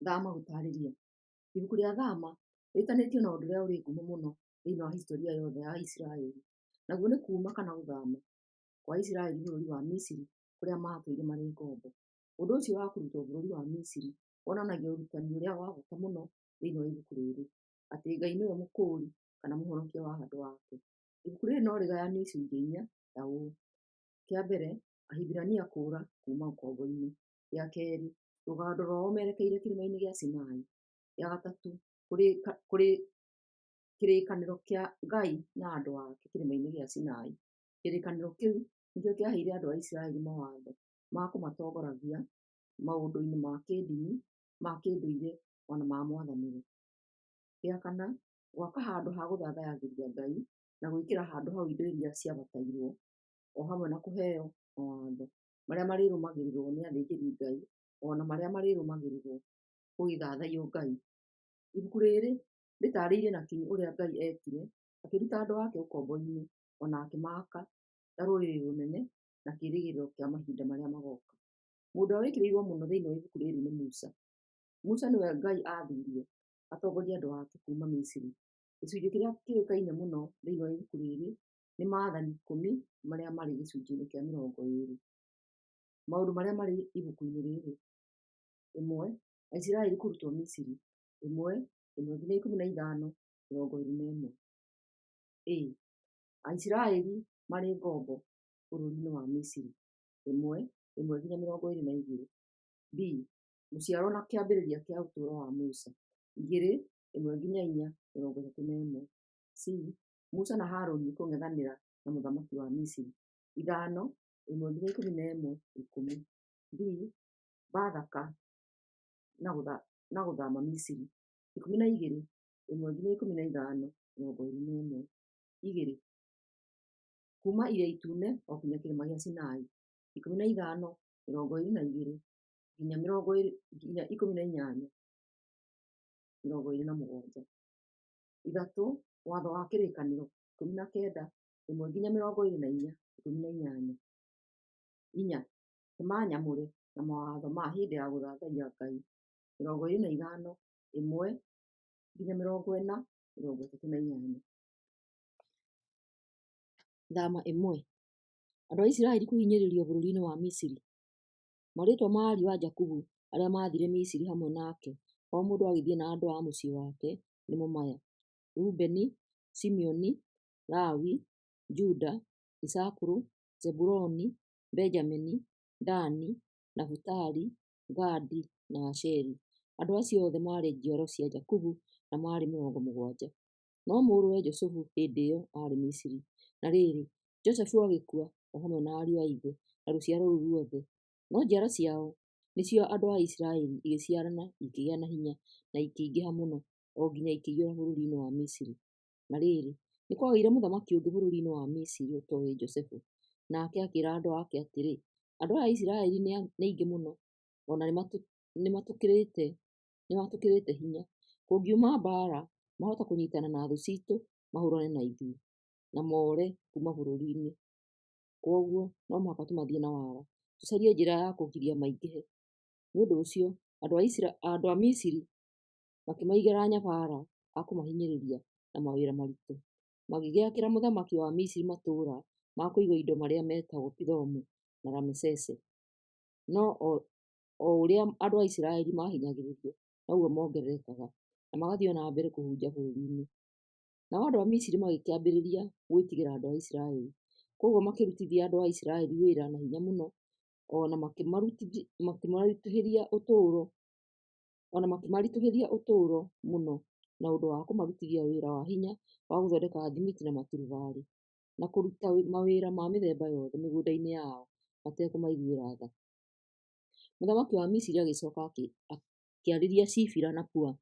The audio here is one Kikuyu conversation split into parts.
Thama gũtarĩria. Ibuku rĩa Thama rĩtanĩtio na ũndũ ũrĩa ũrĩ ngumo mũno thĩinĩ wa historia yothe ya Isiraeli, naguo nĩ kuuma kana gũthama kwa Aisiraeli bũrũri wa Misiri kũrĩa maatũire marĩ ngombo. Ũndũ ũcio wa kũrutwo bũrũri wa Misiri wonanagia ũrutani ũrĩa wa bata mũno thĩinĩ wa ibuku rĩrĩ, atĩ Ngai nĩwe mũkũũri kana mũhonokia wa andũ ake. Ibuku rĩrĩ no rĩgayanio icunjĩ inya ta ũũ: kĩa mbere, Ahibirania kũũra kuuma ũkombo-inĩ; gĩa kerĩ, rũgendo rwao merekeire kĩrĩma-inĩ gĩa Sinai; gĩa gatatũ, kĩrĩkanĩro kĩa Ngai na andũ ake kĩrĩma-inĩ gĩa Sinai. Kĩrĩkanĩro kĩu nĩkĩo kĩaheire andũ a Isiraeli mawatho ma kũmatongoragia maũndũ-inĩ ma kĩĩndini, ma kĩndũire, o na ma mwathanĩre. Gĩa kana, gwaka handũ ha gũthathayagĩria Ngai na gwĩkĩra handũ hau indo iria ciabatairwo, o hamwe na kũheo mawatho marĩa marĩrũmagĩrĩrwo nĩ athĩnjĩri-Ngai o na marĩa marĩrũmagĩrĩrwo gũgĩthathaiyo Ngai. Ibuku rĩrĩ rĩtaarĩirie na kinyi ũrĩa Ngai eekire akĩruta andũ ake ũkombo-inĩ o na akĩmaaka ta rũrĩrĩ rũnene na kĩĩrĩgĩrĩro kĩa mahinda marĩa magoka. Mũndũ ũrĩa wĩkĩrĩirwo mũno thĩinĩ wa ibuku rĩrĩ nĩ Musa. Musa nĩwe Ngai aathurire atongorie andũ ake kuuma Misiri. Gĩcunjĩ kĩrĩa kĩũĩkaine mũno thĩinĩ wa ibuku rĩrĩ nĩ maathani ikũmi marĩa marĩ gĩcunjĩ-inĩ kĩa 20. Maũndũ marĩa marĩ ibuku-inĩ rĩrĩ: 1. Aisiraeli kũrutwo Misiri 1:1 nginya 15, 21. A. Aisiraeli marĩ ngombo bũrũri-inĩ wa Misiri 1:1 nginya 22. B. Gũciarwo na kĩambĩrĩria kĩa ũtũũro wa Musa 2:1 nginya 4, 31. C. Musa na Harũni kũng'ethanĩra na mũthamaki wa Misiri 5:1 nginya 11, 10. D. Bathaka na gũthama Misiri 12:1 nginya 15, 21. 2. Kuuma Iria Itune o kinya kĩrĩma gĩa Sinai 15, 22 nginya 18, 27. 3. Watho wa kĩrĩkanĩro 19, 1 nginya 24, 18. 4. Hema nyamũre na mawatho ma hĩndĩ ya gũthathaiya Ngai 25, 1 nginya 40, 38. Thama 1. Andũ a Isiraeli kũhinyĩrĩrio bũrũri-inĩ wa Misiri. Marĩĩtwa ma ariũ a Jakubu arĩa maathiire Misiri hamwe nake, o mũndũ agĩthiĩ na andũ a mũciĩ wake, nĩmo maya: Rubeni, Simeoni, Lawi, Juda, Isakaru, Zebuluni, Benjamini, Dani, Nafutali, Gadi, na Asheri. Andũ acio othe maarĩ njiaro cia Jakubu na maarĩ 70. No mũrũwe Jusufu hĩndĩ ĩyo aarĩ Misiri. Na rĩrĩ, Josefu agĩkua, o hamwe na ariũ a ithe na rũciaro rũu ruothe, no njiaro ciao, nĩcio andũ a Isiraeli, igĩciarana, ikĩgĩa na hinya, na ikĩingĩha mũno, o nginya ikĩiyũra bũrũri wa Misiri. Na rĩrĩ, nĩ kwagĩire mũthamaki ũngĩ bũrũri-inĩ wa Misiri ũtooĩ Josefu, nake akĩĩra andũ ake atĩrĩ, Andũ aya a Isiraeli nĩ aingĩ mũno, o na nĩmatũkĩrĩte hinya. Kũngiuma mbaara, mahota kũnyiitana na thũ ciitũ mahũũrane na ithuĩ, na moore kuuma bũrũri-inĩ. Kwoguo no mũhaka tũmathiĩ na wara, tũcarie njĩra ya kũgiria maingĩhe. Nĩ ũndũ ũcio andũ a Misiri makĩmaigĩra anyabara a kũmahinyĩrĩria na mawĩra maritũ. Magĩgĩakĩra mũthamaki wa Misiri matũũra ma kũigwo indo marĩa meetagwo Pithomu na Ramesese. No o ũrĩa andũ a Isiraeli maahinyagĩrĩrio, noguo moongererekaga, na magathiĩ o na mbere kũhunja bũrũri-inĩ. Nao andũ a Misiri magĩkĩambĩrĩria gwĩtigĩra andũ a Isiraeli. Kwoguo makĩrutithia andũ a Isiraeli wĩra na hinya mũno, o na makĩmaritũhĩria ũtũũro mũno na ũndũ wa kũmarutithia wĩra wa hinya wa gũthondeka thimiti na maturubarĩ, na kũruta mawĩra ma mĩthemba yothe mĩgũnda-inĩ yao matekũmaiguĩra tha. Mũthamaki wa Misiri agĩcoka akĩarĩria Shifira na Pua,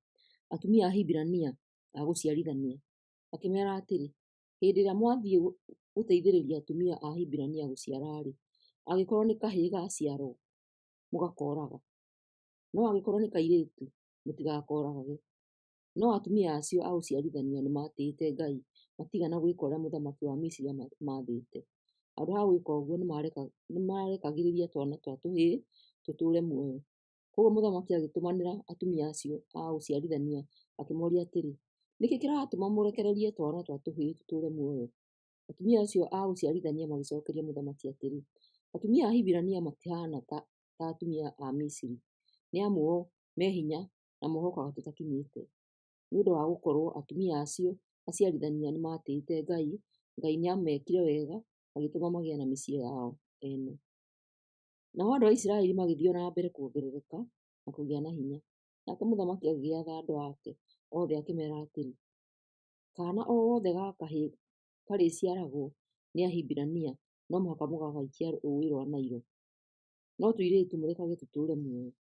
atumia a Ahibirania a gũciarithania, akĩmeera atĩrĩ, Hĩndĩ ĩrĩa mwathiĩ gũteithĩrĩria atumia a Ahibirania gũciara-rĩ, angĩkorũo nĩ kahĩĩ gaaciarũo, mũgakooraga, no angĩkorũo nĩ kairĩtu, mũtigakoorage. No atumia acio a gũciarithania nĩmatĩĩte Ngai matiigana gwĩka ũrĩa mũthamaki wa Misiri aamaathĩte. Handũ ha gwĩka ũguo, nĩmarekagĩrĩria twana twa tũhĩĩ tũtũũre muoyo. Kwoguo mũthamaki agĩtũmanĩra atumia acio a ũciarithania akĩmooria atĩrĩ, "Nĩ kĩĩ kĩratũma mũrekererie twana twa tũhĩĩ tũtũũre muoyo?" Atumia acio a ũciarithania magĩcookeria mũthamaki atĩrĩ, "Atumia a Ahibirania matihaana ta atumia a Misiri, nĩ amu o me hinya na mohokaga tũtakinyĩte." Nĩ ũndũ wa gũkorũo atumia acio aciarithania nĩmatĩĩte Ngai, Ngai nĩamekire wega agĩtũma magĩe na mĩciĩ yao ene. Nao andũ a Isiraeli magĩthiĩ o na mbere kuongerereka na kũgĩa na hinya. Nake mũthamaki agĩatha andũ ake othe akĩmeera atĩrĩ, "Kaana o gothe ga kahĩĩ karĩciaragwo nĩ Ahibirania no mũhaka mũgagaikia Rũũĩ rwa Nailo, no tũirĩtu mũrekage tũtũũre muoyo."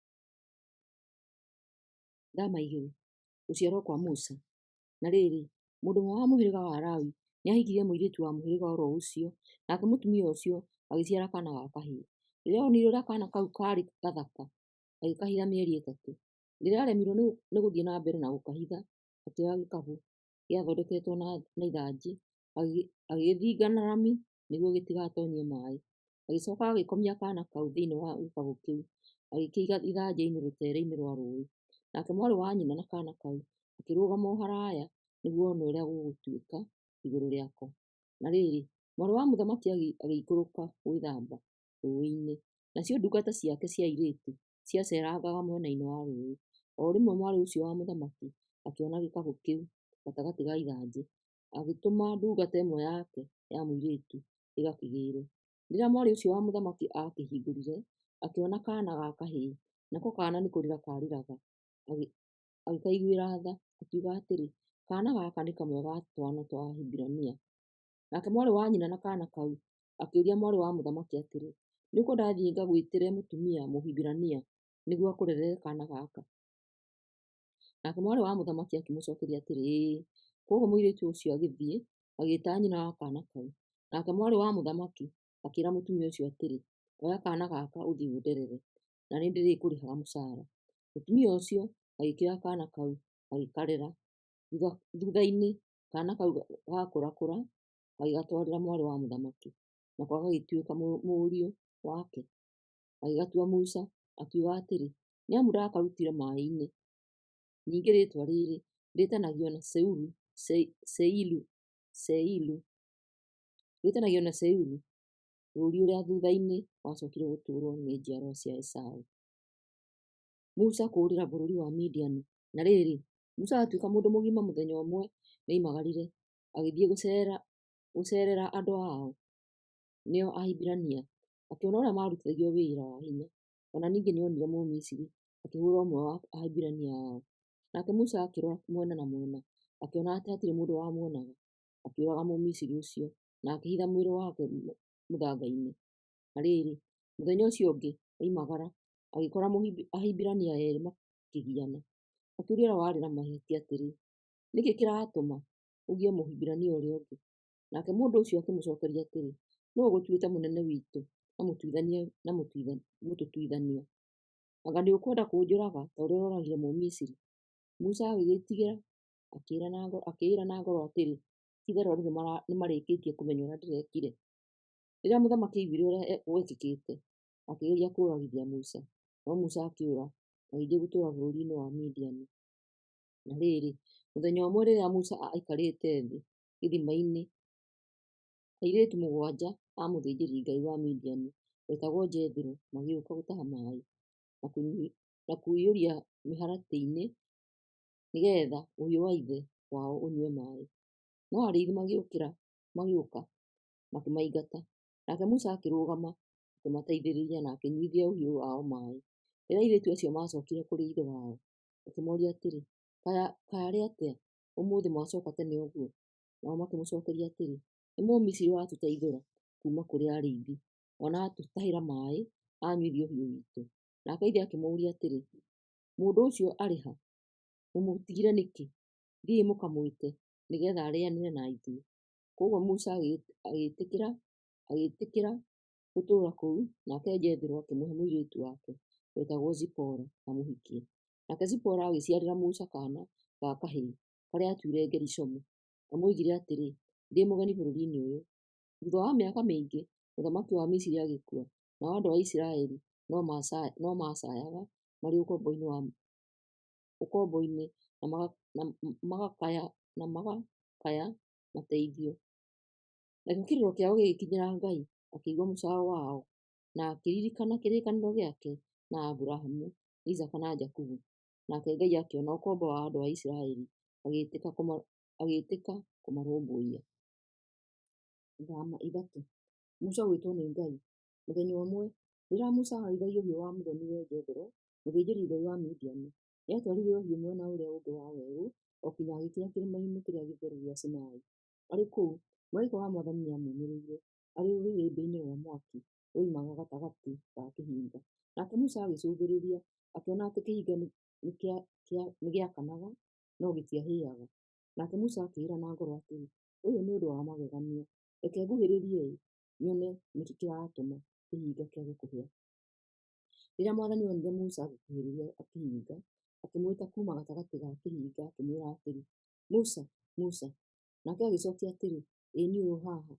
Thama igĩrĩ. Gũciarwo kwa Musa. Na rĩrĩ, mũndũ ũmwe wa mũhĩrĩga wa Lawi nĩahikirie mũirĩtu wa mũhĩrĩga o ro ũcio, nake mũtumia ũcio agĩciara kaana ga kahĩĩ. Rĩrĩa onire ũrĩa kaana kau kaarĩ gathaka, agĩkahitha mĩeri ĩtatũ. Rĩrĩa aaremirwo nĩ gũthiĩ na mbere na gũkahitha, akĩoya gĩkabũ gĩathondeketwo na ithanjĩ, agĩgĩthinga na rami nĩguo gĩtigatoonyie maaĩ. Agĩcooka agĩkomia kaana kau thĩinĩ wa gĩkabũ kĩu, agĩkĩiga ithanjĩ-inĩ rũteere-inĩ rwa rũũĩ. Nake mwarĩ wa nyina na kaana kau akĩrũgama o haraaya nĩguo one ũrĩa gũgũtuĩka igũrũ rĩako. Na rĩrĩ, mwarĩ wa mũthamaki agĩikũrũka gwĩthamba rũũĩ-inĩ, nacio ndungata ciake cia airĩtu ciaceerangaga mwena-inĩ wa rũũĩ. O rĩmwe mwarĩ ũcio wa mũthamaki akĩona gĩkabũ kĩu gatagatĩ ga ithanjĩ, agĩtũma ndungata ĩmwe yake ya mũirĩtu ĩgakĩgĩĩre. Rĩrĩa mwarĩ ũcio wa mũthamaki aakĩhingũrire, akĩona kaana ga kahĩĩ, nako kaana nĩ kũrĩra kaarĩraga, agĩkaiguĩra tha, akiuga atĩrĩ, "Kaana gaka nĩ kamwe ga twana twa Ahibirania." Nake mwarĩ wa nyina na kaana kau akĩũria mwarĩ wa mũthamaki atĩrĩ, "Nĩũkwenda thiĩ ngagwĩtĩre mũtumia Mũhibirania nĩguo akũrerere kaana gaka?" Nake mwarĩ wa mũthamaki akĩmũcookeria atĩrĩ, "Ĩĩ." Kwoguo mũirĩtu ũcio agĩthiĩ, agĩĩta nyina wa kaana kau. Nake mwarĩ wa mũthamaki akĩĩra mũtumia ũcio atĩrĩ, "Oya kaana gaka ũthiĩ ũnderere, na nĩndĩrĩkũrĩhaga mũcaara." Mũtumia ũcio agĩkĩoya kaana kau agĩkarera. Thuutha-inĩ kaana kau gaakũrakũra, agĩgatwarĩra mwarĩ wa mũthamaki, nako gagĩtuĩka mũriũ wake. Agĩgatua Musa, akiuga atĩrĩ, "Nĩ amu ndakarutire maaĩ-inĩ." Ningĩ rĩĩtwa rĩĩrĩ rĩĩtanagio na Seiru, rĩĩtanagio na Seiru, bũrũri ũrĩa thuutha-inĩ wacookire gũtũũrwo nĩ njiarwa cia Esaũ. Musa kũũrĩra bũrũri wa Midiani. Na rĩrĩ, Musa atuĩka mũndũ mũgima, mũthenya ũmwe nĩoimagarire agĩthiĩ gũceerera andũ ao, nĩo Ahibirania, akĩona ũrĩa maarutithagio wĩra wa hinya. O na ningĩ nĩonire Mũmisiri akĩhũũra ũmwe wa Ahibirania ao. Nake Musa akĩrora mwena na mwena, akĩona atĩ hatirĩ mũndũ wamuonaga, akĩũraga Mũmisiri ũcio na akĩhitha mwĩrĩ wake mũthanga-inĩ. Na rĩrĩ, mũthenya ũcio ũngĩ oimagara, agĩkora Ahibirania eerĩ makĩgiana. Akĩũria ũrĩa warĩ na mahĩtia atĩrĩ, "Nĩ kĩĩ kĩratũma ũgie Mũhibirania ũrĩa ũngĩ?" Nake mũndũ ũcio akĩmũcookeria atĩrĩ, "Nũũ ũgũtuĩte mũnene witũ na mũtũtuithania? Anga nĩũkwenda kũnjũraga ta ũrĩa ũrooragire Mũmisiri?" Musa agĩĩtigĩra, akĩĩra na ngoro atĩrĩ, "Ti-itherũ andũ nĩmarĩkĩtie kũmenya ũrĩa ndĩrekire." Rĩrĩa mũthamaki aiguire ũrĩa gwekĩkĩte, akĩgeria kũũragithia Musa, no Musa akĩũra, agĩthiĩ gũtũũra bũrũri-inĩ wa Midiani. Na rĩrĩ, mũthenya ũmwe rĩrĩa Musa aikarĩte thĩ gĩthima-inĩ, airĩtu mũgwanja a mũthĩnjĩri-ngai wa Midiani wetagwo Jethero magĩũka gũtaha maaĩ, na kũiyũria mĩharatĩ-inĩ nĩgeetha ũhiũ wa ithe wao ũnyue maaĩ. No arĩithi magĩũka makĩmaingata. Nake Musa akĩrũgama akĩmateithĩrĩria na akĩnyuithia ũhiũ wao maaĩ. Rĩrĩa airĩtu acio maacookire kũrĩ ithe wao, akĩmooria atĩrĩ, "Kaarĩ atĩa ũmũthĩ mwacooka tene ũguo?" Nao makĩmũcookeria atĩrĩ, "Nĩ Mũmisiri watũteithũra kuuma kũrĩ arĩithi, o na atũtahĩra maaĩ anyuithie ũhiũ witũ." Nake ithe akĩmũũria atĩrĩ, "Mũndũ ũcio arĩ ha? Mũmũtigire nĩkĩ? Thiĩi mũkamwĩte, nĩgeetha arĩanĩre na ithuĩ." Kwoguo Musa agĩĩtĩkĩra gũtũũra kũu, nake Jethero akĩmũhe mũirĩtu wake wetagwo Zipora amũhikie. Nake Zipora agĩciarĩra Musa kaana ga kahĩĩ, karĩa aatuire Gerishomu. Amu oigire atĩrĩ, "Ndĩ mũgeni bũrũri-inĩ ũyũ." Thuutha wa mĩaka mĩingĩ, mũthamaki wa Misiri agĩkua, nao andũ a Isiraeli no macaayaga marĩ ũkombo-inĩ na magakaya mateithio. Nakĩo kĩrĩro kĩao gĩgĩkinyĩra Ngai, akĩigua mũcaayo wao, na akĩririkana kĩrĩkanĩro gĩake na Aburahamu, Isaaka na Jakubu. Nake Ngai akĩona ũkombo wa andũ a Isiraeli, agĩĩtĩka kũmarũmbũiya. Thama 3. Musa gwĩtwo nĩ Ngai. Mũthenya ũmwe, rĩrĩa Musa aarĩithagia ũhiũ wa mũthoni-we Jethero, mũthĩnjĩri-ngai wa Midiani, nĩatwarire ũhiũ mwena ũrĩa ũngĩ wa werũ o kinya agĩkinya kĩrĩma-inĩ kĩrĩa gĩtheru gĩa Sinai. Arĩ kũu, mũraika wa Mwathani nĩamuumĩrĩire arĩ rũrĩrĩmbĩ-inĩ rwa mwaki ruoimaga gatagatĩ ga kĩhinga. Nake Musa agĩcũthĩrĩria, akĩona atĩ kĩhinga nĩgĩakanaga, no gĩtiahĩaga. Nake Musa akĩĩra na ngoro atĩrĩ, “Ũyũ nĩ ũndũ wa magegania! Reke nguhĩrĩrie-ĩ, nyone nĩkĩ kĩratũma kĩhinga kĩage kũhĩa.” Rĩrĩa Mwathani onire Musa agĩkuhĩrĩria kĩhinga, akĩmwĩta kuuma gatagatĩ ga kĩhinga akĩmwĩra atĩrĩ, “Musa! Musa!” Nake agĩcokia atĩrĩ, “Ĩĩ niĩ ũyũ haha.”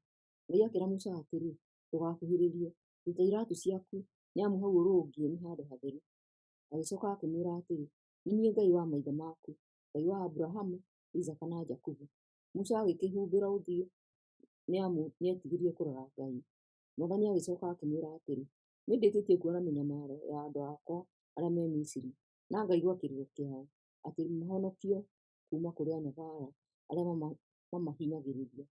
Ngai akĩĩra Musa atĩrĩ, “Ndũgakuhĩrĩrie. Ruta iraatũ ciaku, nĩ amu hau ũrũngiĩ nĩ handũ hatheru.” Agĩcoka akĩmwĩra atĩrĩ, “Nĩ niĩ Ngai wa maithe maku, Ngai wa Aburahamu, Isaaka na Jakubu.” Musa agĩkĩhumbĩra ũthiũ nĩ amu nĩetigĩrire kũrora Ngai. Mwathani agĩcoka akĩmwĩra atĩrĩ, “Nĩndĩkĩtie kuona mĩnyamaro ya andũ akwa arĩa me Misiri, na ngaigua kĩrĩro kĩao atĩ mahonokio kuuma kũrĩ anyabara arĩa mamahinyagĩrĩria.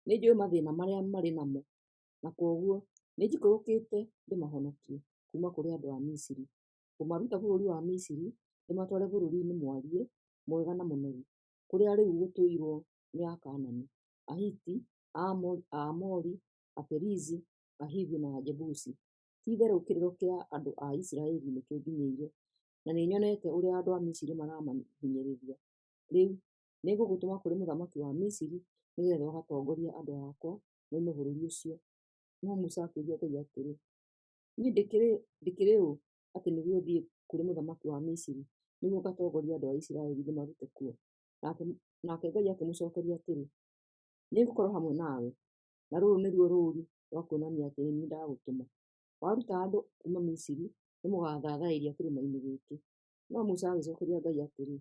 Nĩnjũĩ mathĩna marĩa marĩ namo, na kwoguo nĩnjikũrũkĩte ndĩmahonokie kuuma kũrĩ andũ a Misiri. Ngũmaruta bũrũri wa Misiri ndĩmatware bũrũri-inĩ mwariĩ, mwega na mũnoru, kũrĩa rĩu gũtũirwo nĩ Akaanani, Ahiti, Aamori, Aperizi, Ahivi na Ajebusi. Ti-itherũ kĩrĩro kĩa andũ a Isiraeli nĩkĩnginyĩire, na nĩnyonete ũrĩa andũ a Misiri maramahinyĩrĩria. Rĩu nĩngũgũtũma kũrĩ mũthamaki wa Misiri nĩgeetha ũgatongorie andũ akwa moime bũrũri ũcio.” No Musa akĩũria Ngai atĩrĩ, “Niĩ ndĩkĩrĩ ũ atĩ nĩguo thiĩ kũrĩ mũthamaki wa Misiri nĩguo ngatongorie andũ a Isiraeli ndĩmarute kuo?” Nake Ngai akĩmũcookeria atĩrĩ, “Nĩngũkorwo hamwe nawe, na rũrũ nĩruo rũũri rwa kuonania atĩ nĩ niĩ ndagũtũma. Waruta andũ kuuma Misiri, nĩmũgathathaĩria kĩrĩma-inĩ gĩkĩ.” No Musa agĩcookeria Ngai atĩrĩ,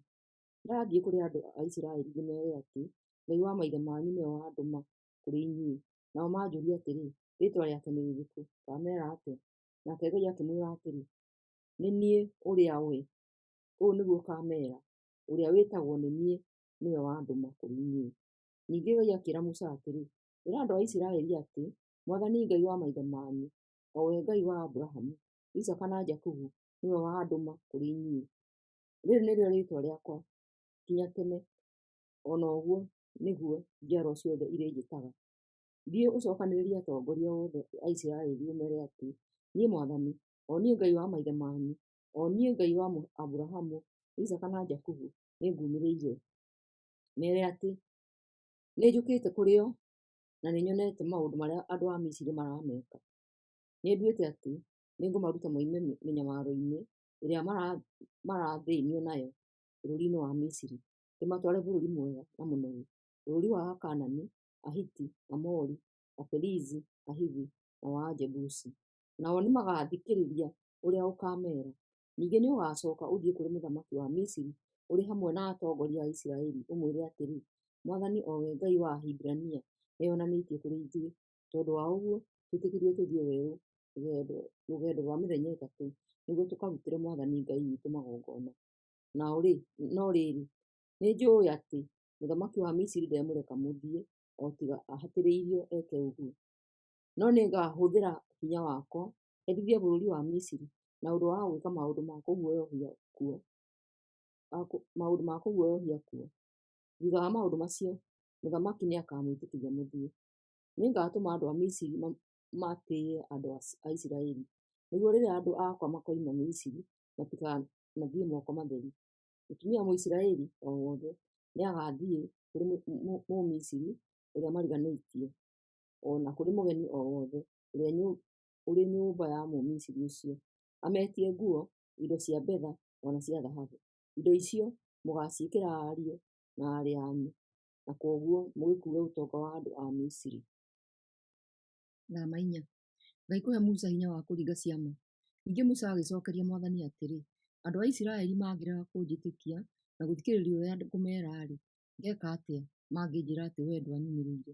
“Ndathiĩ kũrĩ andũ a Isiraeli ndĩmeere atĩ, ‘Ngai wa maithe manyu nĩwe wandũma kũrĩ inyuĩ,’ nao manjũũrie atĩrĩ, ‘Rĩĩtwa rĩake nĩ rĩrĩkũ?’ Ngaameera atĩa?” Nake Ngai akĩmwĩra atĩrĩ, “Nĩ niĩ ũrĩa we. Ũũ nĩguo ũkaameera, ‘Ũrĩa wĩtagwo nĩ niĩ nĩwe wandũma kũrĩ inyuĩ.’” Ningĩ Ngai akĩĩra Musa atĩrĩ, “Ĩra andũ a Isiraeli atĩ, ‘Mwathani Ngai wa maithe manyu, o we Ngai wa Aburahamu, Isaaka na Jakubu, nĩwe wandũma kũrĩ inyuĩ. Rĩĩrĩ nĩrĩo rĩĩtwa rĩakwa nginya tene, o na ũguo nĩguo njiarwa ciothe irĩnjĩtaga. Thiĩ ũcookanĩrĩrie atongoria othe a Isiraeli ũmeere atĩ niĩ Mwathani, o niĩ Ngai wa maithe manyu, o niĩ Ngai wa Aburahamu, Isaaka na Jakubu, nĩngumĩrĩire. Meere atĩ nĩnjũkĩte kũrĩ o na nĩnyonete maũndũ marĩa andũ a Misiri marameka. Nĩnduĩte atĩ nĩngũmaruta moime mĩnyamaro-inĩ ĩrĩa marathĩĩnio nayo bũrũri-inĩ wa Misiri, ndĩmatware bũrũri mwega na mũnoru, bũrũri wa Akaanani, Ahiti, Aamori, Aperizi, Ahivi na wa Ajebusi. Nao nĩmagathikĩrĩria ũrĩa ũkaameera. Ningĩ nĩũgacooka ũthiĩ kũrĩ mũthamaki wa Misiri ũrĩ hamwe na atongoria a Isiraeli ũmwĩre atĩrĩ, ‘Mwathani, o we Ngai wa Ahibirania, nĩeyonanĩtie kũrĩ ithuĩ. Tondũ wa ũguo, twĩtĩkĩrie tũthiĩ werũ rũgendo rwa mĩthenya 3 nĩguo tũkarutĩre Mwathani Ngai witũ magongona.’ No rĩrĩ, nĩnjũũĩ atĩ mũthamaki wa Misiri ndemũreka mũthiĩ o tiga ahatĩrĩirio eke ũguo. No nĩngahũthĩra hinya wakwa herithie bũrũri wa Misiri na ũndũ wa gwĩka maũndũ ma kũguoyohia kuo. Thuutha wa maũndũ macio, mũthamaki nĩakamwĩtĩkĩria mũthiĩ. Nĩngatũma andũ a Misiri matĩĩe andũ a Isiraeli, nĩguo rĩrĩa andũ akwa makoima Misiri matikanathiĩ moko matheri. Mũtumia Mũisiraeli o wothe nĩagathiĩ kũrĩ Mũmisiri ũrĩa mariganĩtie, o na kũrĩ mũgeni o wothe ũrĩa ũrĩ nyũmba ya Mũmisiri ũcio, ametie nguo, indo cia betha o na cia thahabu. Indo icio mũgaaciĩkĩra ariũ na aarĩ anyu, na kwoguo mũgĩkuue ũtonga wa andũ a Misiri.” Thama 4. Ngai kũhe Musa hinya wa kũringa ciama. Ningĩ Musa agĩcookeria Mwathani atĩrĩ, Andũ a Isiraeli mangĩrega kũnjĩtĩkia na gũthikĩrĩria ũrĩa ngũmeera-rĩ, ngeeka atĩa mangĩnjĩĩra atĩ wee ndwanyumĩrĩire?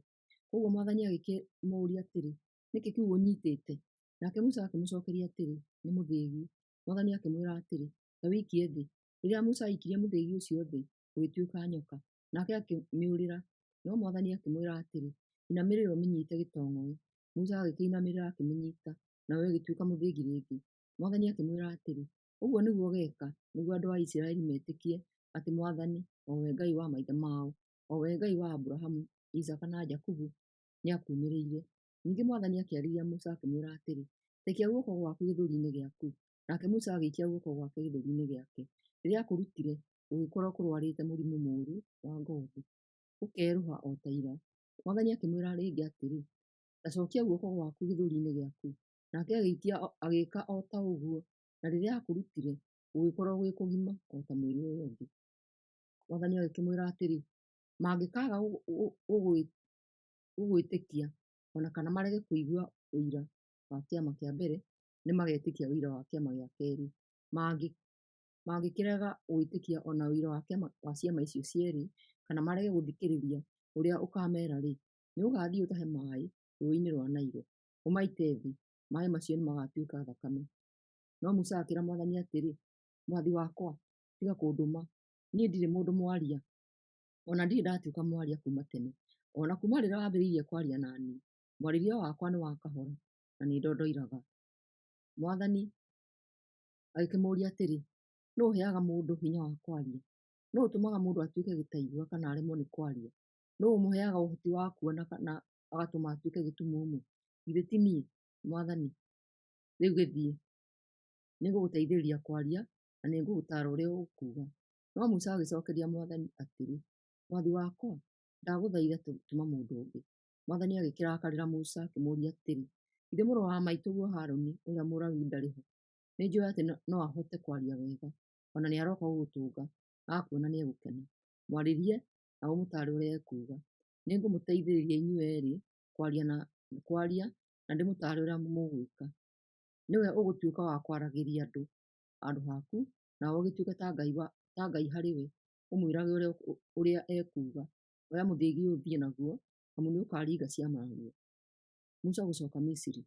Kwoguo mwathani agĩkĩmũũria atĩrĩ, Nĩ kĩĩ kĩu ũnyiitĩte? Naake Musa akĩmũcookeria atĩrĩ, Nĩ mũthĩĩgi. Mwathani akĩmwĩra atĩrĩ, Ta wĩikie thĩ. Rĩrĩa Musa aikirie mũthĩĩgi ũcio thĩ, ũgĩtuĩka nyoka, naake akĩmĩũrĩra. No mwathani akĩmwĩra atĩrĩ, Inamĩrĩra ũmĩnyiite gĩtong'oe. Musa agĩkĩinamĩrĩra akĩmĩnyiita, nayo ĩgĩtuĩka mũthĩĩgi rĩngĩ. Mwathani akĩmwĩra atĩrĩ, Ũguo nĩguo ũgeeka nĩguo andũ a Isiraeli meetĩkie atĩ mwathani, o we Ngai wa maithe maao, o we Ngai wa Aburahamu, Isaaka na Jakubu, nĩakuumĩrĩire. Ningĩ mwathani akĩarĩria Musa akĩmwĩra atĩrĩ, Ta ikia guoko gwaku gĩthũriinĩ gĩaku. Nake Musa agĩikia guoko gwake gĩthũriinĩ gĩake. Rĩrĩa aakũrutire, gũgĩkorwo kũrũarĩte mũrimũ mũũru wa ngoothi, gũkeerũha o ta ira. Mwathani akĩmwĩra rĩngĩ atĩrĩ, Ta cookia guoko gwaku gĩthũriinĩ gĩaku. Nake agĩĩka o ta ũguo, na rĩrĩa aakũrutire, gũgĩkorwo gwĩ kũgima o ta mwĩrĩ ũyũ ũngĩ. Mwathani agĩkĩmwĩra atĩrĩ, Mangĩkaaga gũgwĩtĩkia o na kana marege kũigua ũira wa kĩama kĩa mbere, nĩmagetĩkia ũira wa kĩama gĩa keerĩ. Mangĩkĩrega gwĩtĩkia o na ũira wa ciama icio cierĩ, kana marege gũthikĩrĩria ũrĩa ũkaameera-rĩ, nĩũgathiĩ ũtahe maaĩ rũũĩinĩ rwa Nailo, ũmaite thĩ, maaĩ macio nĩmagatuĩka thakame. No Musa akĩĩra mwathani atĩrĩ, Mwathi wakwa, tiga kũndũma, niĩ ndirĩ mũndũ mwaria, o na ndirĩ ndatuĩka mwaria kuuma tene, o na kuuma rĩrĩa wambĩrĩirie kwaria na niĩ. Mwarĩrie wakwa nĩ wa kahora na nĩndondoiraga. Mwathani agĩkĩmũũria atĩrĩ, Nũũ ũheaga mũndũ hinya wa kwaria? Nũũ ũtũmaga mũndũ atuĩke gĩtaigua kana aremwo nĩ kwaria? Nũũ ũmũheaga ũhoti wa kuona kana agatũma atuĩke gĩtumumu? Githĩ ti niĩ, mwathani? Rĩu gĩthiĩ, nĩngũgũteithĩrĩria kwaria na nĩngũgũtaara ũrĩa ũkuuga. No Musa agĩcookeria mwathani atĩrĩ, Mwathi wakwa, ndagũthaitha tũma mũndũ ũngĩ. Mwathani agĩkĩrakarĩra Musa akĩmũũria atĩrĩ, Githĩ mũrũ wa maitũguo Harũni ũrĩa Mũlawi ndarĩ ho? Nĩnjũũĩ atĩ no ahote kwaria wega, o na nĩarooka gũgũtũnga, akuona nĩegũkena. Mwarĩrie na ũmũtaare ũrĩa ekuuga. Nĩngũmũteithĩrĩria inyuĩ eerĩ kwaria na ndĩmũtaare ũrĩa mũgwĩka. Nĩwe ũgũtuĩka wa kwaragĩria andũ handũ haku, nawe ũgĩtuĩke ta Ngai harĩ we, ũmwĩrage ũrĩa ekuuga. Oya mũthĩgi ũyũ ũthiĩ naguo, amu nĩũkaringa ciama naguo. Musa gũcooka Misiri.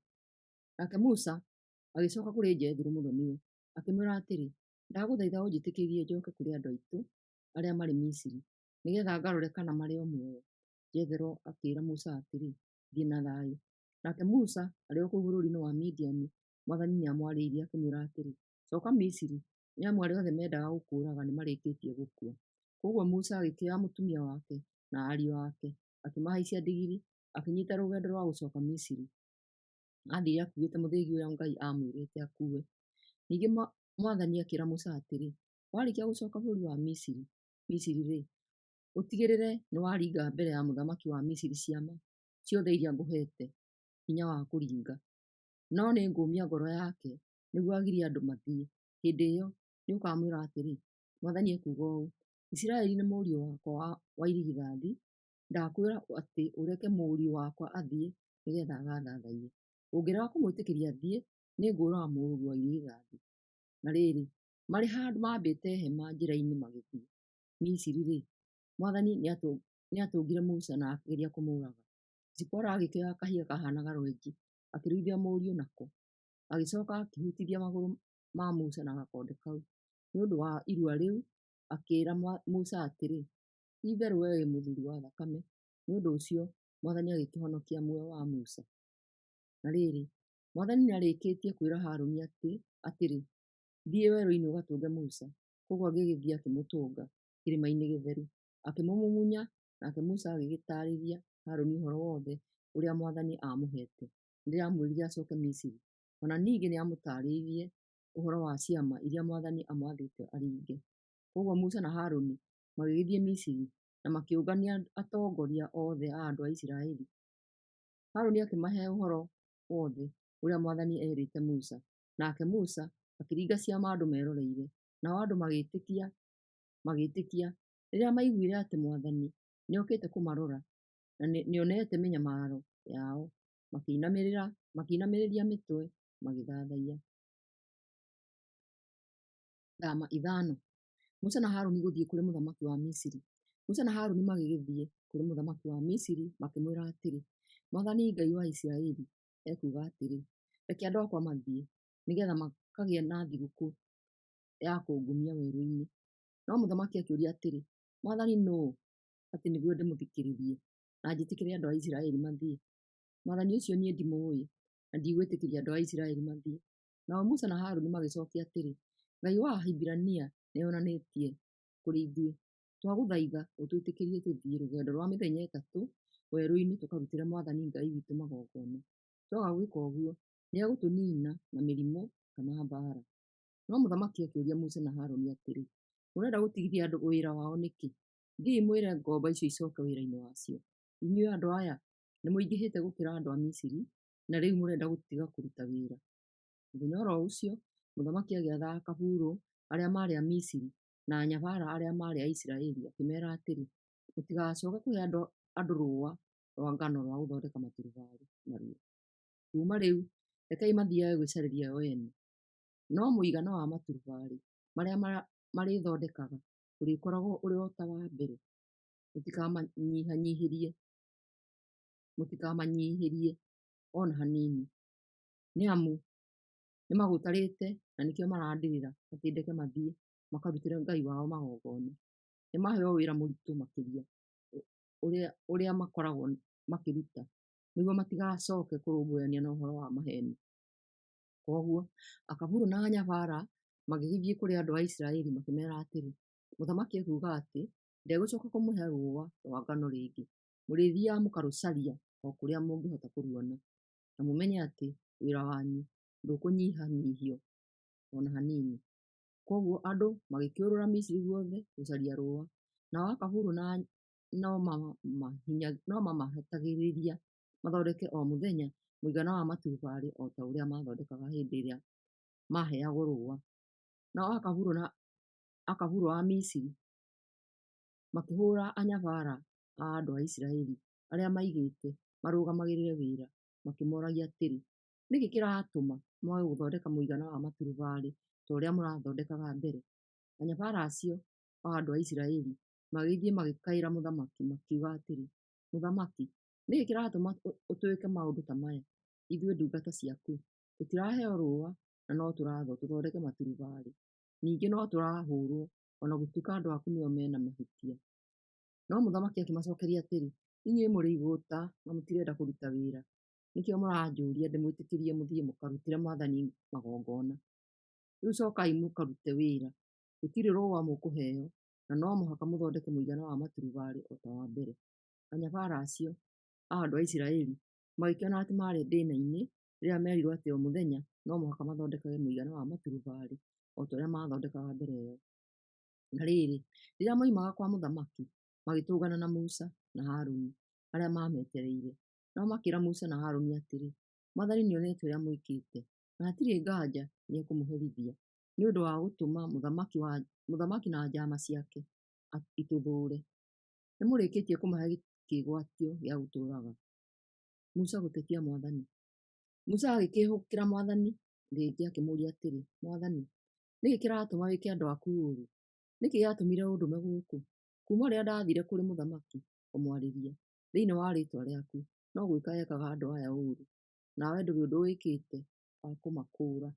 Nake Musa agĩcooka kũrĩ Jethero mũthoniwe, akĩmwĩra atĩrĩ, Ndagũthaitha ũnjĩtĩkĩrie njooke kũrĩ andũ aitũ arĩa marĩ Misiri, nĩgeetha ngarore kana marĩ o muoyo. Jethero akĩĩra Musa atĩrĩ, Thiĩ na thayũ. Nake Musa arĩ o kũu bũrũri-inĩ wa Midiani, Mwathani nĩamwarĩirie akĩmwĩra atĩrĩ, Cooka Misiri, nĩ amu arĩa othe mendaga gũkũũraga nĩmarĩkĩtie gũkua. Kwoguo Musa agĩkĩoya mũtumia wake na ariũ ake, akĩmahaicia ndigiri, akĩnyiita rũgendo rwa gũcooka Misiri. Aathiire akuuĩte mũthĩgi ũrĩa Ngai aamwĩrĩte akuue. Ningĩ mwathani akĩĩra Musa atĩrĩ, Warĩkia gũcooka bũrũri wa Misiri-rĩ, ũtigĩrĩre nĩwaringa mbere ya mũthamaki wa Misiri ciama ciothe iria ngũheete hinya wa kũringa. No nĩngũũmia ngoro yake nĩguo agirie andũ mathiĩ. Hĩndĩ ĩyo nĩũkamwĩra atĩrĩ, 'Mwathani ekuuga ũũ: Isiraeli nĩ mũriũ wakwa wa irigithathi. Ndakwĩra atĩ ũreke mũriũ wakwa athiĩ nĩgeetha agaathaathaiye. Ũngĩrega kũmwĩtĩkĩria athiĩ, nĩngũũraga mũrũguo wa irigithathi. Na rĩrĩ, marĩ handũ maambĩte hema njĩra-inĩ magĩthiĩ Misiri-rĩ, Mwathani nĩatũngire Musa na akĩgeria kũmũũraga. Zipora agĩkĩoya kahiga kahaanaga rwenji, akĩruithia mũriũ nako. Agĩcooka akĩhutithia magũrũ ma Musa na gakonde kau. Nĩ ũndũ wa irua rĩu, akĩĩra Musa atĩrĩ, Ti-itherũ wee wĩ mũthuuri wa thakame. Nĩ ũndũ ũcio Mwathani agĩkĩhonokia muoyo wa Musa. Na rĩrĩ, Mwathani nĩarĩkĩtie kwĩra Harũni atĩrĩ, Thiĩ werũ-inĩ ũgatũnge Musa. Kwoguo agĩgĩthiĩ akĩmũtũnga kĩrĩma-inĩ gĩtheru, akĩmũmumunya, nake Musa agĩgĩtaarĩria Harũni ũhoro wothe ũrĩa Mwathani aamũheete rĩrĩa aamwĩrire acooke Misiri. O na ningĩ nĩamũtaarĩirie ũhoro wa ciama iria Mwathani aamwathĩte aringe. Kwoguo Musa na Harũni magĩgĩthiĩ Misiri na makĩũngania atongoria othe a andũ a Isiraeli. Harũni akĩmahe ũhoro wothe ũrĩa Mwathani eerĩte Musa, nake Musa akĩringa ciama andũ meroreire, nao andũ magĩĩtĩkia rĩrĩa maiguire atĩ Mwathani nĩokĩte kũmarora na nĩonete mĩnyamaro yao, makĩinamĩrĩria mĩtwe magĩthathaiya. Thama 5: Musa na Harũni gũthiĩ kũrĩ mũthamaki wa Misiri. Musa na Harũni magĩgĩthiĩ kũrĩ mũthamaki wa Misiri makĩmwĩra atĩrĩ, mwathani Ngai wa Isiraeli ekuuga atĩrĩ, ‘Reke andũ aakwa mathiĩ, nĩ geetha makagĩe na thigũkũ ya kũngumia werũinĩ.’ No mũthamaki akĩũria atĩrĩ, 'Mwathani nũũ, atĩ nĩguo ndĩmũthikĩrĩrie na njĩtĩkĩre andũ a Isiraeli mathiĩ? Mwathani ũcio niĩ ndimũũĩ, na ndigwĩtĩkĩria andũ a Isiraeli mathiĩ.’ Nao Musa na Harũni magĩcookia atĩrĩ, Ngai wa Ahibirania nĩeyonanĩtie kũrĩ ithuĩ. Twagũthaitha ũtwĩtĩkĩrie tũthiĩ rũgendo rwa mĩthenya 3 werũ-inĩ tũkarutĩre mwathani Ngai witũ magongona. Twaga gwĩka ũguo, nĩegũtũniina na mĩrimũ kana mbaara. No mũthamaki akĩũria Musa na Harũni atĩrĩ, Mũrenda gũtigithia andũ wĩra wao nĩkĩ? Thiĩi mwĩre ngombo icio icooke wĩra-inĩ wacio. Inyuĩ andũ aya nĩmũingĩhĩte gũkĩra andũ a Misiri, na rĩu mũrenda gũtiga kũruta wĩra. Mũthenya o ro ũcio mũthamaki agĩatha akaburũ arĩa maarĩ a Misiri na anyabara arĩa maarĩ a Isiraeli akĩmeera atĩrĩ, Mũtigacooke kũhe andũ rũũa rwa ngano rwa gũthondeka maturubarĩ naruo. Kuuma rĩu rekei mathiage gwĩcarĩria o ene. No mũigana wa maturubarĩ marĩa marĩthondekaga ũrĩkoragwo ũrĩ o ta wa mbere, mũtikamanyihanyihĩrie o na hanini, nĩ amu nĩmagũtarĩte na nĩkĩo marandĩrĩra atĩ ndeke mathiĩ makarutĩre Ngai wao magongona. Nĩmaheo wĩra mũritũ makĩria ũrĩa makoragwo makĩruta, nĩguo matigacooke kũrũmbũyania na ũhoro wa maheeni. Kwoguo Akaburũ na anyabara magĩgĩthiĩ kũrĩ andũ a Isiraeli makĩmeera atĩrĩ, Mũthamaki ekuuga atĩ ndegũcooka kũmũhe rũũa rwa ngano rĩngĩ. Mũrĩthiaga mũkarũcaria o kũrĩa mũngĩhota kũruona, na mũmenye atĩ wĩra wanyu ndũkũnyihanyihio o na hanini. Kwoguo andũ magĩkĩũrũra Misiri guothe gũcaria rũũa, nao Akaburũ no mamahatagĩrĩria mathondeke o mũthenya mũigana wa maturubarĩ o ta ũrĩa maathondekaga hĩndĩ ĩrĩa maaheagwo rũũa. Nao Akaburũ a Misiri makĩhũũra anyabara a andũ a Isiraeli arĩa maigĩte marũgamagĩrĩre wĩra, makĩmooragia atĩrĩ, Nĩ kĩĩ kĩratũma mwage gũthondeka mũigana wa maturubarĩ ta ũrĩa mũrathondekaga mbere? Anyabara acio a andũ a Isiraeli magĩgĩthiĩ magĩkaĩra mũthamaki, makiuga atĩrĩ, Mũthamaki, nĩ kĩĩ kĩratũma ũtwĩke maũndũ ta maya, ithuĩ ndungata ciaku? Tũtiraheo rũũa na no tũrathwo tũthondeke maturubarĩ, ningĩ no tũrahũũrwo o na gũtuĩka andũ aku nĩo me na mahĩtia. No mũthamaki akĩmacookeria atĩrĩ, Inyuĩ mũrĩ igũũta na mũtirenda kũruta wĩra. Nĩkĩo mũranjũria ndĩmwĩtĩkĩrie mũthiĩ mũkarutĩre mwathani magongona. Rĩu cookai mũkarute wĩra. Gũtirĩ rũũa mũkũheo, na no mũhaka mũthondeke mũigana wa maturubarĩ o ta wa mbere. Anyabara acio a andũ a Isiraeli magĩkĩona atĩ maarĩ thĩĩna-inĩ rĩrĩa meerirwo atĩ o mũthenya no mũhaka mathondekage mũigana wa maturubarĩ o ta ũrĩa maathondekaga mbere ĩyo. Na rĩrĩ, rĩrĩa moimaga kwa mũthamaki, magĩtũngana na Musa na Harũni arĩa maametereire. Nao makĩĩra Musa na Harũni atĩrĩ, Mwathani nĩonete ũrĩa mwĩkĩte, na hatirĩ nganja nĩekũmũherithia nĩ ũndũ wa gũtũma mũthamaki na njaama ciake itũthũũre. Nĩmũrĩkĩtie kũmahe kĩĩgwatio gĩa gũtũũraga. Musa gũtetia Mwathani. Musa agĩkĩhũgũkĩra Mwathani rĩngĩ akĩmũũria atĩrĩ, Mwathani, nĩkĩ kĩratũma wĩke andũ aku ũũru? Nĩkĩ gĩatũmire ũndũme gũkũ? Kuuma rĩrĩa ndaathiire kũrĩ mũthamaki kũmwarĩria thĩinĩ wa rĩĩtwa rĩaku, no gwĩka ekaga andũ aya ũũru, nawe ndũrĩ ũndũ wĩkĩte wa kũmakũũra.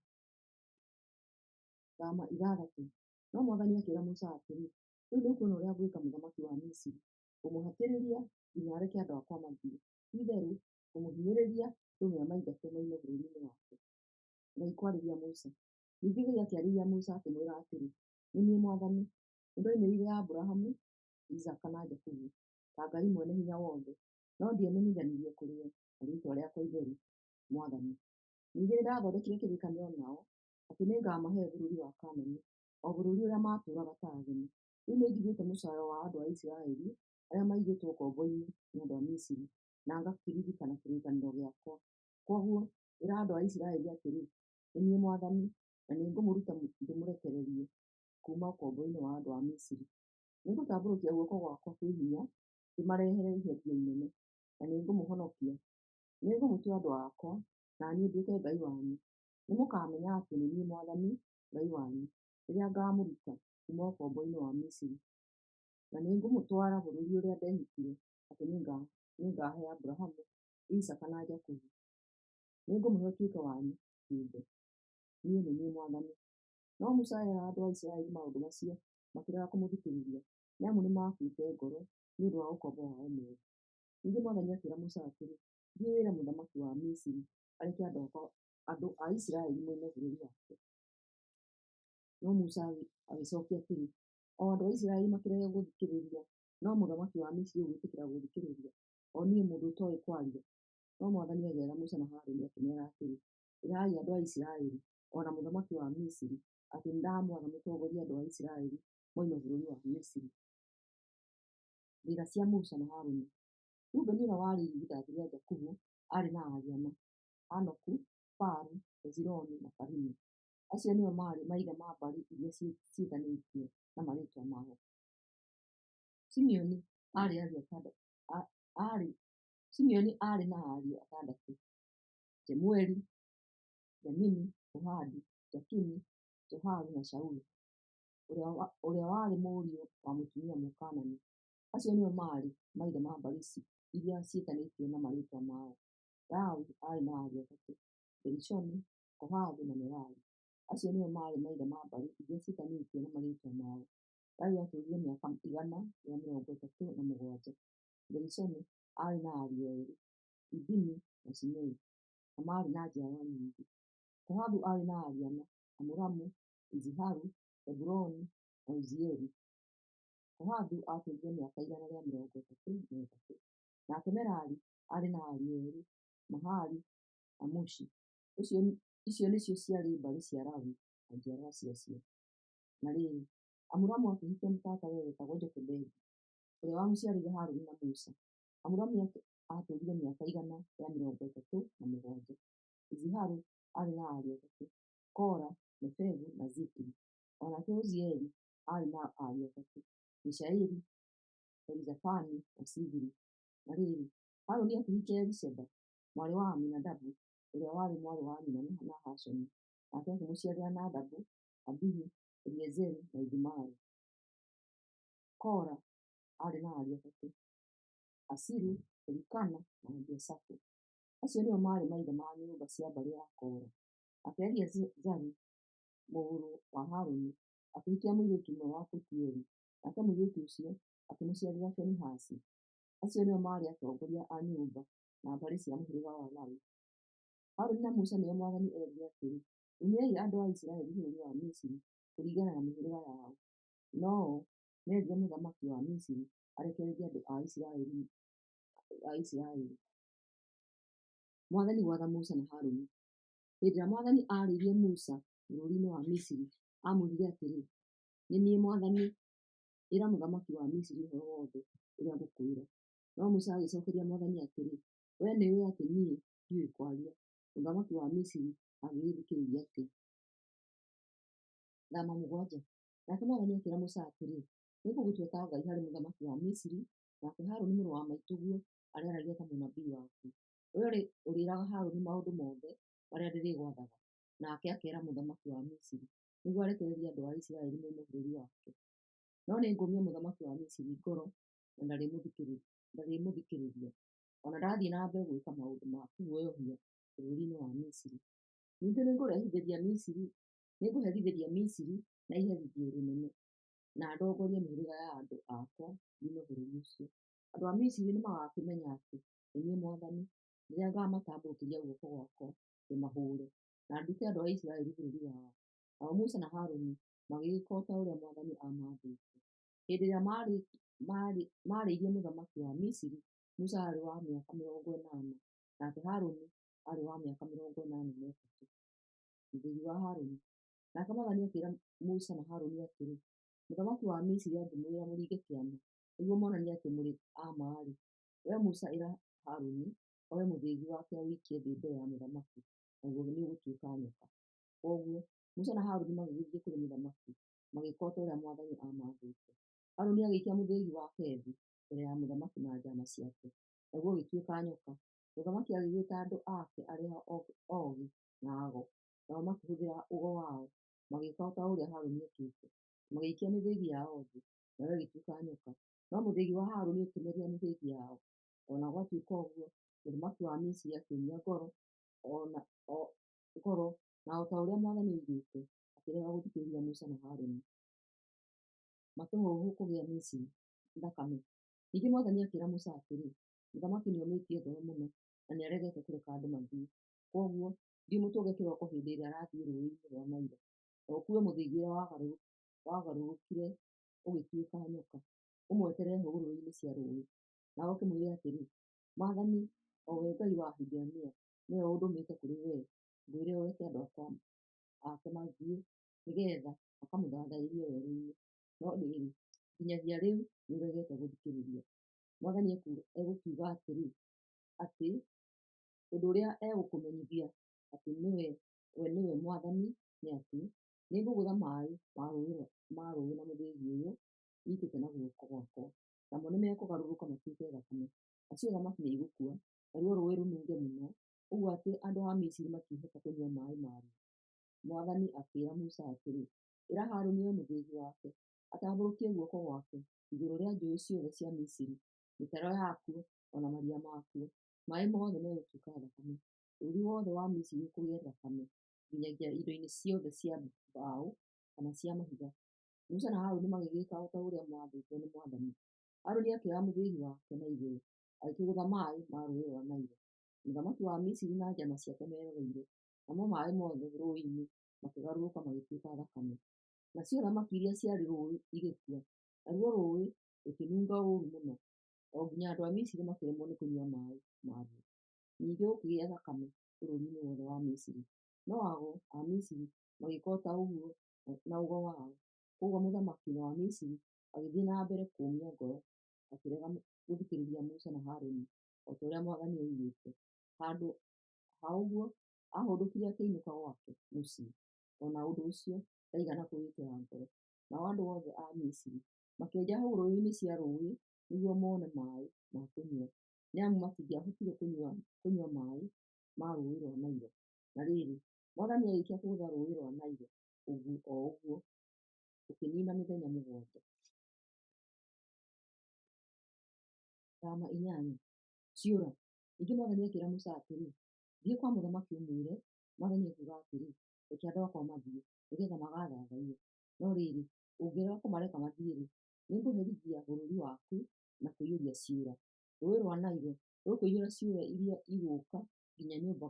Thama 6. No Mwathani akĩĩra Musa atĩrĩ, Rĩu nĩũkuona ũrĩa ngwĩka mũthamaki wa Misiri. Ngũmũhatĩrĩria nginya areke andũ akwa mathiĩ. Ti-itherũ ngũmũhinyĩrĩria ndũme amaingate moime bũrũri-inĩ wake. Ngai kwarĩria Musa. Ningĩ Ngai akĩarĩria Musa akĩmwĩra atĩrĩ, Nĩ niĩ Mwathani. Nĩndoimĩrĩire Aburahamu, Isaaka na Jakubu ta Ngai Mwene-Hinya-Wothe, no ndiemenyithanirie kũrĩ o na rĩĩtwa rĩakwa itheru, Mwathani. Ningĩ nĩndathondekire kĩrĩkanĩro nao atĩ nĩngamahe bũrũri wa Kaanani, o bũrũri ũrĩa maatũũraga ta ageni. Rĩu nĩnjiguĩte mũcaayo wa andũ a Isiraeli arĩa maigĩtwo ũkombo-inĩ nĩ andũ a Misiri, na ngakĩririkana kĩrĩkanĩro gĩakwa. Kwoguo ĩra andũ a Isiraeli atĩrĩ, 'Nĩ niĩ Mwathani, na nĩngũmũruta ndĩmũrekererie kuuma ũkombo-inĩ wa andũ a Misiri. Nĩngũtambũrũkia guoko gwakwa kwĩ hinya ndĩmarehere iherithia inene, na nĩngũmũhonokia. Nĩngũmũtua andũ akwa, na niĩ nduĩke Ngai wanyu. Nĩmũkamenya atĩ nĩ niĩ Mwathani Ngai wanyu. rĩrĩa ngaamũruta kuuma ũkombo-inĩ wa Misiri, na nĩngũmũtwara bũrũri ũrĩa ndehĩtire atĩ nĩngaahe Aburahaamu, Isaaka na Jakubu. Nĩngũmũhe ũtuĩke wanyu kĩũmbe. Niĩ nĩ niĩ mwathani. No Musa eera andũ a Isiraeli maũndũ macio, makĩrega kũmũthikĩrĩria, nĩ amu nĩmakuĩte ngoro nĩ ũndũ wa ũkombo wao mũũru. Ningĩ mwathani akĩĩra Musa atĩrĩ, Thiĩ wĩre mũthamaki wa Misiri areke andũ a Isiraeli moime bũrũri wake. No Musa agĩcookia atĩrĩ, O andũ a Isiraeli makĩrege gũthikĩrĩria, no mũthamaki wa Misiri ũgwĩtĩkĩra gũthikĩrĩria, o niĩ mũndũ ũtooĩ kwaria? No mwathani agĩatha Musa na Harũni akĩmeera atĩrĩ, Ĩrai andũ a Isiraeli, o na mũthamaki wa Misiri, atĩ nĩndamwatha mũtongorie andũ a Isiraeli moime bũrũri wa Misiri. Ndĩra cia Musa na Harũni. Rubeni ũrĩa warĩ irigithathi rĩa Jakubu aarĩ na ariũ ana: Hanoku, Palu, Hezironi na Karimi. Acio nĩo maarĩ maithe ma mbarĩ iria ciĩtanĩtio na marĩĩtwa mao. Simeoni aarĩ na ariũ atandatũ: Jemueli, Jamini, Ohadi, Jakini, Zoharu na Shaulu, ũrĩa warĩ mũriũ wa mũtumia Mũkaanani. Acio nĩo maarĩ maithe ma mbarĩ iria ciĩtanĩtio na marĩĩtwa mao. Lawi aarĩ na ariũ atatũ: Gerishoni, Kohathu na Merari. Acio nĩo maarĩ maithe ma mbarĩ iria ciĩtanĩtio na marĩĩtwa mao. Lawi aatũũrire mĩaka 137. Gerishoni aarĩ na ariũ eerĩ, Libini na Shimei, na maarĩ na njiarwa nyingĩ. Kohathu aarĩ na ariũ ana: Amuramu, Iziharu, Heburoni na Uzieli. Kohathu aatũũrire mĩaka 133. Nake Merari aarĩ na ariũ eerĩ, Mahali na Mushi. Icio nĩcio ciarĩ mbarĩ cia Lawi na njiarwa ciacio. Na rĩrĩ, Amuramu akĩhikia mũtatawe wetagwo Jokebedi, ũrĩa wamũciarĩire Harũni na Musa. Amuramu aatũũrire mĩaka 137. Iziharu aarĩ na ariũ atatũ: Kora, Nefegu na Zikri. O nake Uzieli aarĩ na ariũ atatũ: Mishaeli, Elizafani na Shithiri. Na rĩrĩ, Harũni akĩhikia Elisheba, mwarĩ wa Aminadabu, ũrĩa warĩ mwarĩ wa nyina na Nahashoni, nake akĩmũciarĩra Nadabu, Abihu, Eliazeru na Ithamaru. Kora aarĩ na ariũ atatũ: Asiru, Elikana na Abiasafu. Acio nĩo maarĩ maithe ma nyũmba cia mbarĩ ya Kora. Nake Eleazaru mũrũ wa Harũni akĩhikia mũirĩtu ũmwe wa Putieli, nake mũirĩtu ũcio akĩmũciarĩra Finehasi. Acio nĩo maarĩ atongoria a nyũmba na mbarĩ cia mũhĩrĩga wa Lawi. Harũni na Musa nĩo mwathani eerire atĩrĩ, Umiai andũ a Isiraeli bũrũri wa Misiri kũringana na mĩhĩrĩga yao. No-o merire mũthamaki wa Misiri arekererie andũ a Isiraeli. Mwathani gwatha Musa na Harũni. Hĩndĩ ĩrĩa mwathani aarĩirie Musa bũrũri-inĩ wa Misiri, aamwĩrire atĩrĩ, Nĩ niĩ mwathani, ĩra mũthamaki wa Misiri ũhoro wothe ũrĩa ngũkwĩra. No Musa agĩcookeria mwathani atĩrĩ, Wee nĩũĩ atĩ niĩ ndiũĩ kwaria, mũthamaki wa Misiri angĩgĩthikĩrĩria atĩa? Thama 7. Nake mwathani akĩĩra Musa atĩrĩ, Nĩngũgũtua ta Ngai harĩ mũthamaki wa Misiri, nake Harũni mũrũ wa maitũguo arĩaragia ta mũnabii waku. Wee ũrĩĩraga Harũni maũndũ mothe marĩa ndĩrĩgwathaga, nake akeera mũthamaki wa Misiri, nĩguo arekererie andũ a Isiraeli moime bũrũri wake. No nĩngũũmia mũthamaki wa Misiri ngoro, na ndarĩmũthikĩrĩria, o na ndathiĩ na mbere gwĩka maũndũ ma kũguoyohia bũrũri-inĩ wa Misiri. Ningĩ nĩngũherithĩria Misiri na iherithia rĩnene, na ndongorie mĩhĩrĩga ya andũ akwa yume bũrũri ũcio. Andũ a Misiri nĩmagakĩmenya atĩ nĩ niĩ mwathani, rĩrĩa ngaamatambũrũkĩria guoko gwakwa ndĩmahũũre, na ndute andũ a Isiraeli bũrũri wao. Nao Musa na Harũni magĩgĩka o ta ũrĩa mwathani aamaathĩte. Hĩndĩ ĩrĩa maarĩirie mũthamaki wa Misiri, Musa aarĩ wa mĩaka 80, nake Harũni aarĩ wa mĩaka 83. Mũthĩgi wa Harũni. Nake mwathani akĩĩra Musa na Harũni atĩrĩ, Mũthamaki wa Misiri angĩmwĩra mũringe kĩama nĩguo muonanie atĩ mũrĩ a ma-rĩ, wee Musa ĩra Harũni oe mũthĩgi wake aũikie thĩ mbere ya mũthamaki, naguo nĩũgũtuĩka nyoka. Kwoguo Musa na Harũni magĩgĩthiĩ kũrĩ mũthamaki, magĩĩka o ta ũrĩa mwathani aamaathĩte. Harũni agĩikia mũthĩgi wake thĩ mbere ya mũthamaki na njaama ciake, naguo ũgĩtuĩka nyoka. Mũthamaki agĩgĩĩta andũ ake arĩa oogĩ na ago, nao makĩhũthĩra ũgo wao. Magĩĩka o ta ũrĩa Harũni eekĩte. Magĩikia mĩthĩĩgi yao thĩ, nayo ĩgĩtuĩka nyoka, no mũthĩgi wa Harũni ũkĩmeria mĩthĩĩgi yao. O na gwatuĩka ũguo, mũthamaki wa Misiri akĩũmia ngoro, na o ta ũrĩa mwathani oigĩte, akĩrega gũthikĩrĩria Musa na Harũni. Matũhũhũ kũgĩa Misiri. Thakame. Ningĩ mwathani akĩĩra Musa atĩrĩ, Mũthamaki nĩomĩtie ngoro mũno na nĩaregete kũreka andũ mathiĩ. Kwoguo thiĩ ũmũtũnge kĩroko hĩndĩ ĩrĩa arathiĩ rũũĩ-inĩ rwa Nailo, na ũkuue mũthĩgi ũrĩa wagarũrũkire ũgĩtuĩka nyoka, ũmweterere hũgũrũrũ-inĩ cia rũũĩ. Nawe ũkĩmwĩre atĩrĩ, 'Mwathani, o we Ngai wa Ahibirania, nĩwe ũndũmĩte kũrĩ wee ngwĩre ũreke andũ ake mathiĩ, nĩgeetha makamũthathaĩrie werũ-inĩ. No rĩrĩ, nginyagia rĩu nĩũregete gũthikĩrĩria. Mwathani egũkiuga atĩrĩ, atĩ ũndũ ũrĩa egũkũmenyithia atĩ we nĩwe Mwathani nĩ atĩ, nĩngũgũtha maaĩ ma rũũĩ na mũthĩgi ũyũ nyiitĩte na guoko gwakwa, namo nĩmekũgarũrũka matuĩke thakame. Nacio thamaki nĩigũkua, naruo rũũĩ rũnunge mũno, ũguo atĩ andũ a Misiri matikahota kũnyua maaĩ maruo. Mwathani akĩĩra Musa atĩrĩ, Ĩra Harũni oe mũthĩgi wake, atambũrũkie guoko gwake igũrũ rĩa njũũĩ ciothe cia Misiri, mĩtaro yakuo, o na maria makuo. Maaĩ mothe megũtuĩka thakame. Bũrũri wothe wa Misiri ũkũgĩa thakame, nginyagia indo-inĩ ciothe cia mbaũ kana cia mahiga. Musa na Harũni magĩgĩka o ta ũrĩa maathĩtwo nĩ mwathani. Harũni akĩoya mũthĩgi wake na igũrũ, agĩkĩgũtha maaĩ ma rũũĩ rwa Nailo. Mũthamaki wa Misiri na njama ciake meroreire, namo maaĩ mothe rũũĩ-inĩ makĩgarũrũka magĩtuĩka thakame. Nacio thamaki iria ciarĩ rũũĩ igĩkua, naruo rũũĩ rũkĩnunga ũũru mũno, o nginya andũ a Misiri makĩremwo nĩ kũnyua maaĩ maruo. Ningĩ gũkĩgĩa thakame bũrũri-inĩ wothe wa Misiri, no ago a Misiri magĩĩka o ta ũguo na ũgo wao. Kwoguo mũthamaki wa Misiri agĩthiĩ na mbere kũũmia ngoro, akĩrega gũthikĩrĩria Musa na Harũni, o ta ũrĩa mwathani oigĩte. Handũ ha ũguo, aahũndũkire akĩinũka gwake mũciĩ. O na ũndũ ũcio ndaigana kũwĩkĩra ngoro. Nao andũ othe a Misiri makĩenja hũgũrũrũ-inĩ cia rũũĩ nĩguo mone maaĩ ma kũnyua, nĩ amu matingĩahotire kũnyua maaĩ ma rũũĩ rwa Nailo. Na rĩrĩ, mwathani aarĩkia kũgũtha rũũĩ rwa Nailo o ũguo, rũkĩniina mĩthenya 7. Thama 8. Ciũra. Ningĩ mwathani akĩĩra Musa atĩrĩ, Thiĩ kwa mũthamaki ũmwĩre, 'Mwathani ekuuga atĩrĩ, Reke andũ akwa mathiĩ, nĩgeetha magathathaiye. No rĩrĩ, ũngĩrega kũmareka mathiĩ-rĩ, nĩngũherithia bũrũri waku na kũiyũria ciũra. Rũũĩ rwa Nailo rũkũiyũra ciũra iria igũũka nginya nyũmba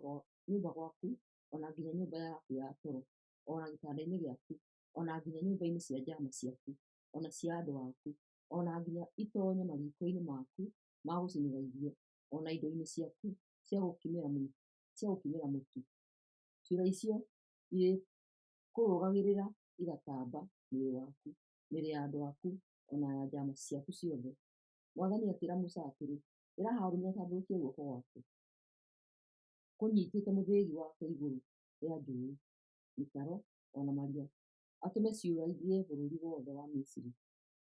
gwaku, o na nginya nyũmba yaku ya toro, o na gĩtanda-inĩ gĩaku, o na nginya nyũmba-inĩ cia njama ciaku, o na cia andũ aku, o na nginya itoonye mariiko-inĩ maku ma gũcinĩra irio, o na indo-inĩ ciaku cia gũkimĩra mũtu. Ciũra icio irĩkũrũgagĩrĩra igatamba mwĩrĩ waku, mĩĩrĩ ya andũ aku, o na ya njama ciaku ciothe. Mwathani akĩĩra Musa atĩrĩ, Ĩra Harũni atambũrũkie guoko gwake kũnyiitĩte mũthĩgi wake igũrũ rĩa njũũĩ, mĩtaro, o na maria, atũme ciũra igĩe bũrũri wothe wa Misiri.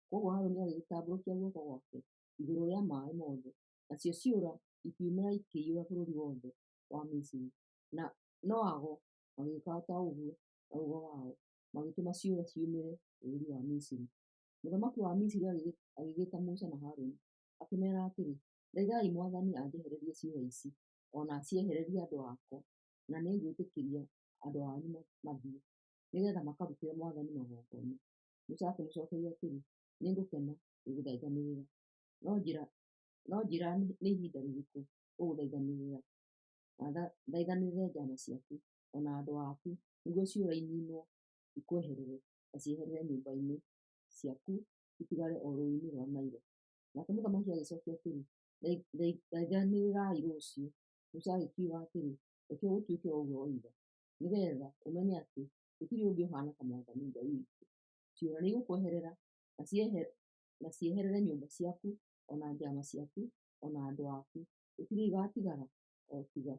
Kwoguo Harũni agĩgĩtambũrũkia guoko gwake igũrũ rĩa maaĩ mothe, nacio ciũra ikiumĩra ikĩiyũra bũrũri wothe wa Misiri. No ago magĩĩka o ta ũguo na ũgo wao, magĩtũma ciũra ciumĩre bũrũri wa Misiri. Mũthamaki wa Misiri agĩgĩta Musa na Harũni, akĩmeera atĩrĩ, Thaithai mwathani anjehererie ciũra ici, o na aciehererie andũ akwa, na nĩngwĩtĩkĩria andũ anyu mathiĩ, nĩgeetha makarutĩre mwathani magongona. Musa akĩmũcookeria atĩrĩ, Nĩngũkena gũgũthaithanĩrĩra, no njĩĩra nĩ ihinda rĩrĩkũ ũgũthaithanĩrĩra, na thaithanĩrĩre njama ciaku, o na andũ aku, nĩguo ciũra iniinwo ikweherere, na cieherere nyũmba-inĩ ciaku itigare o rũũĩ-inĩ rwa Nailo. Nake mũthamaki agĩcookia atĩrĩ, Thaithanĩrĩrai rũciũ. Musa agĩkiuga atĩrĩ, Reke gũtuĩke o ũguo woiga, nĩgeetha ũmenye atĩ gũtirĩ ũngĩ ũhaana ta Mwathani Ngai witũ. Ciũra nĩigũkweherera, na cieherere nyũmba ciaku, o na njama ciaku, o na andũ aku; gũtirĩ igaatigara o tiga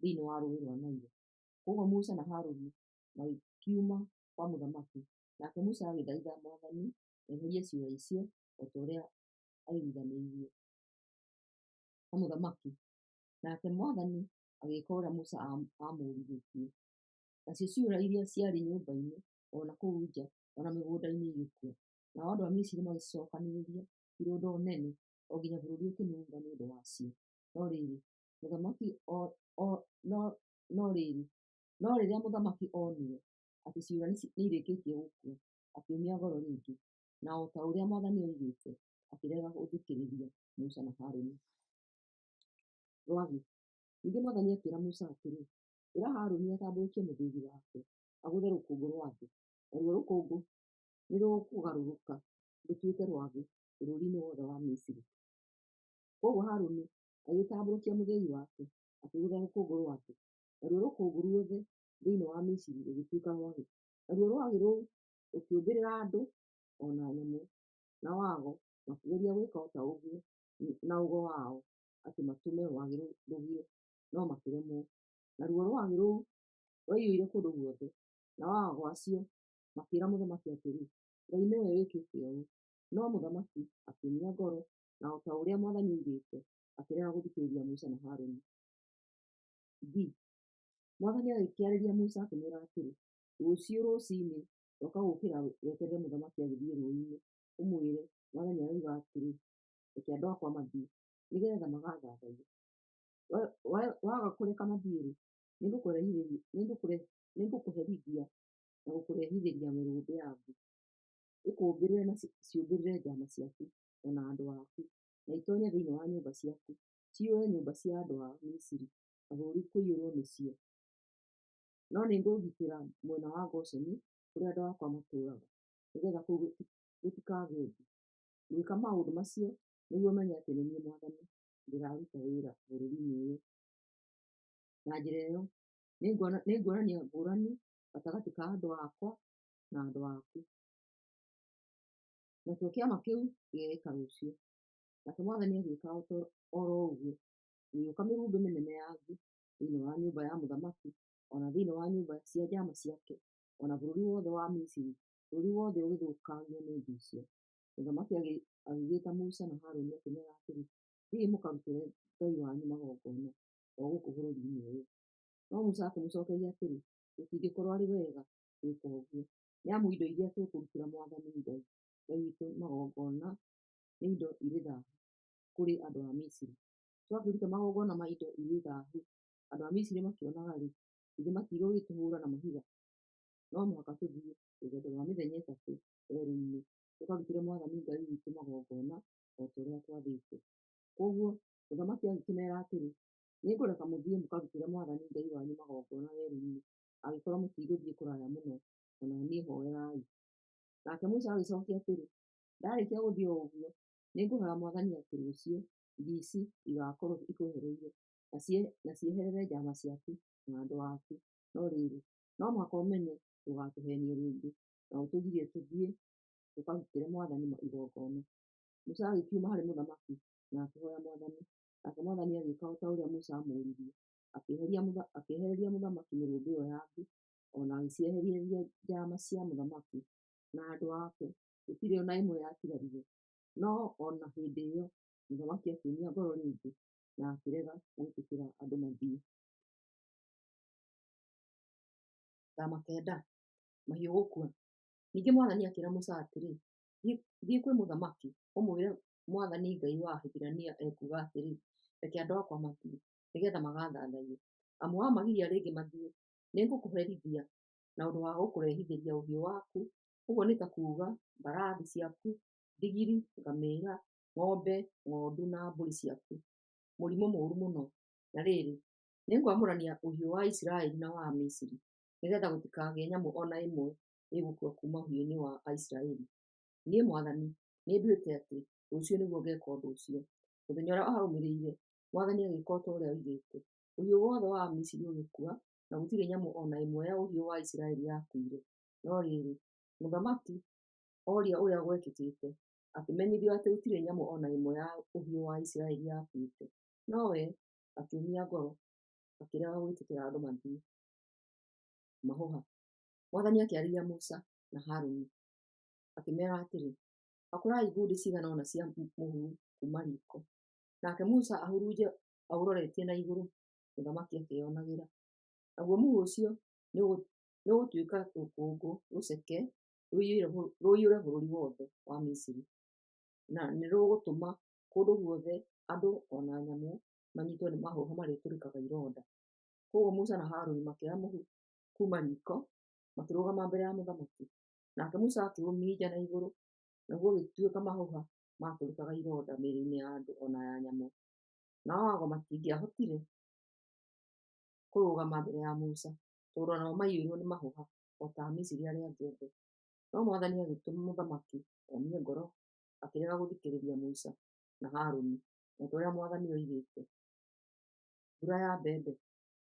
thĩinĩ wa rũũĩ rwa Nailo. Kwoguo Musa na Harũni magĩkiuma kwa mũthamaki, nake Musa agĩthaitha Mwathani eherie ciũra icio o ta ũrĩa aiguithanĩirie na mũthamaki, nake Mwathani agĩĩka ũrĩa Musa aamũũrĩtie. Nacio ciũra iria ciarĩ nyũmba-inĩ o na kũu nja, o na mĩgũnda-inĩ igĩkua. Nao andũ a Misiri magĩcicokanĩrĩria irũndo nene, o nginya bũrũri ũkĩnunga nĩ ũndũ wacio. No rĩrĩ, mũthamaki no, no rĩrĩ, no rĩrĩa mũthamaki onire atĩ ciũra nĩirĩkĩtie gũkua, akĩũmia ngoro rĩngĩ, na o ta ũrĩa mwathani oigĩte, akĩrega gũthikĩrĩria Musa na Harũni. Rwagĩ. Ningĩ mwathani akĩĩra Musa atĩrĩ, Ĩra Harũni atambũrũkie mũthĩgi wake agũthe rũkũngũ rwa thĩ, naruo rũkũngũ nĩrũkũgarũrũka rũtuĩke rwagĩ bũrũriinĩ wothe wa Misiri. Kwoguo Harũni agĩgĩtambũrũkia mũthĩgi wake, akĩgũtha rũkũngũ rwa thĩ, naruo rũkũngũ ruothe thĩinĩ wa Misiri rũgĩtuĩka rwagĩ. Naruo rwagĩ rũu rũkĩũmbĩrĩra andũ o na nyamũ, nao ago makĩgeria gwĩka o ta ũguo na ũgo wao atĩ matũme rwagĩ rũgĩe, no makĩremwo. Naruo rwagĩ rũu rwaiyũire kũndũ guothe, nao ago acio makĩĩra mũthamaki atĩrĩ, Ngai nĩwe wĩkĩte ũũ. No mũthamaki akĩũmia ngoro, na o ta ũrĩa mwathani oigĩte, akĩrega gũthikĩrĩria Musa na Harũni. B. Mwathani agĩkĩarĩria Musa akĩmwĩra atĩrĩ, Rũciũ rũcinĩ roka gũũkĩra weterere mũthamaki agĩthiĩ rũũĩ-inĩ, ũmwĩre, 'Mwathani aroiga atĩrĩ, reke andũ akwa mathiĩ, nĩgeetha magathathaiye. Waga kũreka mathiĩ-rĩ, nĩngũkũherithia na gũkũrehithĩria mĩrumbĩ ya ngi, ĩkũũmbĩrĩre na ciũmbĩrĩre njaama ciaku o na andũ aku, na itonye thĩinĩ wa nyũmba ciaku, ciyũre nyũmba cia andũ a Misiri, na bũrũri kũiyũrwo nĩcio. No nĩngũgitĩra mwena wa Gosheni kũrĩa andũ akwa matũũraga, nĩgeetha kũu gũtikagĩe ngi. Ngwĩka maũndũ macio nĩguo ũmenye atĩ nĩ niĩ Mwathani ndĩraruta wĩra bũrũri-inĩ ũyũ. Na njĩra ĩyo nĩnguonania ngũrani gatagatĩ ka andũ akwa na andũ aku. Nakĩo kĩama kĩu gĩgekĩka rũciũ. Nake Mwathani agĩĩka o ro ũguo, gũgĩũka mĩrumbĩ mĩnene ya ngi thĩinĩ wa nyũmba ya mũthamaki, o na thĩinĩ wa nyũmba cia njaama ciake, o na bũrũri wothe wa Misiri, bũrũri wothe ũgĩthũkangio nĩ ngi icio. Mũthamaki agĩgĩĩta Musa na Harũni akĩmeera atĩrĩ, Thiĩi mũkarutĩre Ngai wanyu magongona o gũkũ bũrũri-inĩ ũyũ. No Musa akĩmũcookeria atĩrĩ, Gũtingĩkorwo arĩ wega gwĩka ũguo, nĩ amu indo iria tũkũrutĩra Mwathani Ngai witũ magongona nĩ indo irĩ thaahu kũrĩ andũ a Misiri. Twakĩruta magongona ma indo irĩ thaahu andũ a Misiri makĩonaga-rĩ, githĩ matigũgĩtũhũũra na mahiga? No mũhaka tũthiĩ rũgendo rwa mĩthenya ĩtatũ werũ-inĩ tũkarutĩre Mwathani Ngai witũ magongona o ta ũrĩa atwathĩte. Kwoguo mũthamaki agĩkĩmeera atĩrĩ, Nĩngũreka mũthiĩ mũkarutĩre Mwathani Ngai wanyu magongona werũ-inĩ, angĩkorwo mũtigũthiĩ kũraya mũno, o na niĩ hooerai. Nake Musa agĩcookia atĩrĩ, Ndaarĩkia gũthiĩ o ũguo, nĩngũhooya Mwathani atĩ rũciũ ngi ici igaakorwo ikwehereire, na cieherere njaama ciaku na andũ aku. No rĩrĩ, no mũhaka ũmenye ndũgatũheenie rĩngĩ, na ũtũgirie tũthiĩ tũkarutĩre Mwathani igongona. Musa agĩkiuma harĩ mũthamaki na akĩhooya Mwathani. Nake Mwathani agĩĩka o ta ũrĩa Musa aamũũririe, akĩehereria mũthamaki mĩrumbĩ ĩyo ya ngi, o na agĩciehereria njaama cia mũthamaki na andũ ake, gũtirĩ o na ĩmwe yatigarire. No o na hĩndĩ ĩyo, mũthamaki akĩũmia ngoro rĩngĩ na akĩrega gwĩtĩkĩra andũ mathiĩ. Thama kenda, mahiũ gũkua. Ningĩ Mwathani akĩĩra Musa atĩrĩ, Thiĩ kwĩ mũthamaki, ũmwĩre Mwathani Ngai wa Ahibirania ekuuga atĩrĩ, 'Reke andũ akwa mathiĩ, nĩgeetha magathathaiye. Amu wamagiria rĩngĩ mathiĩ, nĩngũkũherithia na ũndũ wa gũkũrehithĩria ũhiũ waku, ũguo nĩ ta kuuga mbarathi ciaku, ndigiri, ngamĩĩra, ng'ombe, ng'ondu na mbũri ciaku, mũrimũ mũũru mũno. Na rĩrĩ, nĩngwamũrania ũhiũ wa Isiraeli na wa Amisiri, nĩgeetha gũtikagĩe nyamũ o na ĩmwe ĩgũkua kuuma ũhiũ-inĩ wa Aisiraeli. Niĩ Mwathani nĩnduĩte atĩ rũciũ nĩguo ngeeka ũndũ ũcio. Mũthenya ũrĩa warũmĩrĩire, Mwathani agĩĩka o ta ũrĩa oigĩte. Ũhiũ wothe wa Amisiri ũgĩkua, na gũtirĩ nyamũ o na ĩmwe ya ũhiũ wa Isiraeli yakuire. No rĩrĩ, mũthamaki oria ũrĩa gwekĩkĩte, akĩmenyithio atĩ gũtirĩ nyamũ o na ĩmwe ya ũhiũ wa Isiraeli yakuĩte. Nowe akĩũmia ngoro, akĩrega gwĩtĩkĩra andũ mathiĩ. Mahũha. Mwathani akĩarĩria Musa na Harũni, akĩmeera atĩrĩ, Hakũrai ngundi cigana ũna cia mũhu kuuma riiko. Nake Musa ahurunje aũroretie na igũrũ, mũthamaki akĩĩonagĩra. Naguo mũhu ũcio Nĩũgũtuĩka rũkũngũ rũceke rũiyũre bũrũri wothe wa Misiri, na nĩrũgũtũma kũndũ guothe andũ o na nyamũ manyitwo nĩ mahũha marĩtũrĩkaga ironda. Kwoguo Musa na Harũni makĩoya mũhu kuuma riiko, makĩrũgama mbere ya mũthamaki. Nake Musa akĩũminja na igũrũ, naguo ũgĩtuĩka mahũha maatũrĩkaga ironda mĩĩrĩ-inĩ ya andũ o na ya nyamũ. Nao ago matingĩahotire kũrũgama mbere ya Musa, tondũ o nao maiyũirwo nĩ mahũha o ta Amisiri arĩa angĩ othe. No Mwathani agĩtũma mũthamaki omie ngoro, akĩrega gũthikĩrĩria Musa na Harũni, o ta ũrĩa Mwathani oigĩte. Mbura ya mbembe.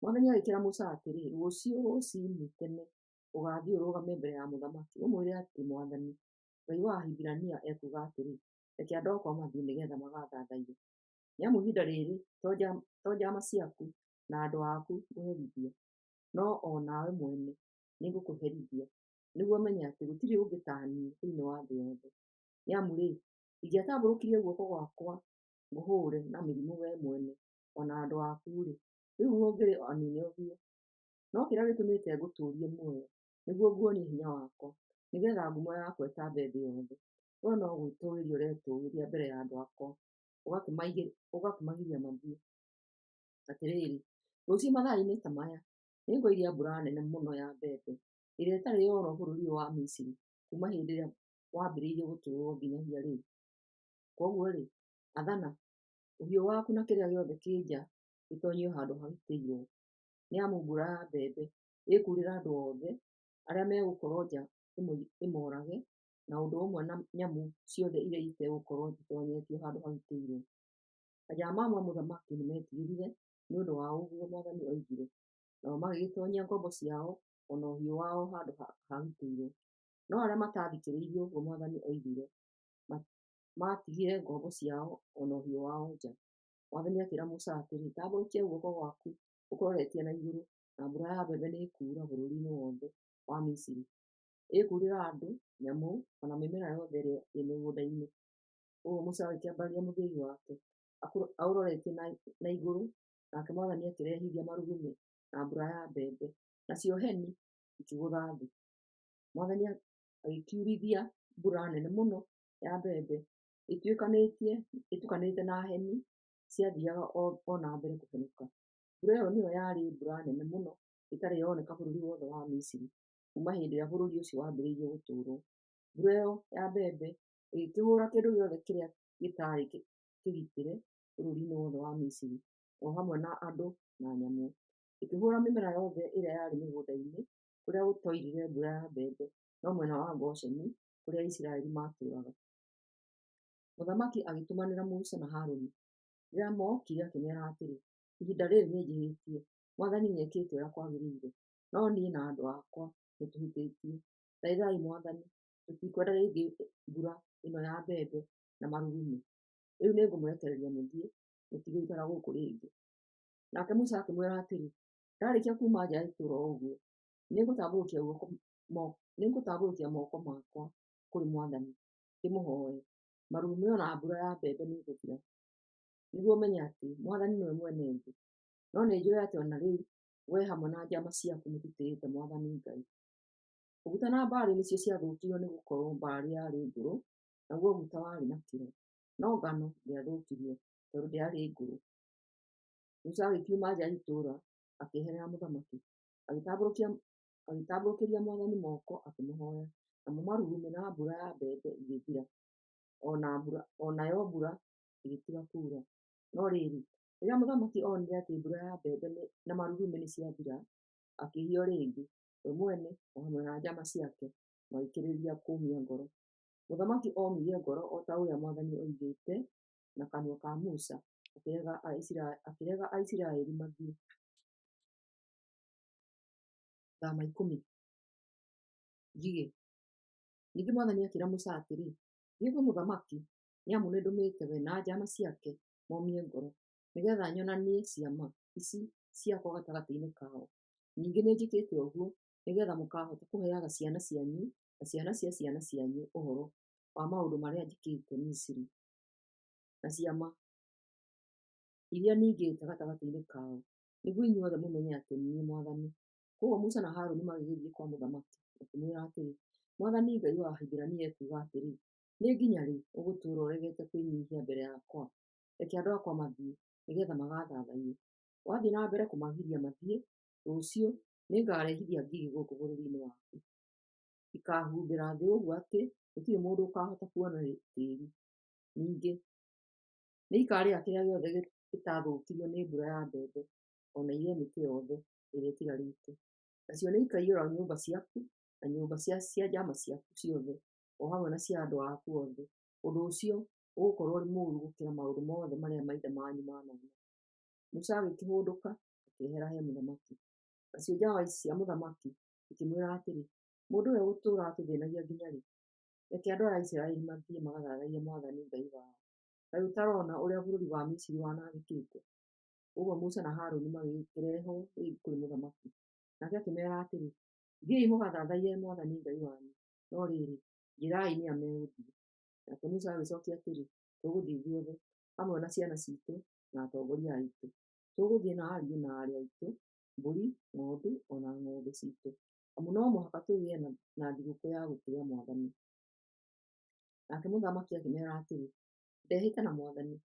Mwathani agĩkĩĩra Musa atĩrĩ, Rũciũ rũciinĩ tene ũgaathiĩ ũrũgame mbere ya mũthamaki, ũmwĩre atĩ Mwathani, Ngai wa Ahibirania ekuuga atĩrĩ, 'Reke andũ akwa mathiĩ nĩgeetha magathathaiye. Nĩ amu ihinda rĩrĩ to njaama ciaku na andũ aku ngũherithia, no o nawe mwene nĩngũkũherithia, nĩguo ũmenye atĩ gũtirĩ ũngĩ ta niĩ thĩinĩ wa thĩ yothe. Nĩ amu-rĩ, ingĩatambũrũkirie guoko gwakwa ngũhũũre na mĩrimũ wee mwene o na andũ aku-rĩ, rĩu mũngĩrĩ anine biũ. No kĩrĩa gĩtũmĩte ngũtũũrie muoyo nĩguo nguonie hinya wakwa, nĩgeetha ngumo yakwa ĩtambe thĩ yothe. Wee no gwĩtũũgĩria ũretũũgĩria mbere ya andũ akwa, ũgakĩmagiria mathiĩ. Atĩrĩrĩ, rũciũ mathaa-inĩ ta maya nĩngoiria mbura nene mũno ya mbembe, ĩrĩa ĩtarĩ yonwo bũrũri ũyũ wa Misiri kuuma hĩndĩ ĩrĩa wambĩrĩirie gũtũũrwo nginyagia rĩu. Kwoguo-rĩ, athana, ũhiũ waku na kĩrĩa gĩothe kĩ nja gĩtoonyio handũ hagitĩirwo. Nĩ amu mbura ya mbembe ĩkuurĩra andũ othe arĩa megũkorwo nja ĩmoorage, na ũndũ ũmwe na nyamũ ciothe iria itegũkorwo itoonyetio handũ hagitĩirwo. Anjaama amwe a mũthamaki nĩmetigĩrire nĩ ũndũ wa ũguo Mwathani oigire, nao magĩgĩtoonyia ngombo ciao o na ũhiũ wao handũ hagitĩirwo. No arĩa mataathĩkĩire ũguo Mwathani oigire, maatigire ngombo ciao o na ũhiũ wao nja. Mwathani akĩĩra Musa atĩrĩ, Tambũrũkia guoko gwaku ũkũroretie na igũrũ, na mbura ya mbembe nĩĩkuura bũrũriinĩ wothe wa Misiri. Ĩkuurĩra andũ, nyamũ, o na mĩmera yothe ĩrĩa ĩ mĩgũnda-inĩ. Kwoguo Musa agĩkĩambararia mũthĩgi wake aũroretie na igũrũ, nake Mwathani akĩrehithia marurumĩ na mbura ya mbembe, nacio heni ikĩgũtha thĩ. Mwathani agĩkiurithia mbura nene mũno ya mbembe ĩtukanĩte na heni ciathiaga o na mbere kũhenũka. Mbura ĩyo nĩyo yarĩ mbura nene mũno ĩtarĩ yoneka bũrũri wothe wa Misiri kuuma hĩndĩ ĩrĩa bũrũri ũcio wambĩrĩirie gũtũũrwo. Mbura ĩyo ya mbembe ĩgĩkĩhũũra kĩndũ gĩothe kĩrĩa gĩtaarĩ kĩgitĩre bũrũri-inĩ wothe wa Misiri, o hamwe na andũ na nyamũ. Ĩkĩhũũra mĩmera yothe ĩrĩa yarĩ mĩgũnda-inĩ kũrĩa gũtoirire mbura ya mbembe, no mwena wa Gosheni, kũrĩa Aisiraeli maatũũraga. Mũthamaki agĩtũmanĩra Musa na Harũni. Rĩrĩa mookire akĩmeera atĩrĩ, Ihinda rĩrĩ nĩnjĩhĩtie. Mwathani nĩekĩte ũrĩa kwagĩrĩire, no niĩ na andũ akwa nĩtũhĩtĩtie. Thaithai Mwathani, tũtikwenda rĩngĩ mbura ĩno ya mbembe na marurumĩ. Rĩu nĩngũmũrekereria mũthiĩ, mũtigũikara gũkũ rĩngĩ. Nake Musa akĩmwĩra atĩrĩ, Ndarĩkia kuuma nja ya itũũra o ũguo, nĩngũtambũrũkia moko makwa kũrĩ Mwathani, ndĩmũhooe. Marurumĩ o na mbura ya mbembe nĩigũthira, nĩguo ũmenye atĩ Mwathani nĩwe mwene thĩ. No nĩnjũũĩ atĩ o na rĩu wee hamwe na njaama ciaku mũtitĩĩte Mwathani Ngai. Ũguta na mbaarĩ nĩcio ciathũkirio nĩ gũkorwo mbaarĩ yarĩ ngũrũ, naguo ũguta warĩ na kĩro, no ngano ndĩathũkirio tondũ ndĩarĩ ngũrũ. Musa agĩkiuma nja ya itũũra akĩeherera mũthamaki, agĩtambũrũkĩria Mwathani moko akĩmũhooya, namo marurumĩ na mbura ya mbembe igĩthira, o nayo mbura ĩgĩtiga kuura. No rĩrĩ, rĩrĩa mũthamaki onire atĩ mbura ya mbembe na marurumĩ nĩciathira, akĩĩhia o rĩngĩ, we mwene o hamwe na njaama ciake magĩkĩrĩrĩria kũũmia ngoro. Mũthamaki oomirie ngoro o ta ũrĩa Mwathani oigĩte na kanua ka Musa, akĩrega Aisiraeli mathiĩ. Thama 10. Ngigĩ. Ningĩ Mwathani akĩĩra Musa atĩrĩ, Thiĩ kwĩ mũthamaki, nĩ amu nĩndũmĩte we na njaama ciake momie ngoro, nĩgeetha nyonanie ciama ici ciakwa gatagatĩ-inĩ kao. Ningĩ nĩnjĩkĩte ũguo nĩgeetha mũkaahota kũheaga ciana cianyu na ciana cia ciana cianyu ũhoro wa maũndũ marĩa njĩkĩte Misiri, na ciama iria ningĩte gatagatĩ-inĩ kao, nĩguo inyuothe mũmenye atĩ niĩ Mwathani. Kwoguo Musa na Harũni magĩgĩthiĩ kwa mũthamaki makĩmwĩra atĩrĩ, mwathani Ngai wa Ahibirania ekuuga atĩrĩ, 'Nĩ nginya rĩ ũgũtũũra ũregeete kwĩnyiihia mbere yakwa? Reke andũ aakwa mathiĩ, nĩ geetha magathaathaiye. Wathiĩ na mbere kũmagiria mathiĩ, rũũciũ nĩngareehithia ngigĩ gũũkũ bũrũriinĩ waku. Ikaahumbĩra thĩ ũguo atĩ gũtirĩ mũndũ ũkaahota kuona tĩĩri. Ningĩ nĩikaarĩa kĩrĩa gĩothe gĩtathũũkirio nĩ mbura ya mbembe, o na irĩe mĩtĩ yothe ĩrĩa ĩtigarĩĩte. Nacio nĩikaiyũra nyũmba ciaku, na nyũmba cia njaama ciaku ciothe, o hamwe na cia andũ aaku oothe. Ũndũ ũcio ũgũkorwo ũrĩ mũũru gũkĩra maũndũ moothe marĩa maithe maanyu maanoona. Musa agĩkĩhũndũka akĩehera he mũthamaki. Nacio njaama cia mũthamaki ikĩmwĩra atĩrĩ, Mũndũ ũyũ egũtũũra atũthĩĩnagia nginya rĩ? Reke andũ aya a Isiraeli mathiĩ magathaathaiye mwathani Ngai wao. Kaĩ ũtarona ũrĩa bũrũri wa Misiri wanangĩkĩte? Ũguo Musa na Harũni magĩkĩrehwo rĩngĩ kũrĩ mũthamaki. Nake akĩmeera atĩrĩ, Thiĩi mũgathaathaiye mwathani Ngai wanyu, no rĩrĩ, njĩĩrai nĩ a megũthiĩ. Nake Musa agĩcookia atĩrĩ, Tũgũthiĩ ithuothe, hamwe na ciana ciitũ na atongoria aitũ. Tũgũthiĩ na ariũ na aarĩ aitũ, mbũri, ng'ondu, o na ng'ombe ciitũ, amu no mũhaka tũgĩe na thigũkũ ya gũtĩĩa mwathani. Nake mũthamaki akĩmeera atĩrĩ, Ndehĩta na mwathani,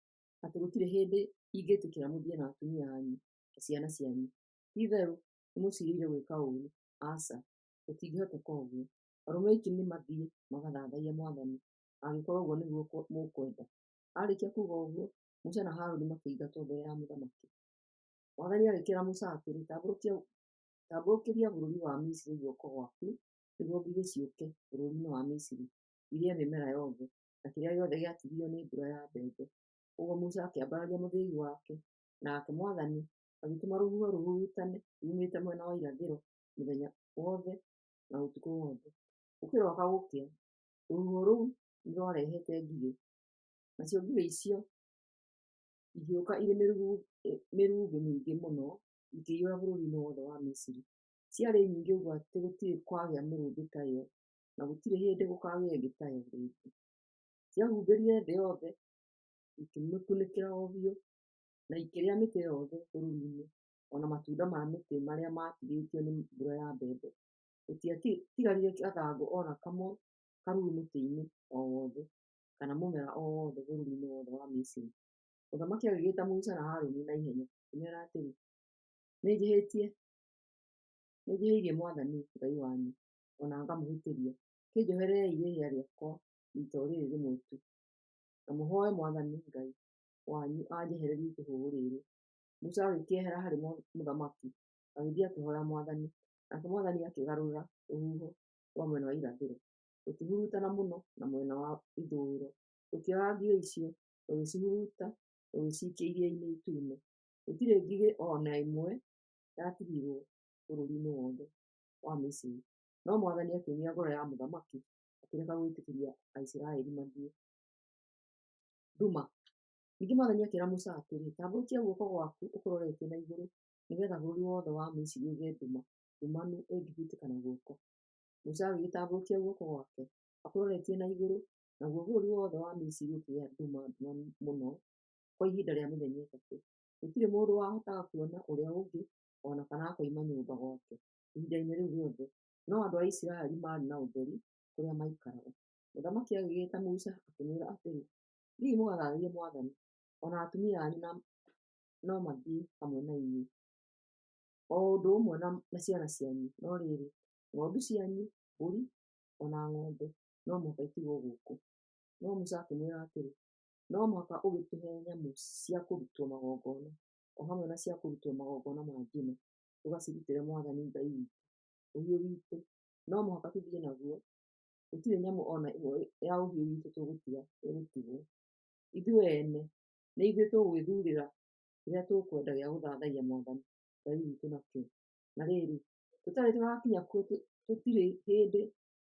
atĩ gũtirĩ hĩndĩ ingĩtĩkĩra mũthiĩ na atumia anyu na ciana cianyu. Ti-itherũ nĩmũciirĩire gwĩka ũũru. Aca, gũtingĩhoteka ũguo! Arũme oiki nĩmathiĩ magathathaiye mwathani, angĩkorwo ũguo nĩguo mũkwenda. Aarĩkia kuuga ũguo, Musa na Harũni makĩingatwo mbere ya mũthamaki. Mwathani agĩkĩĩra Musa atĩrĩ, Tambũrũkĩria bũrũri wa Misiri guoko gwaku nĩguo ngigĩ ciũke bũrũriinĩ wa Misiri irĩe mĩmera yothe na kĩrĩa gĩothe gĩatigirio nĩ mbura ya mbembe. Ũguo Musa akĩambararia mũthĩgi wake, nake mwathani agĩtũma rũhuho rũhurutane ruumĩte mwena wa irathĩro mũthenya wothe na ũtukũ wothe. Gũkĩroka gũkĩa, rũhuho rũu nĩrwarehete ngigĩ, nacio ngigĩ icio igĩũka irĩ mĩrumbĩ mĩingĩ mũno ikĩiyũra bũrũriinĩ wothe wa Misiri. Ciarĩ nyingĩ ũguo atĩ gũtirĩ kwagĩa mĩrumbĩ ta ĩyo, na gũtirĩ hĩndĩ gũkaagĩa ĩngĩ tayo rĩngĩ. Ciahumbĩrire thĩ yothe, ikĩmĩkunĩkĩra o biũ, na ikĩrĩa mĩtĩ yothe bũrũriinĩ, o na matunda ma mĩtĩ marĩa maatigĩtio nĩ mbura ya mbembe. Gũtiatigarire gathangũ o na kamwe karuru mũtĩ-inĩ o wothe, kana mũmera o wothe bũrũriinĩ wothe wa Misiri. Mũthamaki agĩgĩĩta Musa na Harũni na ihenya, akĩmeera atĩrĩ, Nĩnjĩhĩirie mwathani Ngai wanyu, o na ngamũhĩtĩria. Kĩnjoherei rĩĩhia rĩakwa riita o rĩrĩ rĩmwe tu, na mũhooe mwathani Ngai wanyu anjehererie itũhũhũ rĩĩrĩ. Musa agĩkĩehera harĩ mũthamaki, agĩthiĩ akĩhooya mwathani. Nake mwathani akĩgarũra rũhuho rwa mwena wa irathĩro, rũkĩhurutana mũno na mwena wa ithũĩro, rũkĩoya ngigĩ icio, rũgĩcihuruta, rũgĩciikia Iria-inĩ Itune. Gũtirĩ ngigĩ o na ĩmwe yatigirwo bũrũriinĩ wothe wa Misiri. No mwathani akĩũmia ngoro ya mũthamaki, akĩrega gwĩtĩkĩria Aisiraeli mathiĩ. Nduma. Ningĩ mwathani akĩĩra Musa atĩrĩ, Tambũrũkia guoko gwaku ũkũroretie na igũrũ, nĩ geetha bũrũri wothe wa Misiri ũgĩe nduma ndumanu ĩngĩhutĩka na guoko. Musa agĩgĩtambũrũkia guoko gwake akũroretie na igũrũ, naguo bũrũri wothe wa Misiri ũkĩgĩa nduma ndumanu mũno kwa ihinda rĩa mĩthenya ĩtatũ. Gũtirĩ mũndũ wahotaga kuona ũrĩa ũngĩ o na kana akoima nyũmba gwake ihinda-inĩ rĩu rĩothe, no andũ a Isiraeli maarĩ na ũtheri kũrĩa maikaraga. Mũthamaki agĩgĩĩta Musa akĩmwĩra atĩrĩ, Thiĩi mũgathathaiye mwathani, o na atumia anyu no mathiĩ hamwe na inyuĩ, o ũndũ ũmwe na ciana cianyu, no rĩrĩ, ng'ondu cianyu, mbũri, o na ng'ombe no mũhaka itigwo gũkũ. No Musa akĩmwĩra atĩrĩ, No mũhaka ũgĩtũhe nyamũ cia kũrutwo magongona, o hamwe na cia kũrutwo magongona ma njino, tũgacirutĩre mwathani Ngai witũ. Ũhiũ witũ no mũhaka tũthiĩ naguo, gũtirĩ nyamũ o na ĩmwe ya ũhiũ witũ tũgũtiga ĩgũtigwo. Ithuĩ ene nĩ ithuĩ tũgwĩthuurĩra kĩrĩa tũkwenda gĩa gũthathaiya mwathani Ngai witũ nakĩo. Na rĩrĩ, tũtarĩ tũrakinya kuo tũtirĩ hĩndĩ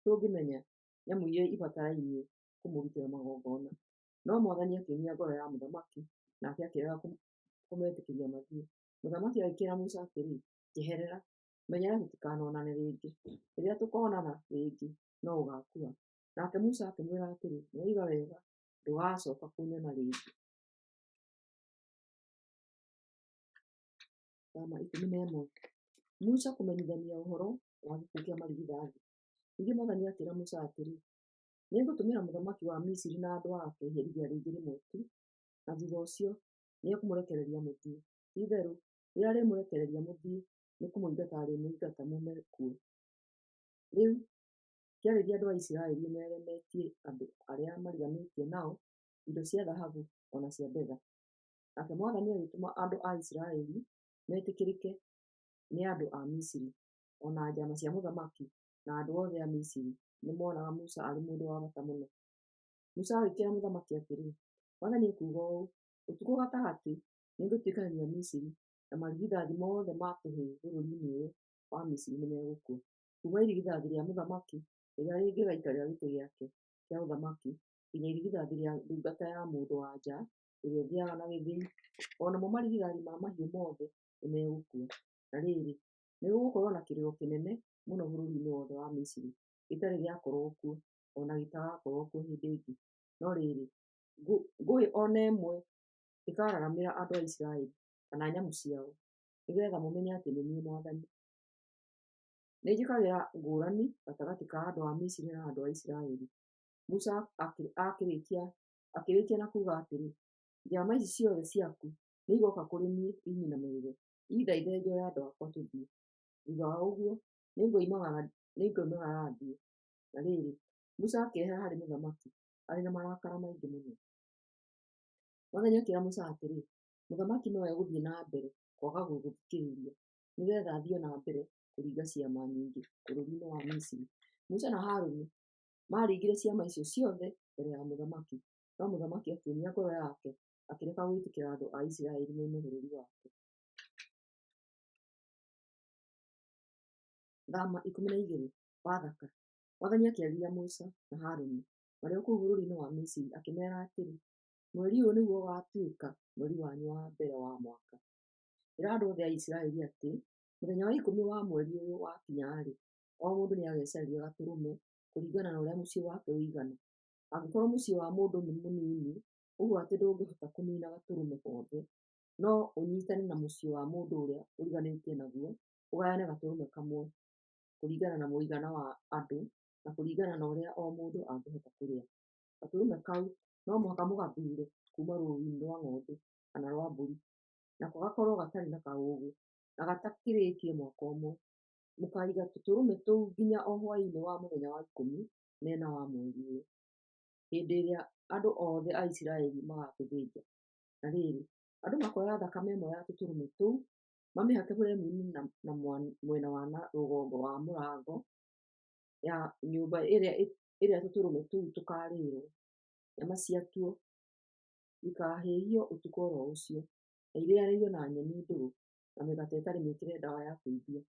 tũngĩmenya nyamũ iria ibatarainie kũmũrutĩra magongona. No mwathani akĩũmia ngoro ya mũthamaki, nake akĩrega kũmetĩkĩria mathiĩ. Mũthamaki agĩkĩĩra Musa atĩrĩ, Njeherera! Menyerera tũtikanonane rĩngĩ. Rĩrĩa tũkoonana rĩngĩ, no ũgaakua. Nake Musa akĩmwĩra atĩrĩ, Nĩwoiga wega, ndũgacooka kũnyona rĩngĩ. Thama 11. Musa kũmenyithania ũhoro wa gĩkuũ kĩa marigithathi. Ningĩ mwathani akĩĩra Musa atĩrĩ, Nĩngũtũmĩra mũthamaki wa Misiri na andũ aake iherithia rĩngĩ rĩmwe tu, na thuutha ũcio nĩekũmũrekereria mũthiĩ. Ti itherũ rĩrĩa arĩmũrekereria mũthiĩ, nĩkũmũingata arĩmũingata muume kuo. Rĩu kĩarĩrie andũ a Isiraeli ũmeere meetie andũ arĩa mariganĩĩtie nao indo cia thahabu o na cia betha. Nake mwathani agĩtũma andũ a Isiraeli metĩkĩrĩke nĩ andũ a Misiri. O na njaama cia mũthamaki na andũ oothe a Misiri nĩmoonaga Musa arĩ mũndũ wa bata mũno. Musa agĩkĩĩra mũthamaki atĩrĩ, mwathani ekuuga ũũ, 'Ũtukũ gatagatĩ nĩngũtuĩkanĩria Misiri, na marigithathi moothe ma tũhĩĩ bũrũriinĩ ũyũ wa Misiri nĩmegũkua, kuuma irigithathi rĩa mũthamaki rĩrĩa rĩngĩgaikarĩra gĩtĩ gĩake kĩa ũthamaki nginya irigithathi rĩa ndungata ya mũndũ wa nja ĩrĩa ĩthĩaga na gĩthĩi, o namo marigithathi ma mahiũ mothe nĩmegũkua. Na rĩrĩ, nĩgũgũkorwo na kĩrĩro kĩnene mũno bũrũriinĩ wothe wa Misiri, gĩtarĩ gĩakorwo kuo, o na gĩtigaakorwo kuo hĩndĩ ĩngĩ. No rĩrĩ, ngũĩ o na ĩmwe ndĩkararamĩra andũ a Isiraeli kana nyamũ ciao, nĩgeetha mũmenye atĩ nĩ niĩ mwathani. Nĩnjĩkagĩra ngũũrani gatagatĩ ka andũ a Misiri na andũ a Isiraeli. Musa akĩrĩkia na kuuga atĩrĩ, Njaama ici ciothe ciaku nĩigooka kũrĩ niĩ inyinamĩrĩre, iithaithe njoe andũ akwa tũthiĩ. Thuutha wa ũguo nĩngoimagara thiĩ. Na rĩrĩ, Musa akĩehera harĩ mũthamaki arĩ na marakara maingĩ mũno. Mwathani akĩĩra Musa atĩrĩ, Mũthamaki no egũthiĩ na mbere kwaga gũgũthikĩrĩria, nĩgeetha thiĩ o na mbere kũringa ciama nyingĩ bũrũriinĩ wa Misiri. Musa na Harũni maaringire ciama icio ciothe mbere ya mũthamaki, no mũthamaki akĩũmia ngoro yake akĩrega gwĩtĩkĩra andũ a Isiraeli moime bũrũri wake. Thama 12, Bathaka. Mwathani akĩarĩria Musa na Harũni marĩ o kũu bũrũriinĩ wa Misiri akĩmeera atĩrĩ, Mweri ũyũ nĩguo ũgaatuĩka mweri wanyu wa mbere wa mwaka. Ĩra andũ othe a Isiraeli atĩ, 'Mũthenya wa 10 wa mweri ũyũ wakinya-rĩ, o mũndũ nĩagecarĩria gatũrũme kũringana na ũrĩa mũciĩ wake ũigana. Angĩkorwo mũciĩ wa mũndũ nĩ mũnini ũguo atĩ ndũngĩhota kũniina gatũrũme gothe, no ũnyiitane na mũciĩ wa mũndũ ũrĩa ũriganĩtie naguo ũgayane gatũrũme kamwe, kũringana na mũigana wa andũ na kũringana na ũrĩa o mũndũ angĩhota kũrĩa. Gatũrũme kau no mũhaka mũgathuure kuuma rũũru-inĩ rwa ng'ondu kana rwa mbũri, nako gakorwo gatarĩ na kaũũgũ na gatakĩrĩtie mwaka ũmwe. Mũkaaiga tũtũrũme tũu nginya o hwaĩ-inĩ wa mũthenya wa 14 wa mweri ũyũ, hĩndĩ ĩrĩa andũ othe a Isiraeli magaatũthĩnja. Na rĩrĩ, andũ makoya thakame ĩmwe ya tũtũrũme tũu mamĩhake buremu-inĩ na mwena wa na rũgongo wa mũrango ya nyũmba ĩrĩa tũtũrũme tũu tũkaarĩĩrwo. Nyama ciatuo ikaahĩhio ũtukũ o ro ũcio, na irĩanĩrio na nyeni ndũrũ na mĩgate ĩtarĩ mĩĩkĩre ndawa ya kũimbia.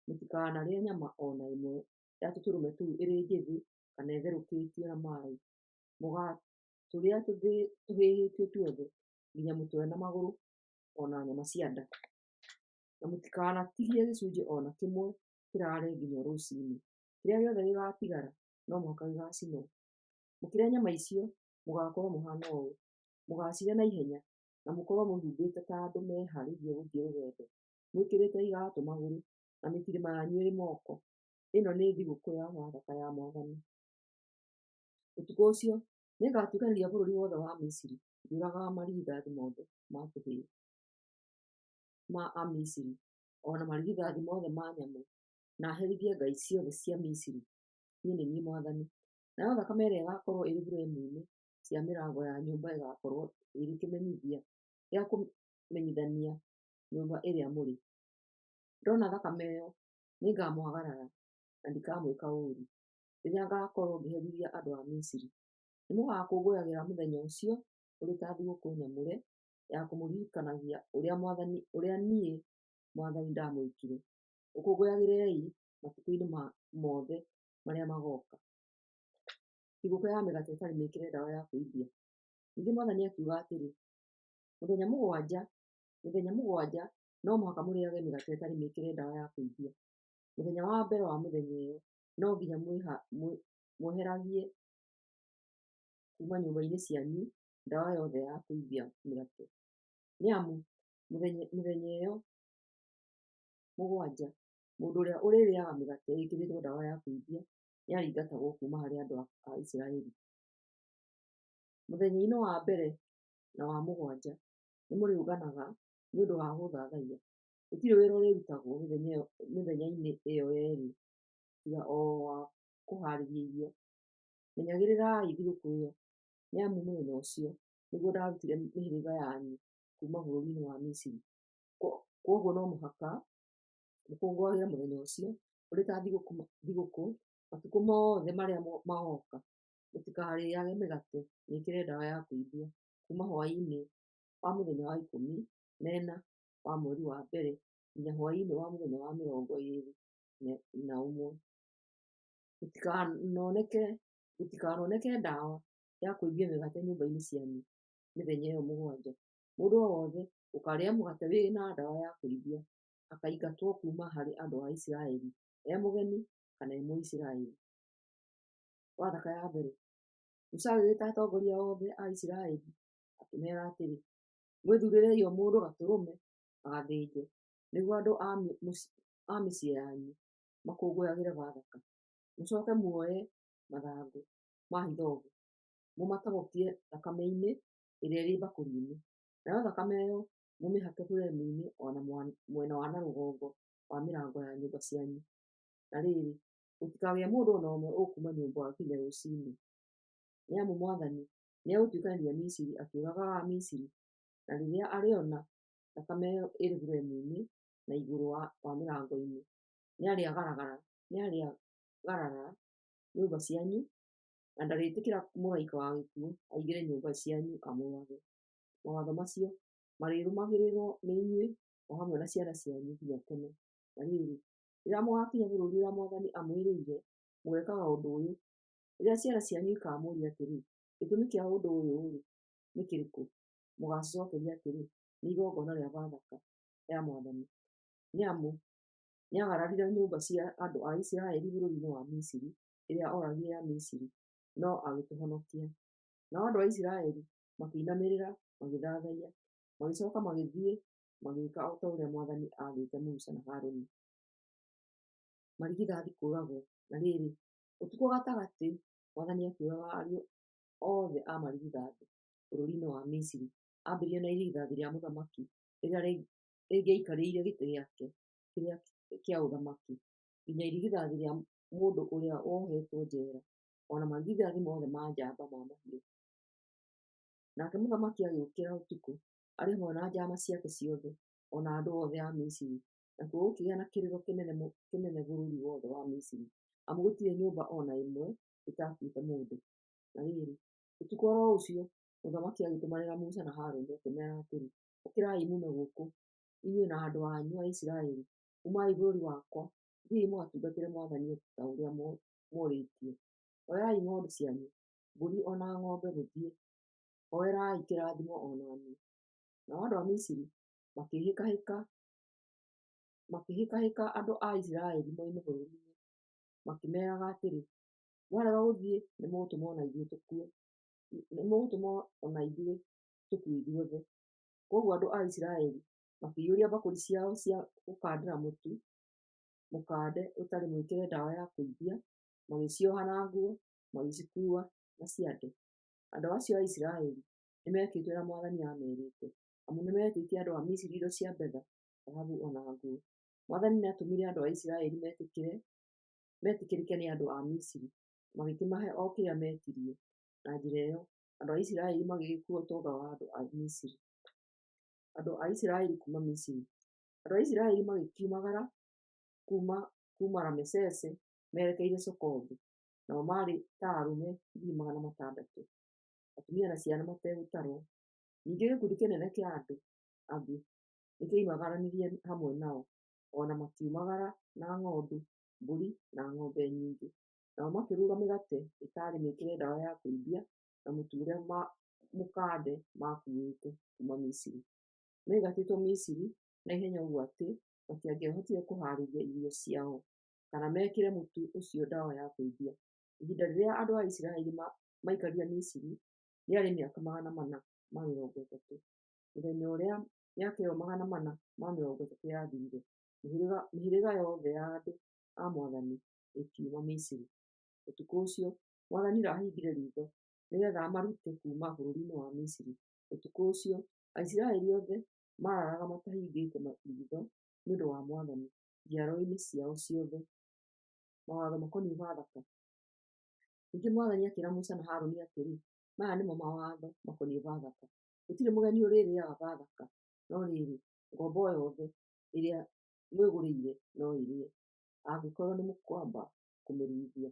Mũtikanarĩe nyama o na ĩmwe ya tũtũrũme tũu ĩrĩ njĩthĩ kana ĩtherũkĩtio na maaĩ; mũgaatũrĩa tũhĩhĩtio tuothe, nginya mũtwe na magũrũ, o na nyama cia nda. Na mũtikanatigie gĩcunjĩ o na kĩmwe kĩraare nginya rũciinĩ; kĩrĩa gĩothe gĩgaatigara no mũhaka gĩgaacinwo. Mũkĩrĩa nyama icio mũgaakorwo mũhaana ũũ: Mũgaacirĩa na ihenya, na mũkorwo mwĩhumbĩte ta andũ mehaarĩirie gũthiĩ rũgendo, mwĩkĩrĩte iraatũ magũrũ, na mĩtirima yanyu ĩrĩ moko. Ĩno nĩ thigũkũ ya Bathaka ya Mwathani. Ũtukũ ũcio nĩngatuĩkanĩria bũrũri wothe wa Misiri, ngĩũragaga marigithathi mothe ma tũhĩĩ ma Amisiri, o na marigithathi mothe ma nyamũ, na herithie ngai ciothe cia Misiri. Niĩ nĩ niĩ mwathani. Nayo thakame ĩrĩa ĩgaakorwo ĩrĩ buremu-inĩ cia mĩrango ya nyũmba ĩgaakorwo ĩrĩ kĩmenyithia gĩa kũmenyithania nyũmba ĩrĩa mũrĩ. Ndona thakame ĩyo, nĩngamwagarara na ndikamwĩka ũũru, rĩrĩa ngaakorwo ngĩherithia andũ a Misiri. Nĩmũgakũngũyagĩra mũthenya ũcio ũrĩ ta thigũkũ nyamũre ya kũmũririkanagia ũrĩa niĩ mwathani ndamwĩkire. Ũkũngũyagĩrei matukũ-inĩ mothe marĩa magooka. Thigũkũ ya Mĩgate Ĩtarĩ Mĩĩkĩre Ndawa ya Kũimbia. Ningĩ Mwathani akiuga atĩrĩ, Mĩthenya mũgwanja no mũhaka mũrĩĩage mĩgate ĩtarĩ mĩĩkĩre ndawa ya kũimbia. Mũthenya wa mbere wa mĩthenya ĩyo no nginya mweheragie kuuma nyũmba-inĩ cianyu ndawa yothe ya kũimbia mĩgate, nĩ amu mĩthenya ĩyo mũgwanja Mũndũ ũrĩa ũrĩrĩaga mĩgate ĩĩkĩrĩtwo ndawa ya kũimbia nĩarĩingatagwo kuuma harĩ andũ a Isiraeli. Mũthenya-inĩ wa mbere na wa mũgwanja nĩmũrĩũnganaga nĩ ũndũ wa gũthathaiya. Gũtirĩ wĩra ũrĩrutagwo mĩthenya-inĩ ĩyo yeerĩ tiga o wa kũhaarĩria irio. Menyagĩrĩrai thigũkũ ĩyo, nĩ amu mũthenya ũcio nĩguo ndaarutire mĩhĩrĩga yanyu kuuma bũrũri wa Misiri. Kwoguo no mũhaka mũkũngũagĩre mũthenya ũcio ũrĩ ta thigũkũ matukũ mothe marĩa magooka. Mũtikarĩĩage mĩgate mĩĩkĩre ndawa ya kũimbia kuuma hwaĩ-inĩ wa mũthenya wa 14 wa mweri wa mbere nginya hwaĩ-inĩ wa mũthenya wa 21. Gũtikanoneke ndawa ya kũimbia mĩgate nyũmba-inĩ cianyu mĩthenya ĩyo mũgwanja. Mũndũ o wothe ũkaarĩa mũgate wĩ na ndawa ya kũimbia akaaingatwo kuuma harĩ andũ a Isiraeli, e mũgeni kana Mũisiraeli. Bathaka ya mbere. Musa agĩĩta atongoria othe a Isiraeli, akĩmeera atĩrĩ, Mwĩthuurĩrei o mũndũ gatũrũme agathĩnje, nĩguo andũ a mĩciĩ yanyu makũngũyagĩre Bathaka. Mũcooke muoe mathangũ ma hithobu, mũmatobokie thakame-inĩ ĩrĩa ĩrĩ mbakũri-inĩ. Nayo thakame ĩyo mũmĩhake buremu-inĩ o na mwena wa na rũgongo wa mĩrango ya nyũmba cianyu. Na rĩrĩ, gũtikagĩe mũndũ o na ũmwe ũkuuma nyũmba nginya rũciinĩ. Nĩ amu Mwathani nĩegũtuĩkanĩria Misiri akĩũragaga Amisiri, na rĩrĩa arĩona thakame ĩyo ĩrĩ buremu-inĩ na igũrũ wa mĩrango-inĩ, nĩarĩagarara nyũmba cianyu, na ndarĩtĩkĩra mũraika wa gĩkuũ aingĩre nyũmba cianyu amũũrage. Mawatho macio marĩrũmagĩrĩrwo nĩ inyuĩ o hamwe na ciana cianyu nginya tene. Na rĩrĩ, rĩrĩa mũgaakinya bũrũri ũrĩa Mwathani amwĩrĩire, mũgeekaga ũndũ ũyũ: Rĩrĩa ciana cianyu ikaamũũria atĩrĩ, ‘Gĩtũmi kĩa ũndũ ũyũ-rĩ, nĩ kĩrĩkũ?’ Mũgaacicookeria atĩrĩ, ‘Nĩ igongona rĩa Bathaka ya Mwathani, nĩ amu nĩaagararire nyũmba cia andũ a Isiraeli bũrũri-inĩ wa Misiri rĩrĩa ooragire Amisiri, no agĩtũhonokia.’ Nao andũ a Isiraeli makĩinamĩrĩra magĩthathaiya, magĩcooka magĩthiĩ magĩĩka o ta ũrĩa Mwathani aathĩte Musa na Harũni. Marigithathi Kũũragwo. Na rĩrĩ, ũtukũ gatagatĩ Mwathani akĩũraga ariũ othe a marigithathi bũrũri-inĩ wa Misiri, ambĩrĩirie na irigithathi rĩa mũthamaki rĩrĩa rĩngĩaikarĩire gĩtĩ gĩake kĩa ũthamaki, nginya irigithathi rĩa mũndũ ũrĩa wohetwo njeera, o na marigithathi mothe ma njamba ma mahiũ. Nake mũthamaki agĩũkĩra ũtukũ, arĩ hamwe na njaama ciake ciothe, o na andũ othe a Misiri, nakuo gũkĩgĩa na kĩrĩro kĩnene bũrũri wothe wa Misiri, amu gũtirĩ nyũmba o na ĩmwe ĩtaakuĩte mũndũ. Na rĩrĩ, ũtukũ o ro ũcio mũthamaki agĩtũmanĩra Musa na Harũni, akĩmeera atĩrĩ, Ũkĩrai muume gũkũ, inyuĩ na andũ anyu a Isiraeli! Umai bũrũri wakwa! Thiĩi mũgatungatĩre Mwathani o ta ũrĩa mũũrĩtie. Oyai ng'ondu cianyu, mbũri o na ng'ombe mũthiĩ. Hooerai kĩrathimo o na niĩ. Nao andũ a Misiri makĩhĩkahĩka andũ a Isiraeli moime bũrũri-inĩ, makĩmeeraga atĩrĩ, Mwarega gũthiĩ nĩmũgũtũma o na ithuĩ tũkue ithuothe. Kwoguo andũ a Isiraeli makĩiyũria mbakũri ciao cia gũkandĩra mũtu mũkande ũtarĩ mwĩkĩre ndawa ya kũimbia, magĩcioha na nguo, magĩcikuua na ciande. Andũ acio a Isiraeli nĩmekĩte ũrĩa Mwathani aamerĩte, amu nĩmetĩtie andũ a Misiri indo cia betha, thahabu o na nguo. Mwathani nĩatũmire andũ a Isiraeli metĩkĩrĩke nĩ andũ a Misiri, magĩkĩmahe o kĩrĩa meetirie. Na njĩra ĩyo andũ a Isiraeli magĩgĩkuua ũtonga wa andũ a Misiri. Andũ a Isiraeli kuuma Misiri. Andũ a Isiraeli magĩkiumagara kuuma Ramesese merekeire Sukothu, nao maarĩ ta arũme 600,000, atumia na ciana mategũtarwo. Ningĩ gĩkundi kĩnene kĩa andũ angĩ nĩkĩoimagaranirie hamwe nao, o na makiumagara na ng'ondu, mbũri na ng'ombe nyingĩ. Nao makĩruga mĩgate ĩtarĩ mĩĩkĩre ndawa ya kũimbia na mũtu ũrĩa mũkande maakuuĩte kuuma Misiri. Maingatĩtwo Misiri na ihenya ũguo atĩ matiangĩahotire kũhaarĩria irio ciao, kana mekĩre mũtu ũcio ndawa ya kũimbia. Ihinda rĩrĩa andũ a Isiraeli maikarire Misiri rĩarĩ mĩaka 430. Mũthenya ũrĩa mĩaka ĩyo 430 yathirire, Mĩhĩrĩga yothe ya andũ a Mwathani ĩkiuma Misiri. Ũtukũ ũcio Mwathani ndaahingire riitho nĩ geetha amarute kuuma bũrũriinĩ wa Misiri. Ũtukũ ũcio Aisiraeli oothe maaraaraga matahingĩĩte riitho nĩ ũndũ wa mwathani, njiarwainĩ ciao ciothe. Mawatho makoniĩ Bathaka. Ningĩ mwathani akĩĩra Musa na Harũni atĩrĩ, Maya nĩ mo mawatho makoniĩ Bathaka. Gũtirĩ mũgeni ũrĩrĩaga Bathaka, no rĩĩrĩ, ngombo o yothe ĩrĩa mwĩgũrĩire no ĩrĩe, angĩkorwo nĩmũkwamba kũmĩruithia.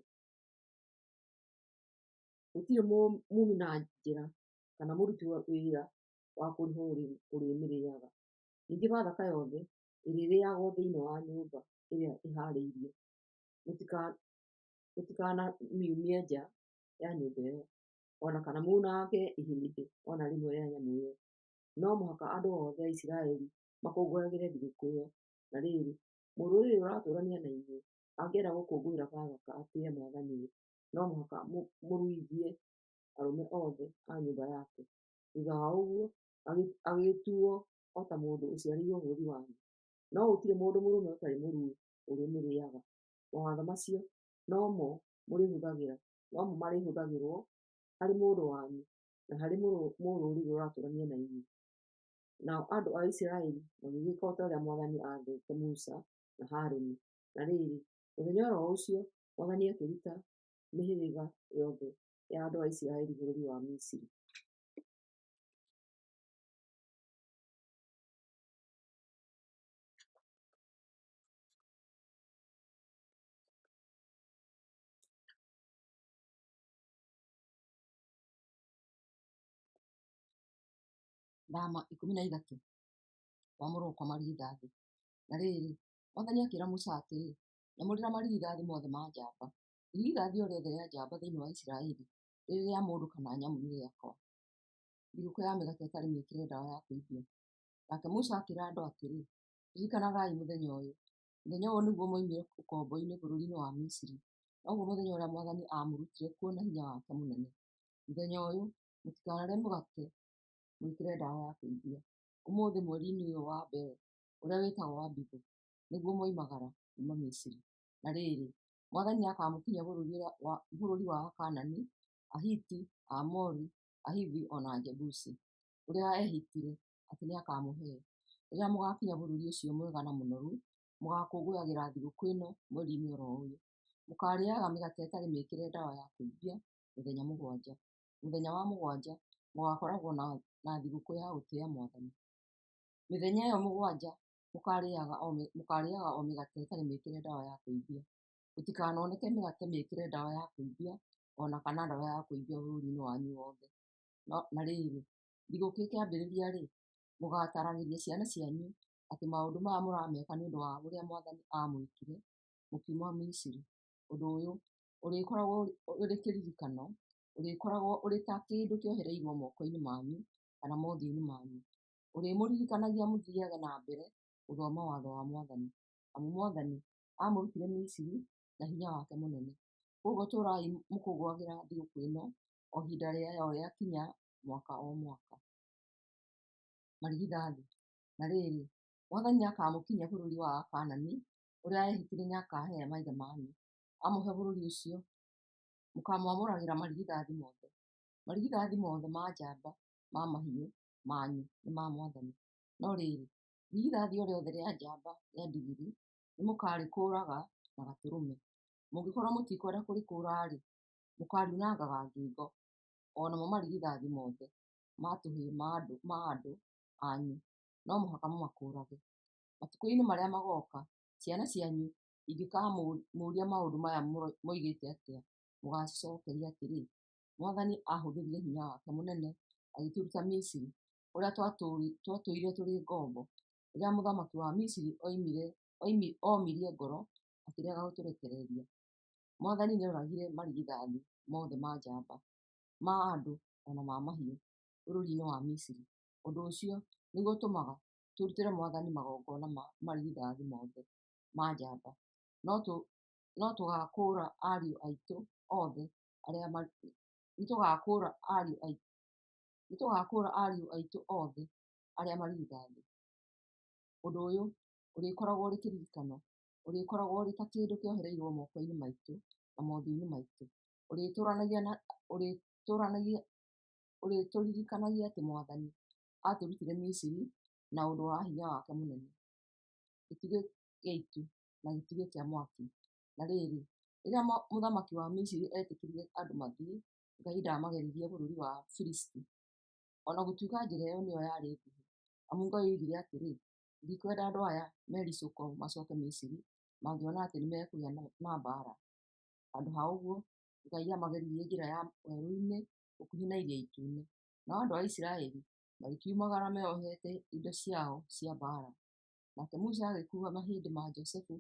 Gũtirĩ muumi na njĩra kana mũruti wĩra wa kũrĩhwo ũrĩmĩrĩaga. Ningĩ Bathaka yothe ĩrĩrĩagwo thĩinĩ wa nyũmba ĩrĩa ĩhaarĩirio; mũtikanamiumie nja ya nyũmba ĩyo, o na kana munange ihĩndĩ o na rĩmwe rĩa nyamũ ĩyo. No mũhaka andũ othe a Isiraeli makũngũyagĩre thigũkũ ĩyo. Na rĩrĩ, mũrũrĩrĩ ũratũũrania na inyuĩ angĩenda gũkũngũĩra Bathaka atĩĩe Mwathani-rĩ, no mũhaka mũruithie arũme othe a nyũmba yake; thuutha wa ũguo agĩgĩtuuo o ta mũndũ ũciarĩirwo bũrũri wanyu. No gũtirĩ mũndũ mũrũme ũtarĩ mũruu ũrĩmĩrĩĩaga. Mawatho macio no mo marĩhũthagĩrwo harĩ mũndũ wanyu na harĩ mũrũrĩrĩ ũratũũrania na inyuĩ. Nao andũ a Isiraeli magĩgĩka o ta ũrĩa mwathani aathĩte Musa na Harũni. Na rĩrĩ, mũthenya o ro ũcio, mwathani akĩruta mĩhĩrĩga yothe ya andũ a Isiraeli bũrũri wa Misiri. Thama 13. Kwamũrwo kwa marigithathi. Na rĩrĩ, mwathani akĩĩra Musa atĩrĩ, Nyamũrĩra marigithathi mothe ma njamba. Irigithathi o rĩothe rĩa njamba thĩinĩ wa Isiraeli, rĩrĩ rĩa mũndũ kana nyamũ, nĩ rĩakwa. Thigũkũ ya Mĩgate Ĩtarĩ Mĩĩkĩre Ndawa ya Kũimbia. Nake Musa akĩĩra andũ atĩrĩ, Ririkanagai mũthenya ũyũ. Mũthenya ũyũ nĩguo mwoimire ũkombo-inĩ bũrũri wa Misiri, noguo mũthenya ũrĩa Mwathani aamũrutire kuo na hinya wake mũnene. Mũthenya ũyũ mũtikanarĩe mũgate mwĩkĩre ndawa ya kũimbia. Ũmũthĩ, mweri-inĩ ũyũ wa mbere, ũrĩa wĩtagwo Abibu, nĩguo mwoimagara kuuma Misiri. Na rĩrĩ, Mwathani nĩakamũkinyia bũrũri wa Akaanani, Ahiti, Aamori, Ahivi o na Ajebusi, ũrĩa eehĩtire atĩ nĩakamũhe. Rĩrĩa mũgaakinya bũrũri ũcio mwega na mũnoru, mũgaakũngũyagĩra thigũkũ ĩno mweri-inĩ o ro ũyũ. Mũkaarĩĩaga mĩgate ĩtarĩ mĩĩkĩre ndawa ya kũimbia mĩthenya mũgwanja. Mũthenya wa mũgwanja mũgaakoragwo na thigũkũ ya gũtĩĩa Mwathani. Mĩthenya ĩyo mũgwanja mũkaarĩĩaga o mĩgate ĩtarĩ mĩĩkĩre ndawa ya kũimbia. Gũtikanoneke mĩgate mĩĩkĩre ndawa ya kũimbia o na kana ndawa ya kũimbia bũrũri-inĩ wanyu wothe. Na rĩrĩ, thigũkũ ĩkĩambĩrĩria-rĩ, mũgaataragĩria ciana cianyu atĩ maũndũ maya mũrameka nĩ ũndũ wa ũrĩa Mwathani aamwĩkire mũkiuma Misiri. Ũndũ ũyũ ũrĩkoragwo ũrĩ kĩririkano, ũrĩkoragwo ũrĩ ta kĩndũ kĩohereirwo moko-inĩ manyu kana mothiũ-inĩ manyu, ũrĩmũririkanagia mũthiage na mbere gũthoma watho wa Mwathani. Amu Mwathani aamũrutire Misiri na hinya wake mũnene. Kwoguo tũũrai mũkũngũyagĩra thigũkũ ĩno o ihinda rĩayo rĩakinya mwaka o mwaka. Marigithathi. Na rĩrĩ, Mwathani nĩakamũkinyia bũrũri wa Akaanani, ũrĩa eehĩtire nĩakahe maithe manyu. Amũhe bũrũri ũcio, mũkaamwamũragĩra marigithathi mothe. Marigithathi mothe ma njamba ma mahiũ manyu nĩ ma Mwathani. No rĩrĩ, irigithathi o rĩothe rĩa njamba rĩa ndigiri nĩmũkarĩkũũraga na gatũrũme. Mũngĩkorwo mũtikwenda kũrĩkũũra-rĩ, mũkaariunangaga ngingo. O namo marigithathi mothe ma tũhĩĩ ma andũ anyu no mũhaka mũmakũũrage. Matukũ-inĩ marĩa magooka, ciana cianyu ingĩkaamũũria maũndũ maya moigĩte atĩa, mũgaacicookeria atĩrĩ, 'Mwathani aahũthĩrire hinya wake mũnene agĩtũruta Misiri, kũrĩa twatũire tũrĩ ngombo, rĩrĩa mũthamaki wa Misiri oomirie ngoro akĩrega gũtũrekereria. Mwathani nĩoragire marigithathi mothe ma njamba, ma andũ o na ma mahiũ, bũrũri-inĩ wa Misiri. Ũndũ ũcio nĩguo ũtũmaga tũrutĩre Mwathani magongona ma marigithathi mothe ma njamba, no tũgakũũra ariũ aitũ othe arĩa marigithathi. Ũndũ ũyũ Ũrĩkoragwo ũrĩ kĩririkano, ũrĩkoragwo ũrĩ ta kĩndũ kĩohereirũo moko-inĩ maitũ na mothiũ-inĩ maitũ, ũrĩtũririkanagia atĩ mwathani aatũrutire Misiri na ũndũ wa hinya wake mũnene. Gĩtugĩ gĩa itu na gĩtugĩ kĩa mwaki. Na rĩrĩ, rĩrĩa mũthamaki wa Misiri eetĩkĩririe andũ mathiĩ, Ngai ndaamageririe bũrũri wa Afilisti, o na gũtuĩka njĩra ĩyo nĩyo yarĩ nguhĩ. Amu Ngai oigire atĩrĩ, “Ndikwenda andũ aya mericũkwo macooke Misiri mangĩona atĩ nĩmekũgĩa na mbaara.” Handũ ha ũguo, Ngai aamageririe njĩra ya werũ-inĩ gũkuhĩ na Iria Itune, nao andũ a Isiraeli magĩkiumagara meeohete indo ciao cia mbaara. Nake Musa agĩkuua mahĩndĩ ma Jusufu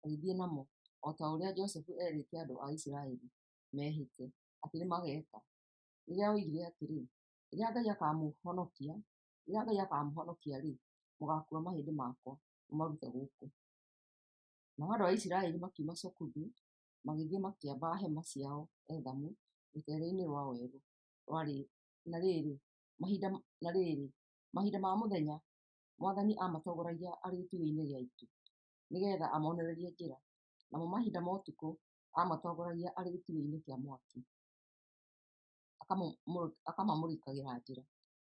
agĩthiĩ namo, o ta ũrĩa Jusufu eerĩte andũ a Isiraeli mehĩte atĩ nĩmageka, rĩrĩa oigire atĩrĩ, “Rĩrĩa Ngai akaamũhonokia-rĩ, mũgaakuua mahĩndĩ makwa mũmarute gũkũ.” Nao andũ a Isiraeli makiuma Sukothu magĩthiĩ makĩamba hema ciao Ethamu rũteere-inĩ rwa werũ. Na rĩrĩ, mahinda ma mũthenya mwathani aamatongoragia arĩ gĩtugĩ-inĩ gĩa itu, nĩgeetha amonererie njĩra, namo mahinda ma ũtukũ aamatongoragia arĩ gĩtugĩ-inĩ kĩa mwaki, akamamũrĩkagĩra njĩra,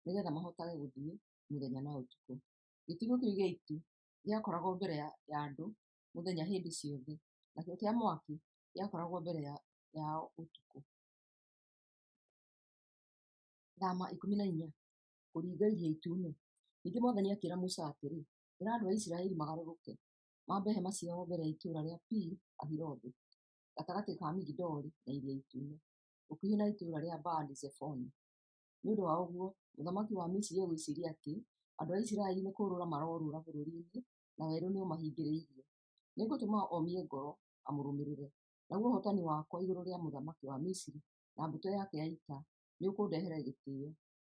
nĩgeetha mahotage gũthiĩ mũthenya na ũtukũ. Gĩtugĩ kĩu gĩa itu gĩakoragwo mbere ya andũ mũthenya hĩndĩ ciothe, nakĩo kĩa mwaki gĩakoragwo mbere yao ũtukũ. Thama 14. Kũringa Iria Itune. Ningĩ Mwathani akĩĩra Musa atĩrĩ, Ĩra andũ a Isiraeli magarũrũke, mambe hema ciao mbere ya itũũra rĩa Pi-Hahirothu, gatagatĩ ka Migidoli na Iria Itune, gũkuhĩ na itũũra rĩa Baali-Zefoni. Nĩ ũndũ wa ũguo, mũthamaki wa Misiri egwĩciiria atĩ andũ a Isiraeli nĩ kũũrũra marorũũra bũrũriinĩ na werũ nĩũmahingĩrĩirie. Nĩngũtũma omie ngoro amũrũmĩrĩre, naguo ũhootani wakwa igũrũ rĩa mũthamaki wa Misiri na mbũtũ yake ya ita nĩũkũndehere gĩtĩĩo.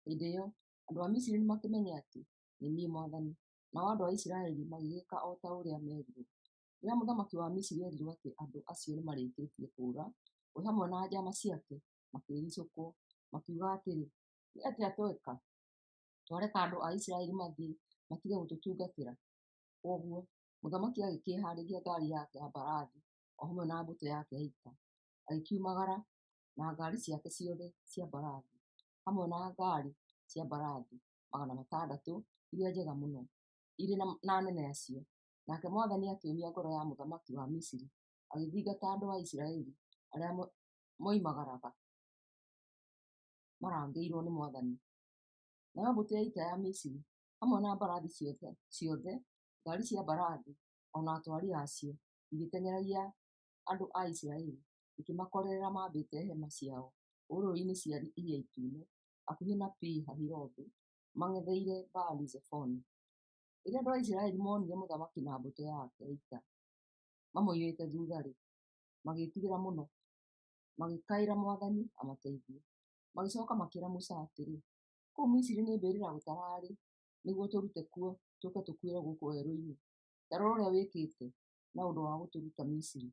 Hĩndĩ ĩyo andũ a Misiri nĩmakĩmenye atĩ nĩ niĩ mwathani. Nao andũ a Isiraeli magĩgĩĩka o ta ũrĩa meerirwo. Rĩrĩa mũthamaki wa Misiri eerirwo atĩ andũ acio nĩmarĩkĩtie kũũra, we hamwe na njaama ciake makĩĩricũkwo, makiuga atĩrĩ, “Nĩ atĩa tweka, twareka andũ a Isiraeli mathiĩ matige gũtũtungatĩra?” Kwoguo mũthamaki agĩkĩhaarĩria ngaari yake ya mbarathi o hamwe na mbũtũ yake ya ita, agĩkiumagara na ngaari ciake ciothe cia mbarathi, hamwe na ngaari cia mbarathi 600 iria njega mũno, irĩ na anene a cio. Nake mwathani akĩũmia ngoro ya mũthamaki wa Misiri, agĩthingata andũ a Isiraeli arĩa moimagaraga marangĩirwo nĩ mwathani. Nayo mbũtũ ya ita ya Misiri, hamwe na mbarathi ciothe, ngaari cia mbarathi, o na atwari a cio, igĩteng'eria andũ a Isiraeli, ikĩmakorerera maambĩte hema ciao hũgũrũrũ-inĩ cia Iria Itune, hakuhĩ na Pi-Hahirothu, mang'etheire Baali-Zefoni. Rĩrĩa andũ a Isiraeli moonire mũthamaki na mbũtũ yake ya ita mamoimĩte thuutha-rĩ, magĩĩtigĩra mũno, magĩkaĩra mwathani amateithie. Magĩcooka makĩĩra Musa atĩrĩ, “Kũu Misiri nĩ mbĩrĩra gũtaraarĩ nĩguo ũtũrute kuo tũũke tũkuĩre gũkũ werũ-inĩ? Ta rora ũrĩa wĩkĩte na ũndũ wa gũtũruta Misiri.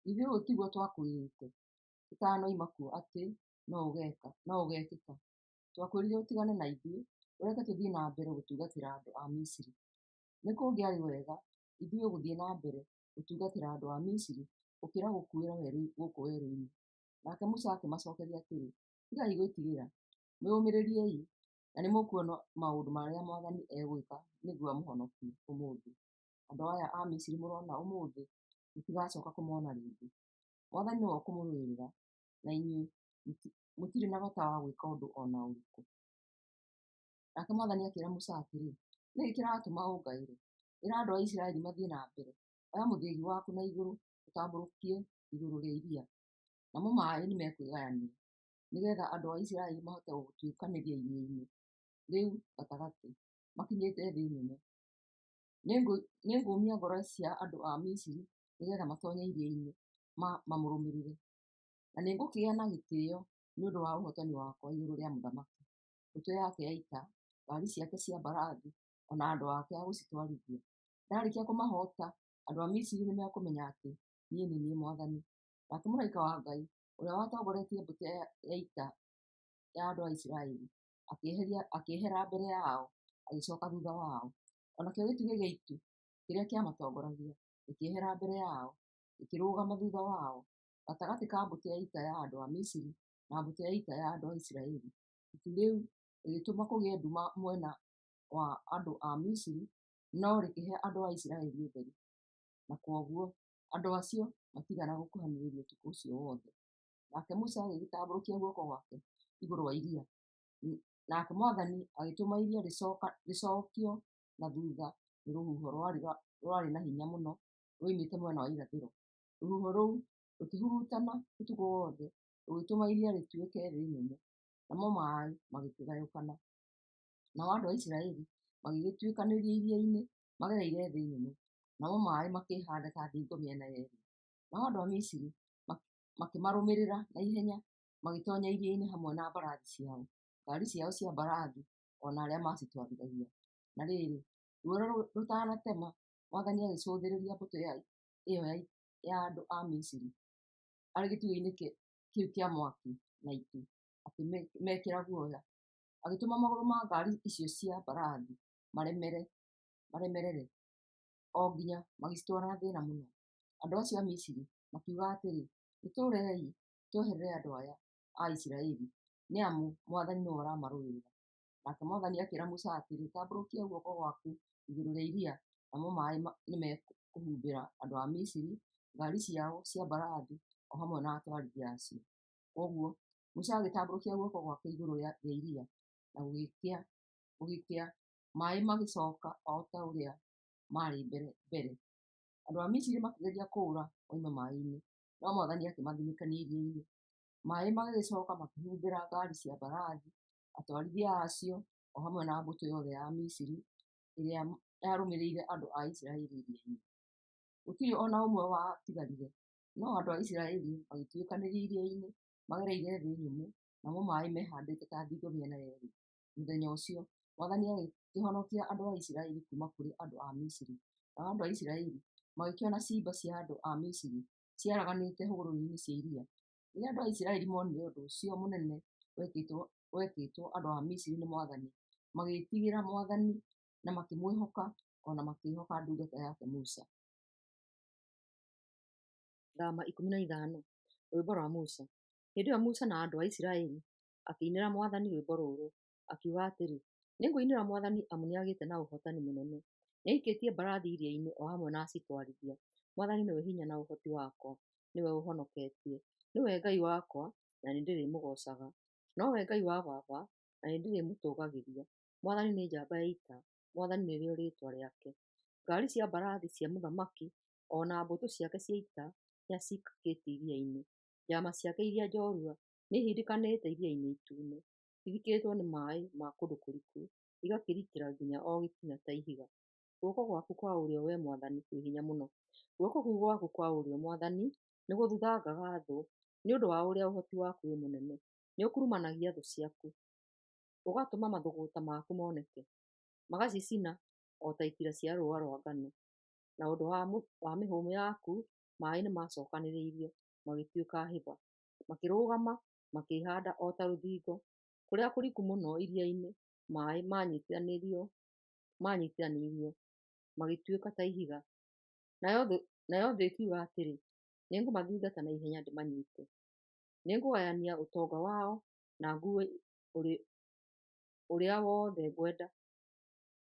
Githĩ ũũ tiguo twakwĩrĩte tũtanoima kuo atĩ no ũgeekĩka? Twakwĩrire ũtigane na ithuĩ ũreke tũthiĩ na mbere gũtungatĩra andũ a Misiri. Nĩ kũngĩarĩ wega ithuĩ gũthiĩ na mbere gũtungatĩra andũ a Misiri gũkĩra gũkuĩra gũkũ werũ-inĩ.” Nake Musa akĩmacookeria atĩrĩ, “Tigai gwĩtigĩra. Mwĩyũmĩrĩriei, na nĩmũkuona maũndũ marĩa Mwathani egwĩka nĩguo amũhonokie ũmũthĩ. Andũ aya a Misiri mũrona ũmũthĩ mũtigacooka kũmona rĩngĩ. Mwathani nĩwe ũkũmũrũĩrĩra, na inyuĩ mũtirĩ na bata wa gwĩka ũndũ o na ũrĩkũ.” Nake Mwathani akĩĩra Musa atĩrĩ, “Nĩ kĩĩ kĩratũma ũngaĩre? Ĩra andũ a Isiraeli mathiĩ na mbere. Oya mũthĩgi waku na igũrũ ũũtambũrũkie igũrũ rĩa iria, namo maaĩ nĩmekwĩgayania, nĩgeetha andũ a Isiraeli mahote gũtuĩkanĩria iria-inĩ rĩu gatagatĩ, makinyĩte thĩ nyũmũ. Nĩngũũmia ngoro cia andũ a Misiri nĩgeetha matoonye iria-inĩ mamũrũmĩrĩre. Na nĩngũkĩgĩa na gĩtĩĩo nĩ ũndũ wa ũhootani wakwa igũrũ rĩa mũthamaki, mbũtũ yake ya ita, ngaari ciake cia mbarathi, o na andũ ake a gũcitwarithia. Ndaarĩkia kũmahoota, andũ a Misiri nĩmekũmenya atĩ niĩ nĩ niĩ Mwathani.” Nake mũraika wa Ngai, ũrĩa watongoretie mbũtũ ya ita ya andũ a Isiraeli, akĩehera mbere yao, agĩcooka thuutha wao. O nakĩo gĩtugĩ gĩa itu kĩrĩa kĩamatongoragia gĩkĩehera mbere yao, gĩkĩrũgama thutha wao, gatagatĩ ka mbũtũ ya ita ya andũ a Misiri na mbũtũ ya ita ya andũ a Isiraeli. Itu rĩu rĩgĩtũma kũgĩe nduma mwena wa andũ a Misiri, no rĩkĩhe andũ a Isiraeli ũtheri, na kwoguo andũ acio matiigana gũkuhanĩrĩria ũtukũ ũcio wothe. Nake Musa agĩgĩtambũrũkia guoko gwake igũrũ wa iria, nake Mwathani agĩtũma iria rĩcookio na thutha nĩ rũhuho rwarĩ na hinya mũno ruoimĩte mwena wa irathĩro. Rũhuho rũu rũkĩhurutana ũtukũ wothe, rũgĩtũma iria rĩtuĩke thĩ nyũmũ, namo maaĩ magĩkĩgayũkana. Nao andũ a Isiraeli magĩgĩtuĩkanĩria iria-inĩ magereire thĩ nyũmũ, namo maaĩ makĩĩhaanda ta thingo mĩena yeerĩ. Nao andũ a Misiri makĩmarũmĩrĩra na ihenya, magĩtoonya iria-inĩ hamwe na mbarathi ciao, ngaari ciao cia mbarathi, o na arĩa maacitwarithagia. Na rĩrĩ, ruoro rũtanatema, Mwathani agĩcũthĩrĩria mbũtũ ĩyo ya andũ a Misiri arĩ gĩtugĩ-inĩ kĩu kĩa mwaki na itu, akĩmekĩra guoya. Agĩtũma magũrũ ma ngaari icio cia mbarathi maremerere, o nginya magĩcitwara na thĩĩna mũno. Andũ acio a Misiri makiuga atĩrĩ, “Nĩtũũrei tweherere andũ aya a Isiraeli, nĩ amu Mwathani nĩwe ũramarũĩrĩra.” Nake Mwathani akĩĩra Musa atĩrĩ, “Tambũrũkia guoko gwaku igũrũ rĩa iria, namo maaĩ nĩmekũhumbĩra andũ a Misiri, ngaari ciao cia mbarathi, o hamwe na atwarithia a cio.” Kwoguo Musa agĩtambũrũkia guoko gwake igũrũ rĩa iria, na gũgĩkĩa, maaĩ magĩcooka o ta ũrĩa maarĩ mbere. Andũ a Misiri makĩgeria kũũra moime maaĩ-inĩ, no Mwathani akĩmathinĩkania iria-inĩ. Maaĩ magĩgĩcooka makĩhumbĩra ngaari cia mbarathi, atwarithia a cio, o hamwe na mbũtũ yothe ya Misiri ĩrĩa yarũmĩrĩire andũ a Isiraeli iria-inĩ. Gũtirĩ o na ũmwe watigarire, no andũ a Isiraeli magĩtuĩkanĩria iria-inĩ magereire thĩ nyũmũ, namo maaĩ mehaandĩte ta thingo mĩena yeerĩ. Mũthenya ũcio Mwathani agĩkĩhonokia andũ a Isiraeli kuuma kũrĩ andũ a Misiri, nao andũ a Isiraeli magĩkĩona ciimba cia andũ a Misiri ciaraganĩte hũgũrũrũ-inĩ cia iria. Rĩrĩa andũ a Isiraeli moonire ũndũ ũcio mũnene wekĩtwo andũ a Misiri nĩ Mwathani, magĩĩtigĩra Mwathani na makĩmwĩhoka o na makĩĩhoka ndungata yake Musa. Thama 15. Rwĩmbo rwa Musa. Hĩndĩ ĩyo Musa na andũ a Isiraeli akĩinĩra Mwathani rwĩmbo rũrũ, akiuga atĩrĩ, “Nĩngũinĩra Mwathani amu nĩagĩĩte na ũhootani mũnene. Nĩaikĩtie mbarathi iria-inĩ o hamwe na acitwarithia. Mwathani nĩwe hinya na ũhoti wakwa; nĩwe ũũhonoketie. Nĩwe Ngai wakwa, na nĩndĩrĩmũgoocaga; nowe Ngai wa baba, na nĩndĩrĩmũtũũgagĩria. Mwathani nĩ njamba ya ita; Mwathani nĩrĩo rĩĩtwa rĩake. Ngaari cia mbarathi cia mũthamaki o na mbũtũ ciake cia ita nĩacikĩtie iria-inĩ. Njamba ciake iria njorua nĩihĩndĩkanĩte Iria-inĩ Itune; ithikĩtwo nĩ maaĩ ma kũndũ kũriku, igakĩrikĩra nginya o gĩtina ta ihiga. Guoko gwaku kwa ũrĩo, Wee Mwathani, kwĩ hinya mũno; guoko kũu gwaku kwa ũrĩo, Mwathani, nĩgũthuthangaga thũ. Nĩ ũndũ wa ũrĩa ũhoti waku wĩ mũnene, nĩũkurumanagia thũ ciaku; ũgatũma mathũgũta maku moneke, magacicina o ta itira cia rũũa rwa ngano. Na ũndũ wa mĩhũmũ yaku maaĩ nĩmacokanĩrĩirio magĩtuĩka hĩba, makĩrũgama makĩĩhaanda o ta rũthingo; kũrĩa kũriku mũno iria-inĩ maaĩ maanyiitithanĩirio magĩtuĩka ta ihiga. Nayo thũ ĩkiuga atĩrĩ, 'Nĩngũmathingata na ihenya ndĩmanyiite. Nĩngũgayania ũtonga wao, na nguue ũrĩa wothe ngwenda.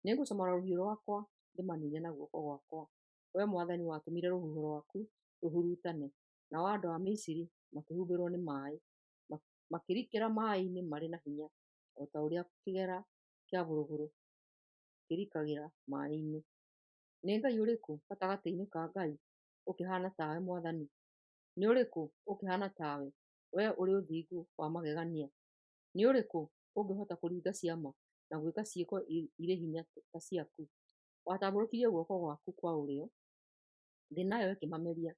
Nĩngũcomora rũhiũ rwakwa ndĩmaniine na guoko gwakwa.' Wee Mwathani watũmire rũhuho rwaku rũhurutane, nao andũ a Misiri makĩhumbĩrwo nĩ maaĩ; makĩrikĩra maaĩ-inĩ marĩ na hinya, o ta ũrĩa kĩgera kĩa bũrũbũrũ kĩrikagĩra maaĩ-inĩ. Nĩ Ngai ũrĩkũ gatagatĩ-inĩ ka ngai ũkĩhaana tawe, Mwathani? Nĩ ũrĩkũ ũkĩhaana tawe, wee ũrĩ ũthingu wa magegania? Nĩ ũrĩkũ ũngĩhota kũringa ciama na gwĩka ciĩko irĩ hinya ta ciaku? Watambũrũkirie guoko gwaku kwa ũrĩo, thĩ nayo ĩkĩmameria.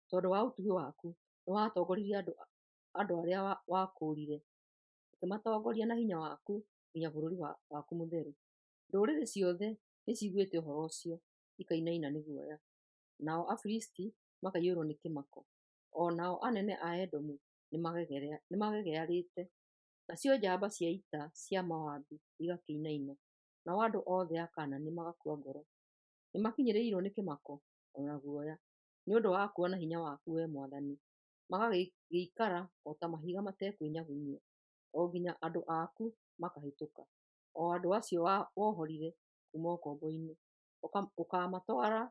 Tondũ wa ũtugi waku, nĩwatongoririe andũ arĩa wakũũrire, ũkĩmatongoria na hinya waku nginya bũrũri waku mũtheru. Ndũrĩrĩ ciothe nĩciiguĩte ũhoro ũcio, ikainaina nĩ guoya; nao Afilisti makaiyũrwo nĩ kĩmako, o nao anene a Edomu nĩmagegearĩte, nacio njamba cia ita cia Moabi igakĩinaina, nao andũ othe a Kaanani magakua ngoro. Nĩmakinyĩrĩirwo nĩ kĩmako o na guoya, nĩ ũndũ wa kuona hinya waku, wee Mwathani, magagĩikara o ta mahiga matekwĩnyagunyia, o nginya andũ aku makahĩtũka, o andũ acio wohorire kuuma ũkombo-inĩ, ũkamatwara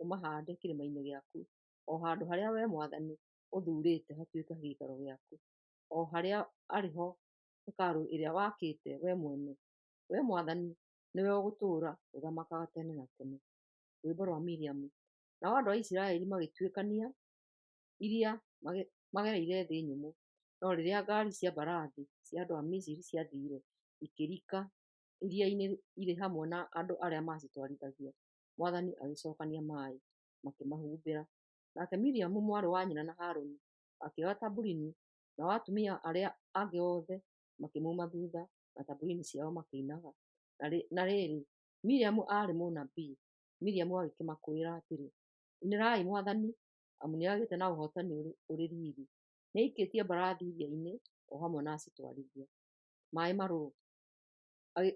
ũmahande kĩrĩma-inĩ gĩaku, o handũ harĩa wee Mwathani ũthurĩte hatuĩke gĩikaro gĩaku, o harĩa arĩ ho hekarũ ĩrĩa wakĩte wee mwene, Wee Mwathani, nĩwe ũgũtũũra ũthamakaga tene na tene. Rwĩmbo rwa Miriamu. Nao andũ a Isiraeli magĩtuĩkania iria magereire thĩ nyũmũ, no rĩrĩa ngaari cia mbarathi cia andũ a Misiri ciathiire, ikĩrika iria-inĩ irĩ hamwe na andũ arĩa maacitwarithagia, Mwathani agĩcookania maaĩ makĩmahumbĩra. Nake Miriamu, mwarĩ wa nyina na Harũni, akĩoya tamburini, nao atumia arĩa angĩ othe makĩmuuma thuutha na tamburini ciao makĩinaga. Na rĩrĩ, Miriamu aarĩ mũnabii. Miriamu agĩkĩmakwĩra atĩrĩ, Inĩrai Mwathani, amu nĩagĩĩte na ũhootani ũrĩ riiri; nĩaikĩtie mbarathi iria-inĩ, o hamwe na acitwarithia. Maaĩ Marũrũ.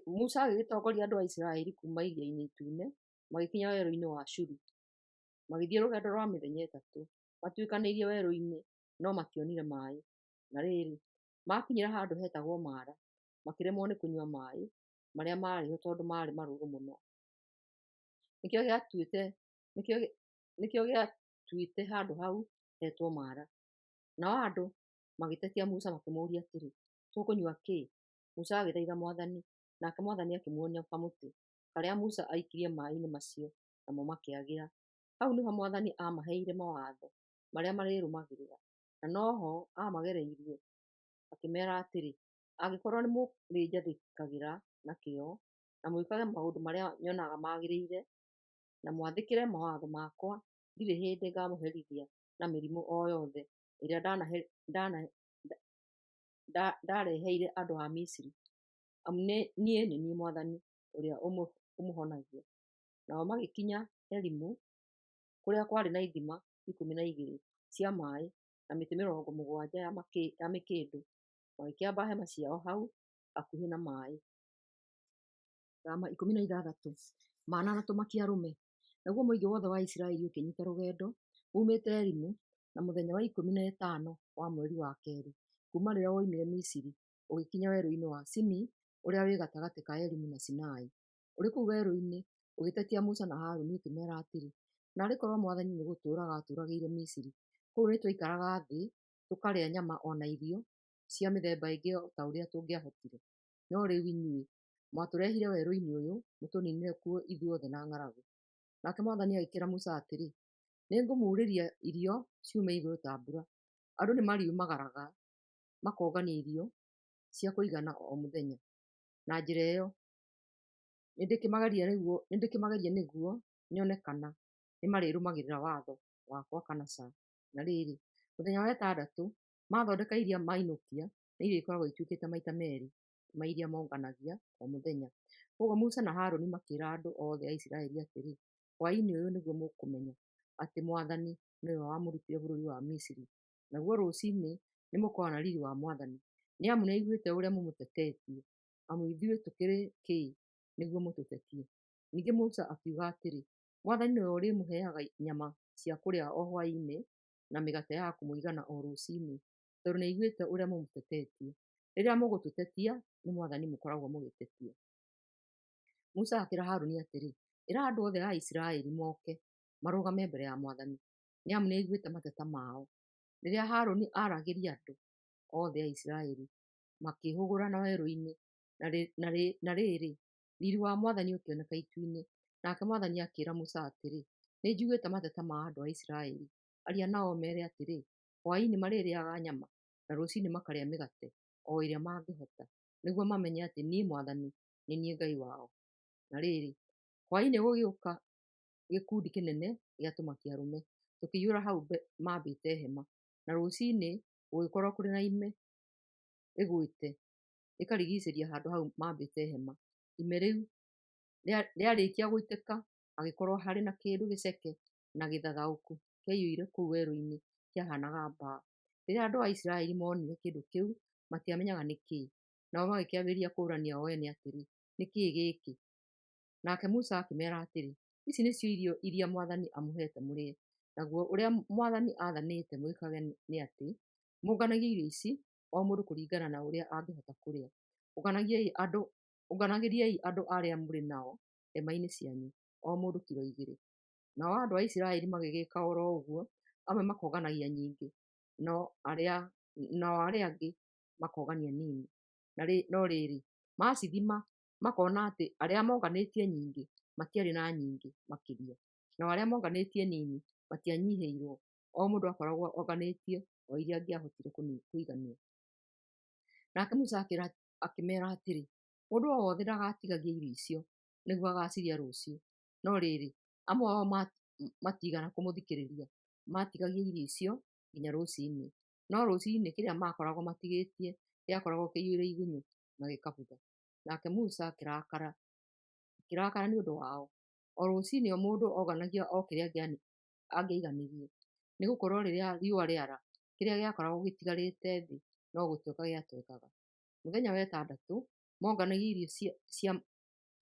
Musa agĩgĩtongoria andũ a Isiraeli kuuma Iria-inĩ Itune magĩkinya werũ-inĩ wa Shuri. Magĩthiĩ rũgendo rwa mĩthenya 3 matuĩkanĩirie werũ-inĩ, no mationire maaĩ. Na rĩrĩ, maakinyire handũ heetagwo Mara, makĩremwo nĩ kũnyua maaĩ marĩa maarĩ ho tondũ maarĩ marũrũ mũno. Nĩkĩo gĩatũmĩte handũ hau hetwo Mara. Nao andũ magĩtetia Musa makĩmũũria atĩrĩ, Tũkũnyua kĩ? Musa agĩthaitha Mwathani, nake Mwathani akĩmuonia kamũtĩ, karĩa Musa aikirie maaĩ-inĩ macio, namo makĩagĩra. Hau nĩho Mwathani aamaheire mawatho marĩa marĩrũmagĩrĩra, na no ho aamagereirie akĩmeera atĩrĩ, Angĩkorwo nĩmũrĩnjathĩkagĩra na kĩyo, na mwĩkage maũndũ marĩa nyonaga magĩrĩire, na mwathĩkĩre mawatho makwa, ndirĩ hĩndĩ ngamũherithia na mĩrimũ o yothe ĩrĩa ndareheire andũ a Misiri, amu niĩ nĩ niĩ Mwathani ũrĩa ũmũhonagia. Nao magĩkinya Elimu, kũrĩa kwarĩ na ithima 12 cia maaĩ na mĩtĩ 70 ya mĩkĩndũ, magĩkĩamba hema ciao hau hakuhĩ na maaĩ. Thama 16. Mana na Tũmakia-arũme. Naguo mũingĩ wothe wa Isiraeli ũkĩnyiita rũgendo uumĩte Elimu, na mũthenya wa 15 wa mweri wa keerĩ kuuma rĩrĩa woimire Misiri, ũgĩkinya werũ-inĩ wa Sini ũrĩa wĩ gatagatĩ ka Elimu na Sinai. Ũrĩ kũu werũ-inĩ ũgĩtetia Musa na Harũni, ũkĩmeera atĩrĩ, Naarĩ korwo Mwathani nĩgũtũũraga aatũũragĩire Misiri! Kũu nĩtwaikaraga thĩ tũkarĩa nyama o na irio cia mĩthemba ĩngĩ o ta ũrĩa tũngĩahotire. No rĩu inyuĩ mwatũrehire werũ-inĩ ũyũ mũtũniinĩre kuo ithuothe na ng'aragu. Nake Mwathani agĩkĩĩra Musa atĩrĩ, Nĩngũmuurĩria irio ciume igũrũ ta mbura. Andũ nĩmariumagaraga makongania irio cia kũigana o mũthenya. Na njĩra ĩyo nĩndĩkĩmageria nĩguo nyone kana nĩmarĩrũmagĩrĩra watho wakwa kana ca. Na rĩrĩ, mũthenya wa ĩtandatũ, maathondeka iria mainũkia, nĩ irio ikoragwo ituĩkĩte maita merĩ ma iria monganagia o mũthenya. Kwoguo Musa na Harũni makĩĩra andũ othe a Isiraeli atĩrĩ, Hwaĩ-inĩ ũyũ nĩguo mũkũmenya atĩ Mwathani nĩwe wamũrutire bũrũri wa Misiri, naguo rũciinĩ nĩmũkona riiri wa Mwathani, nĩ amu nĩaiguĩte ũrĩa mũmũtetetie. Amu ithuĩ tũkĩrĩ kĩ nĩguo mũtũtetie? Ningĩ Musa akiuga atĩrĩ, Mwathani nĩwe ũrĩmũheaga nyama cia kũrĩa o hwaĩ-inĩ na mĩgate ya kũmũigana o rũciinĩ, tondũ nĩaiguĩte ũrĩa mũmũtetetie. Rĩrĩa mũgũtũtetia, nĩ Mwathani mũkoragwo mũgĩtetia. Musa akĩĩra Harũni atĩrĩ, Ĩra andũ othe a Isiraeli moke marũgame mbere ya Mwathani, nĩ amu nĩaiguĩte mateta mao. Rĩrĩa Harũni aaragĩria andũ othe a Isiraeli, makĩĩhũgũra na werũ-inĩ, na rĩrĩ, riiri wa Mwathani ũkĩoneka itu-inĩ. Nake Mwathani akĩĩra Musa atĩrĩ, Nĩnjiguĩte mateta ma andũ a Isiraeli. Aria nao ũmeere atĩrĩ, 'Hwaĩ-inĩ marĩrĩĩaga nyama, na rũciinĩ makarĩa mĩgate o ĩrĩa mangĩhota, nĩguo mamenye atĩ niĩ Mwathani nĩ niĩ Ngai wao. Na rĩrĩ, hwaĩ-inĩ gũgĩũka gĩkundi kĩnene gĩa tũmakia-arũme, tũkĩiyũra hau maambĩte hema, na rũciinĩ gũgĩkorũo kũrĩ na ime rĩgũĩte rĩkarigiicĩria handũ hau maambĩte hema. Ime rĩu rĩarĩkia gũitĩka, hagĩkorũo harĩ na kĩndũ gĩceke na gĩthathaũku kĩaiyũire kũu werũ-inĩ kĩahaanaga mbaa. Rĩrĩa andũ a Isiraeli moonire kĩndũ kĩu, matiamenyaga nĩ kĩĩ. Nao magĩkĩambĩrĩria kũũrania o ene atĩrĩ, Nĩ kĩĩ gĩkĩ? Nake Musa akĩmeera atĩrĩ, Ici nĩcio irio iria mwathani amũheete mũrĩe. Naguo ũrĩa mwathani aathanĩĩte mwĩkage nĩ atĩ, mũnganagie irio ici, o mũndũ kũringana na ũrĩa angĩhota kũrĩa. Ũnganagĩriai andũ arĩa mũrĩ nao hemainĩ cianyu, o mũndũ kiro 2. Nao andũ a Isiraeli magĩgĩĩka o ro ũguo, amwe makonganagia nyingĩ, nao arĩa angĩ makongania nini. No rĩrĩ, maacithima, makona atĩ arĩa monganĩtie nyingĩ matiarĩ na nyingĩ makĩria, nao arĩa monganĩtie nini matianyihĩirũo, o mũndũ aakoragwo onganĩtie o iria angĩahotire kũigania. Nake Musa akĩmeera atĩrĩ, Mũndũ o wothe ndagatigagie irio icio, nĩguo agaacirĩa rũciũ. No rĩrĩ, amwe ao matiigana kũmũthikĩrĩria, maatigagia irio icio nginya rũcinĩ, no rũcinĩ kĩrĩa maakoragwo matigĩtie gĩakoragwo kĩiyũire igunyũ na gĩkabutha. Nake Musa akĩrakara nĩ ũndũ wao. O rũcinĩ o mũndũ onganagia o kĩrĩa angĩaiganirie, nĩ gũkorũo rĩrĩa riũa rĩara, kĩrĩa gĩakoragwo gĩtigarĩte thĩ no gũtweka gĩatwekaga. Mũthenya wa ĩtandatũ, monganagia irio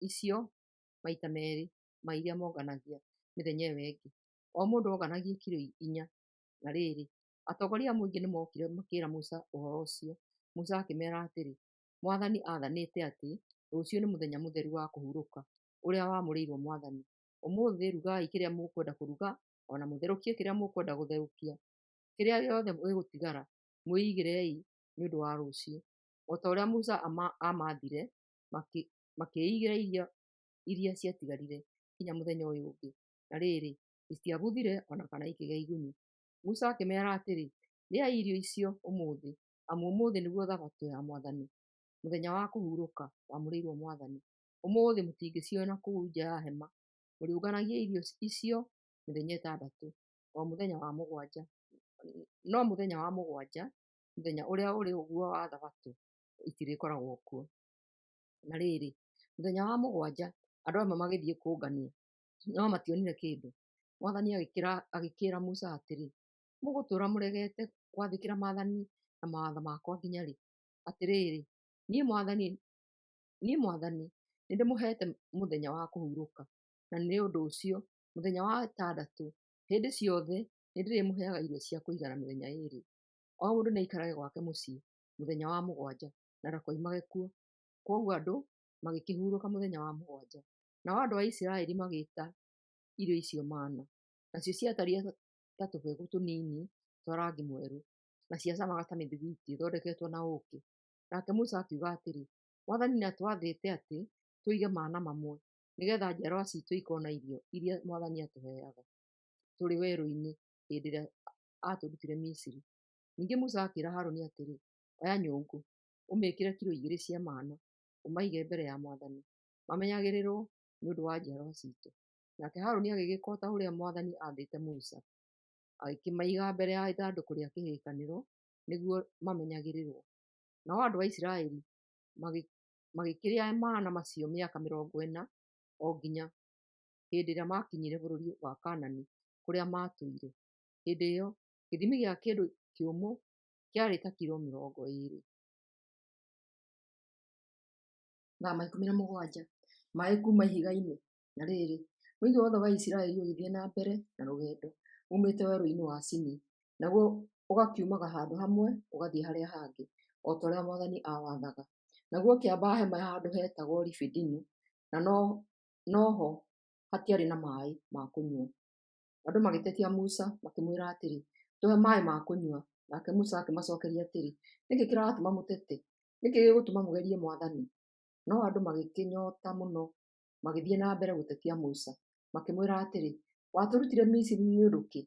icio maita merĩ ma iria monganagia mĩthenya ĩyo ĩngĩ, o mũndũ onganagia kilo 4. Na rĩrĩ, atongoria a mũingĩ nĩmookire makĩĩra Musa ũhoro ũcio. Musa akĩmeera atĩrĩ, mwathani aathanĩte atĩ rũciũ nĩ mũthenya mũtheru wa kũhurũka, ũrĩa wamũrĩirwo mwathani. Ũmũthĩ rugai kĩrĩa mũkwenda kũruga, o na mũtherũkie kĩrĩa mũkwenda gũtherũkia. Kĩrĩa gĩothe gĩgũtigara mwĩigĩrei nĩ ũndũ wa rũciũ. O ta ũrĩa Musa aamaathire, makĩĩigĩra irio iria ciatigarire nginya mũthenya ũyũ ũngĩ, na rĩrĩ, itiabuthire o na kana ikĩgĩa igunyũ. Musa akĩmeera atĩrĩ, Rĩai irio icio ũmũthĩ, amu ũmũthĩ nĩguo Thabatũ ya mwathani, mũthenya wa kũhurũka wamũrĩirwo mwathani. Ũmũthĩ mũtingĩciona kũu nja ya hema. Mũrĩũnganagia irio icio mĩthenya ĩtandatũ, no mũthenya wa mũgwanja, mũthenya ũrĩa ũrĩ guo wa Thabatũ, itirĩkoragwo kuo. Na rĩrĩ, mũthenya wa mũgwanja andũ amwe magĩthiĩ kũngania, no mationire kĩndũ. Mwathani agĩkĩĩra Musa atĩrĩ, Mũgũtũũra mũregete gwathĩkĩra maathani na mawatho makwa nginya rĩ? Atĩrĩrĩ, niĩ mwathani nĩndĩmũheete mũthenya wa kũhurũka, na nĩ ũndũ ũcio mũthenya wa ĩtandatũ hĩndĩ ciothe nĩndĩrĩmũheaga irio cia kũigana mĩthenya ĩĩrĩ. O mũndũ nĩaikarage gwake mũciĩ mũthenya wa mũgwanja na ndakoimage kuo. Kwoguo andũ magĩkĩhurũka mũthenya wa mũgwanja. Nao andũ a Isiraeli magĩĩta irio icio mana. Nacio ciatariĩ ta tũbegũ tũnini twa rangi mwerũ, na ciacamaga ta mĩthiguiti ĩthondeketwo na ũũkĩ. Nake Musa akiuga atĩrĩ, mwathani nĩatwathĩte atĩ tũige mana mamwe, nĩgeetha njiarwa ciitũ ikoona irio iria mwathani aatũheaga tũrĩ werũ-inĩ hĩndĩ ĩrĩa aatũrutire Misiri. Ningĩ Musa akĩĩra Harũni atĩrĩ, Oya nyũngũ, ũmĩĩkĩre kilo 2 cia mana, ũmaige mbere ya mwathani, mamenyagĩrĩrwo nĩ ũndũ wa njiarwa ciitũ. Nake Harũni agĩgĩka o ta ũrĩa mwathani aathĩte Musa, agĩkĩmaiga mbere ya ithandũkũ rĩa kĩrĩkanĩro nĩguo mamenyagĩrĩrwo. Nao andũ a Isiraeli magĩkĩrĩa mana macio mĩaka 40, o nginya hĩndĩ ĩrĩa maakinyire bũrũri wa Kaanani kũrĩa maatũire. Hĩndĩ ĩyo gĩthimi gĩa kĩndũ kĩũmũ kĩarĩ ta kilo 20. Thama 17. Maaĩ kuuma Ihiga-inĩ Na rĩrĩ, mũingĩ wothe wa Isiraeli ũgĩthiĩ na mbere na rũgendo uumĩte werũ-inĩ wa Sini, naguo ũgakiumaga handũ hamwe ũgathiĩ harĩa hangĩ, o ta ũrĩa mwathani aawathaga. Naguo ũkĩamba hema handũ heetagwo Refidimu, na no ho hatiarĩ na maaĩ ma kũnyua. Andũ magĩtetia Musa, makĩmwĩra atĩrĩ, Tũhe maaĩ ma kũnyua. Nake Musa akĩmacookeria atĩrĩ, Nĩ kĩĩ kĩratũma mũtete? Nĩ kĩĩ gĩgũtũma mũgerie mwathani? No andũ magĩkĩnyoota mũno, magĩthiĩ na mbere gũtetia Musa, makĩmwĩra atĩrĩ, Watũrutire Misiri nĩ ũndũ kĩ?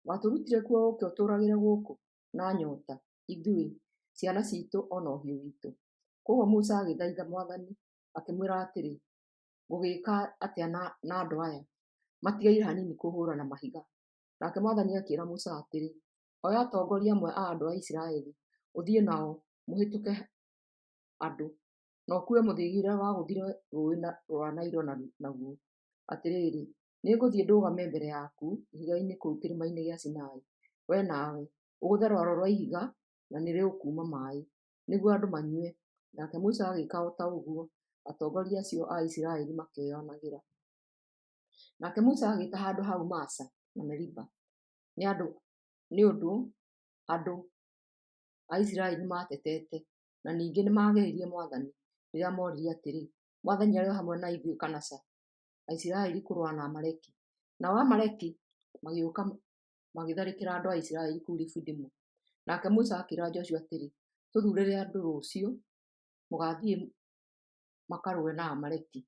Watũrutire kuo ũũke ũtũũragĩre gũkũ na nyoota, ithuĩ, ciana ciitũ, o na ũhiũ witũ? Kwoguo Musa agĩthaitha mwathani, akĩmwĩra atĩrĩ, Ngũgĩĩka atĩa na andũ aya? Matigaire hanini kũhũũra na mahiga. Nake mwathani akĩĩra Musa atĩrĩ, Oya atongoria amwe a andũ a Isiraeli, ũthiĩ nao, mũhĩtũke andũ, na ũkuue mũthĩgi ũrĩa wagũthire rũũĩ rwa Nailo naguo. Atĩrĩrĩ, nĩngũthiĩ ndũgame mbere yaku ihiga-inĩ kũu kĩrĩma-inĩ gĩa Sinai. Wee nawe ũgũthe rwaro rwa ihiga, na nĩrũkuuma maaĩ, nĩguo andũ manyue. Nake Musa agĩĩka o ta ũguo atongoria acio a Isiraeli makĩĩonagĩra. Nake Musa agĩĩta handũ hau Masa na Meriba, nĩ ũndũ andũ a Isiraeli nĩmatetete, na ningĩ nĩmageririe Mwathani rĩrĩa mooririe atĩrĩ, "Mwathani arĩ o hamwe na ithuĩ kana ca?" Aisiraeli kũrũa na Amaleki. Nao Amaleki magĩũka magĩtharĩkĩra andũ a Isiraeli kũu Refidimu. Nake Musa akĩĩra Joshua atĩrĩ, "Tũthuurĩre andũ rũciũ mũgaathiĩ makarũe na Amaleki.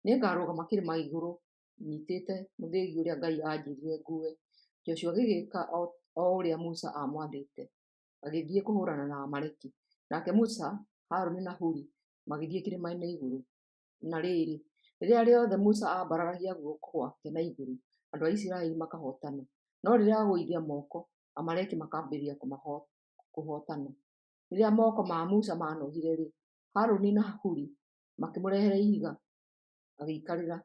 Nĩngarũgama kĩrĩma igũrũ nyiitĩte mũthĩgi ũrĩa Ngai aanjĩĩrire nguue." Joshua agĩgĩĩka o ũrĩa Musa aamwathĩte, agĩthiĩ kũhũũrana na Amaleki. Nake Musa, Harũni na Huri magĩthiĩ kĩrĩma-inĩ igũrũ. Na rĩrĩ, rĩrĩa rĩothe Musa aambararagia guoko gwake na igũrũ, andũ a Isiraeli makahootana; no rĩrĩa agũithia moko, Amaleki makambĩrĩria kũhootana. Rĩrĩa moko ma Musa maanogire-rĩ, Harũni na Huri makĩmũrehere ihiga agĩikarĩra,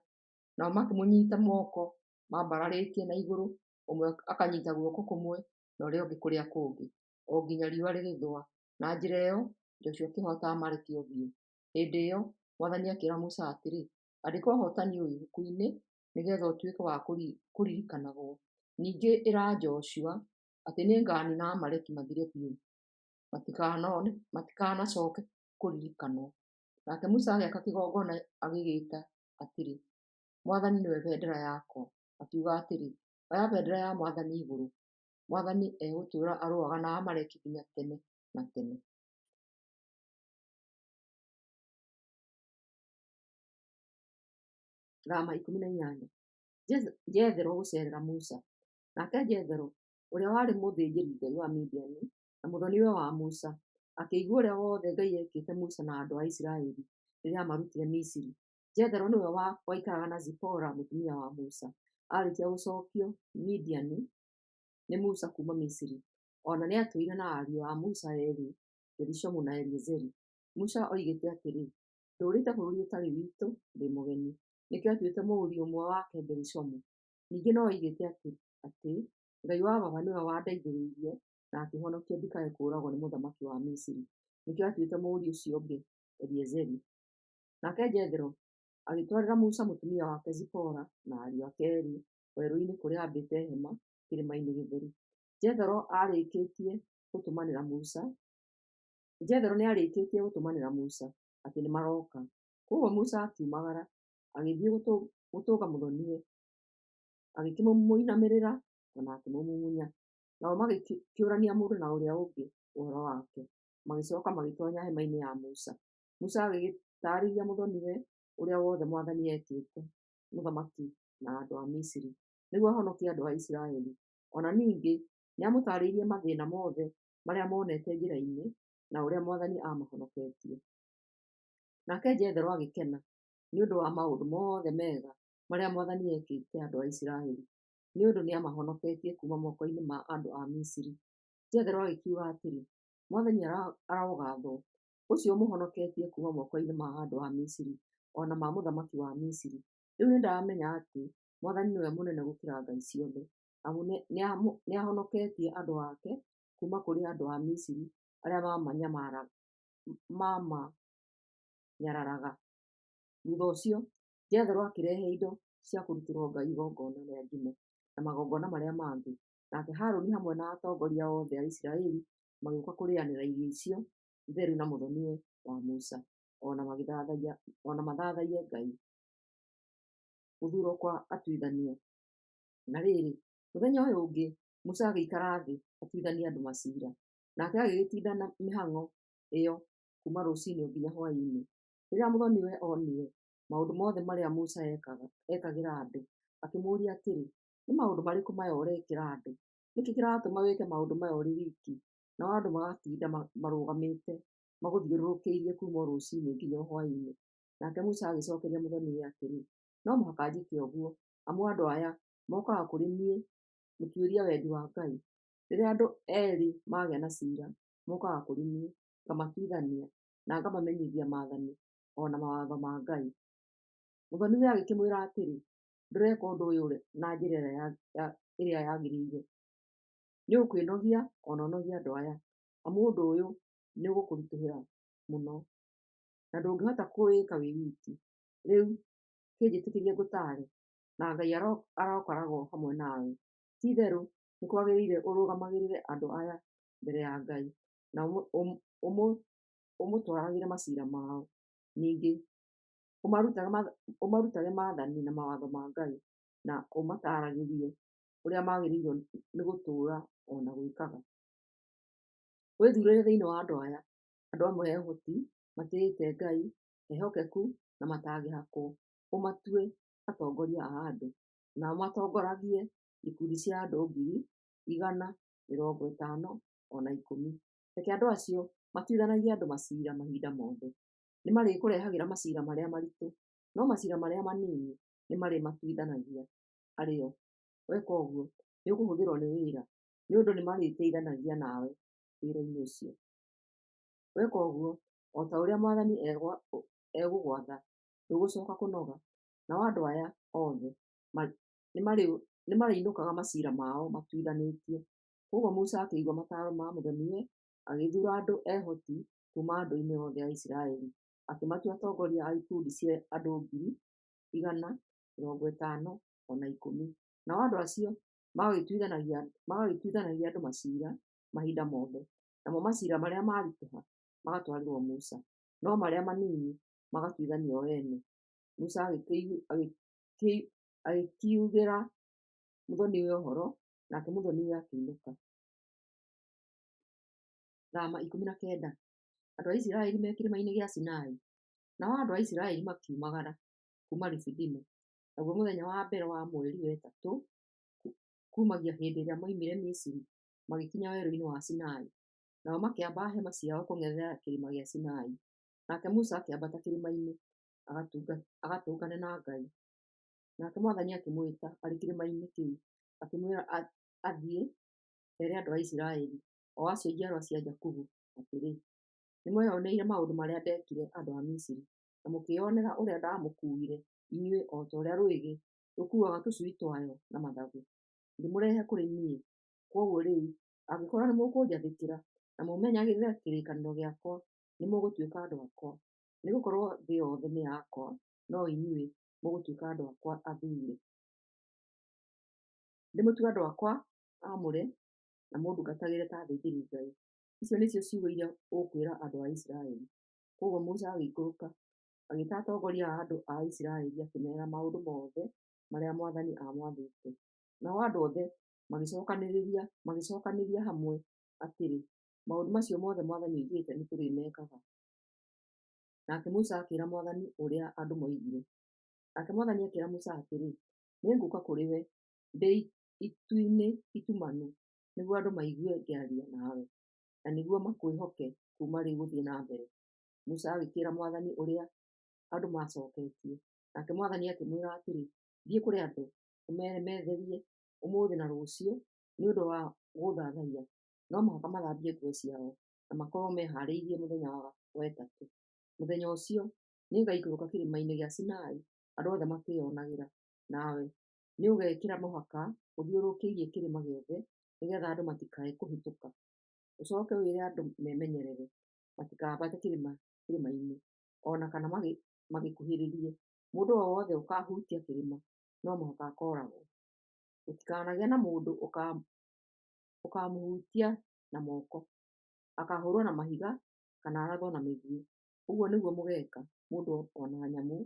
nao makĩmũnyiita moko mambararĩtie na igũrũ, ũmwe akanyiita guoko kũmwe na ũrĩa ũngĩ kũrĩa kũngĩ, o nginya riũa rĩgĩthũa. Na njĩra ĩyo Joshua akĩhoota Amaleki o biũ. Hĩndĩ ĩyo Mwathani akĩĩra Musa atĩrĩ, "Andĩka ũhootani ũyũ ibuku-inĩ nĩgeetha ũtuĩke wa kũririkanagwo. Ningĩ ĩra Joshua atĩ nĩnganiina Amaleki mathire biũ, matikanacooke kũririkanwo." Nake Musa agĩaka kĩgongona agĩgĩĩta atĩrĩ, "Mwathani nĩwe bendera yakwa." Akiuga atĩrĩ, "Oya bendera ya Mwathani igũrũ. Mwathani egũtũũra arũaga na Amaleki nginya tene na tene." Thama 18. Jethero gũceerera Musa. Nake Jethero, ũrĩa warĩ mũthĩnjĩri-Ngai wa Midiani na mũthoni-we wa Musa, akĩigua ũrĩa wothe Ngai eekĩte Musa na andũ a Isiraeli rĩrĩa aamarutire Misiri. Jethero nĩwe waikaraga na Zipora mũtumia wa Musa, aarĩkia gũcookio Midiani nĩ Musa kuuma Misiri. O na nĩatũire na ariũ a Musa eerĩ, Gerishomu na Eliezeri. Musa oigĩte atĩrĩ, "Ndũũrĩte bũrũri ũtarĩ witũ ndĩ mũgeni." Nĩkĩo atuĩte mũriũ ũmwe wake Gerishomu. Ningĩ no oigĩte atĩ, "Ngai wa baba nĩwe wandeithĩrĩirie na akĩĩhonokia ndikae kũũragwo nĩ mũthamaki wa Misiri." Nĩkĩo atuĩte mũriũ ũcio ũngĩ Eliezeri. Nake Jethero agĩtwarĩra Musa mũtumia wake Zipora na ariũ ake eerĩ werũ-inĩ kũrĩa aambĩte hema kĩrĩma-inĩ gĩtheru. Jethero nĩarĩkĩtie gũtũmanĩra Musa atĩ nĩmarooka. Kwoguo Musa akiumagara agĩthiĩ gũtũnga mũthoni-we, agĩkĩmũinamĩrĩra o na akĩmũmumunya. Nao magĩkĩũrania mũndũ na ũrĩa ũngĩ ũhoro wake, magĩcooka magĩtoonya hema-inĩ ya Musa. Musa agĩgĩtaarĩria mũthoni-we ũrĩa wothe Mwathani eekĩte mũthamaki na andũ a Misiri, nĩguo ahonokie andũ a Isiraeli. O na ningĩ nĩamũtaarĩirie mathĩĩna mothe marĩa moonete njĩra-inĩ, na ũrĩa Mwathani aamahonoketie. Nake Jethero agĩkena nĩ ũndũ wa maũndũ mothe mega marĩa Mwathani eekĩte andũ a Isiraeli, nĩ ũndũ nĩamahonoketie kuuma moko-inĩ ma andũ a Misiri. Jethero agĩkiuga atĩrĩ, "Mwathani arogaathwo, ũcio ũmũhonoketie kuuma moko-inĩ ma andũ a Misiri o na ma mũthamaki wa Misiri. Rĩu nĩndamenya atĩ Mwathani nĩwe mũnene gũkĩra ngai ciothe, amu nĩahonoketie andũ ake kuuma kũrĩ andũ a Misiri arĩa mamanyararaga." Thuutha ũcio, Jethero akĩrehe indo cia kũrutĩrwo Ngai igongona rĩa njino na magongona marĩa mangĩ, nake Harũni hamwe na atongoria othe a Isiraeli magĩũka kũrĩanĩra irio icio theru na mũthoni-we wa Musa, o na mathathaiye Ngai. Gũthuurwo kwa atuithania. Na rĩrĩ, mũthenya ũyũ ũngĩ, Musa agĩikara thĩ atuithanie andũ maciira, nake agĩgĩtinda na mĩhang'o ĩyo kuuma rũciinĩ nginya hwaĩ-inĩ. Rĩrĩa mũthoni-we onire maũndũ mothe marĩa Musa eekagĩra andũ, akĩmũũria atĩrĩ, "Nĩ maũndũ marĩkũ maya ũrekĩra andũ? Nĩ kĩĩ kĩratũma wĩke maũndũ maya ũrĩ wiki, nao andũ magatinda marũgamĩte magũthiũrũrũkĩirie kuuma rũciinĩ nginya hwaĩ-inĩ?" Nake Musa agĩcookeria mũthoni-we atĩrĩ, "No mũhaka njĩke ũguo, amu andũ aya mokaga kũrĩ niĩ gũtuĩria wendi wa Ngai. Rĩrĩa andũ eerĩ magĩa na ciira, mokaga kũrĩ niĩ, ngamatuithania na ngamamenyithia maathani o na mawatho ma Ngai." Mũthoni-we agĩkĩmwĩra atĩrĩ, "Ndũreka ũndũ ũyũ na njĩra ĩrĩa yagĩrĩire. Nĩũkwĩnogia o na ũnogie andũ aya, amu ũndũ ũyũ nĩũgũkũritũhĩra mũno, na ndũngĩhota kũwĩka wĩ wiki. Rĩu kĩnjĩtĩkĩrie ngũtaare, na Ngai arokoragwo hamwe nawe. Ti-itherũ nĩkwagĩrĩire ũrũgamagĩrĩre andũ aya mbere ya Ngai, na ũmũtwaragĩre macira mao, ningĩ ũmarutage maathani na mawatho ma Ngai, na ũmataaragĩrie ũrĩa maagĩrĩirũo nĩ gũtũũra o na gwĩkaga. Wĩthurĩre thĩinĩ wa andũ aya, andũ amwe ehoti, matĩĩte Ngai, ehokeku, na matangĩhakwo, ũmatue atongoria a andũ, nao matongoragie ikundi cia andũ ngiri, igana, mĩrongo ĩtano, o na ikũmi. Reke andũ acio matuithanagie andũ maciira mahinda mothe. Nĩmarĩkũrehagĩra maciira marĩa maritũ, no maciira marĩa manini nĩmarĩmatuithanagia arĩ o. Weka ũguo, nĩũkũhũthĩrwo nĩ wĩra, nĩ ũndũ nĩmarĩteithanagia nawe wĩra-inĩ ũcio. Weka ũguo, o ta ũrĩa Mwathani egũgwatha, ndũgũcooka kũnoga, nao andũ aya othe nĩmarĩinũkaga maciira mao matuithanĩtio. Kwoguo Musa akĩigua mataaro ma mũthoniwe, agĩthuura andũ ehoti kuuma andũ-inĩ othe a Isiraeli, akĩmatua atongoria a ikundi cia andũ ngiri, igana, mĩrongo ĩtano, o na ikũmi, nao andũ acio magagĩtuithanagia andũ maciira mahinda mothe, namo maciira marĩa maritũha magatwarĩrwo Musa, no marĩa manini magatuithanio o ene. Musa agĩkiugĩra mũthoniwe ũhoro, nake mũthoniwe akĩinũka. Thama 19. Andũ a Isiraeli me kĩrĩma-inĩ gĩa Sinai. Nao andũ a Isiraeli makiumagara kuuma Refidimu, naguo mũthenya wa mbere wa mweri wa ĩtatũ kuumagia hĩndĩ ĩrĩa moimire Misiri, magĩkinya werũ-inĩ wa Sinai. Nao makĩamba hema ciao kũng'ethera kĩrĩma gĩa Sinai. Nake Musa akĩambata kĩrĩma-inĩ agatũngane na Ngai. Nake Mwathani akĩmwĩta arĩ kĩrĩma-inĩ kĩu, akĩmwĩra athiĩ ere andũ a Isiraeli, o acio njiarwa cia Jakubu, atĩrĩ, Nĩmweyoneire maũndũ marĩa ndeekire andũ a Misiri, na mũkĩĩonera ũrĩa ndaamũkuuire inyuĩ o ta ũrĩa rwĩgĩ rũkuuaga tũcui twayo na mathagu, ngĩmũrehe kũrĩ niĩ. Kwoguo rĩu, angĩkorwo nĩmũkũnjathĩkĩra na mũmenyagĩrĩre kĩrĩkanĩro gĩakwa, nĩmũgũtuĩka andũ akwa. Nĩgũkorwo thĩ yothe nĩ yakwa, no inyuĩ mũgũtuĩka andũ akwa athuure. Ndĩmũtue andũ akwa aamũre na mũndungatagĩre ta athĩnjĩri-Ngai. Icio nĩcio ciugo iria ũkwĩra andũ a Isiraeli. Kwoguo Musa agĩikũrũka, agĩĩta atongoria a andũ a Isiraeli akĩmeera maũndũ mothe marĩa Mwathani aamwathĩte. Nao andũ othe magĩcookanĩria hamwe atĩrĩ, Maũndũ macio mothe Mwathani oigĩte nĩtũrĩmekaga. Nake Musa akĩĩra Mwathani ũrĩa andũ moigire. Nake Mwathani akĩĩra Musa atĩrĩ, Nĩngũũka kũrĩ we ndĩ itu-inĩ itumanu, nĩguo andũ maigue ngĩaria nawe, na nĩguo makwĩhoke kuuma rĩu gũthiĩ na mbere. Musa agĩkĩĩra Mwathani ũrĩa andũ maacooketie. Nake Mwathani akĩmwĩra atĩrĩ, Thiĩ kũrĩ andũ, ũmeere metherie ũmũthĩ na rũciũ nĩ ũndũ wa gũũthathaiya. No mũhaka mathambie nguo ciao, na makorwo mehaarĩirie mũthenya wa ĩtatũ. Mũthenya ũcio nĩngaikũrũka kĩrĩma-inĩ gĩa Sinai andũ othe makĩĩonagĩra. Nawe nĩũgekĩra mũhaka ũthiũrũrũkĩrie kĩrĩma gĩothe, nĩgeetha andũ matikae kũhĩtũka. Ũcooke wĩre andũ memenyerere matikambate kĩrĩma-inĩ, o na kana magĩkuhĩrĩrie. Mũndũ o wothe ũkaahutia kĩrĩma no mũhaka akooragwo. Gũtikanagĩe na mũndũ ũkaamũhutia na moko, akaahũũrwo na mahiga kana arathwo na mĩguĩ. Ũguo nĩguo mũgeeka mũndũ o na nyamũ,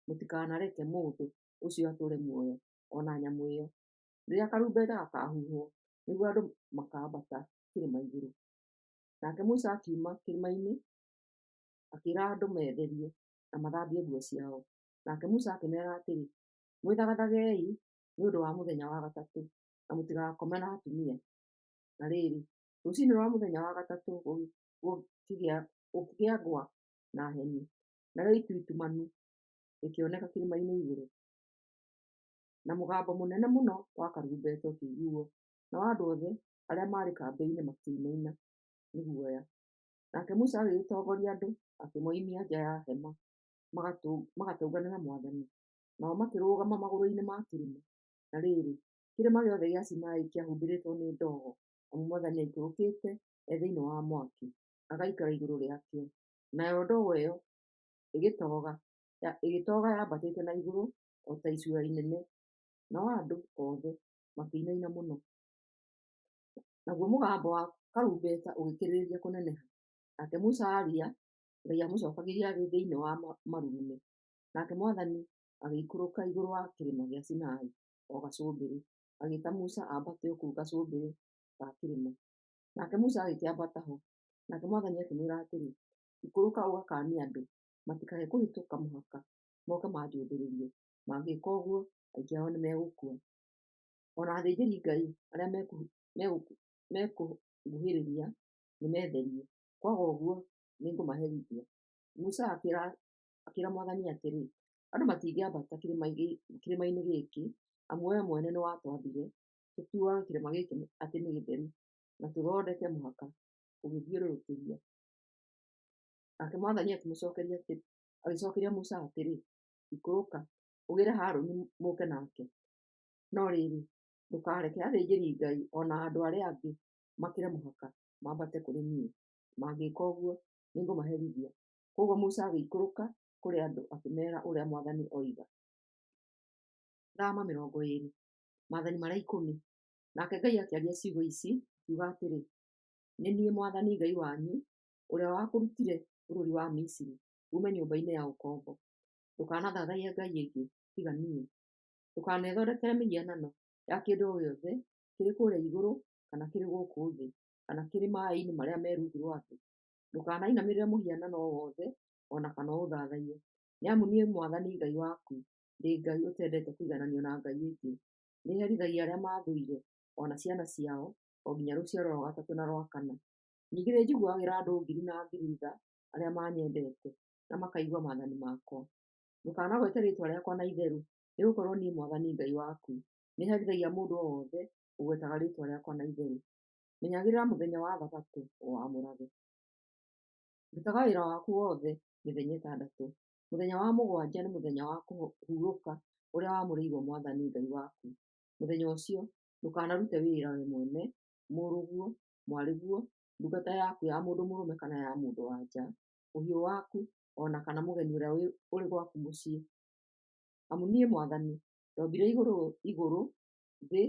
mũtikanareke mũndũ ũcio atũũre muoyo, o na nyamũ ĩyo. Rĩrĩa karumbeta gakaahuhwo, nĩguo andũ makaambata kĩrĩma igũrũ. Nake Musa akiuma kĩrĩma-inĩ, akĩĩra andũ metherie na mathambie nguo ciao. Nake Musa akĩmeera atĩrĩ, Mwĩthagathagei nĩ ũndũ wa mũthenya wa gatatũ, na mũtigakome na atumia. Na rĩrĩ, rũciinĩ rwa mũthenya wa gatatũ gũkĩgĩa ngwa na heni, narĩo itu itumanu rĩkĩoneka kĩrĩma-inĩ igũrũ. Na mũgambo mũnene mũno wa karumbeta ũkĩiguuo, nao andũ othe arĩa maarĩ kambĩ-inĩ makĩinaina nĩ guoya. Nake Musa agĩgĩtongoria andũ, akĩmoimia nja ya hema magatũngane na Mwathani, nao makĩrũgama magũrũ-inĩ ma kĩrĩma. Na rĩrĩ, kĩrĩma gĩothe gĩa Sinai kĩahumbĩrĩtwo nĩ ndogo, amu Mwathani aikũrũkĩte e thĩinĩ wa mwaki, agaikara igũrũ rĩakĩo. Nayo ndogo ĩyo ĩgĩtoga yambatĩte na igũrũ o ta icua inene. Nao andũ othe makĩinaina mũno. Naguo mũgambo wa karumbeta ũgĩkĩrĩrĩria kũneneha. Nake Musa aaria, Ngai aamũcokagĩria arĩ thĩinĩ wa marurumĩ. Nake Mwathani agĩikũrũka igũrũ wa kĩrĩma gĩa Sinai o gacũmbĩrĩ, agĩĩta Musa ambate o kũu gacũmbĩrĩ ga kĩrĩma. Nake Musa agĩkĩambata ho. Nake Mwathani akĩmwĩra atĩrĩ, Ikũrũka ũgakaanie andũ, matikae kũhĩtũka mũhaka moke manjũthĩrĩrie, mangĩĩka ũguo, aingĩ ao nĩmegũkua. O na athĩnjĩri-Ngai arĩa mekũnguhĩrĩria nĩmetherie, kwaga ũguo nĩngũmaherithia. Musa akĩra Mwathani atĩrĩ, Andũ matingĩambata kĩrĩma-inĩ gĩkĩ, amu wee mwene nĩwatwathire tũtuage kĩrĩma gĩkĩ atĩ nĩ gĩtheru, na tũthondeke mũhaka gũgĩthiũrũrũkĩria. Nake Mwathani agĩcookeria Musa atĩrĩ, Ikũrũka, ũgĩre Harũni mũũke nake. No rĩrĩ, ndũkareke athĩnjĩri-Ngai o na andũ arĩa angĩ makĩre mũhaka mambate kũrĩ niĩ; mangĩka ũguo, nĩngũmaherithia. Kwoguo Musa agĩikũrũka kũrĩ andũ akĩmeera ũrĩa Mwathani oiga. Thama 20. Maathani marĩa Ikũmi. Nake Ngai akĩaria ciugo ici, akiuga atĩrĩ, Nĩ niĩ Mwathani Ngai wanyu, ũrĩa wakũrutire bũrũri wa Misiri, uume nyũmba-inĩ ya ũkombo. Ndũkanathathaiye ngai ĩngĩ tiga niĩ. Ndũkanethondekere mĩhianano ya kĩndũ o gĩothe kĩrĩ kũrĩa igũrũ kana kĩrĩ gũkũ thĩ kana kĩrĩ maaĩ-inĩ marĩa me rungu rwa thĩ. Ndũkanainamĩrĩre mũhianano o wothe o na kana ũũthathaiye. Nĩ amu niĩ Mwathani Ngai waku ndĩ Ngai ũtendete kũigananio na ngai ingĩ. Nĩherithagia arĩa maathũire, o na ciana ciao, o nginya rũciaro rwa gatatũ na rwa kana. Ningĩ nĩnjiguagĩra andũ ngiri na ngiri tha arĩa manyendete na makaigua maathani makwa. Ndũkanagwete rĩĩtwa rĩakwa na itherũ, nĩgũkorwo niĩ Mwathani Ngai waku nĩherithagia mũndũ o wothe ũgwetaga rĩĩtwa rĩakwa na itherũ. Menyagĩrĩra mũthenya wa Thabatũ ũwamũrage. Rutaga wĩra waku wothe mĩthenya ĩtandatũ. Mũthenya wa mũgwanja nĩ mũthenya wa kũhurũka ũrĩa wamũrĩirwo Mwathani Ngai waku. Mũthenya ũcio ndũkanarute wĩra we mwene, mũrũguo, mwarĩguo, ndungata yaku ya mũndũ mũrũme kana ya mũndũ-wa-nja, ũhiũ waku, o na kana mũgeni ũrĩa ũrĩ gwaku mũciĩ. Amu niĩ Mwathani ndombire igũrũ, thĩ,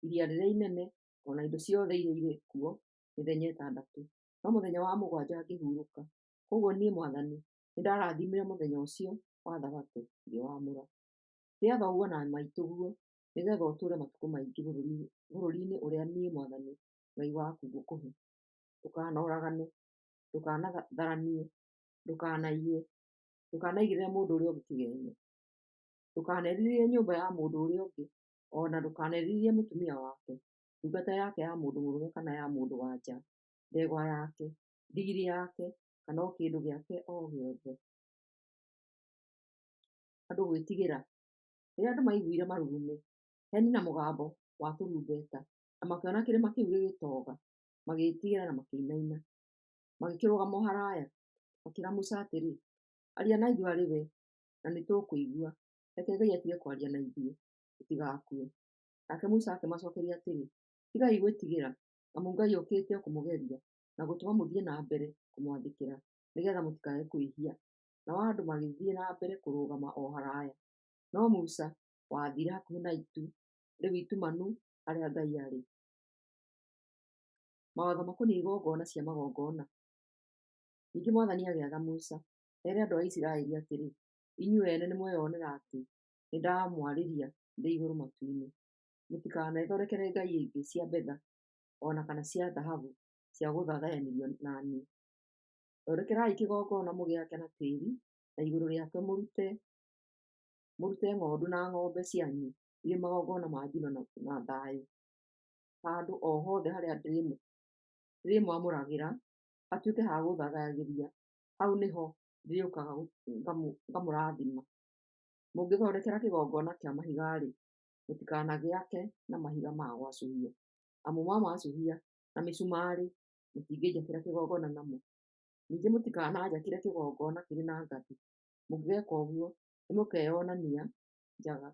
iria rĩrĩa inene, o na indo ciothe iria irĩ kuo mĩthenya ĩtandatũ, no mũthenya wa mũgwanja ngĩhurũka. Kwoguo niĩ Mwathani nĩndarathimire mũthenya ũcio wa Thabatũ ngĩwamũra. Tĩa thoguo na maitũguo, nĩgeetha ũtũũre matukũ maingĩ bũrũri-inĩ ũrĩa niĩ Mwathani Ngai waku ngũkũhe. Ndũkanoragane, ndũkanatharanie, ndũkanaiye, ndũkanaigĩrĩre mũndũ ũrĩa ũngĩ kĩgeenyo. Ndũkanerirĩrie nyũmba ya mũndũ ũrĩa ũngĩ, o na ndũkanerirĩrie mũtumia wake, ndungata yake ya mũndũ mũrũme kana ya mũndũ-wa-nja, ndegwa yake, ndigiri yake, kana o kĩndũ gĩake o gĩothe. Andũ gwĩtigĩra. Rĩrĩa andũ maiguire marurumĩ, heni na mũgambo wa tũrumbeta, na makĩona kĩrĩma kĩu gĩgĩtoga, magĩĩtigĩra na makĩinaina. Magĩkĩrũgama o haraaya, makĩĩra Musa atĩrĩ, Aria na ithuĩ arĩ we, na nĩtũkũigua; reke Ngai atige kwaria na ithuĩ, tũtigakue. Nake Musa akĩmacookeria atĩrĩ, Tigai gwĩtigĩra, amu Ngai okĩte o kũmũgeria na gũtũma mũthiĩ na mbere kũmwathĩkĩra, nĩgeetha mũtikae kwĩhia. Nao andũ magĩthiĩ na mbere kũrũgama o haraaya, no Musa wathiire hakuhĩ na itu rĩu itumanu harĩa Ngai aarĩ. Mawatho makoniĩ igongona cia magongona. Ningĩ Mwathani agĩatha Musa ere andũ a Isiraeli atĩrĩ, Inyuĩ ene nĩmweyonera atĩ nĩndamwarĩria ndĩ igũrũ matu-inĩ. Mũtikanethondekere ngai ingĩ cia betha o na kana cia thahabu cia gũthathayanĩrio na niĩ. Thondekerai kĩgongona mũgĩake na tĩĩri, na igũrũ rĩakĩo mũrute ng'ondu na ng'ombe cianyu irĩ magongona ma njino na thayũ. Handũ o hothe harĩa ndĩrĩmwamũragĩra hatuĩke ha gũthathayagĩria, hau nĩho ndĩrĩũkaga ngamũrathima. Mũngĩthondekera kĩgongona kĩa mahiga-rĩ, mũtikanagĩake na mahiga ma gwacũhio, amu mwamacũhia na mĩcumarĩ mũtingĩnjakĩra kĩgongona namo. Ningĩ mũtikananjakĩre kĩgongona kĩrĩ na ngathĩ; mũngĩgeeka ũguo, nĩmũkeyonania njaga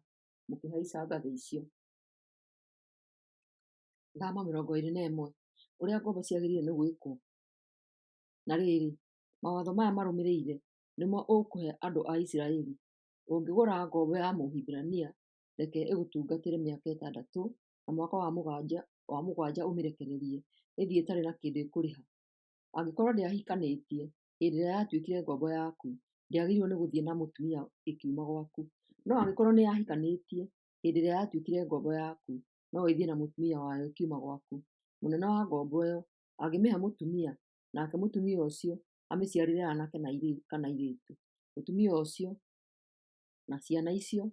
mũkĩhaica ngathĩ icio. Thama 21. Ũrĩa ngombo ciagĩrĩire nĩ gwĩkwo. Na rĩrĩ, mawatho maya marũmĩrĩire nĩmo ũkũhe andũ a Isiraeli: Ũngĩgũra ngombo ya Mũhibirania, Reke ĩgũtungatĩre mĩaka ĩtandatũ, na mwaka wa mũgwanja ũmĩrekererie ĩthiĩ ĩtarĩ na kĩndũ ĩkũrĩha. Angĩkorũo ndĩahikanĩtie hĩndĩ ĩrĩa yatuĩkire ngombo yaku, ndĩagĩrĩirũo nĩ gũthiĩ na mũtumia ĩkiuma gwaku. No angĩkorũo nĩyahikanĩtie hĩndĩ ĩrĩa yatuĩkire ngombo yaku, no ĩthiĩ na mũtumia wayo ĩkiuma gwaku. Mũnene wa ngombo ĩyo angĩmĩhe mũtumia, nake mũtumia ũcio amĩciarĩre aanake kana airĩtu, mũtumia ũcio na ciana icio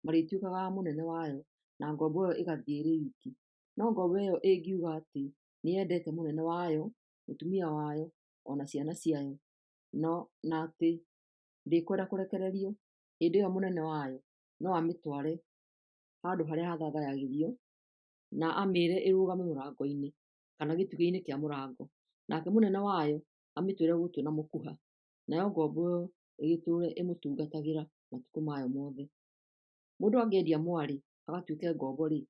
marĩtuĩkaga a mũnene wayo, na ngombo ĩyo ĩgathiĩ ĩrĩ iki. No ngombo ĩyo ĩngiuga atĩ nĩyendete mũnene wayo, mũtumia wayo, o na ciana ciayo, na atĩ ndĩkwenda kũrekererio, hĩndĩ ĩyo mũnene wayo no amĩtware handũ harĩa hathathayagĩrio, na amĩĩre ĩrũgame mũrango-inĩ kana gĩtugĩ-inĩ kĩa mũrango, nake mũnene wayo amĩtwĩre gũtũ na mũkuha, nayo ngombo ĩyo ĩgĩtũũre ĩmũtungatagĩra matukũ mayo mothe. Mũndũ angĩendia mwarĩ agatuĩke ngombo-rĩ,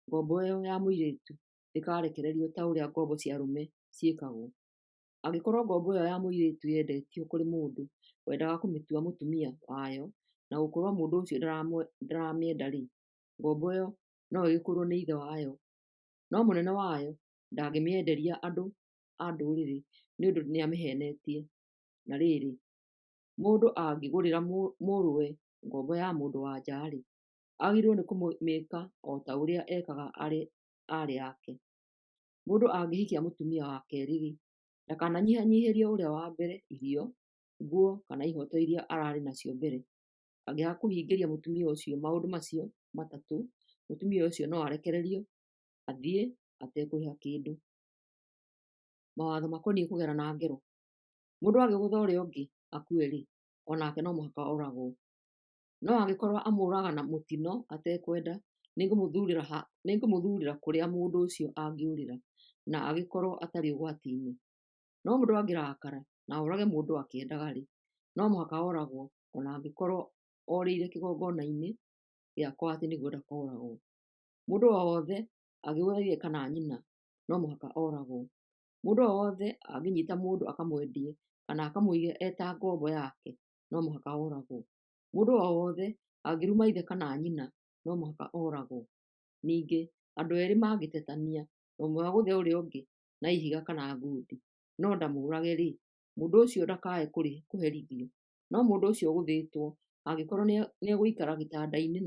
ngombo ĩyo ya mũirĩtu ndĩkarekererio ta ũrĩa ngombo cia arũme ciĩkagwo. Angĩkorũo ngombo ĩyo ya mũirĩtu yendetio kũrĩ mũndũ wendaga kũmĩtua mũtumia wayo, na gũkorũo mũndũ ũcio ndaramĩenda-rĩ, ngombo ĩyo no ĩgĩkũũrũo nĩ ithe wayo. No mũnene wayo ndangĩmĩenderia andũ a ndũrĩrĩ, nĩ ũndũ nĩamĩhenetie. Na rĩrĩ, mũndũ angĩgũrĩra mũrũwe ngombo ya mũndũ-wa-nja-rĩ, agĩrĩirũo nĩ kũmĩĩka o ta ũrĩa ekaga aarĩ ake. Mũndũ angĩhikia mũtumia wa kerĩ-rĩ, ndakananyihanyihĩrie ũrĩa wa mbere irio, nguo, kana ihooto iria ararĩ nacio mbere. Angĩaga kũhingĩria mũtumia ũcio maũndũ macio matatũ, mũtumia ũcio no arekererio athiĩ atekũrĩha kĩndũ. Mawatho makoniĩ kũgerana ngero. Mũndũ angĩgũtha ũrĩa ũngĩ akue-rĩ, o nake no mũhaka oragwo. No angĩkorũo amũũraga na mũtino atekwenda, nĩngũmũthuurĩra kũrĩa mũndũ ũcio angĩũrĩra, na agĩkorũo atarĩ ũgwati-inĩ. No mũndũ angĩrakara na orage mũndũ akĩendaga-rĩ, no mũhaka oragwo, o na angĩkorũo orĩire kĩgongona-inĩ gĩakwa atĩ nĩguo ndakooragwo. Mũndũ o wothe angĩgũtha ithe kana nyina, no mũhaka oragwo. Mũndũ o wothe angĩnyiita mũndũ akamwendie kana akamũige e ta ngombo yake, no mũhaka oragwo. Mũndũ o wothe angĩruma ithe kana nyina, no mũhaka oragwo. Ningĩ, andũ eerĩ mangĩtetania, na ũmwe agũthe ũrĩa ũngĩ na ihiga kana ngundi, no ndamũũrage-rĩ, mũndũ ũcio ndakae kũherithio. No mũndũ ũcio ũgũthĩtwo angĩkorũo nĩegũikara gĩtanda-inĩ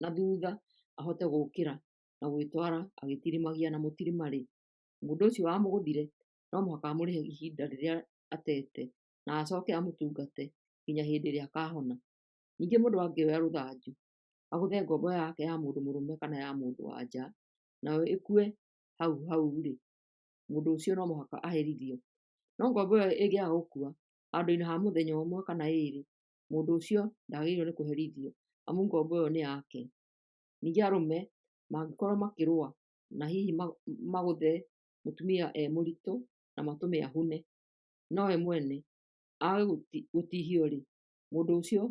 na thutha ahote gũũkĩra na gwĩtwara agĩtirimagia na mũtirima-rĩ, mũndũ ũcio wamũgũthire no mũhaka amũrĩhe ihinda rĩrĩa atete, na acoke amũtungate nginya hĩndĩ ĩrĩa akahona. Ningĩ mũndũ angĩoya rũthanju agũthe ngombo yake ya mũndũ mũrũme kana ya mũndũ-wa-nja, nayo ĩkue hau hau-rĩ, mũndũ ũcio no mũhaka aherithio. No ngombo ĩyo ĩngĩaga gũkua handũ-inĩ ha mũthenya ũmwe kana ĩĩrĩ, mũndũ ũcio ndagĩrĩirũo nĩ kũherithio, amu ngombo ĩyo nĩ yake. Ningĩ arũme mangĩkorũo makĩrũa na hihi magũthe mũtumia e mũritũ na matũme ahune, nowe mwene aage gũtihio-rĩ, mũndũ ũcio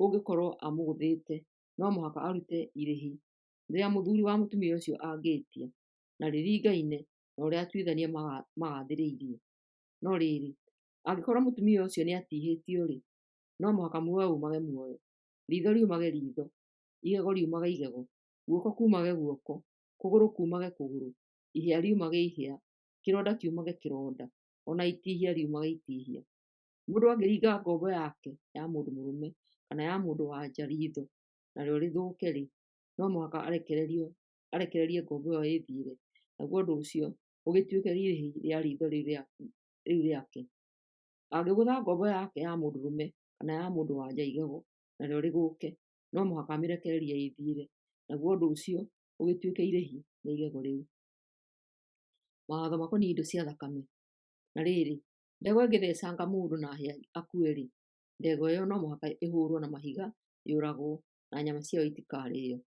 ũngĩkorũo amũgũthĩte no mũhaka arute irĩhi rĩrĩa mũthuri wa mũtumia ũcio angĩĩtia, na rĩringaine na ũrĩa atuithania magathĩrĩirie. No rĩrĩ, angĩkorũo mũtumia ũcio nĩatihĩtio-rĩ, no mũhaka muoyo uumage muoyo, riitho riumage riitho, igego riumage igego, guoko kuumage guoko, kũgũrũ kuumage kũgũrũ, ihĩa riumage ihĩa, kĩronda kiumage kĩronda, o na itihia riumage itihia. Mũndũ angĩringa ngombo yake ya mũndũ mũrũme kana ya mũndũ-wa-nja riitho, narĩo rĩthũke-rĩ, no mũhaka arekererie ngombo ĩyo ĩĩthiĩre, naguo ũndũ ũcio ũgĩtuĩke irĩhi rĩa riitho rĩu rĩake. Angĩgũtha ngombo yake ya mũndũ mũrũme kana ya mũndũ-wa-nja igego, narĩo rĩgũke, no mũhaka amĩrekererie ĩĩthiĩre, naguo ũndũ ũcio ũgĩtuĩke irĩhi rĩa igego rĩu. Mawatho makoniĩ indo cia thakame. Na rĩrĩ, ndegwa ĩngĩthecanga mũndũ na hĩa akue-rĩ, ndegwa ĩyo no mũhaka ĩhũũrũo na mahiga yũragwo, na nyama ciayo itikarĩo.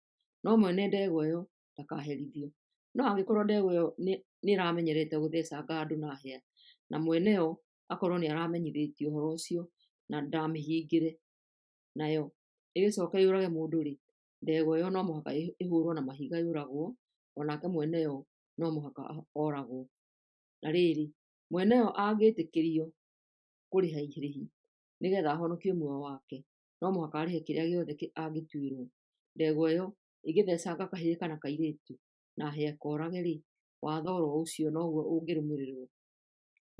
No mwene ndegwa ĩyo ndakaherithio. No angĩkorũo ndegwa ĩyo nĩĩramenyerete gũthecanga andũ na hĩa, na mwene yo akorũo nĩaramenyithĩtio ũhoro ũcio na ndamĩhingĩre, nayo ĩgĩcoke yũrage mũndũ-rĩ, ndegwa ĩyo no mũhaka ĩhũũrũo na mahiga yũragwo, o nake mwene yo no mũhaka oragwo. Na rĩrĩ, mwene yo angĩĩtĩkĩrio kũrĩha irĩhi nĩgetha ahonokie muoyo wake, no mũhaka arĩhe kĩrĩa gĩothe angĩtuĩrwo. Ndegwa ĩyo ĩngĩthecanga kahĩĩ kana kairĩtu na hĩa ĩkoorage-rĩ, watho o ro ũcio noguo ũngĩrũmĩrĩrũo.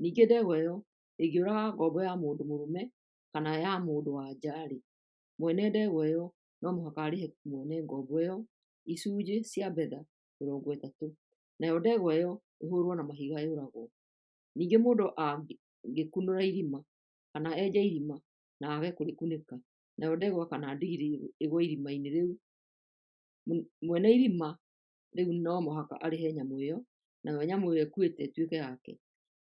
Ningĩ ndegwa ĩyo ĩngĩũraga ngombo ya mũndũ mũrũme kana ya mũndũ-wa-nja-rĩ, mwene ndegwa ĩyo no mũhaka arĩhe mwene ngombo ĩyo icunjĩ cia betha 30, nayo ndegwa ĩyo ĩhũrũo na mahiga yũragwo. Ningĩ mũndũ angĩkunũra irima, kana enje irima na aage kũrĩkunĩka, nayo ndegwa kana ndigiri ĩgwe irima-inĩ rĩu, mwene irima rĩu no mũhaka arĩhe nyamũ ĩyo, nayo nyamũ ĩyo ĩkuĩte ĩtuĩke yake.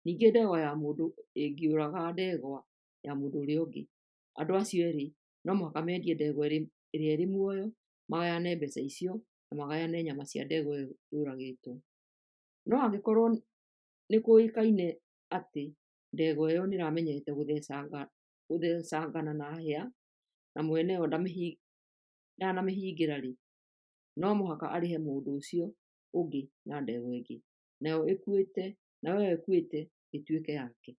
Ningĩ ndegwa ya mũndũ ĩngĩũraga ndegwa ya mũndũ ũrĩa ũngĩ, andũ acio eerĩ no mũhaka mendie ndegwa ĩrĩa ĩrĩ muoyo, magayane mbeca icio, na magayane nyama cia ndegwa ĩyo yũragĩtwo. No angĩkorũo nĩ kũĩkaine atĩ ndegwa ĩyo nĩramenyerete gũthecangana na hĩa, na mwene yo ndanamĩhingĩra-rĩ, no mũhaka arĩhe mũndũ ũcio ũngĩ na ndegwa ĩngĩ, nayo ĩyo ĩkuĩte ĩtuĩke yake.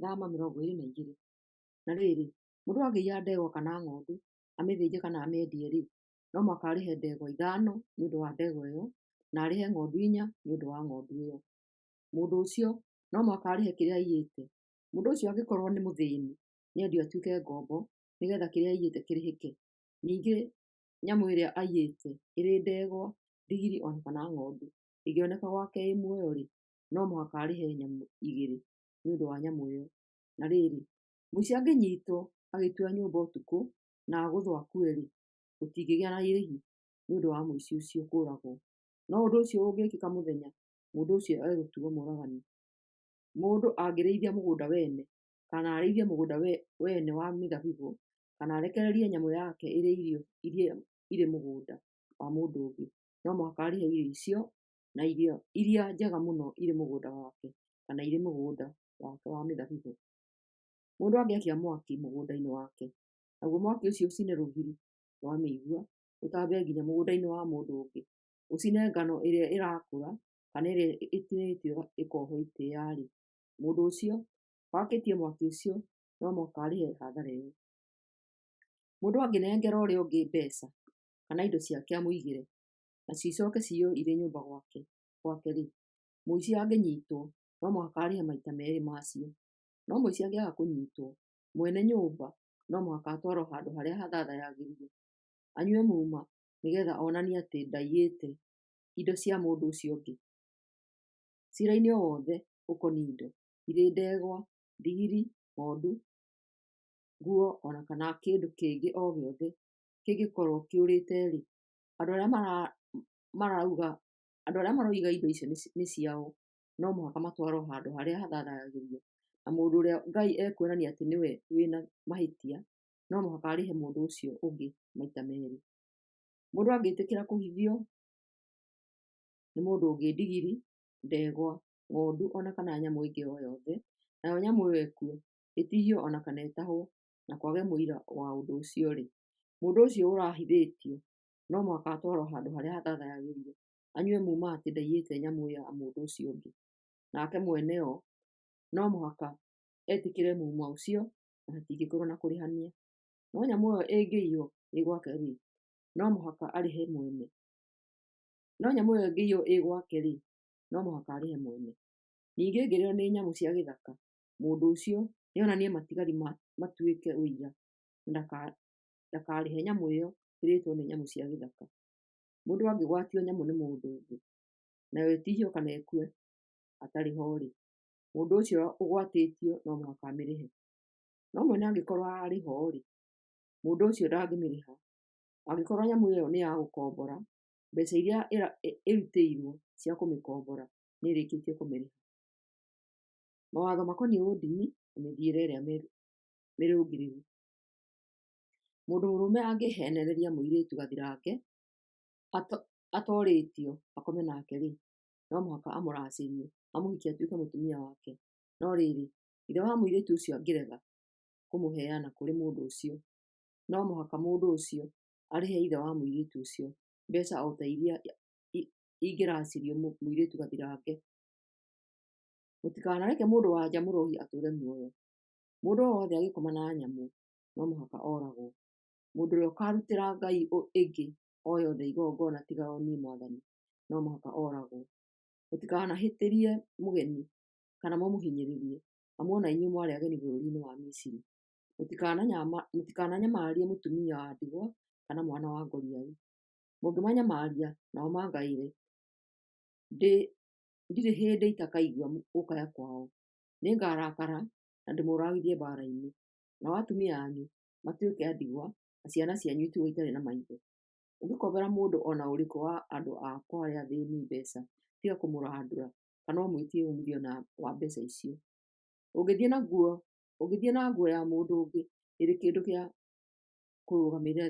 Thama 22. Na rĩrĩ, mũndũ angĩiya ndegwa kana ng'ondu, amĩthĩnje kana amĩendie-rĩ, no mũhaka arĩhe ndegwa 5 nĩ ũndũ wa ndegwa ĩyo, na arĩhe ng'ondu 4 nĩ ũndũ wa ng'ondu ĩyo. Mũndũ ũcio no mũhaka arĩhe kĩrĩa aiyĩte. Mũndũ ũcio angĩkorũo nĩ mũthĩni, nĩendio atuĩke ngombo, nĩgeetha kĩrĩa aiyĩte kĩrĩhĩke. Ningĩ nyamũ ĩrĩa aiyĩte, ĩrĩ ndegwa, ndigiri o na kana ng'ondu, ĩngĩoneka gwake ĩ muoyo-rĩ, no mũhaka arĩhe nyamũ 2 nĩ ũndũ wa nyamũ ĩyo. Na rĩrĩ, mũici angĩnyiitwo agĩtua nyũmba ũtukũ na agũthwo akue-rĩ, gũtingĩgĩa na irĩhi nĩ ũndũ wa mũici ũcio kũũragwo. No ũndũ ũcio ũngĩkĩka mũthenya, mũndũ ũcio egũtuuo mũũragani. Mũndũ angĩrĩithia mũgũnda wene, kana arĩithie mũgũnda wene wa mĩthabibũ, kana arekererie nyamũ yake ĩrĩe irio iria irĩ mũgũnda wa mũndũ ũngĩ, no mũhaka arĩhe irio icio na irio iria njega mũno irĩ mũgũnda wake, kana irĩ mũgũnda wake wa mĩthabibũ. Mũndũ angĩakia mwaki mũgũnda-inĩ wake, naguo mwaki ũcio ũcine rũgiri rwa mĩigua, ũtambe nginya mũgũnda-inĩ wa mũndũ ũngĩ, ũcine ngano ĩrĩa ĩrakũra kana ĩrĩa ĩtinĩtio ĩkohwo itĩĩa-rĩ, mũndũ ũcio wakĩtie mwaki ũcio no mũhaka arĩhe hathara ĩyo. Mũndũ angĩnengera ũrĩa ũngĩ mbeeca kana indo ciake amũigĩre, nacio icooke ciywo irĩ nyũmba gwake-rĩ, mũici angĩnyiitwo no mũhaka arĩhe maita meerĩ macio. No mũici angĩaga kũnyiitwo, mwene nyũmba no mũhaka atwarwo handũ harĩa hathaathayagĩrio anyue muuma nĩgeetha onanie atĩ ndaiyĩte indo cia mũndũ ũcio ũngĩ. Ciira-inĩ o wothe ũkoniĩ indo, irĩ ndegwa, ndigiri, ng'ondu, nguo o na kana kĩndũ kĩngĩ o gĩothe kĩngĩkorwo kĩũrĩte-rĩ, andũ arĩa maroiga indo icio nĩ ciao no mũhaka matwarwo handũ harĩa hathaathayagĩrio, na mũndũ ũrĩa Ngai ekuonania atĩ nĩwe wĩ na mahĩtia no mũhaka arĩhe mũndũ ũcio ũngĩ maita meerĩ. Mũndũ angĩĩtĩkĩra kũhithio nĩ mũndũ ũngĩ ndigiri, ndegwa, ng'ondu o na kana nyamũ ĩngĩ o yothe, nayo nyamũ ĩyo ĩkue, ĩtihio o na kana ĩtahwo, na kwage mũira wa ũndũ ũcio-rĩ, mũndũ ũcio ũrahithĩtio no mũhaka atwarwo handũ harĩa hathaathayagĩrio anyue muuma atĩ ndaiyĩte nyamũ ya mũndũ ũcio ũngĩ, nake mwene yo no mũhaka etĩkĩre muuma ũcio na hatingĩkorwo na kũrĩhania. No nyamũ ĩyo ĩngĩiywo ĩ gwake-rĩ, no mũhaka arĩhe mwene. No nyamũ ĩyo ĩngĩiywo ĩ gwake-rĩ, no mũhaka arĩhe mwene. Ningĩ ĩngĩrĩĩo nĩ nyamũ cia gĩthaka, mũndũ ũcio nĩonanie matigari matuĩke ũira, na ndakarĩhe nyamũ ĩyo ĩrĩĩtwo nĩ nyamũ cia gĩthaka. Mũndũ angĩgwatio nyamũ nĩ mũndũ ũngĩ, nayo ĩtihio kana ĩkue atarĩ ho-rĩ, mũndũ ũcio ũgwatĩtio no mũhaka amĩrĩhe. No mwene angĩkorwo arĩ ho-rĩ, mũndũ ũcio ndangĩmĩrĩha. Angĩkorwo nyamũ ĩyo nĩ ya gũkombora, mbeeca iria ĩrutĩirwo cia kũmĩkombora nĩĩrĩkĩtie kũmĩrĩha. Mawatho makoniĩ ũndini na mĩthiĩre ĩrĩa mĩrũngĩrĩru. Mũndũ mũrũme angĩheenereria mũirĩtu gathirange atoorĩtio akome nake-rĩ, no mũhaka amũracĩrie, amũhikie atuĩke mũtumia wake. No rĩrĩ, ithe wa mũirĩtu ũcio angĩrega kũmũheana kũrĩ mũndũ ũcio, no mũhaka mũndũ ũcio arĩhe ithe wa mũirĩtu ũcio mbeeca o ta iria ingĩracĩrio mũirĩtu gathirange. Mũtikanareke mũndũ-wa-nja mũrogi atũũre muoyo. Mũndũ o wothe angĩkoma na nyamũ, no mũhaka ooragwo. Mũndũ ũrĩa ũkaarutĩra ngai ĩngĩ o yothe igongona tiga o niĩ mwathani, no mũhaka ooragwo. Mũtikanahĩtĩrie mũgeni kana mũmũhinyĩrĩrie, amu o na inyuĩ mwarĩ ageni bũrũriinĩ wa Misiri. Mũtikananyamarie mũtumia wa ndigwa kana mwana wa ngoriai. Mũngĩmanyamaria nao mangaĩre, ndirĩ hĩndĩ itakaigua gũkaya kwao. Nĩngarakara na ndĩmũũragithie mbaara-inĩ, nao atumia anyu matuĩke a ndigwa na ciana cianyu itigwo itarĩ na maithe. Ũngĩkombera mũndũ o na ũrĩkũ wa andũ akwa arĩa athĩĩni mbeeca, tiga kũmũrandũra kana ũmwĩtie uumithio wa mbeeca icio. Ũngĩthiĩ na nguo ya mũndũ ũngĩ ĩrĩ kĩndũ gĩa kũrũgamĩrĩra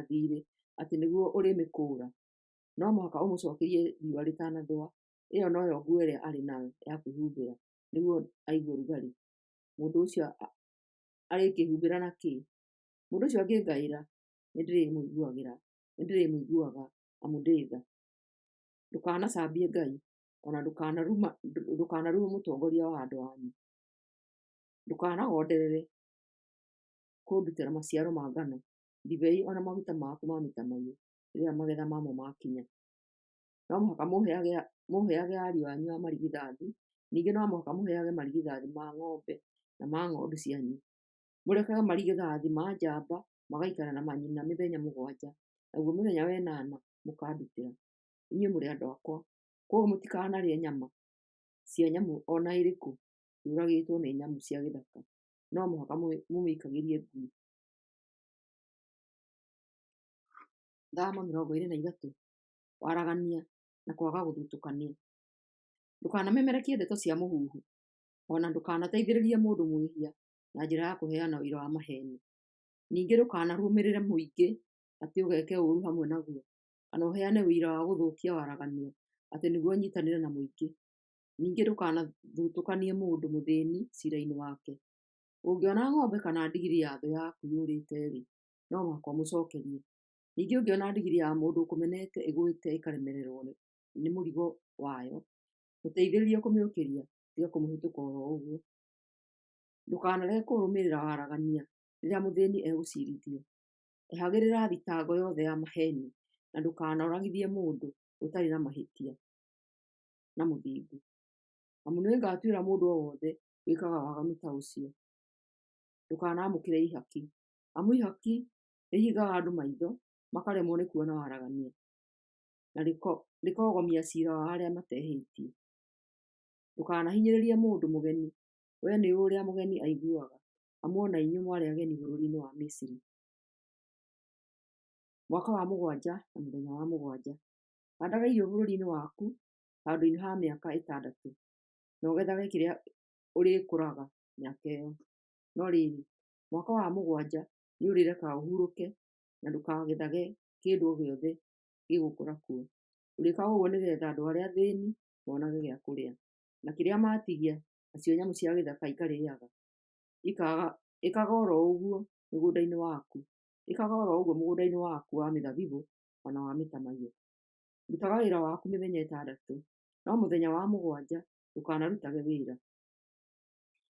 thiirĩ atĩ nĩguo ũrĩmĩkũũra, no mũhaka ũmũcookerie riũa rĩtanathũa. Ĩyo noyo nguo ĩrĩa arĩ nayo ya kwĩhumbĩra nĩguo aigue ũrugarĩ. Mũndũ ũcio arĩkĩĩhumbĩra na kĩ? Mũndũ ũcio angĩngaĩra, nĩndĩrĩmũiguaga, amu ndĩ tha. Ndũkanacambie Ngai, o na ndũkanarume mũtongoria wa andũ anyu. Ndũkanagonderere kũndutĩra maciaro ma ngano, ndibei o na maguta maku ma mĩtamaiyũ rĩrĩa magetha mamo maakinya. No mũhaka mũheage ariũ anyu a marigithathi, ningĩ no mũhaka mũheage marigithathi ma ng'ombe na ma ng'ondu cianyu. Mũrekage marigithathi ma njamba magaikara na manyina mĩthenya 7, naguo mũthenya wa ĩnana mũkandutĩra. Inyuĩ mũrĩ andũ akwa, kwoguo mũtikanarĩe nyama cia nyamũ o na ĩrĩkũ yũragĩtwo nĩ nyamũ cia gĩthaka; no mũhaka mũmĩikagĩrie ngui. Thama 23: Waragania na kwaga gũthutũkania. Ndũkanamemerekie ndeto cia mũhuhu, o na ndũkanateithĩrĩrie mũndũ mwĩhia na njĩra ya kũheana ũira wa maheeni. Ningĩ ndũkanarũmĩrĩre mũingĩ atĩ ũgeeke ũũru hamwe naguo, kana ũheane ũira wa gũthũkia waragania atĩ nĩguo ũnyiitanĩre na mũingĩ. Ningĩ ndũkanathutũkanie mũndũ mũthĩĩni ciira-inĩ wake. Ũngĩona ng'ombe kana ndigiri ya thũ yaku yũrĩte-rĩ, no mũhaka ũmĩcookerie. Ningĩ ũngĩona ndigiri ya mũndũ ũkũmenete ĩgũĩte ĩkaremererwo nĩ mũrigo wayo, mũteithĩrĩrie kũmĩũkĩria, tiga kũmĩhĩtũka o ro ũguo. Ndũkanarege kũrũmĩrĩra waragania rĩrĩa mũthĩĩni egũciirithio. Ehagĩrĩra thitango yothe ya maheeni, na ndũkanoragithie mũndũ ũtarĩ na mahĩtia na mũthingu, amu nĩngatuĩra mũndũ o wothe wĩkaga waganu ta ũcio. Ndũkanamũkĩre ihaki, amu ihaki rĩhingaga andũ maitho makaremwo nĩ kuona waragania, na rĩkoogomia ciira wa arĩa matehĩtie. Ndũkanahinyĩrĩrie mũndũ mũgeni; wee nĩũũĩ ũrĩa mũgeni aiguaga, amu o na inyuĩ mwarĩ ageni bũrũri-inĩ wa Misiri. Mwaka wa mũgwanja na mũthenya wa mũgwanja, haandaga irio bũrũri-inĩ waku handũ-inĩ ha mĩaka 6, na ũgethage kĩrĩa ũrĩkũraga mĩaka ĩyo. No rĩrĩ, mwaka wa mũgwanja nĩũrĩrekaga ũhurũke na ndũkagethage kĩndũ o gĩothe gĩgũkũra kuo. Ũrĩĩkaga ũguo nĩgeetha andũ arĩa athĩĩni monage gĩa kũrĩa, na kĩrĩa maatigia nacio nyamũ cia gĩthaka ikarĩĩaga. Ĩkaga o ro ũguo mũgũnda-inĩ waku, ĩkaga o ro ũguo mũgũnda-inĩ waku wa mĩthabibũ o na wa mĩtamaiyũ. Rutaga wĩra waku mĩthenya 6, no mũthenya wa mũgwanja ndũkanarutage wĩra,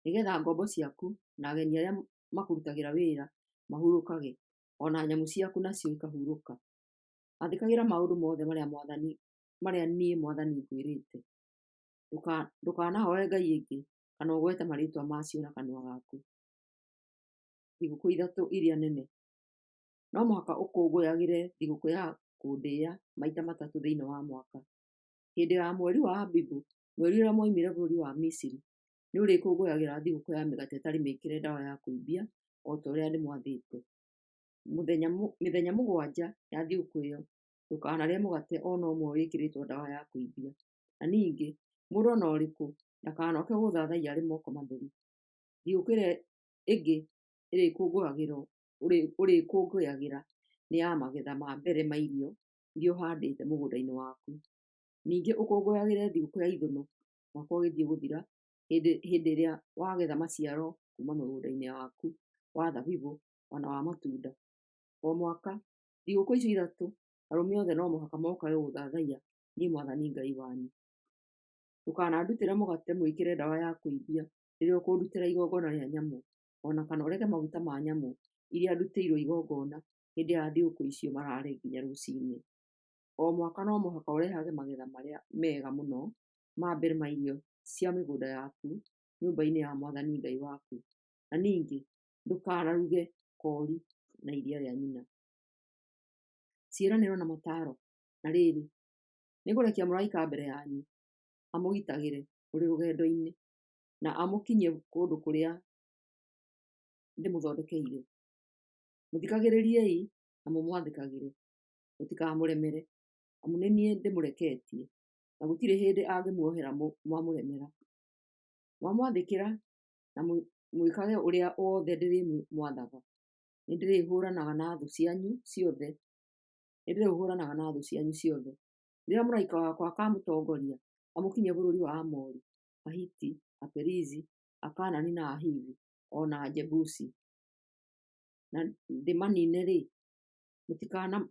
nĩgeetha ngombo ciaku na ageni arĩa makũrutagĩra wĩra mahurũkage, o na nyamũ ciaku nacio ikahurũka. Athĩkagĩra maũndũ mothe marĩa niĩ mwathani ngwĩrĩte. Ndũkanahooe ngai ingĩ kana ũgwete marĩĩtwa ma cio na kanua gaku. Thigũkũ ithatũ iria nene. No mũhaka ũkũngũyagĩre thigũkũ ya kũndĩĩa maita matatũ thĩinĩ wa mwaka. Hĩndĩ ya mweri wa Abibu, mweri ũrĩa mwoimire bũrũri wa Misiri, nĩũrĩkũngũyagĩra thigũkũ ya mĩgate ĩtarĩ mĩĩkĩre ndawa ya kũimbia o ta ũrĩa ndĩmwathĩte. Mĩthenya 7 ya thigũkũ ĩyo, ndũkanarĩe mũgate o na ũmwe wĩkĩrĩtwo ndawa ya kũimbia. Na ningĩ mũndũ o na ũrĩkũ ndakanoke gũũthathaiya arĩ moko matheri. Thigũkũ ĩrĩa ĩngĩ ũrĩkũngũyagĩra nĩ ya magetha ma mbere ma irio iria ũhaandĩte mũgũnda-inĩ waku. Ningĩ ũkũngũyagĩre Thigũkũ ya Ithũnũ mwaka ũgĩthiĩ gũthira, hĩndĩ ĩrĩa wagetha maciaro kuuma mũgũnda-inĩ waku wa thabibũ o na wa matunda. O mwaka, thigũkũ icio ithatũ, arũme othe no mũhaka mokage gũũthathaiya niĩ Mwathani Ngai wanyu. Ndũkanandutĩre mũgate mwĩkĩre ndawa ya kũimbia rĩrĩa ũkũndutĩra igongona rĩa nyamũ. o na kana ũreke maguta ma nyamũ iria ndutĩirwo igongona hĩndĩ ya thigũkũ icio maraare nginya rũciinĩ. O mwaka no mũhaka ũrehage magetha marĩa mega mũno ma mbere ma irio cia mĩgũnda yaku nyũmba-inĩ ya mwathani Ngai waku. Na ningĩ ndũkanaruge koori na iria rĩa nyina. Ciĩranĩro na motaaro. Na rĩrĩ, nĩngũrekia mũraika mbere yanyu amũgitagĩre mũrĩ rũgendo-inĩ, na amũkinyie kũndũ kũrĩa ndĩmũthondekeire. Mũthikagĩrĩriei na mũmwathĩkagĩre, mũtikamũremere, amu nĩ niĩ ndĩmũreketie, na gũtirĩ hĩndĩ angĩmuohera mwamũremera. Mwamwathĩkĩra na mwĩkage ũrĩa wothe ndĩrĩmwathaga, nĩndĩrĩhũũranaga na thũ cianyu ciothe. Nĩndĩrĩhũũranaga na thũ cianyu ciothe. Rĩrĩa mũraika wakwa akaamũtongoria amũkinyie bũrũri wa Aamori, Ahiti, Aperizi, Akaanani na Ahivi, o na Ajebusi, na ndĩmaniine-rĩ,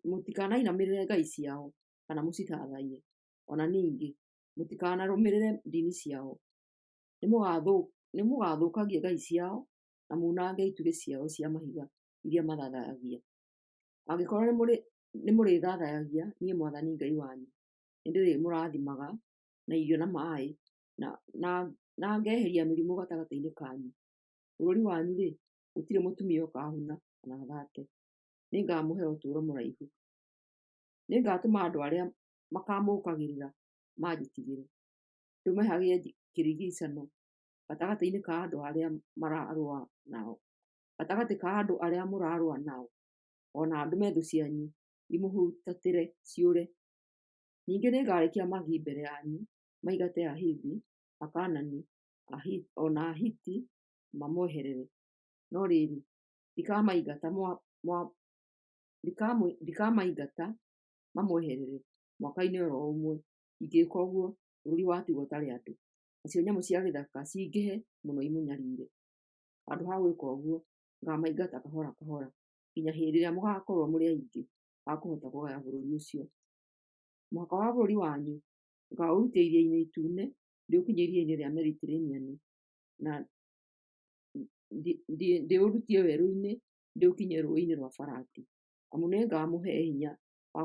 mũtikanainamĩrĩre ngai ciao kana mũcithathaiye, o na ningĩ mũtikanarũmĩrĩre ndini ciao. Nĩmũgathũkagia ngai ciao na munange itugĩ ciao cia mahiga iria mathaathayagia. Angĩkorwo nĩmũrĩthathayagia niĩ mwathani Ngai wanyu, nĩndĩrĩmũrathimaga na irio na maaĩ, na ngeheria mĩrimũ gatagatĩ-inĩ kanyu. Bũrũri wanyu-rĩ, gũtirĩ mũtumia ũkaahuna kana athate. Nĩngamũhe ũtũũro mũraihu. Nĩngatũma andũ arĩa makaamũũkagĩrĩra manjĩtigĩre, ndũme hagĩe kĩrigiicano gatagatĩ ka andũ arĩa mararũa nao, gatagatĩ ka andũ arĩa mũrarũa nao, o na ndũme thũ cianyu imũhutatĩre ciũre. Ningĩ nĩngarekia magi mbere yanyu maingate Ahivi, Akaanani, o na Ahiti mamweherere. No rĩrĩ, ndikamaingata mamweherere mwaka-inĩ o ro ũmwe; ingĩĩka ũguo, bũrũri watigwo ũtarĩ andũ, nacio nyamũ cia gĩthaka cingĩhe mũno imũnyariire. Handũ ha gwĩka ũguo, ngaamaingata kahora kahora nginya hĩndĩ ĩrĩa mũgaakorwo mũrĩ aingĩ a kũhota kũgaya bũrũri ũcio. Mũhaka wa bũrũri wanyu ngaaũruta Iria-inĩ Itune ndĩũkinyie Iria-inĩ rĩa Mediteraneani, na ndĩũrutie werũ-inĩ ndĩũkinyie Rũũĩ-inĩ rwa Farati. Amu nĩngamũhe hinya wa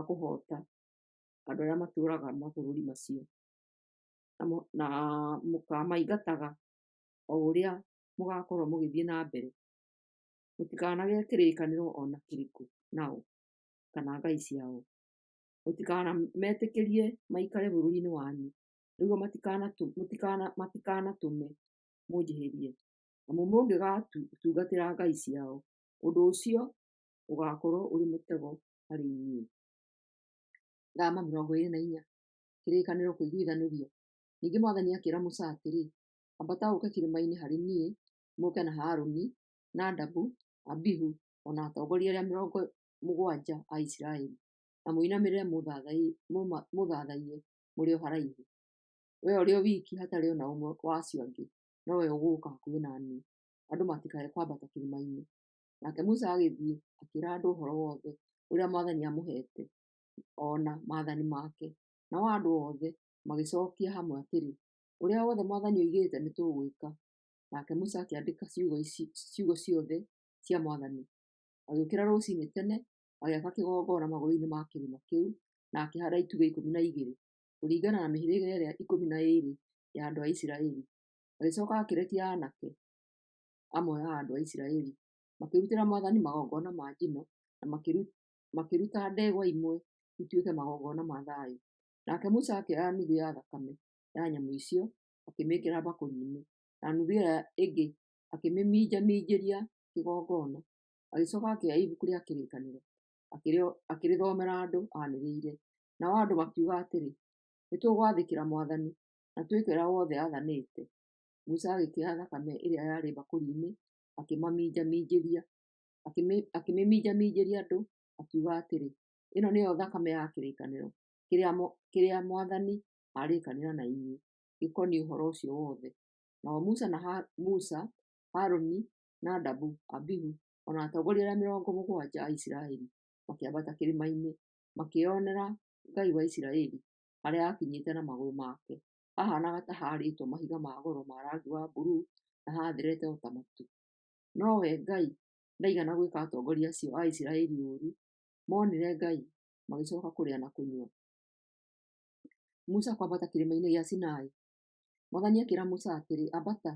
kũhoota andũ arĩa matũũraga mabũrũri macio, na mũkaamaingataga o ũrĩa mũgaakorwo mũgĩthiĩ na mbere. Mũtikanagĩe kĩrĩkanĩro o na kĩrĩkũ nao kana ngai ciao. Mũtikanametĩkĩrie maikare bũrũri-inĩ wanyu, nĩguo matikanatũme mũnjĩhĩrie. Amu mũngĩgatungatĩra ngai ciao, ũndũ ũcio ũgaakorwo ũrĩ mũtego harĩ inyuĩ. Thama 24. Kĩrĩkanĩro kũiguithanĩrio. Ningĩ Mwathani akĩĩra Musa atĩrĩ, Ambata ũũke kĩrĩma-inĩ harĩ niĩ, mũũke na Harũni, Nadabu, Abihu, o na atongoria arĩa 70 a Isiraeli, na mũinamĩrĩre mũthathaiye mũrĩ o haraihu. Wee ũrĩ o wiki hatarĩ o na ũmwe wa acio angĩ, nowe ũgũũka hakuhĩ na niĩ, andũ matikae kwambata kĩrĩma-inĩ. Nake Musa agĩthiĩ akĩĩra andũ ũhoro wothe ũrĩa Mwathani aamũheete, o na maathani make. Nao andũ othe magĩcookia hamwe atĩrĩ, Ũrĩa wothe Mwathani oigĩte nĩtũgwĩka. Nake Musa akĩandĩka ciugo ciothe cia Mwathani. Agĩũkĩra rũciinĩ tene, agĩaka kĩgongona magũrũ-inĩ ma kĩrĩma kĩu, na akĩhaanda itugĩ 12, kũringana na mĩhĩrĩga ĩrĩa 12 ya andũ a Isiraeli. Agĩcooka akĩrekia aanake amwe a andũ a Isiraeli, makĩrutĩra Mwathani magongona ma njino, na makĩruta ndegwa imwe ituĩke magongona ma thayũ. Nake Musa akĩoya nuthu ya thakame ya nyamũ icio, akĩmĩĩkĩra mbakũri-inĩ, na nuthu ĩrĩa ĩngĩ akĩmĩminjaminjĩria kĩgongona. Agĩcooka akĩoya ibuku rĩa kĩrĩkanĩro, akĩrĩthomera andũ anĩrĩire. Nao andũ makiuga atĩrĩ, Nĩtũgwathĩkĩra Mwathani, na twĩke ũrĩa wothe aathanĩte. Musa agĩkĩoya thakame ĩrĩa yarĩ mbakũri-inĩ, akĩmĩminjaminjĩria andũ, akiuga atĩrĩ, Ĩno nĩyo thakame ya kĩrĩkanĩro kĩrĩa Mwathani aarĩkanĩire na inyuĩ gĩkoniĩ ũhoro ũcio wothe. Nao Musa, Harũni, Nadabu, Abihu, o na atongoria arĩa 70 a Isiraeli makĩambata kĩrĩma-inĩ, makĩĩonera Ngai wa Isiraeli harĩa aakinyĩte na magũrũ make. Hahaanaga ta haarĩtwo mahiga ma goro ma rangi wa bururu na haatherete o ta matu. Nowe Ngai ndaigana gwĩka atongoria acio a Isiraeli ũũru; moonire Ngai, magĩcooka kũrĩa na kũnyua. Musa kwambata kĩrĩma-inĩ gĩa Sinai. Mwathani akĩĩra Musa atĩrĩ, Ambata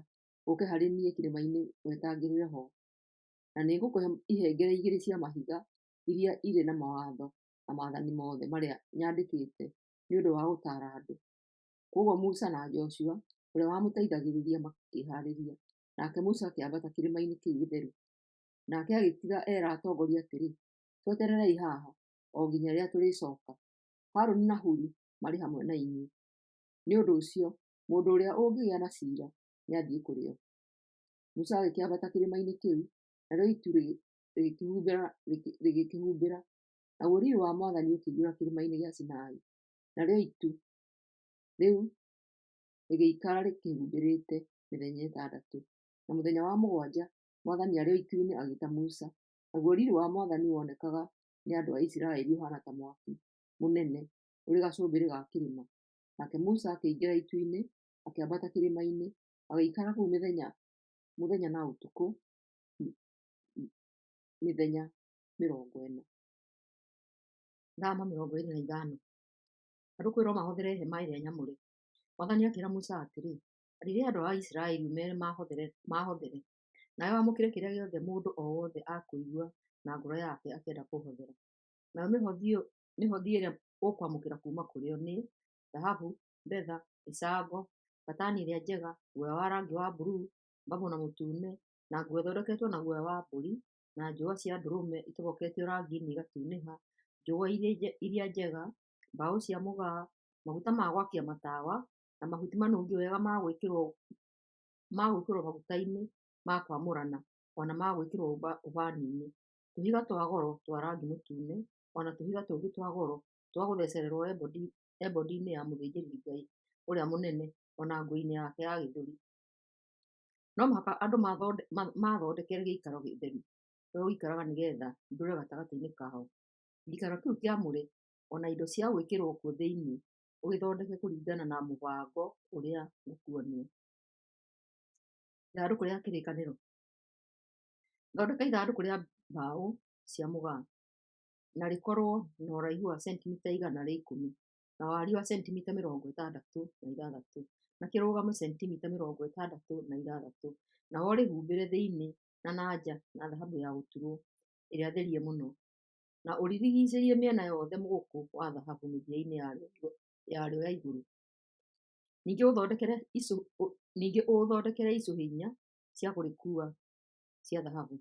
ũũke harĩ niĩ kĩrĩma-inĩ wetangĩrĩre ho, na nĩngũkũhe ihengere igĩrĩ cia mahiga iria irĩ na mawatho na maathani mothe marĩa nyandĩkĩte nĩ ũndũ wa gũtaara andũ. Kwoguo Musa na Joshua, ũrĩa wamũteithagĩrĩria, makĩĩhaarĩria, nake Musa akĩambata kĩrĩma-inĩ kĩu gĩtheru. Nake agĩtiga eera atongoria atĩrĩ, Twetererei haha o nginya rĩrĩa tũrĩcooka. Harũni na Huri marĩ hamwe na inyuĩ. Nĩ ũndũ ũcio mũndũ ũrĩa ũngĩgĩa na ciira nĩathiĩ kũrĩ o. Musa agĩkĩambata kĩrĩma-inĩ kĩu, narĩo itu rĩgĩkĩhumbĩra, naguo riiri wa Mwathani ũkĩiyũra kĩrĩma-inĩ gĩa Sinai, narĩo itu rĩu rĩgĩikara rĩkĩhumbĩrĩte mĩthenya ĩtandatũ. Na mũthenya wa mũgwanja Mwathani arĩ o itu-inĩ agĩĩta Musa, naguo riiri wa Mwathani wonekaga nĩ andũ a Isiraeli ũhaana ta mwaki mũnene ũrĩ gacũmbĩrĩ ga kĩrĩma. Nake Musa akĩingĩra itu-inĩ, akĩambata kĩrĩma-inĩ, agĩikara kũu mũthenya na ũtukũ mĩthenya 40. Thama 25. Andũ kwĩrwo mahothere hema ĩrĩa nyamũre. Mwathani akĩĩra Musa atĩrĩ, Arĩria andũ a Isiraeli ũmeere maahothere, nawe wamũkĩre kĩrĩa gĩothe mũndũ o wothe akũigua na ngoro yake akĩenda kũhothera. Nayo mĩhothi ĩrĩa ũkwamũkĩra kuuma kũrĩ o nĩ: thahabu, betha, gĩcango, gatani ĩrĩa njega, guoya wa rangi wa mburuu, babũ na mũtune, na nguo ĩthondeketwo na guoya wa mbũri, na njũa cia ndũrũme itoboketio rangi-inĩ igatunĩha, njũa iria njega, mbaũ cia mũgaa, maguta ma gwakia matawa, na mahuti manungi wega ma gwĩkĩrwo maguta-inĩ ma kwamũrana, o na ma gwĩkĩrwo ũbani-inĩ, tũhiga twa goro twa rangi mũtune, o na tũhiga tũngĩ twa goro twa gũthecererwo ebodi-inĩ ya mũthĩnjĩri-Ngai ũrĩa mũnene, o na nguo-inĩ yake ya gĩthũri. No mũhaka andũ maathondekere gĩikaro gĩtheru kũrĩa gũikaragio nĩgeetha ndũũre gatagatĩ kao. Gĩikaro kĩu kĩamũre o na indo cia gwĩkĩrwo kuo thĩinĩ ũgĩthondeke kũringana na mũbango ũrĩa ngũkuonia. Ithandũkũ rĩa kĩrĩkanĩro. Thondeka ithandũkũ rĩa mbaũ cia mũgaa, na rĩkorwo na ũraihu wa sentimita 110, na wariĩ wa sentimita 66, na kĩrũgamo sentimita 66, nawe ũrĩhumbĩre thĩinĩ na na nja na thahabu ya gũturwo ĩrĩa therie mũno, na ũrĩrigiicĩrie mĩena yothe mũgũkũ wa thahabu mĩthia-inĩ yarĩo ya igũrũ. Ningĩ ũũthondekere icũhĩ inya cia kũrĩkuua cia thahabu,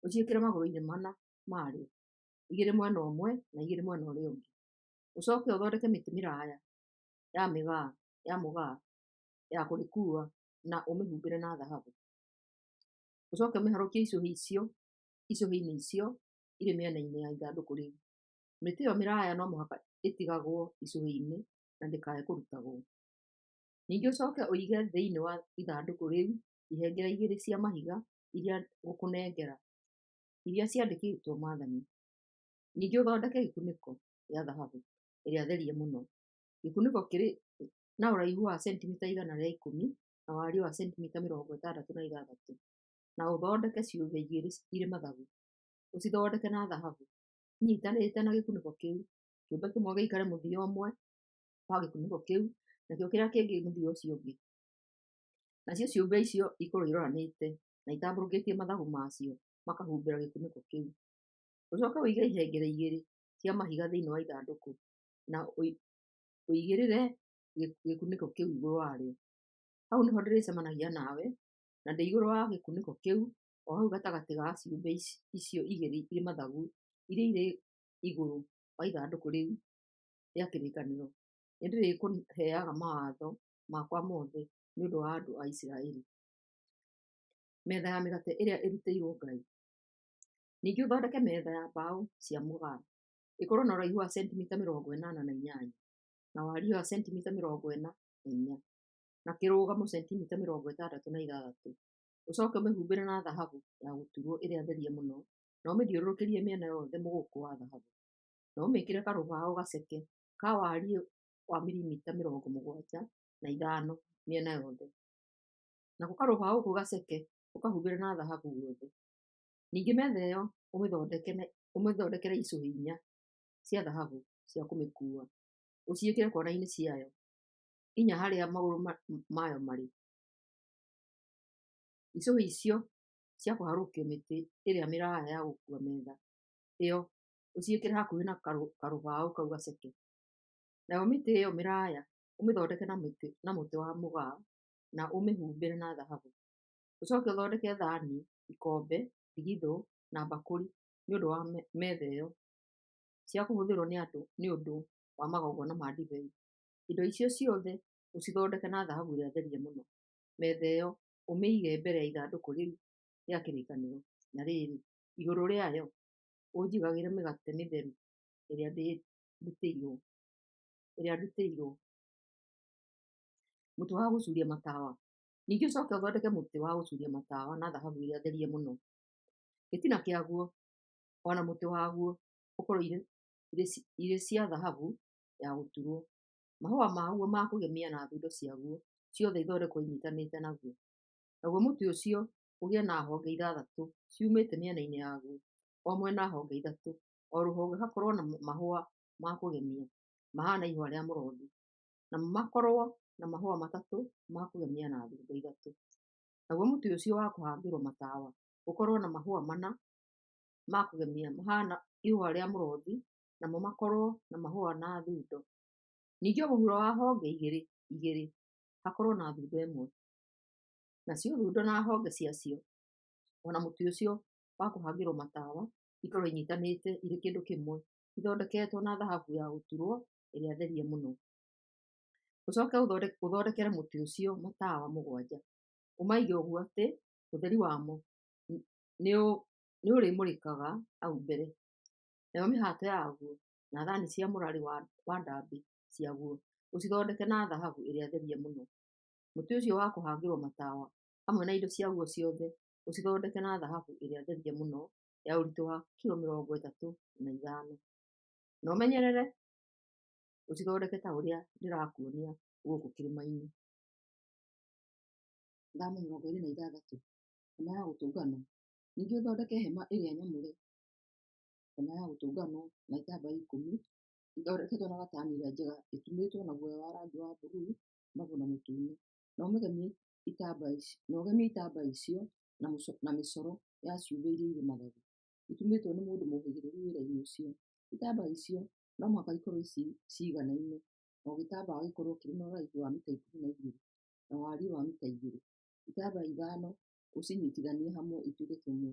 ũciĩkĩre magũrũ-inĩ mana marĩo, igĩrĩ mwena ũmwe na igĩrĩ mwena ũrĩa ũngĩ. Ũcooke ũthondeke mĩtĩ mĩraaya ya mũgaa ya kũrĩkuua na ũmĩhumbĩre na thahabu. Ũcooke ũmĩharũkie icũhĩ-inĩ icio irĩ mĩena-inĩ ya ithandũkũ rĩu. Mĩtĩ ĩyo mĩraaya no mũhaka ĩtigagwo icũhĩ-inĩ na ndĩkae kũrutagwo. Ningĩ ũcooke ũige thĩinĩ wa ithandũkũ rĩu ihengere igĩrĩ cia mahiga iria ngũkũnengera, iria ciandĩkĩtwo maathani. Ningĩ ũthondeke gĩkunĩko gĩa thahabu ĩrĩa therie mũno, gĩkunĩko kĩrĩ na ũraihu wa sentimita 110 na wariĩ wa sentimita 66, na ũthondeke ciũmbe igĩrĩ irĩ mathagu, ũcithondeke na thahabu, inyiitanĩte na gĩkunĩko kĩu, kĩũmbe kĩmwe gĩikare mũthia ũmwe wa gĩkunĩko kĩu, nakĩo kĩrĩa kĩngĩ mũthia ũcio ũngĩ. Nacio ciũmbe icio ikorwo iroranĩte na itambũrũkĩtie mathagu macio makahumbĩra gĩkunĩko kĩu. Ũcooke ũige ihengere igĩrĩ cia mahiga thĩinĩ wa ithandũkũ, na ũigĩrĩre gĩkunĩko kĩu igũrũ warĩo. Hau nĩho ndĩrĩcemanagia nawe, na ndĩ igũrũ wa gĩkunĩko kĩu, o hau gatagatĩ ga ciũmbe icio igĩrĩ irĩ mathagu iria irĩ igũrũ wa ithandũkũ rĩu rĩa kĩrĩkanĩro, nĩndĩrĩkũheaga mawatho makwa mothe nĩ ũndũ wa andũ a Isiraeli. Metha ya mĩgate ĩrĩa ĩrutĩirwo Ngai. Ningĩ ũthondeke metha ya mbaũ cia mũgaa, ĩkorwo na ũraihu wa sentimita 88, na wariĩ wa sentimita 44, na kĩrũgamo sentimita 66. Ũcooke ũmĩhumbĩre na thahabu ya gũturwo ĩrĩa therie mũno, na ũmĩthiũrũrũkĩrie mĩena yothe mũgũkũ wa thahabu, na ũmĩĩkĩre karũbaũ gaceke ka wariĩ wa milimita 75 mĩena yothe. Nako karũbaũ kau gaceke Ũkahumbĩre na thahabu guothe. Ningĩ metha ĩyo ũmĩthondekere icũhĩ inya cia thahabu cia kũmĩkuua, ũciĩkĩre kona-inĩ ciayo inya harĩa magũrũ mayo marĩ. Icũhĩ icio cia kũharũkio mĩtĩ ĩrĩa mĩraaya ya gũkuua metha ĩyo ũciĩkĩre hakuhĩ na karũbaũ kau gaceke. Nayo mĩtĩ ĩyo mĩraaya ũmĩthondeke na mũtĩ wa mũgaa na ũmĩhumbĩre na thahabu. Ũcoke ũthondeke thaani, ikombe, ndigithũ, na mbakũri nĩ ũndũ wa metha ĩyo, cia kũhũthĩrũo nĩ andũ nĩ ũndũ wa magongona ma ndibei. Indo icio ciothe ũcithondeke na thahabu ĩrĩa therie mũno. Metha ĩyo ũmĩige mbere ya ithandũkũ rĩu rĩa kĩrĩkanĩro, na rĩrĩ, igũrũ rĩayo ũnjigagĩre mĩgate mĩtheru ĩrĩa ndutĩirwo. Mũtĩ wa gũcuuria matawa. Ningĩ ũcoke ũthondeke mũtĩ wa gũcuuria matawa na thahabu ĩrĩa therie mũno. Gĩtina kĩaguo o na mũtĩ waguo ikorũo irĩ cia thahabu ya gũturwo. Mahũa maguo ma kũgemia na thundo ciaguo ciothe ithondekwo inyiitanĩte naguo. Naguo mũtĩ ũcio ũgĩe na honge ithathatũ ciumĩte mĩena-inĩ yaguo, o mwena honge ithatũ, o rũhonge rũgakorũo na mahũa ma kũgemia mahaana ihũa rĩa mũrothi, namo makorũo na mahũa matatũ ma kũgemia na thundo ithatũ. Naguo mũtĩ ũcio wa kũhangĩrwo matawa ũkorũo na mahũa mana ma kũgemia mahaana ihũa rĩa mũrothi, namo makorũo na mahũa na thundo. Ningĩ o mũhuro wa honge igĩrĩ igĩrĩ hakorũo na thundo ĩmwe. Nacio thundo na honge ciacio, o na mũtĩ ũcio wa kũhangĩrwo matawa ikorũo inyiitanĩte irĩ kĩndũ kĩmwe, ithondeketwo na thahabu ya gũturwo ĩrĩa therie mũno. Ũcoke ũthondekere mũtĩ ũcio matawa mũgwanja, ũmaige ũguo atĩ ũtheri wamo nĩũrĩmũrĩkaga hau mbere. Nayo mĩhato yaguo na thaani cia mũrarĩ wa ndaambĩ ciaguo ũcithondeke na thahabu ĩrĩa therie mũno. Mũtĩ ũcio wa kũhangĩrwo matawa hamwe na indo ciaguo ciothe ũcithondeke na thahabu ĩrĩa therie mũno ya ũritũ wa kilo 35. Na ũmenyerere ũcithondeke ta ũrĩa ndĩrakuonia gũkũ kĩrĩma-inĩ. Thama 26. Hema ya Gũtũnganwo. Ningĩ ũthondeke hema ĩrĩa nyamũre, hema ya gũtũnganwo, na itambaya 10 ithondeketwo na gatani ĩrĩa njega ĩtumĩtwo na guoya wa rangi wa bururu, na mũtune, na ũgemie itambaya icio na mĩcoro ya ciũmbe iria irĩ mathagu, itumĩtwo nĩ mũndũ mũũhĩgĩrĩru wĩra-inĩ ũcio. Itambaya icio no mũhaka ikorũo ciiganaine, o gĩtambaya gĩkorũo kĩrĩ na ũraihu wa mita 12 na wariĩ wa mita 2. Itambaya ithano ũcinyiitithanie hamwe ituĩke kĩmwe,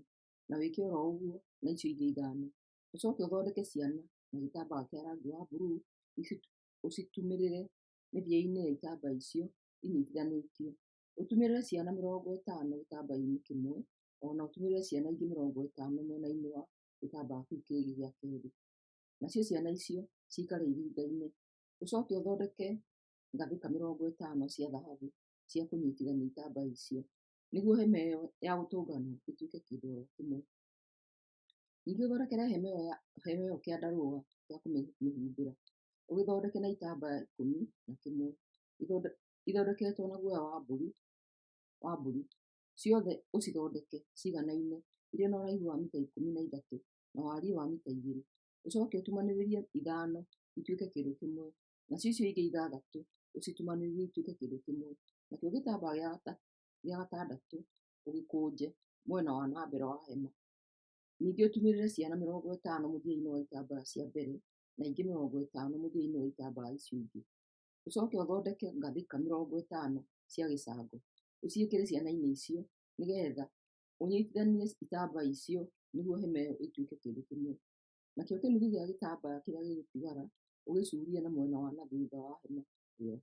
na wĩke o ro ũguo na icio ingĩ ithano. Ũcoke ũthondeke ciana na gĩtambaya kĩa rangi wa bururu ũcitumĩrĩre mĩthia-inĩ ya itambaya icio inyiitithanĩtio, ũtumĩrĩre ciana 50 gĩtambaya-inĩ kĩmwe, o na ũtumĩrĩre ciana ingĩ 50 mwena-inĩ wa gĩtambaya kĩu kĩngĩ gĩa keerĩ, nacio ciana icio ciikare iringaine. Ũcoke ũthondeke ngathĩka 50 cia thahabu cia kũnyiitithania itambaya icio, nĩguo hema ĩyo ya gũtũnganwo ĩtuĩke kĩndũ o ro kĩmwe. Ningĩ ũthondekere hema ĩyo kĩandarũa gĩa kũmĩhumbĩra, ũgĩthondeke na itambaya 11 ithondeketwo na guoya wa mbũri, ciothe ũcithondeke ciiganaine, irĩ na ũraihu wa mita 13 na wariĩ wa mita 2. Ũcoke ũtumanĩrĩrie ithano ituĩke kĩndũ kĩmwe, nacio icio ingĩ ithathatũ ũcitumanĩrĩrie ituĩke kĩndũ kĩmwe, nakĩo gĩtambaya gĩa gatandatũ ũgĩkũnje mwena wa na mbere wa hema. Ningĩ ũtumĩrĩre ciana 50 mũthia-inĩ wa itambaya cia mbere na ingĩ 50 mũthia-inĩ wa itambaya icio ingĩ. Ũcoke ũthondeke ngathĩka 50 cia gĩcango, ũciĩkĩre ciana-inĩ icio nĩgeetha ũnyiitithanie itambaya icio nĩguo hema ĩyo ĩtuĩke kĩndũ kĩmwe. Nakĩo kĩnuthu gĩa gĩtambaya kĩrĩa gĩgũtigara ũgĩcuurie na mwena wa na thuutha wa hema ĩyo.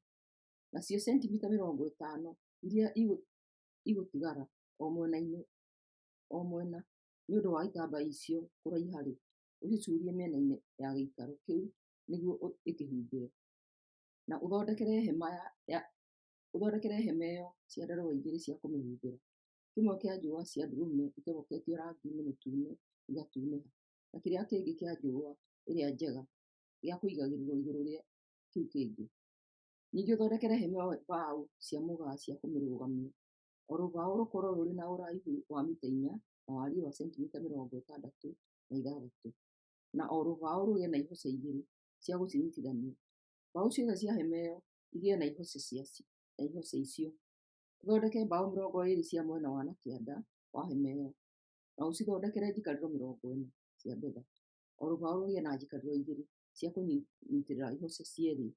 Nacio sentimita 50 iria igũtigara o mwena nĩ ũndũ wa itambaya icio kũraiha-rĩ, ũcicuurie mĩena-inĩ ya gĩikaro kĩu nĩguo ĩkĩhumbĩre. Na ũthondekere hema ĩyo ciandarũa igĩrĩ cia kũmĩhumbĩra, kĩmwe kĩa njũa cia ndũrũme itoboketio rangi-inĩ mũtune igatunĩha, na kĩrĩa kĩngĩ kĩa njũa ĩrĩa njega gĩa kũigagĩrĩrwo igũrũ rĩa kĩu kĩngĩ. Ningĩ ũthondekere hema ĩyo mbaũ cia mũgaa cia kũmĩrũgamia. O rũbaũ rũkorũo rũrĩ na ũraihu wa mita 4 na wariĩ wa sentimita 66, na o rũbaũ rũgĩe na ihoce igĩrĩ cia gũcinyitithania. Mbaũ ciothe cia hema ĩyo igĩe na ihoce icio. Ũthondeke mbaũ 20 cia mwena wa na kĩanda wa hema ĩyo, na ũcithondekere njikarĩro 40 cia betha, o rũbaũ rũgĩe na njikarĩro igĩrĩ cia kũnyiitĩrĩra ihoce cierĩ.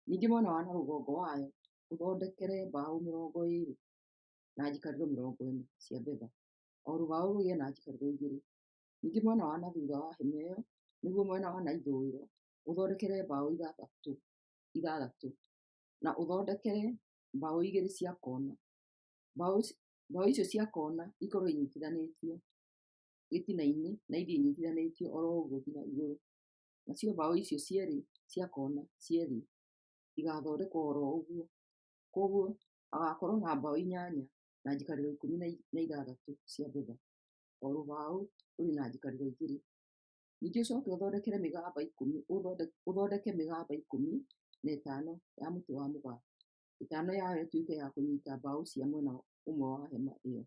Ningĩ mwena wa na rũgongo wayo ũthondekere mbaũ 20 na njikarĩro 40 cia betha, o rũbaũ rũgĩe na njikarĩro igĩrĩ. Ningĩ mwena wa na thuutha wa hema ĩyo, nĩguo mwena wa na ithũĩro, ũthondekere mbaũ ithathatũ ithathatũ, na ũthondekere mbaũ igĩrĩ cia kona. Mbaũ icio cia kona ikorũo inyiitithanĩtio gĩtina-inĩ na ithiĩ inyiitithanĩtio o ro ũguo nginya igũrũ. Nacio mbaũ icio cierĩ cia kona cierĩ igathondekwo o ro ũguo. Kwoguo hagakorũo na mbaũ inyanya na njikarĩro 16 cia betha, o rũbaũ rũrĩ na njikarĩro igĩrĩ. Ningĩ ũcoke ũthondeke mĩgamba 15 ya mũtĩ wa mũgaa, ĩtano yayo ĩtuĩke ya kũnyiita mbaũ cia mwena ũmwe wa hema ĩyo,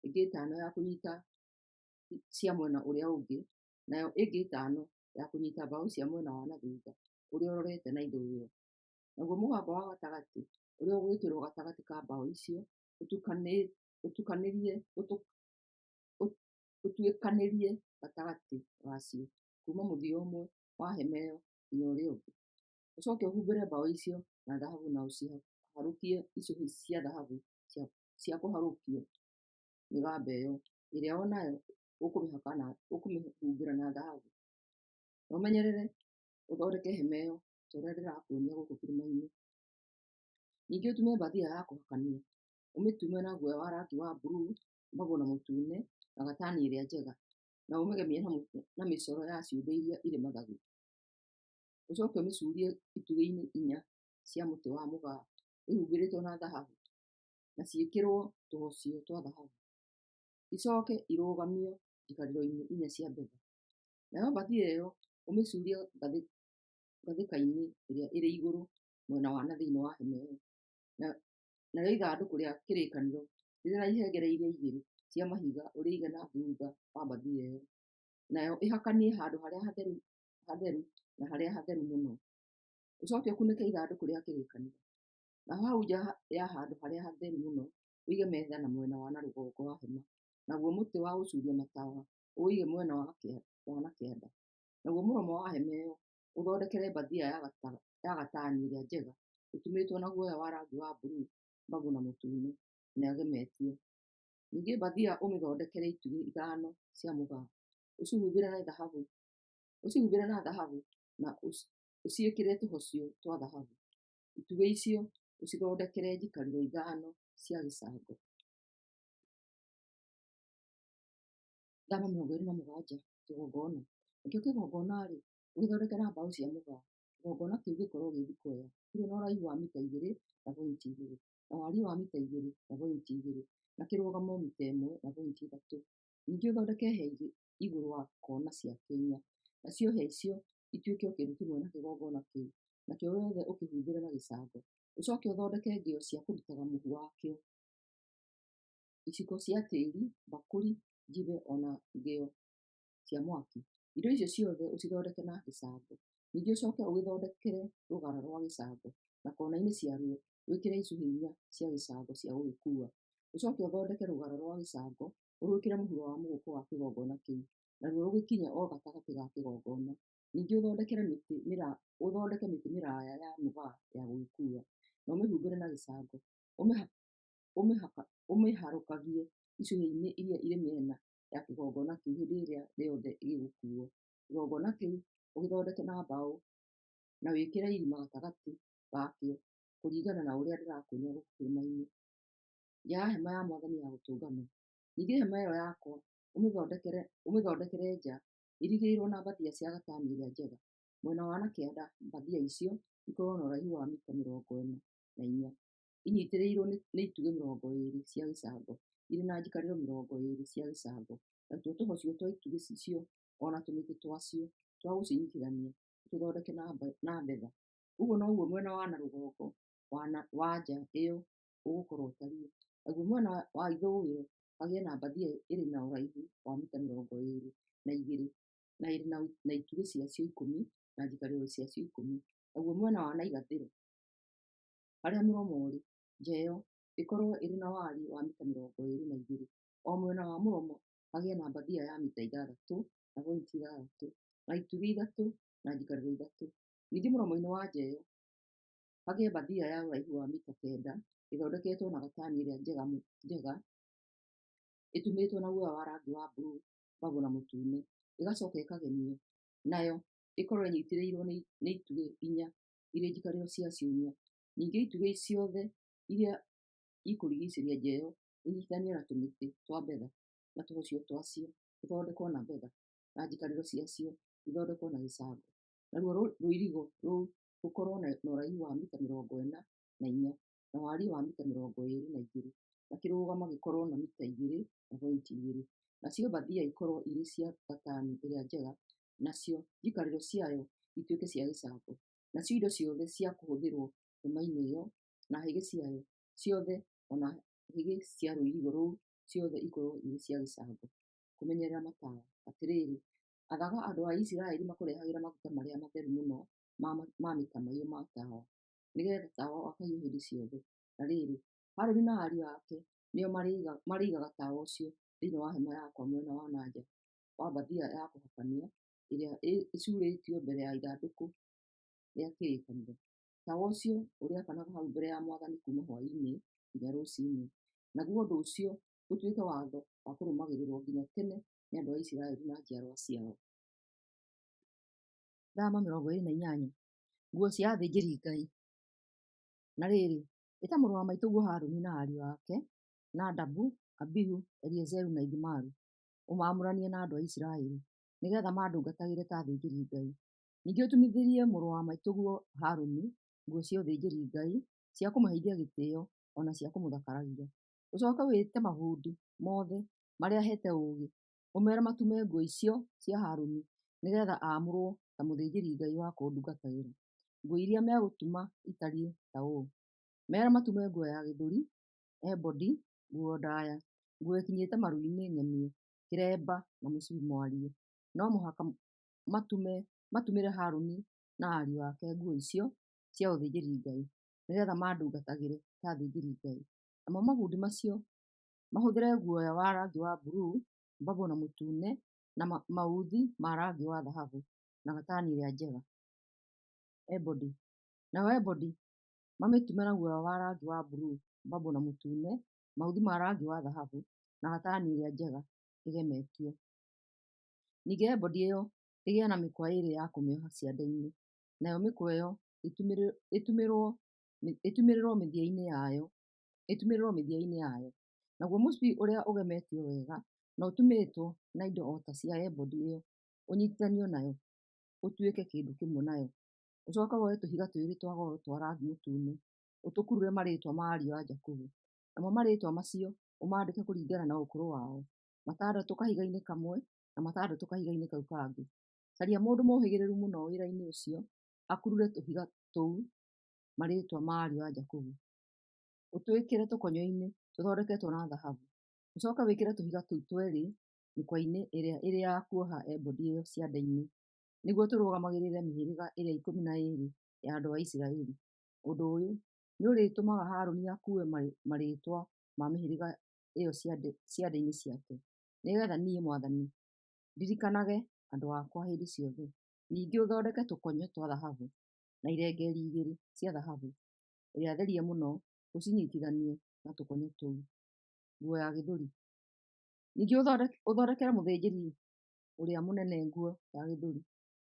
ĩngĩ ĩtano ya kũnyiita cia mwena ũrĩa ũngĩ, nayo ĩngĩ ĩtano ya kũnyiita mbaũ cia mwena wa na thutha ũrĩa ũrorete na ithũĩro. Naguo mũgamba wa gatagatĩ ũrĩa ũgwĩkĩrwo gatagatĩ ka mbaũ icio ũtuĩkanĩirie gatagatĩ gacio kuuma mũthia ũmwe wa hema ĩyo nginya ũrĩa ũngĩ. Ũcoke ũhumbĩre mbaũ icio na thahabu na ũciharũkie icũhĩ cia thahabu cia kũharũkio mĩgamba ĩyo, ĩrĩa o nayo ũkũmĩhumbĩra na thahabu. Na ũmenyerere ũthondeke hema ĩyo ta ũrĩa ndĩrakuonia gũkũ kĩrĩma-inĩ. Ningĩ ũtume mbathia ya kũhakania, ũmĩtume na guoya wa rangi wa bururu, mbago na mũtune, na gatani ĩrĩa njega, na ũmĩgemie na mĩcoro ya ciũmbe iria irĩ mathagu. Ũcoke ũmĩcuurie itugĩ-inĩ inya cia mũtĩ wa mũgaa ihumbĩrĩtwo na thahabu, na ciĩkĩrũo tũhocio twa thahabu. Icoke irũgamio njikarĩro-inĩ inya cia betha. Nayo mbathia ĩyo ũmĩcuurie ngathĩka-inĩ ĩrĩa ĩrĩ igũrũ mwena wa na thĩinĩ wa hema ĩyo. Narĩo ithandũkũ rĩa kĩrĩkanĩro rĩrĩ na ihengere iria igĩrĩ cia mahiga ũrĩige na thutha wa mbathia ĩyo, nayo ĩhakanie handũ harĩa hatheru hatheru na harĩa hatheru mũno. Ũcoke ũkunĩke ithandũkũ rĩa kĩrĩkanĩro. Naho hau nja ya handũ harĩa hatheru mũno ũige metha na mwena wa na rũgongo wa hema, naguo mũtĩ wa gũcuuria matawa ũũige mwena wa na kĩanda. Naguo mũromo wa hema ĩyo ũthondekere mbathia ya gatani ĩrĩa njega ĩtumĩtwo na guoya wa rangi wa bururu, mbago na mũtune, na ĩgemetio. Ningĩ mbathia ũmĩthondekere itugĩ ithano cia mũgaa, ũcihumbĩre na thahabu na ũciĩkĩre tũhocio twa thahabu. Itugĩ icio ũcithondekere njikarĩro ithano cia gĩcango. Thama 27 Kĩgongona. Nakĩo kĩgongona-rĩ, ũgĩthondeke na mbaũ cia mũgaa. Kĩgongona kĩu gĩkorũo gĩ thikwea, kĩrĩ na ũraihu wa mita 2.2, na wariĩ wa mita 2.2, na kĩrũgamo mita 1.3. Ningĩ ũthondeke hĩa igũrũ wa kona ciakĩo inya, nacio hĩa icio ituĩke o kĩndũ kĩmwe na kĩgongona kĩu, nakĩo gĩothe ũkĩhumbĩre na gĩcango. Ũcoke ũthondeke ngĩo cia kũrutaga mũhu wakĩo, iciko cia tĩĩri, mbakũri, njibe o na ngĩo cia mwaki. Indo icio ciothe ũcithondeke na gĩcango. Ningĩ ũcoke ũgĩthondekere rũgara rwa gĩcango, na kona-inĩ ciaruo wĩkĩre icũhĩ inya cia gĩcango cia gũgĩkuua. Ũcoke ũthondeke rũgara rwa gĩcango ũrwĩkĩre mũhuro wa mũgũkũ wa kĩgongona kĩu, naruo rũgĩkinye o gatagatĩ ga kĩgongona. Ningĩ ũthondeke mĩtĩ mĩraya ya mũgaa ya gũgĩkuua, na ũmĩhumbĩre na gĩcango, ũmĩharũrũkagie icũhĩ-inĩ iria irĩ mĩena ya kĩgongona kĩu hĩndĩ ĩrĩa yothe gĩgũkuuo. Kĩgongona kĩu ũgĩthondeke na mbaũ na wĩkĩre irima gatagatĩ gakĩo kũringana na ũrĩa ndĩrakuonia gũkũ kĩrĩma-inĩ. Nja ya hema ya Mwathani ya gũtũnganwo. Ningĩ hema ĩyo yakwa ũmĩthondekere nja ĩirigĩirwo na mbathia cia gatani ĩrĩa njega. Mwena wa na kĩanda mbathia icio ikorwo na ũraihu wa mita 44, inyiitĩrĩirwo nĩ itugĩ 20 cia gĩcango irĩ na njikarĩro 20 cia gĩcango, natuo tũhocio twa itugĩ icio o na tũmĩtĩ twacio twa gũcinyiitithania ũtũthondeke na betha. Ũguo noguo mwena wa na rũgongo wa nja ĩyo ũgũkorwo ũtariĩ. Naguo mwena wa ithũĩro hagĩe na mbathia ĩrĩ na ũraihu wa mita 22, na ĩrĩ na itugĩ ciacio 10, na njikarĩro ciacio 10. Naguo mwena wa na irathĩro, harĩa mũromo ũrĩ, nja ĩyo ĩkorũo ĩrĩ na wariĩ wa mita 22. O mwena wa mũromo hagĩe na mbathia ya mita 6.6, na itugĩ ithatũ na njikarĩro ithatũ. Ningĩ mũromo-inĩ wa nja ĩyo hagĩe mbathia ya ũraihu wa mita 9 ĩthondeketwo na gatani ĩrĩa njega ĩtumĩtwo na guoya wa rangi wa bururu, babũ na mũtune, ĩgacoka ĩkagemio, nayo ĩkorũo ĩnyitĩrĩirũo nĩ itugĩ inya irĩ njikarĩro ciacio inya. Ningĩ itugĩ ciothe iria ikũrigiicĩria nja ĩyo inyiitithanio na tũmĩtĩ twa betha, na tũhocio twacio tũthondekwo na betha, na njikarĩro ciacio ithondekwo na gĩcango. Naruo rũirigo rũu rũkorũo na ũraihu wa mita 44, na wariĩ wa mita 22, na kĩrũgamo gĩkorũo na mita 2.2. Nacio mbathia ikorũo irĩ cia gatani ĩrĩa njega, nacio njikarĩro ciayo ituĩke cia gĩcango. Nacio indo ciothe cia kũhũthĩrũo hema-inĩ ĩyo, na higĩ ciayo ciothe o na higĩ cia rũirigo rũu ciothe ikorũo irĩ cia gĩcango. Kũmenyerera matawa. Atĩrĩrĩ, athaga andũ a Isiraeli makũrehagĩre maguta marĩa matheru mũno ma mĩtamaiyũ ma tawa, nĩgeetha tawa wakagio hĩndĩ ciothe. Na rĩrĩ, Harũni na ariũ ake nĩo marĩigaga tawa ũcio thĩinĩ wa hema yakwa mwena wa na nja wa mbathia ya kũhakania ĩrĩa ĩcuurĩtio mbere ya ithandũkũ rĩa kĩrĩkanĩro. Tawa ũcio ũrĩakanaga hau mbere ya Mwathani kuuma hwaĩ-inĩ nginya rũciinĩ, naguo ũndũ ũcio ũtuĩke watho wa kũrũmagĩrĩrwo nginya tene nĩ andũ a Isiraeli na njiarwa ciao. Thama 28. Nguo cia athĩnjĩri-Ngai. Na rĩrĩ, ĩta mũrũ wa maitũguo Harũni na ariũ ake, Nadabu, Abihu, Eleazaru na Ithamaru, ũmaamũranie na andũ a Isiraeli, nĩgeetha mandungatagĩre ta athĩnjĩri-Ngai. Ningĩ ũtumithĩrie mũrũ wa maitũguo Harũni nguo cia ũthĩnjĩri-Ngai cia kũmũheithia gĩtĩĩo o na cia kũmũthakaragia. Ũcooke wĩte mabundi mothe marĩa heete ũũgĩ, ũmeere matume nguo icio cia Harũni nĩgeetha aamũrwo ta mũthĩnjĩri-Ngai wa kũndungatagĩra. Nguo iria megũtuma itariĩ ta ũũ: Meere matume nguo ya gĩthũri, ebodi, nguo ndaaya, nguo ĩkinyĩte maru-inĩ ng'emie, kĩremba na mũcibi mwariĩ. No mũhaka matumĩre Harũni na ariũ ake nguo icio cia ũthĩnjĩri-Ngai, nĩgeetha mandungatagĩre ta athĩnjĩri-Ngai. Namo mabundi acio mahũthĩre guoya wa rangi wa bururu, babũ na mũtune, na mauthi ma rangi wa thahabu, na gatani ĩrĩa njega. Ebodi. Nayo ebodi mamĩtume na guoya wa rangi wa bururu, babũ na mũtune, mauthi ma rangi wa thahabu, na gatani ĩrĩa njega ĩgemetio. Ningĩ ebodi ĩyo ĩgĩe na mĩkwa ĩĩrĩ ya kũmĩoha ciande-inĩ, nayo mĩkwa ĩyo ĩtumĩrĩrwo mĩthia-inĩ yayo. Naguo mũcibi ũrĩa ũgemetio wega na ũtumĩtwo na indo o ta cia ebodi ĩyo ũnyiitithanio nayo ũtuĩke kĩndũ kĩmwe nayo. Ũcooke woe tũhiga twĩrĩ twa goro twa rangi mũtune, ũtũkurure marĩĩtwa ma ariũ a Jakubu. Namo marĩĩtwa macio ũmaandĩke kũringana na ũkũrũ wao, matandatũ kahiga-inĩ kamwe na matandatũ kahiga-inĩ kau kangĩ. Caria mũndũ mũũhĩgĩrĩru mũno wĩra-inĩ ũcio akurure tũhiga tũu marĩĩtwa ma ariũ a Jakubu, ũtwĩkĩre tũkonyo-inĩ tũthondeketwo na thahabu. Ũcooke wĩkĩre tũhiga tũu tweerĩ mĩkwa-inĩ ĩrĩa ĩrĩ ya kuoha ebodi ĩyo ciande-inĩ, nĩguo tũrũgamagĩrĩre mĩhĩrĩga ĩrĩa 12 ya andũ a Isiraeli. Ũndũ ũyũ nĩũrĩtũmaga Harũni akuue marĩĩtwa ma mĩhĩrĩga ĩyo ciande-inĩ ciake, nĩgeetha niĩ Mwathani ndirikanage andũ akwa hĩndĩ ciothe. Ningĩ ũthondeke tũkonyo twa thahabu na irengeeri igĩrĩ cia thahabu ĩrĩa therie mũno ũcinyiitithanie na tũkonyo tũu. Nguo ya gĩthũri. Ningĩ ũthondekere mũthĩnjĩri ũrĩa mũnene nguo ya gĩthũri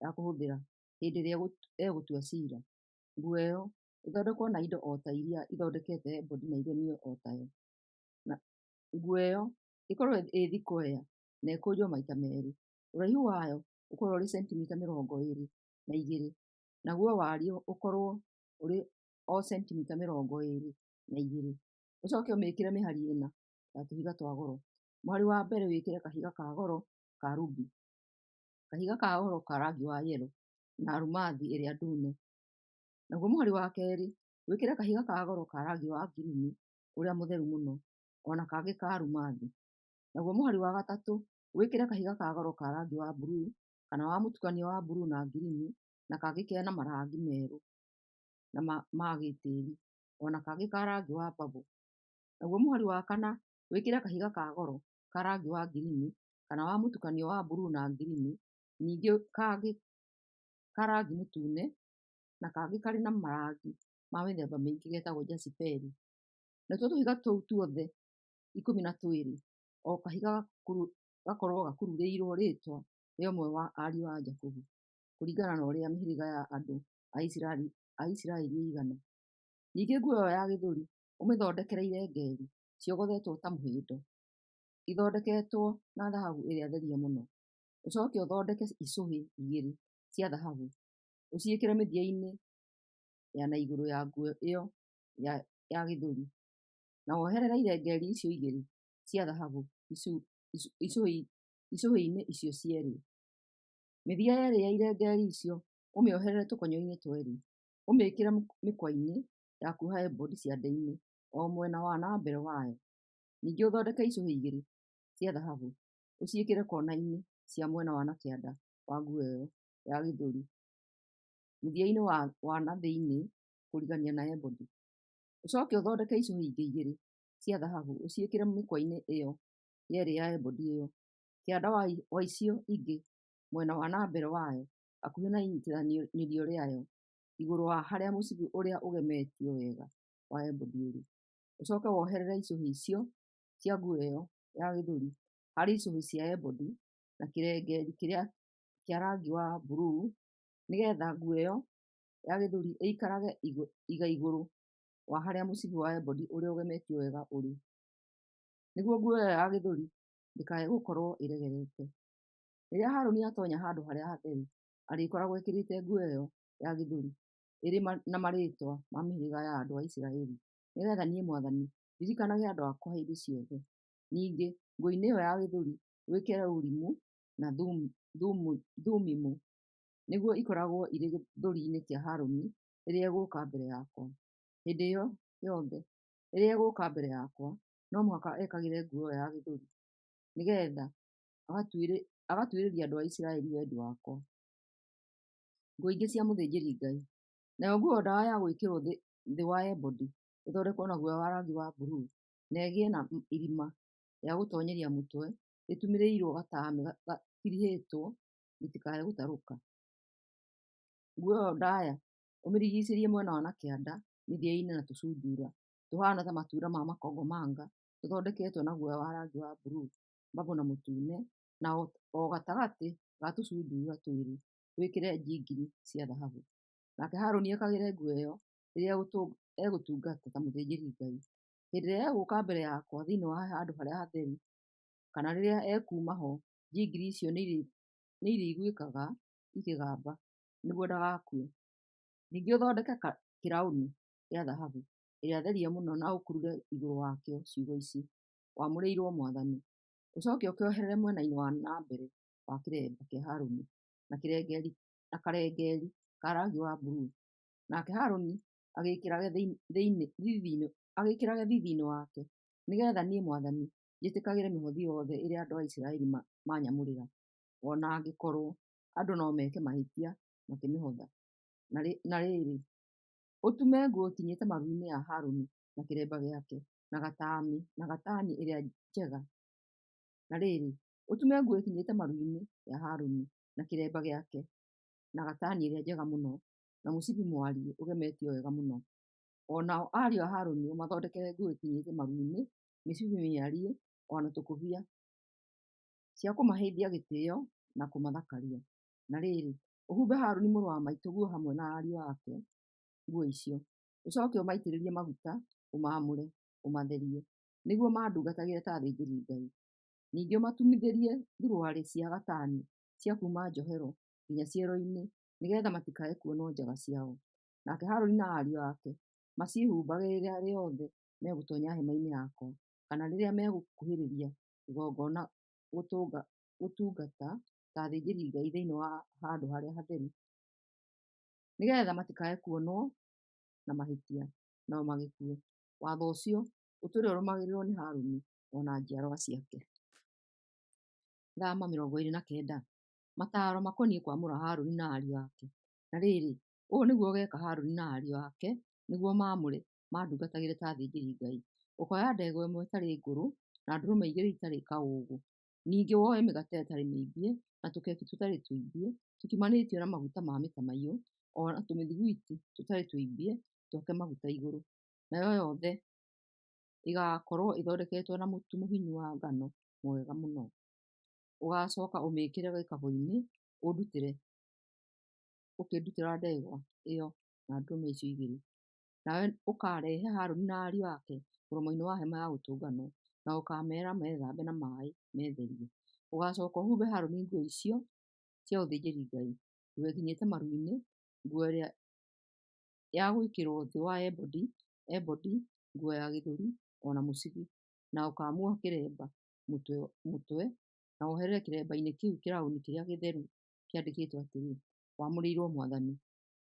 ya kũhũthĩra hĩndĩ ĩrĩa egũtua ciira. Nguo ĩyo ĩthondekwo na indo o ta iria ithondekete ebodi na ĩgemio o tayo. Nguo ĩyo ĩkorwo ĩ thikwea na ĩkũnjwo maita meerĩ. Ũraihu wayo ũkorwo ũrĩ sentimita 22, naguo wariĩ ũkorwo ũrĩ o sentimita 22. Ũcooke ũmĩĩkĩre mĩhari ĩna ya tũhiga twa goro. Mũhari wa mbere wĩkĩre kahiga ka goro ka rubi, kahiga ka goro ka rangi wa yero, na arũmathi ĩrĩa ndune. Naguo mũhari wa keerĩ wĩkĩre kahiga ka goro ka rangi wa ngirini ũrĩa mũtheru mũno, o na kangĩ ka arumathi. Naguo mũhari wa gatatũ wĩkĩre kahiga ka goro ka rangi wa mburuu, kana wa mũtukanio wa mburuu na ngirini, na kangĩ kena marangi merũ na ma gĩtĩri, o na kangĩ ka rangi wa babũ. Naguo mũhari wa kana wĩkĩre kahiga ka goro ka rangi wa ngirini, kana wa mũtukanio wa mburuu na ngirini, ningĩ kangĩ ka rangi mũtune, na kangĩ karĩ na marangi ma mĩthemba mĩingĩ getagwo jasiperi. Natuo tũhiga tũu tuothe 12, o kahiga gakorũo gakururĩirũo rĩĩtwa rĩa ũmwe wa ariũ a Jakubu, kũringana na ũrĩa mĩhĩrĩga ya andũ a Isiraeli ĩigana. Ningĩ nguo ĩo ya gĩthũri ũmĩthondekere irengeeri ciogothetwo ta mũhĩndo, ithondeketwo na thahabu ĩrĩa therie mũno. Ũcoke ũthondeke icũhĩ igĩrĩ cia thahabu, ũciĩkĩre mĩthia-inĩ ya na igũrũ ya nguo ĩo ya gĩthũri, na woherere irengeeri icio igĩrĩ cia thahabu icũhĩ-inĩ icio cierĩ. Mĩthia yerĩ ya irengeeri icio ũmĩoherere tũkonyo-inĩ twerĩ, ũmĩĩkĩre mĩkwa-inĩ ya kuoha ebodi ciande-inĩ, o mwena wa na mbere wayo. Ningĩ ũthondeke icũhĩ igĩrĩ cia thahabu, ũciĩkĩre kona-inĩ cia mwena wa na kĩanda wa nguo ĩo ya gĩthũri, mũthia-inĩ wa na thĩinĩ kũrigania na ebodi. Ũcoke ũthondeke icũhĩ ingĩ igĩrĩ cia thahabu, ũciĩkĩre mĩkwa-inĩ ĩo yerĩ ya ebodi ĩo, kĩanda wa icio ingĩ mwena wa na mbere wayo, hakuhĩ na inyitithanĩrio rĩayo, igũrũ wa harĩa mũcibi ũrĩa ũgemetio wega wa ebodi ũrĩ. Ũcoke woherere icũhĩ icio cia nguo ĩo ya gĩthũri harĩ icũhĩ cia ebodi na kĩrengeeri kĩa rangi wa mburuu, nĩ getha nguo ĩo ya gĩthũri ĩikarage igaigũrũ wa harĩa mũcibi wa ebodi ũrĩa ũgemetio wega ũrĩ, nĩguo nguo ĩo ya gĩthũri ndĩkae gũkorũo ĩregerete. Rĩrĩa Harũni atonya handũ harĩa hatheru, arĩkoragwo ekĩrĩte nguo ĩo ya gĩthũri ĩrĩ na marĩĩtwa ma mĩhĩrĩga ya andũ a Isiraeli, nĩ getha niĩ Mwathani ndirikanage andũ akwa hĩndĩ ciothe. Ningĩ nguo-inĩ ĩo ya gĩthũri wĩkĩre Urimu na Thumimu, nĩguo ikoragwo irĩ gĩthũri-inĩ kĩa Harũni rĩrĩa egũũka mbere yakwa. Hĩndĩ ĩo yothe rĩrĩa egũũka mbere yakwa, no mũhaka ekagĩre nguo ĩo ya gĩthũri, nĩ getha agatuĩrĩria andũ a Isiraeli wendi wakwa. Nguo ingĩ cia mũthĩnjĩri-Ngai. Nayo nguo ndaaya ya gwĩkĩrũo thĩ wa ebodi ĩthondekwo na guoya wa rangi wa mburuu, na ĩgĩe na irima rĩa gũtonyeria mũtwe rĩtumĩrĩirũo gataamĩ gatirihĩtwo rĩtikae gũtarũka. Nguo ĩo ndaaya ũmĩrigicĩrie mwena wa na kĩanda mĩthia-inĩ na tũcunjuura tũhaana ta matunda ma makongomanga tũthondeketwo na guoya wa rangi wa mburuu, babũ na mũtune, na o gatagatĩ ga tũcunjuura twĩrĩ wĩkĩre njingiri cia thahabu. Nake Harũni ekagĩre nguo ĩo rĩrĩa egũtungata ta mũthĩnjĩri-Ngai. Hĩndĩ ĩrĩa egũũka mbere yakwa thĩinĩ wa handũ harĩa hatheru, kana rĩrĩa ekuuma ho, njingiri icio nĩirĩiguĩkaga ikĩgamba, nĩguo ndagakue. Ningĩ ũthondeke kĩraũni gĩa thahabu ĩrĩa therie mũno na ũkurure igũrũ wakĩo ciugo ici, Wamũrĩirwo Mwathani. Ũcoke ũkĩoherere mwena-inĩ wa na mbere wa kĩremba kĩa Harũni na karengeeri ka rangi wa mburuu, nake Harũni agĩĩkĩrage thiithi-inĩ wake, nĩ getha niĩ Mwathani njĩtĩkagĩre mĩhothi yothe ĩrĩa andũ a Isiraeli manyamũrĩra, o na angĩkorũo andũ no meke mahĩtia makĩmĩhotha. Na rĩrĩ, ũtume nguo ĩkinyĩte maru-inĩ ya Harũni na kĩremba gĩake, na gatani ĩrĩa njega. Na rĩrĩ, ũtume nguo ĩkinyĩte maru-inĩ ya Harũni na kĩremba gĩake, na gatani ĩrĩa njega mũno, na mũcibi mwariĩ ũgemetio wega mũno. O nao ariũ a Harũni ũmathondekere nguo ĩkinyĩte maru-inĩ, mĩcibi mĩariĩ, o na tũkũbia, cia kũmaheithia gĩtĩo na kũmathakaria. Na rĩrĩ, ũhumbe Harũni mũrũ wa maitũguo hamwe na ariũ ake nguo icio, ũcoke ũmaitĩrĩrie maguta ũmaamũre, ũmatherie, nĩguo mandungatagĩre ta athĩnjĩri-Ngai. Ningĩ ũmatumithĩrie thuruarĩ cia gatani cia kuuma njohero nginya ciero-inĩ, nĩ getha matikae kuonwo njaga ciao. Nake Harũni na ariũ ake maciĩhumbage rĩrĩa rĩothe megũtonya hema-inĩ yakwa, kana rĩrĩa megũkuhĩrĩria kĩgongona gũtungata ta athĩnjĩri-Ngai thĩinĩ wa handũ harĩa hatheru, nĩ getha matikae kuonwo na mahĩtia, nao magĩkue. Watho ũcio ũtũũre ũrũmagĩrĩrũo nĩ Haruni o na njiarũa ciake. Thama 29. Mataaro makoniĩ kwamũra Harũni na ariũ ake. Na rĩrĩ, ũũ nĩguo ũgeeka Harũni na ariũ ake nĩguo ũmaamũre mandungatagĩre ta athĩnjĩri-Ngai: Ũkoya ndegwa ĩmwe ĩtarĩ ngũrũ na ndũrũme igĩrĩ itarĩ kaũũgũ. Ningĩ woe mĩgate ĩtarĩ mĩimbie na tũkeki tũtarĩ tũimbie tũkimanĩtio na maguta ma mĩtamaiyũ, o na tũmĩthuguiti tũtarĩ tũimbie tũhake maguta igũrũ, nayo yothe ĩgaakorũo ĩthondeketwo na mũtu mũhinyu wa ngano mwega mũno. Ũgaacoka ũmĩĩkĩre gĩkabũ-inĩ ũndutĩre ũkĩndutĩra ndegwa ĩyo na ndũrũme icio igĩrĩ. Nawe ũkarehe Harũni na ariũ ake mũromo-inĩ wa Hema-ya-Gũtũnganwo, na ũkameera methambe na maaĩ metherie. Ũgaacoka ũhumbe Harũni nguo icio cia ũthĩnjĩri-Ngai, nguo ĩkinyĩte maru-inĩ, nguo ĩrĩa ya gwĩkĩrwo thĩ wa ebodi, ebodi, nguo ya gĩthũri, o na mũcibi, na ũkaamuoha kĩremba mũtwe, na woherere kĩremba-inĩ kĩu kĩraũni kĩrĩa gĩtheru kĩandĩkĩtwo atĩrĩ, WAMŨRĨIRWO MWATHANI.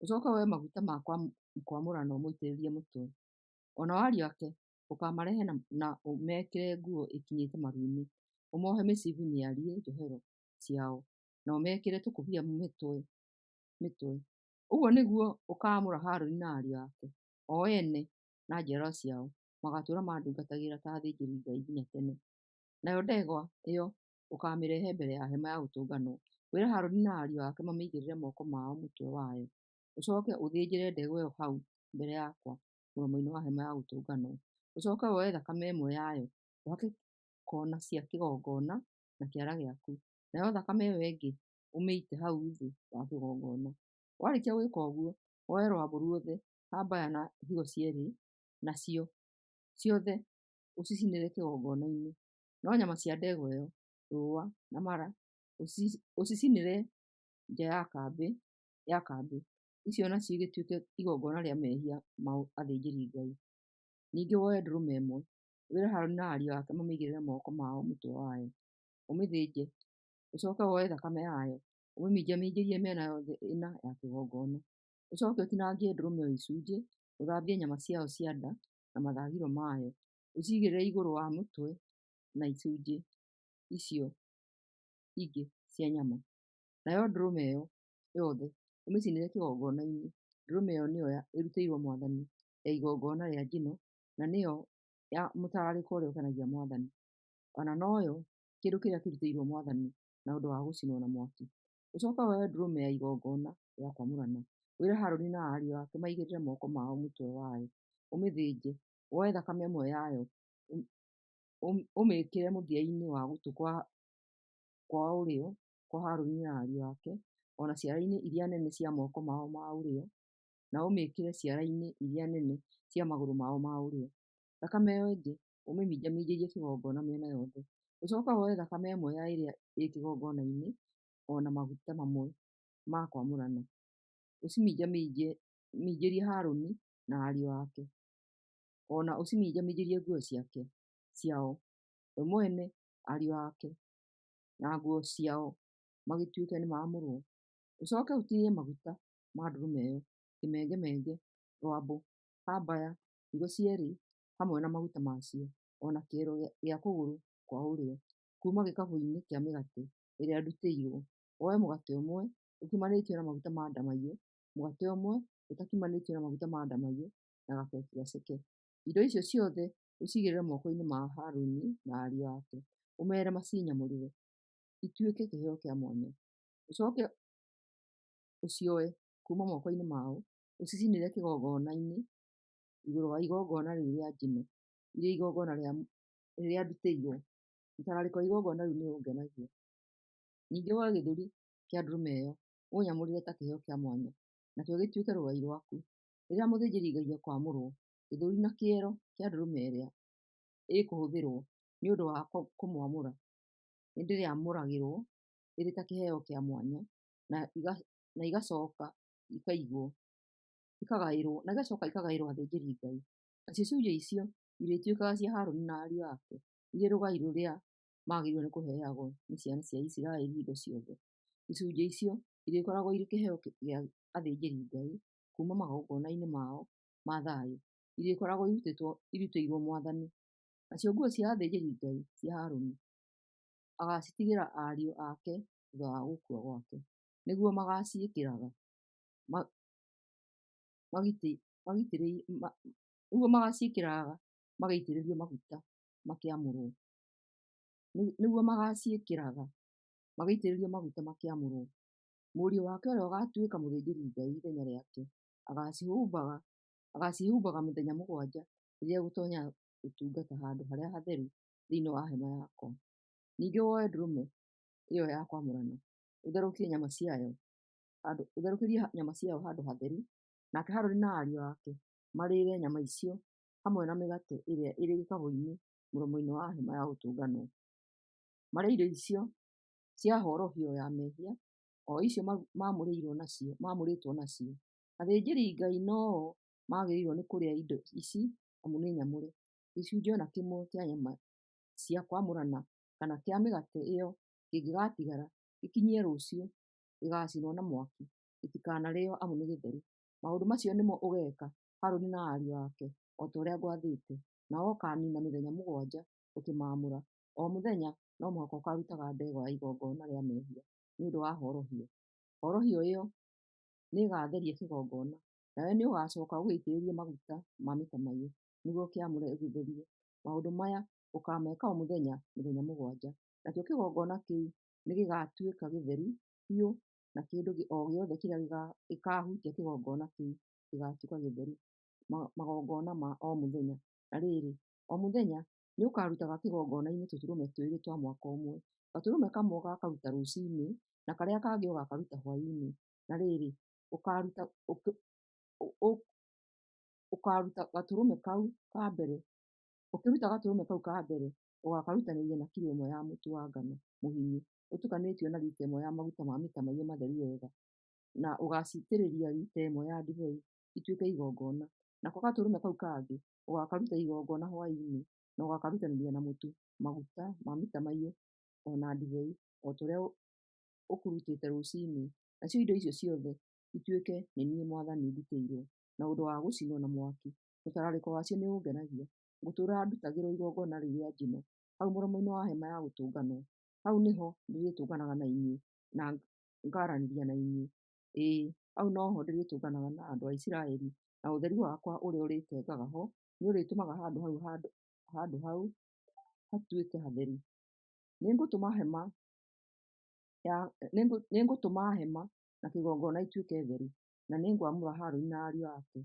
Ũcoke woe maguta ma kwamũrana ũmũitĩrĩrie mũtwe. O nao ariũ ake ũkaamarehe na ũmekĩre nguo ikinyĩte maru-inĩ, ũmohe mĩcibi mĩariĩ njohero ciao, na ũmekĩre tũkũbia mĩtwe. Ũguo nĩguo ũkaamũra Harũni na ariũ ake, o ene na njiarũa ciao, magaatũũra mandungatagĩra ta athĩnjĩri-Ngai nginya tene. Nayo ndegwa ĩyo ũkaamĩrehe mbere ya Hema-ya-Gũtũnganwo, wĩre Harũni na ariũ ake mamĩigĩrĩre moko mao mũtwe wayo. Ũcoke ũthĩnjĩre ndegwa ĩyo hau mbere yakwa mũromo-inĩ wa Hema-ya-Gũtũnganwo. Ũcoke woe thakame ĩmwe yayo ũhake kona cia kĩgongona na kĩara gĩaku, nayo thakame ĩyo ĩngĩ ũmĩite hau thĩ wa kĩgongona. Warĩkia gwĩka ũguo, woe rwambũ ruothe, habaya na higo cierĩ, nacio ciothe ũcicinĩre kĩgongona-inĩ. No nyama cia ndegwa ĩyo, rũũa na mara, ũcicinĩre nja ya kambĩ, icio nacio igĩtuĩke igongona rĩa mehia ma athĩnjĩri-Ngai. Ningĩ woe ndũrũme ĩmwe, wĩre Harũni na ariũ ake mamĩigĩrĩre moko mao mũtwe wayo, ũmĩthĩnje. Ũcoke woe thakame yayo, ũmĩminjaminjĩrie mĩena yothe ĩna ya kĩgongona. Ũcoke ũtinangie ndũrũme ĩyo icunjĩ, ũthambie nyama ciayo cia nda na mathagiro mayo, ũciigĩrĩre igũrũ wa mũtwe na icunjĩ icio ingĩ cia nyama. Nayo ndũrũme ĩyo yothe ũmĩcinĩre kĩgongona-inĩ. Ndũrũme ĩyo nĩyo ĩrutĩirwo Mwathani ya igongona rĩa njino, na nĩyo ya mũtararĩko ũrĩa ũkenagia Mwathani, o na noyo kĩndũ kĩrĩa kĩrutĩirwo Mwathani na ũndũ wa gũcinwo na mwaki. Ũcoke woe ndũrũme ya igongona rĩa kwamũrana, wĩre Harũni na ariũ ake maigĩrĩre moko mao mũtwe wayo, ũmĩthĩnje. Woe thakame ĩmwe yayo ũmĩĩkĩre mũthia-inĩ wa gũtũ kwa ũrĩo kwa Harũni na ariũ ake, o na ciara-inĩ iria nene cia moko mao ma ũrĩo, na ũmĩĩkĩre ciara-inĩ iria nene cia magũrũ mao ma ũrĩo. Thakame ĩyo ĩngĩ ũmĩminjaminjĩrie kĩgongona mĩena yothe. Ũcoke woe thakame ĩmwe ya ĩrĩa ĩrĩ kĩgongona-inĩ, o na maguta mamwe ma kwamũrana, ũciminjaminjĩrie Harũni na ariũ ake, o na ũciminjaminjĩrie nguo ciao, we mwene, ariũ ake, na nguo ciao, magĩtuĩke nĩmaamũrwo. Ũcoke ũtinie maguta ma ndũrũme ĩyo, kĩmengemenge, rwambũ, habaya, higo cierĩ hamwe na maguta macio, o na kĩero gĩa kũgũrũ kwa ũrĩo, kuuma gĩkabũ-inĩ kĩa mĩgate ĩrĩa ndutĩirwo, woe mũgate ũmwe ũkimanĩtio na maguta ma ndamaiyũ, mũgate ũmwe ũtakimanĩtio na maguta ma ndamaiyũ, na gakeki gaceke. Indo icio ciothe ũciigĩrĩre moko-inĩ ma Harũni na ariũ ake, ũmeere macinyamũrĩre ituĩke kĩheo kĩa mwanya. Ũcoke ũcioe kuuma moko-inĩ mao, ũcicinĩre kĩgongona-inĩ igũrũ wa igongona rĩu rĩa njino irĩ igongona rĩrĩa ndutĩirwo. Mũtararĩko wa igongona rĩu nĩũngenagia. Ningĩ woe gĩthũri kĩa ndũrũme ĩyo ũnyamũrĩre ta kĩheo kĩa mwanya, nakĩo gĩtuĩke rũgai rwaku. Rĩrĩa mũthĩnjĩri-Ngai ekwamũrwo, gĩthũri na kĩero kĩa ndũrũme ĩrĩa ĩkũhũthĩrwo nĩ ũndũ wa kũmwamũra nĩndĩrĩamũragĩrwo ĩrĩ ta kĩheo kĩa mwanya, na igaacooka ikagaĩrwo athĩnjĩri-Ngai. Nacio icunjĩ icio irĩtuĩkaga cia Harũni na ariũ ake irĩ rũgai rũrĩa magĩrĩirwo nĩ kũheagwo nĩ ciana cia Isiraeli hingo ciothe. Icunjĩ icio irĩkoragwo irĩ kĩheo gĩa athĩnjĩri-Ngai kuuma magongona-inĩ mao ma thayũ, irĩkoragwo irutĩirwo Mwathani. Nacio nguo cia athĩnjĩri-Ngai cia Haruni agacitigĩra ariũ ake thutha wa gũkua gwake, nĩguo magaciĩkĩraga magĩitĩrĩrio maguta makĩamũrwo. Mũriũ wake ũrĩa ũgaatuĩka mũthĩnjĩri-Ngai ithenya rĩake agaciĩhumbaga mĩthenya mũgwanja rĩrĩa egũtoonya gũtungata handũ harĩa hatheru thĩinĩ wa hema yakwa. Ningĩ woe ndũrũme ĩyo ya kwamũrana, ũtherũkĩrie nyama ciayo handũ hatheru, nake Harũni na ariũ ake marĩĩre nyama icio hamwe na mĩgate ĩrĩa ĩrĩ gĩkabũ-inĩ mũromo-inĩ wa hema-ya-Gũtũnganwo, marĩe irio icio cia horohio ya mehia, o icio maamũrĩtwo nacio. Athĩnjĩri-Ngai no-o magĩrĩirwo nĩ kũrĩa indo ici amu nĩ nyamũre. Gĩcunjĩ o na kĩmwe kĩa nyama cia kwamũrana kana kĩa mĩgate ĩyo kĩngĩgatigara gĩkinye rũciũ, gĩgaacinwo na mwaki; gĩtikanarĩĩo amu nĩ gĩtheru. Maũndũ macio nĩmo ũgeeka Harũni na ariũ ake, o ta ũrĩa ngwathĩte, nawe ũkaaniina mĩthenya mũgwanja ũkĩmaamũra. O mũthenya no mũhaka ũkaarutaga ndegwa ya igongona rĩa mehia nĩ ũndũ wa horohio. Horohio ĩyo nĩĩgatheria kĩgongona, nawe nĩũgacooka ũgĩitĩrĩrie maguta ma mĩtamaiyũ nĩguo ũkĩamũre ũgĩtherie. Maũndũ maya ũkaameka o mũthenya mĩthenya mũgwanja, nakĩo kĩgongona kĩu nĩgĩgatuĩka gĩtheru biũ, na kĩndũ o gĩothe kĩrĩa gĩkaahutia kĩgongona kĩu gĩgaatuĩka gĩtheru. Magongona ma o mũthenya. Na rĩrĩ, o mũthenya nĩũkarutaga kĩgongona-inĩ tũtũrũme twĩrĩ twa mwaka ũmwe, gatũrũme kamwe ũgakaruta rũcinĩ, na karĩa kangĩ ũgakaruta hwaĩ-inĩ. Na rĩrĩ, ũkĩruta gatũrũme kau ka mbere, ũgakarutanĩria na kilo ĩmwe ya mũtu wa ngano mũhinyu ũtukanĩtio na lita ĩmwe ya maguta ma mĩtamaiyũ matheru wega, na ũgaciitĩrĩria lita ĩmwe ya ndibei, ituĩke igongona; nako gatũrũme kau kangĩ ũgakaruta igongona hwaĩ-inĩ, na ũgakarutanĩria na mũtu, maguta ma mĩtamaiyũ, o na ndibei, o ta ũrĩa ũkũrutĩte rũcinĩ, nacio indo icio ciothe ituĩke nĩ niĩ Mwathani ndutĩirwo na ũndũ wa gũcinwo na mwaki, mũtararĩko wacio nĩũngenagia. Ngũtũũra ndutagĩrwo igongona rĩu rĩa njino hau mũromo-inĩ wa Hema-ya-Gũtũnganwo. Hau nĩho ndĩrĩtũnganaga na inyuĩ na ngaaranĩria na inyuĩ, ĩĩ, hau no ho ndĩrĩtũnganaga na andũ a Isiraeli, na ũtheri wakwa ũrĩa ũrĩkengaga ho nĩũrĩtũmaga handũ hau hatuĩke hatheru. Nĩngũtũma hema na kĩgongona ituĩke theru, na nĩngwamũra Harũni na ariũ ake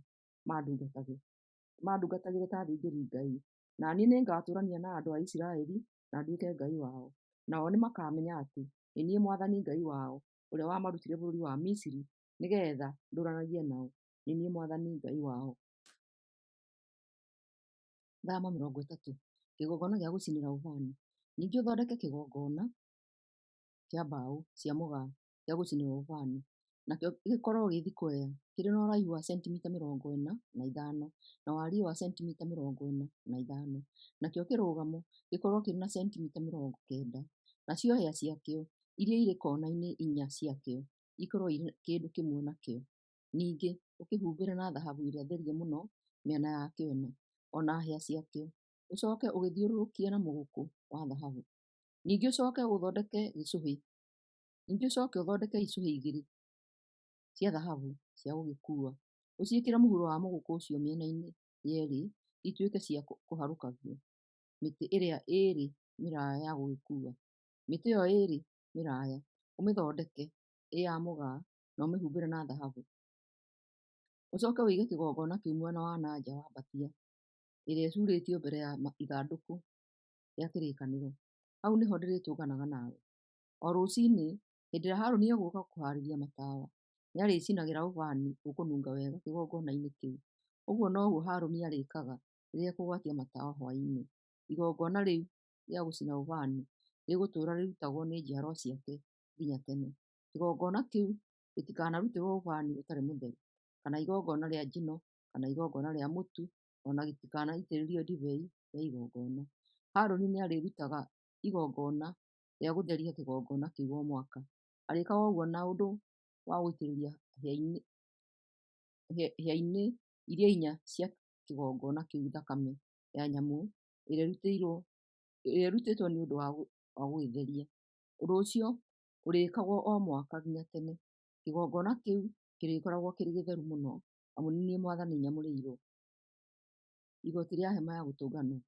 mandungatagĩre ta athĩnjĩri-Ngai. Na niĩ nĩngatũũrania na andũ a Isiraeli na nduĩke Ngai wao. Nao nĩmakamenya atĩ nĩ niĩ Mwathani Ngai wao, ũrĩa wamarutire bũrũri wa Misiri nĩgeetha ndũũranagie nao. Nĩ niĩ Mwathani Ngai wao. Thama 30. Kĩgongona gĩa gũcinĩra ũbani. Ningĩ ũthondeke kĩgongona kĩa mbaũ cia mũgaa gĩa gũcinĩra ũbani, nakĩo gĩkorwo gĩ thikwea, kĩrĩ na ũraihu wa sentimita 45 na wariĩ wa sentimita 45, nakĩo kĩrũgamo gĩkorwo kĩrĩ na sentimita 90, nacio hĩa ciakĩo iria irĩ koona-inĩ inya ciakĩo ikorwo irĩ kĩndũ kĩmwe nakĩo. Ningĩ ũkĩhumbĩre na thahabu ĩrĩa therie mũno mĩena yakĩo ĩna, o na hĩa ciakĩo, ũcooke ũgĩthiũrũrũkie na mũgũkũ wa thahabu. Ningĩ ũcooke ũthondeke icũhĩ igĩrĩ cia thahabu cia gũgĩkuua, ũciĩkĩre mũhuro wa mũgũkũ ũcio mĩena-inĩ yeerĩ ituĩke cia kũharũkagio mĩtĩ ĩrĩa ĩĩrĩ mĩraaya ya gũgĩkuua. Mĩtĩ ĩyo ĩĩrĩ mĩraaya ũmĩthondeke ĩ ya mũgaa na ũmĩhumbĩre na thahabu. Ũcooke ũige kĩgongona kĩu mwena wa na nja wa mbatia ĩrĩa ĩcuurĩtio mbere ya ithandũkũ rĩa kĩrĩkanĩro. Hau nĩho ndĩrĩtũnganaga nawe. O rũciinĩ, hĩndĩ ĩrĩa Harũni egũũka kũhaarĩria matawa, nĩarĩcinagĩra ũbani ũkũnunga wega kĩgongona-inĩ kĩu. Ũguo noguo Harũni arĩĩkaga rĩrĩa ekũgwatia matawa hwaĩ-inĩ. Igongona rĩu rĩa gũcina ũbani rĩgũtũũra rĩrutagwo nĩ njiarwa ciake nginya tene. Kĩgongona kĩu gĩtikanarutĩrwo ũbani ũtarĩ mũtheru, kana igongona rĩa njino, kana igongona rĩa mũtu, o na gĩtikanaitĩrĩrio ndibei ya igongona. Harũni nĩarĩrutaga igongona rĩa gũtheria kĩgongona kĩu o mwaka. Arĩĩkaga ũguo na ũndũ wa gũitĩrĩria hĩa-inĩ iria inya cia kĩgongona kĩu thakame ya nyamũ ĩrĩa ĩrutĩtwo nĩ ũndũ wa gwĩtheria. Ũndũ ũcio ũrĩĩkagwo o mwaka nginya tene. Kĩgongona kĩu kĩrĩkoragwo kĩrĩ gĩtheru mũno, amu nĩ niĩ mwathani nyamũrĩirwo. Igooti rĩa Hema ya Gũtũnganwo.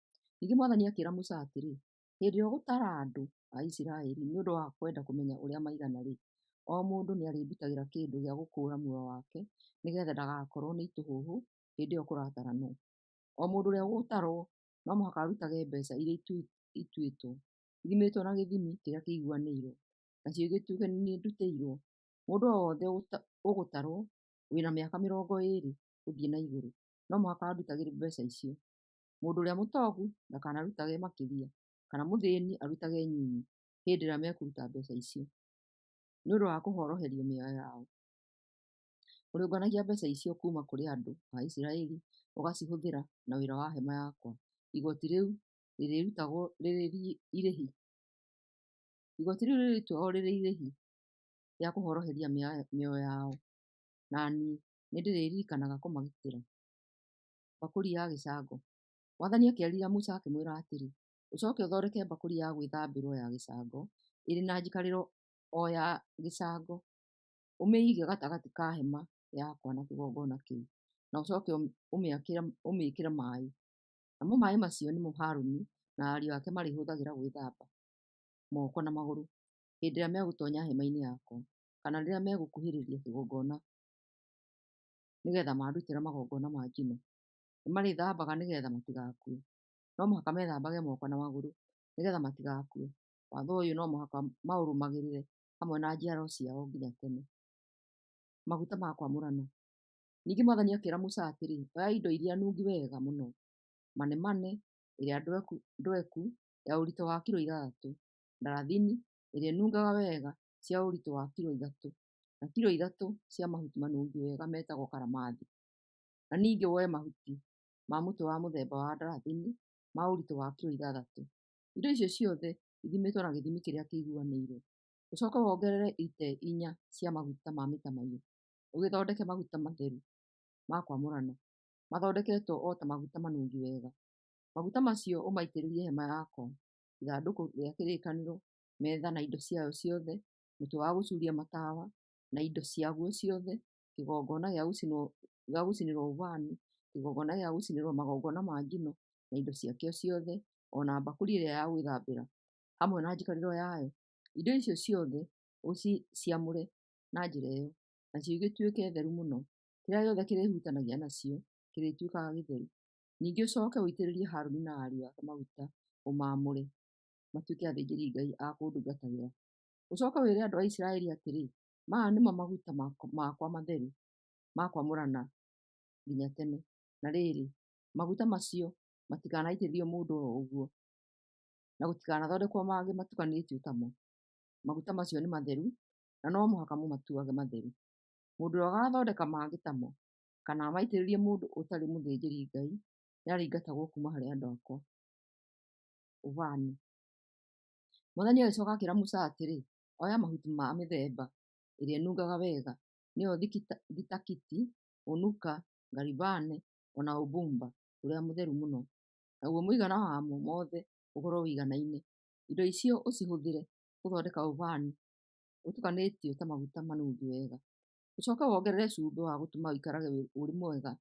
Ningĩ mwathani akĩĩra Musa atĩrĩ, Hĩndĩ ĩrĩa ũgũtara andũ a Isiraeli nĩ ũndũ wa kwenda kũmenya ũrĩa maigana-rĩ, o mũndũ nĩarĩndutagĩra kĩndũ gĩa gũkũũra muoyo wake nĩ geetha ndagakorwo nĩ tũhũhũ hĩndĩ ĩrĩa kũrataranwo. O mũndũ ũrĩa ũgũtarwo no mũhaka arutage mbeeca iria ituĩtwo, ithimĩtwo na gĩthimi kĩrĩa kĩiguanĩirwo, nacio igĩtuĩke nĩ niĩ ndutĩirwo. Mũndũ o wothe ũgũtarwo wĩ na mĩaka 20 gũthiĩ na igũrũ no mũhaka andutagĩre mbeeca icio. Mũndũ ũrĩa mũtongu ndakanarutage makĩria, kana mũthĩĩni arutage nyinyi hĩndĩ ĩrĩa mekũruta mbeeca icio, nĩ ũndũ wa kũhoroherio mĩoyo yao. Ũrĩũnganagia mbeeca icio kuuma kũrĩ andũ a Isiraeli ũgacihũthĩra na wĩra wa hema yakwa. Igooti rĩu rĩrĩrutagwo rĩrĩ irĩhi. Igooti rĩu rĩrĩtuagwo rĩrĩ irĩhi rĩa kũhoroheria mĩoyo yao, na niĩ nĩndĩrĩririkanaga kũmagitĩra. Mbakũri ya gĩcango. Mwathani akĩarĩria Musa akĩmwĩra atĩrĩ, Ũcooke ũthondeke mbakũri ya gwĩthambĩrwo ya gĩcango ĩrĩ na njikarĩro o ya gĩcango. Ũmĩige gatagatĩ ka hema yakwa na kĩgongona kĩu, na ũcooke ũmĩĩkĩre maaĩ. Namo maaĩ macio nĩmo Harũni na ariũ ake marĩhũthagĩra gwĩthamba moko na magũrũ hĩndĩ ĩrĩa megũtoonya hema-inĩ yakwa, kana rĩrĩa megũkuhĩrĩria kĩgongona nĩgeetha mandutĩre magongona ma njino. Nĩmarĩĩthambaga nĩgeetha matigakue. No mũhaka methambage moko na magũrũ nĩgeetha matigakue. Watho ũyũ no mũhaka maũrũmagĩrĩre hamwe na njiaro ciao nginya tene. Maguta ma kwamũrana. Ningĩ Mwathani akĩĩra Musa atĩrĩ, Oya indo iria nungi wega mũno, manemane ĩrĩa ndweku ya ũritũ wa kilo 6, ndarathini ĩrĩa ĩnungaga wega cia ũritũ wa kilo 3, na kilo 3 cia mahuti manungi wega metagwo karamathi. Na ningĩ woe mahuti ma mũtĩ wa mũthemba wa ndarathini ma ũritũ wa kilo 6. Indo icio ciothe ithimĩtwo na gĩthimi kĩrĩa kĩiguanĩirwo. Ũcooke wongerere ite 4 cia maguta ma mĩtamaiyũ, ũgĩthondeke maguta matheru ma kwamũrana, mathondeketwo o ta maguta manungi wega. Maguta macio ũmaitĩrĩrie hema yakwa, ithandũkũ rĩa kĩrĩkanĩro, metha na indo ciayo ciothe, mũtĩ wa gũcuuria matawa na indo ciaguo ciothe, kĩgongona gĩa gũcinĩrwo ũbani, kĩgongona gĩa gũcinĩrwo magongona ma njino na indo ciakĩo ciothe, o na mbakũri ĩrĩa ya gwĩthambĩra hamwe na njikarĩro yayo. Indo icio ciothe ũciamũre na njĩra ĩyo, nacio igĩtuĩke theru mũno. Kĩrĩa gĩothe kĩrĩhutanagia nacio kĩrĩtuĩkaga gĩtheru. Ningĩ ũcooke ũitĩrĩrie Harũni na ariũ ake maguta ũmaamũre matuĩke athĩnjĩri-Ngai a kũndungatagĩra. Ũcooke wĩre andũ a Isiraeli atĩrĩ, 'Maya nĩmo maguta makwa matheru ma kwamũrana nginya tene. Na rĩrĩ, maguta macio matikanaitĩrĩrio mũndũ o ũguo, na gũtikanathondekwo mangĩ matukanĩtio tamo. Maguta macio nĩ matheru, na no mũhaka mũmatuage matheru. Mũndũ ũrĩa ũgaathondeka mangĩ tamo, kana amaitĩrĩrie mũndũ ũtarĩ mũthĩnjĩri-Ngai, nĩarĩingatagwo kuuma harĩ andũ akwa. Ũbani. Mwathani agĩcooka akĩĩra Musa atĩrĩ, Oya mahuti ma mĩthemba ĩrĩa ĩnungaga wega, nĩyo thitakiti, ũnuka, ngaribane, o na ũbumba ũrĩa mũtheru mũno, naguo mũigana wamo mothe ũkorwo ũiganaine. Indo icio ũcihũthĩre gũthondeka ũbani ũtukanĩtio ta maguta manungi wega. Ũcooke wongerere cumbĩ wa gũtũma ũikarage ũrĩ mwega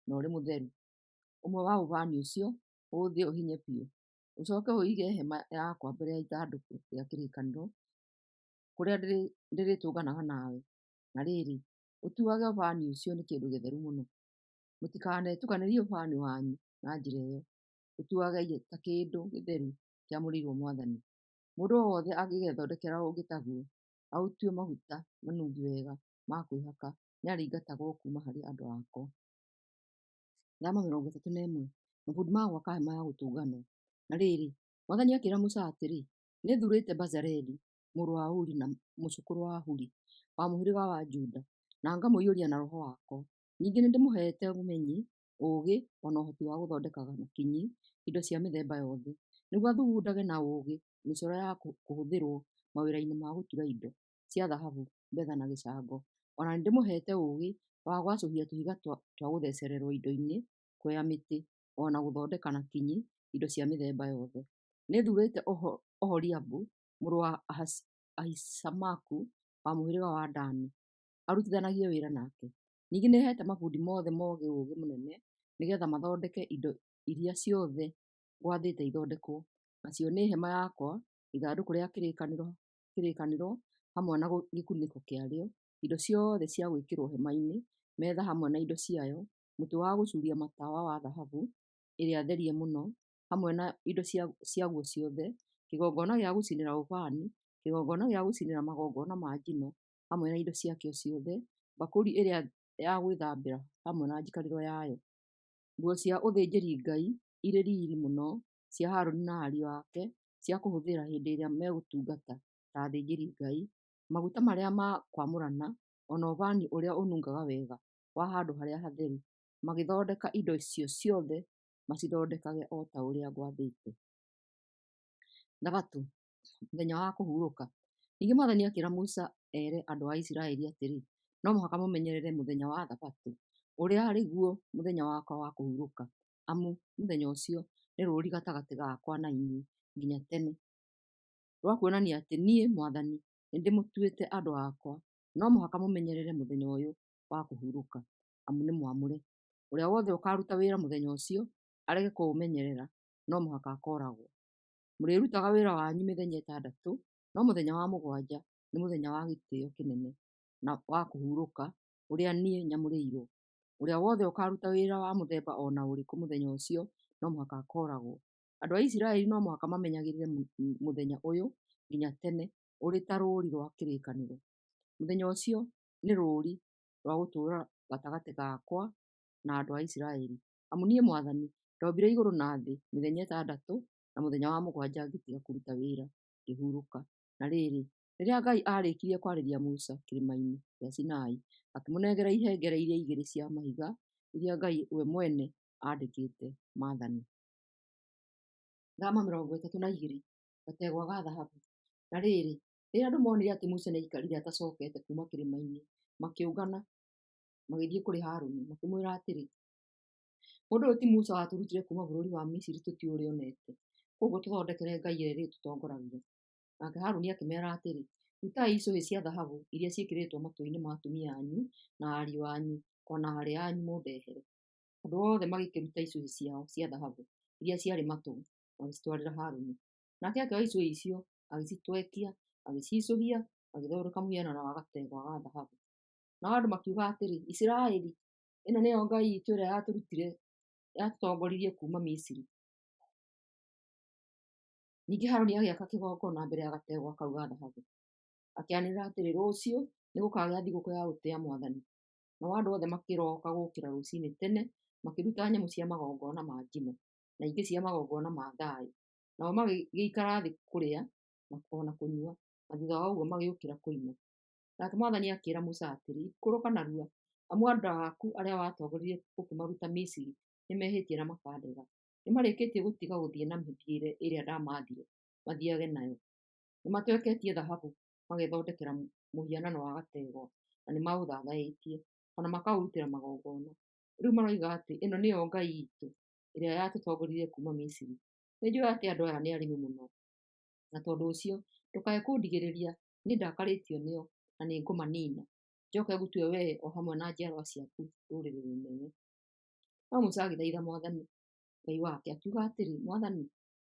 na ũrĩ mũtheru. Ũmwe wa ũbani ũcio ũũthĩe ũhinye biũ. Ũcooke ũige hema yakwa mbere ya ithandũkũ rĩa kĩrĩkanĩro, kũrĩa ndĩrĩtũnganaga nawe. Na rĩrĩ, ũtuage ũbani ũcio nĩ kĩndũ gĩtheru mũno. Mũtikanetukanĩrie ũbani wanyu na njĩra ĩyo; ũtuagei ta kĩndũ gĩtheru kĩamũrĩirwo Mwathani. Mũndũ o wothe angĩgethondekera ũngĩ taguo, aũtue maguta manungi wega ma kwĩhaka, nĩarĩingatagwo kuuma harĩ andũ akwa. Thama 31. Mabundi ma gwaka hema ya gũtũnganwo. Na rĩrĩ, Mwathani akĩĩra Musa atĩrĩ, Nĩthuurĩte Bezaleli mũrũ wa Uri na mũcũkũrũ wa Huri, wa mũhĩrĩga wa Juda, na ngamũiyũria na Roho wakwa. Ningĩ nĩndĩmũheete ũmenyi, ũũgĩ, o na ũhoti wa gũthondekaga na kinyi indo cia mĩthemba yothe, nĩguo athugundage na ũũgĩ mĩcoro ya kũhũthĩrwo mawĩra-inĩ ma gũtura indo cia thahabu, betha, na gĩcango. O na nĩndĩmũheete ũũgĩ wa gwacũhia tũhiga twa gũthecererwo indo-inĩ, kweya mĩtĩ, o na gũthondeka na kinyi indo cia mĩthemba yothe. Nĩthuurĩte Oholiabu mũrũ wa Ahisamaku wa mũhĩrĩga wa Dani arutithanagie wĩra nake. Ningĩ nĩheete mabundi mothe moogĩ ũũgĩ mũnene nĩgeetha mathondeke indo iria ciothe ngwathĩte ithondekwo, nacio nĩ hema yakwa, ithandũkũ rĩa kĩrĩkanĩro hamwe na gĩkunĩko kĩarĩo, indo ciothe cia gwĩkĩrwo hema-inĩ, metha hamwe na indo ciayo, mũtĩ wa gũcuuria matawa wa thahabu ĩrĩa therie mũno, hamwe na indo ciaguo ciothe, kĩgongona gĩa gũcinĩra ũbani, kĩgongona gĩa gũcinĩra magongona ma njino hamwe na indo ciakĩo ciothe, mbakũri ĩrĩa ya gwĩthambĩra hamwe na njikarĩro yayo, nguo cia ũthĩnjĩri-Ngai irĩ riiri mũno cia Harũni na ariũ ake cia kũhũthĩra hĩndĩ ĩrĩa megũtungata ta athĩnjĩri-Ngai, maguta marĩa ma kwamũrana, o na ũbani ũrĩa ũnungaga wega wa handũ-harĩa-hatheru. Magĩthondeka indo icio ciothe, macithondekage o ta ũrĩa ngwathĩte. Thabatũ, mũthenya wa kũhurũka. Ningĩ mwathani akĩĩra Musa ere andũ a Isiraeli atĩrĩ, No mũhaka mũmenyerere mũthenya wa Thabatũ, ũrĩa arĩ guo mũthenya wakwa wa kũhurũka, amu mũthenya ũcio nĩ rũũri gatagatĩ gakwa na inyuĩ nginya tene, rwa kuonania atĩ niĩ mwathani nĩndĩmũtuĩte andũ akwa. No mũhaka mũmenyerere mũthenya ũyũ wa kũhurũka, amu nĩ mwamũre. Ũrĩa wothe ũkaaruta wĩra mũthenya ũcio arege kũũmenyerera no mũhaka akooragwo. Mũrĩrutaga wĩra wanyu mĩthenya ĩtandatũ, no mũthenya wa mũgwanja nĩ mũthenya wa gĩtĩĩo kĩnene na wa kũhurũka ũrĩa niĩ nyamũrĩirwo. Ũrĩa wothe ũkaaruta wĩra wa mũthemba o na ũrĩkũ mũthenya ũcio no mũhaka akooragwo. Andũ a Isiraeli no mũhaka mamenyagĩrĩre mũthenya ũyũ nginya tene ũrĩ ta rũũri rwa kĩrĩkanĩro. Mũthenya ũcio nĩ rũũri rwa gũtũũra gatagatĩ gakwa na andũ a Isiraeli, amu niĩ mwathani ndombire igũrũ na thĩ mĩthenya ĩtandatũ, na mũthenya wa mũgwanja ngĩtiga kũruta wĩra, ngĩhurũka. Na rĩrĩ, rĩrĩa Ngai aarĩkirie kwarĩria Musa kĩrĩma-inĩ gĩa Sinai, akĩmũnengera ihengere iria igĩrĩ cia mahiga iria Ngai we mwene aandĩkĩte maathani. Thama 32 Gategwa ga thahabu. Na rĩrĩ, rĩrĩa andũ moonire atĩ Musa nĩaikarire atacookete kuuma kĩrĩma-inĩ, makĩũngana magĩthiĩ kũrĩ Harũni, makĩmwĩra atĩrĩ, Mũndũ ũyũ ti Musa watũrutire kuuma bũrũri wa Misiri tũtiũĩ ũrĩa onete. Kwoguo tũthondekere ngai ĩrĩa ĩrĩtũtongoragia. Nake Harũni akĩmeera atĩrĩ, Rutai icũhĩ cia thahabu iria ciĩkĩrĩtwo matũ-inĩ ma atumia anyu na ariũ anyu o na aarĩ anyu mũndehere. Andũ othe magĩkĩruta icũhĩ ciao cia thahabu iria ciarĩ matũ, magĩcitwarĩra Harũni. Nake akĩoya icũhĩ icio, agĩcitwekia, agĩcicũhia, agĩthondeka mũhianano wa gategwa ga thahabu. Nao andũ makiuga atĩrĩ, Isiraeli, ĩno nĩyo ngai itũ ĩrĩa yatũtongoririe kuuma Misiri. Ningĩ Harũni agĩaka kĩgongona mbere ya gategwa kau ga thahabu, akĩanĩrĩra atĩrĩ, Rũciũ nĩgũkagĩa thigũkũ ya gũtĩĩa mwathani. Nao andũ othe makĩroka gũũkĩra rũcinĩ tene, makĩruta nyamũ cia magongona ma njino, na ingĩ cia magongona ma thayũ. Nao magĩgĩikara thĩ kũrĩa o na kũnyua, na thuutha wa ũguo magĩũkĩra kũina. Nake mwathani akĩĩra Musa atĩrĩ, Ikũrũka narua, amu andũ aku arĩa watongoririe ũkĩmaruta Misiri nĩmehĩtie na makandega. Nĩmarĩkĩtie gũtiga gũthiĩ na mĩthiĩre ĩrĩa ndamaathire mathiiage nayo. Nĩmatweketie thahabu magethondekera mũhianano wa gategwa, na nĩmaũthathaĩtie, o na makaũrutĩra magongona. Rĩu maroiga atĩ, 'Ĩno nĩyo ngai iitũ, ĩrĩa yatũtongoririe kuuma Misiri.' Nĩnjũũĩ atĩ andũ aya nĩ aremi mũno, na tondũ ũcio ndũkae kũndigĩrĩria nĩndakarĩtio nĩo na nĩngũmaniina, njooke ngũtue wee o hamwe na njiarwa ciaku rũrĩrĩ rũnene. No Musa agĩthaitha mwathani Ngai wake, akiuga atĩrĩ, mwathani,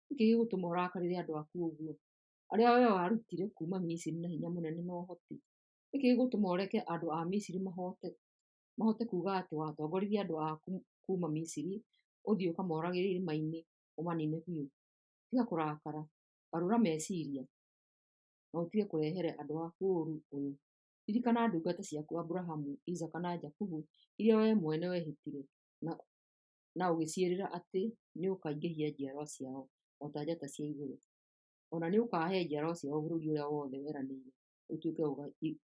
nĩ kĩĩ gĩgũtũma ũrakarĩre andũ aku ũguo, arĩa wee warutire kuuma Misiri na hinya mũnene na ũhoti? Nĩ kĩĩ gĩgũtũma ũreke andũ a Misiri mahote kuuga atĩ watongoririe andũ aku kuuma Misiri ũthiĩ ũkamooragĩre irĩma-inĩ ũmaniine biũ? Tiga kũrakara, garũra meciiria, na ũtige kũrehere andũ aku ũũru ũyũ. Ririkana ndungata ciaku Aburahamu, Isaaka na Jakubu, iria wee mwene wehĩtire na ũgĩciĩrĩra atĩ nĩũkaingĩhia njiarwa ciao o ta njata cia igũrũ. O na nĩũkahe njiarwa ciao bũrũri ũrĩa wothe weranĩire ũtuĩke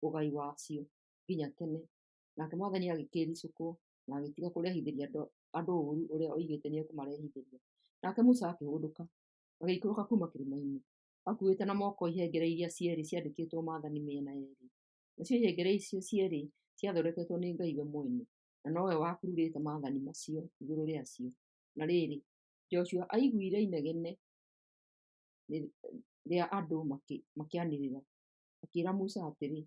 ũgai wacio nginya tene. Nake mwathani agĩkĩĩricũkwo na agĩtiga kũrehithĩria andũ ũũru ũrĩa oigĩte nĩekũmarehithĩria. Nake Musa akĩhũndũka, agĩikũrũka kuuma kĩrĩma-inĩ, akuuĩte na moko ihengere iria cierĩ ciandĩkĩtwo maathani mĩena yeerĩ. Nacio ihengere icio cierĩ ciathondeketwo nĩ Ngai we mwene, na nowe wakururĩte maathani macio igũrũ rĩacio. Na rĩrĩ, Joshua aiguire inegene rĩa andũ makĩanĩrĩra, akĩĩra Musa atĩrĩ,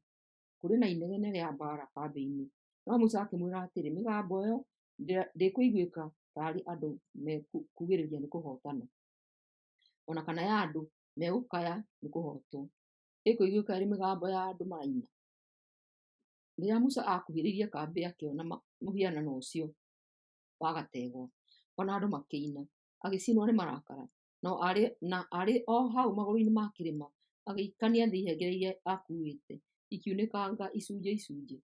"Kũrĩ na inegene rĩa mbaara kambĩ-inĩ." No Musa akĩmwĩra atĩrĩ, "Mĩgambo ĩyo ndĩkũiguĩka taarĩ andũ mekuugĩrĩria nĩ kũhootana, o na kana ya andũ megũkaya nĩ kũhootwo; ĩkũiguĩka ĩrĩ mĩgambo ya andũ maraina." Rĩrĩa Musa aakuhĩrĩirie kambĩ akĩona mũhianano ũcio wa gategwa, o na andũ makĩina, agĩcinwo nĩ marakara, na arĩ o hau magũrũ-inĩ ma kĩrĩma agĩikania thĩ ihengere iria aakuuĩte, ikiunĩkanga icunjĩ icunjĩ.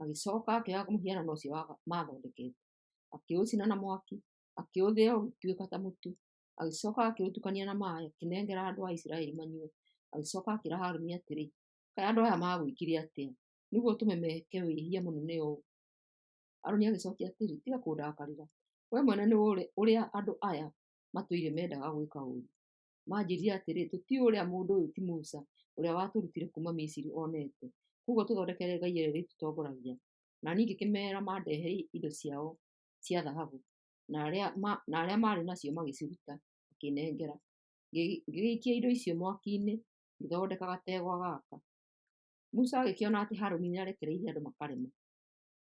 Agĩcoka akĩoya mũhianano ũcio maathondekete, akĩũcina na mwaki, akĩũthĩa ũgĩtuĩka ta mũtu. Agĩcoka akĩũtukania na maaĩ, akĩnengera andũ a Isiraeli manyue. Agĩcoka akĩĩra Harũni atĩrĩ, "Kaĩ andũ aya magwĩkire atĩa, nĩguo ũtũme meke wĩhia mũnene ũũ?" Harũni agĩcokia atĩrĩ, "Tiga kũndakarĩra. Wee mwene nĩũĩ ũrĩa andũ aya matũire mendaga gwĩka ũũru. Manjĩĩrire atĩrĩ, 'Tũtiũĩ ũrĩa mũndũ ũyũ ti Musa, ũrĩa watũrutire kuuma Misiri onete, kwoguo tũthondekere ngai ĩrĩa ĩrĩtũtongoragia.' Na niĩ ngĩkĩmeera mandehere indo ciao cia thahabu, na arĩa maarĩ nacio magĩciruta, makĩĩnengera. Ngĩgĩikia indo icio mwaki-inĩ, ngĩthondeka gategwa gaka." Musa agĩkĩona atĩ Harũni nĩarekereirie andũ makarema,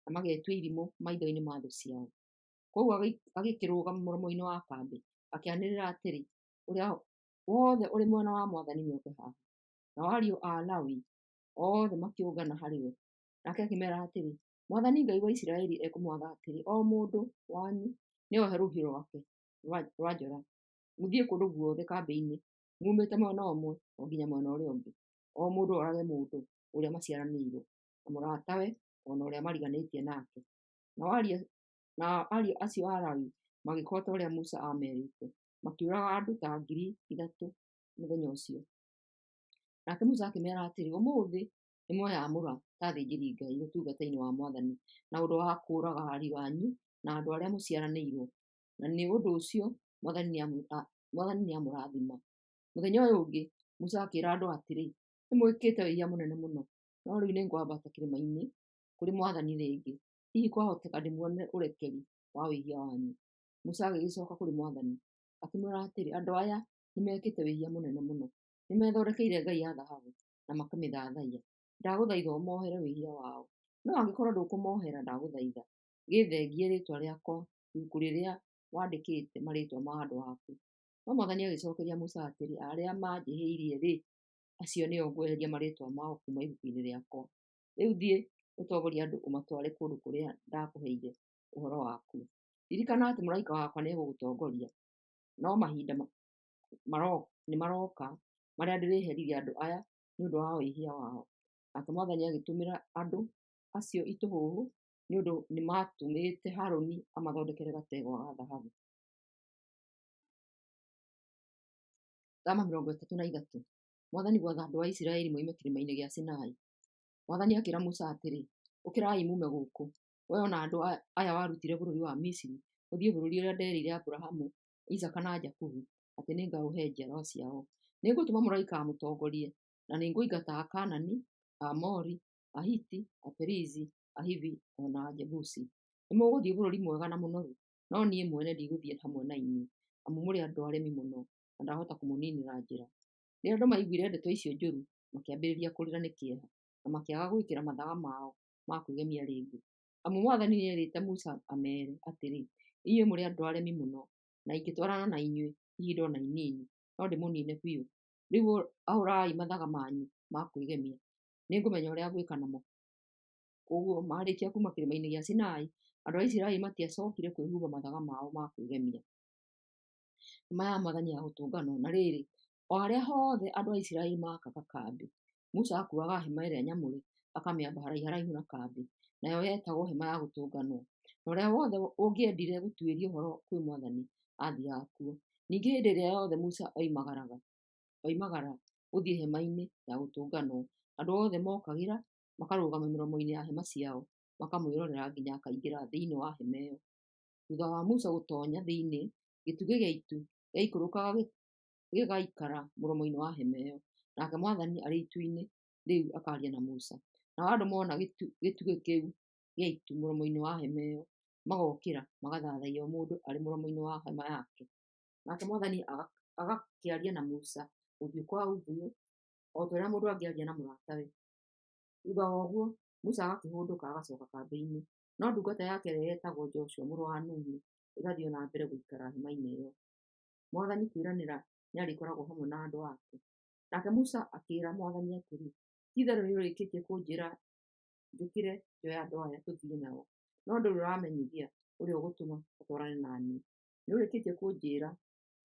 na magetua irimũ maitho-inĩ ma thũ ciao. Kwoguo agĩkĩrũgama mũromo-inĩ wa kambĩ, akĩanĩrĩra atĩrĩ, "Ũrĩa wothe ũrĩ mwena wa Mwathani nĩoke haha." Nao ariũ a Lawi othe makĩũngana harĩ we. Nake akĩmeera atĩrĩ, "Mwathani Ngai wa Isiraeli ekũmwatha atĩrĩ, o mũndũ wanyu nĩohe rũhiũ rwake rwa njora, mũthiĩ kũndũ guothe kambĩ-inĩ, muumĩte mwena ũmwe o nginya mwena ũrĩa ũngĩ, o mũndũ orage mũndũ ũrĩa maciaranĩirwo, na mũratawe, o na ũrĩa mariganĩtie nake." Nao ariũ acio a Lawi magĩĩka o ta ũrĩa Musa aamerĩte, makĩũraga andũ ta 3,000 mũthenya ũcio. Nake Musa akĩmeera atĩrĩ, "Ũmũthĩ nĩmweyamũra ta athĩnjĩri-Ngai ũtungata-inĩ wa Mwathani na ũndũ wa kũũraga ariũ anyu na andũ arĩa mũciaranĩirwo, na nĩ ũndũ ũcio Mwathani nĩamũrathima." Mũthenya ũyũ ũngĩ Musa akĩĩra andũ atĩrĩ, "Nĩmwĩkĩte wĩhia mũnene mũno. No rĩu nĩngwambata kĩrĩma-inĩ kũrĩ Mwathani rĩngĩ; hihi kwahoteka ndĩmuonere ũrekeri wa wĩhia wanyu." Musa agĩgĩcooka kũrĩ Mwathani, akĩmwĩra atĩrĩ, "Andũ aya nĩmekĩte wĩhia mũnene mũno. Nĩmethondekeire ngai ya thahabu na makamĩthathaiya. Ndagũthaitha ũmohere wĩhia wao. No angĩkorwo ndũkũmohera, ndagũthaitha gĩthengie rĩĩtwa rĩakwa ibuku rĩrĩa wandĩkĩte marĩĩtwa ma andũ aku." No Mwathani agĩcookeria Musa atĩrĩ, "Arĩa manjĩhĩirie-rĩ, acio nĩo ngweheria marĩĩtwa mao kuuma ibuku-inĩ rĩakwa. Rĩu thiĩ ũtongorie andũ ũmatware kũndũ kũrĩa ndakũheire ũhoro wakuo. Ririkana atĩ mũraika wakwa nĩegũgũtongoria, no mahinda nĩmarooka marĩa ndĩrĩherithia andũ aya nĩ ũndũ wa wĩhia wao." Nake Mwathani agĩtũmĩra andũ acio itũhũhũ nĩ ũndũ nĩmatũmĩte Harũni amathondekere gategwa ga thahabu. Thama 33. Mwathani gwatha andũ a Isiraeli moime kĩrĩma-inĩ gĩa Sinai. Mwathani akĩĩra Musa atĩrĩ, "Ũkĩrai muume gũkũ, wee o na andũ aya warutire bũrũri wa Misiri, mũthiĩ bũrũri ũrĩa nderĩire Aburahaamu, Isaaka na Jakubu atĩ nĩngaũhe njiarwa ciao. Nĩngũtũma mũraika amũtongorie, na nĩngũingata Akaanani, Aamori, Ahiti, Aperizi, Ahivi o na Ajebusi. Nĩmũgũthiĩ bũrũri mwega na mũnoru, no niĩ mwene ndigũthiĩ hamwe na inyuĩ, amu mũrĩ andũ aremi mũno, na ndahota kũmũniinĩra njĩra." Rĩrĩa andũ maiguire ndeto icio njũru, makĩambĩrĩria kũrĩra nĩ kĩeha, na makĩaga gwĩkĩra mathaga mao ma kwĩgemia rĩngĩ. Amu Mwathani nĩerĩte Musa ameere atĩrĩ, "Inyuĩ mũrĩ andũ aremi mũno, na ingĩtwarana na inyuĩ ihinda o na inini, no ndĩmũniine biũ. Rĩu ahũrai mathaga manyu ma kwĩgemia, nĩngũmenya ũrĩa ngwĩka namo." Kwoguo maarĩkia kuuma kĩrĩma-inĩ gĩa Sinai, andũ a Isiraeli matiacookire kwĩhumba mathaga mao ma kwĩgemia. Hema ya Mwathani ya Gũtũnganwo. Na rĩrĩ, o harĩa hothe andũ a Isiraeli maakaga kambĩ, Musa aakuuaga hema ĩrĩa nyamũre akamĩamba haraiharaihu na kambĩ, nayo yetagwo Hema ya Gũtũnganwo. Na ũrĩa wothe ũngĩendire gũtuĩria ũhoro kwĩ Mwathani aathiiaga kuo. Ningĩ hĩndĩ ĩrĩa yothe Musa oimagara gũthiĩ hema-inĩ ya Gũtũnganwo, andũ othe mookagĩra makarũgama mĩromo-inĩ ya hema ciao, makamwĩrorera nginya akaingĩra thĩinĩ wa hema ĩyo. Thuutha wa Musa gũtoonya thĩinĩ, gĩtugĩ gĩa itu gĩaikũrũkaga gĩgaikara mũromo-inĩ wa hema ĩyo, nake Mwathani arĩ itu-inĩ rĩu akaaria na Musa. Nao andũ mona gĩtugĩ kĩu gĩa itu mũromo-inĩ wa hema ĩyo, magokĩra magathathaiya o mũndũ arĩ mũromo-inĩ wa hema yake. Nake Mwathani agakĩaria na Musa ũthiũ kwa ũthiũ, o ta ũrĩa mũndũ angĩaria na mũratawe. Thutha wa ũguo, Musa agakĩhũndũka agacoka kambĩ-inĩ, no ndungata yake ĩrĩa yetagwo Joshua mũrũ wa Nuni ĩgathiĩ o na mbere gũikara hema-inĩ ĩyo. Mwathani kwĩranĩra nĩarĩkoragwo hamwe na andũ ake. Nake Musa akĩĩra Mwathani atĩrĩ, ti-itherũ nĩũrĩkĩtie kũnjĩra njũkĩre njoe andũ aya tũthiĩ nao, no ndũrĩ ũramenyithia ũrĩa ũgũtũma atwarane na niĩ. Nĩũrĩkĩtie kũnjĩra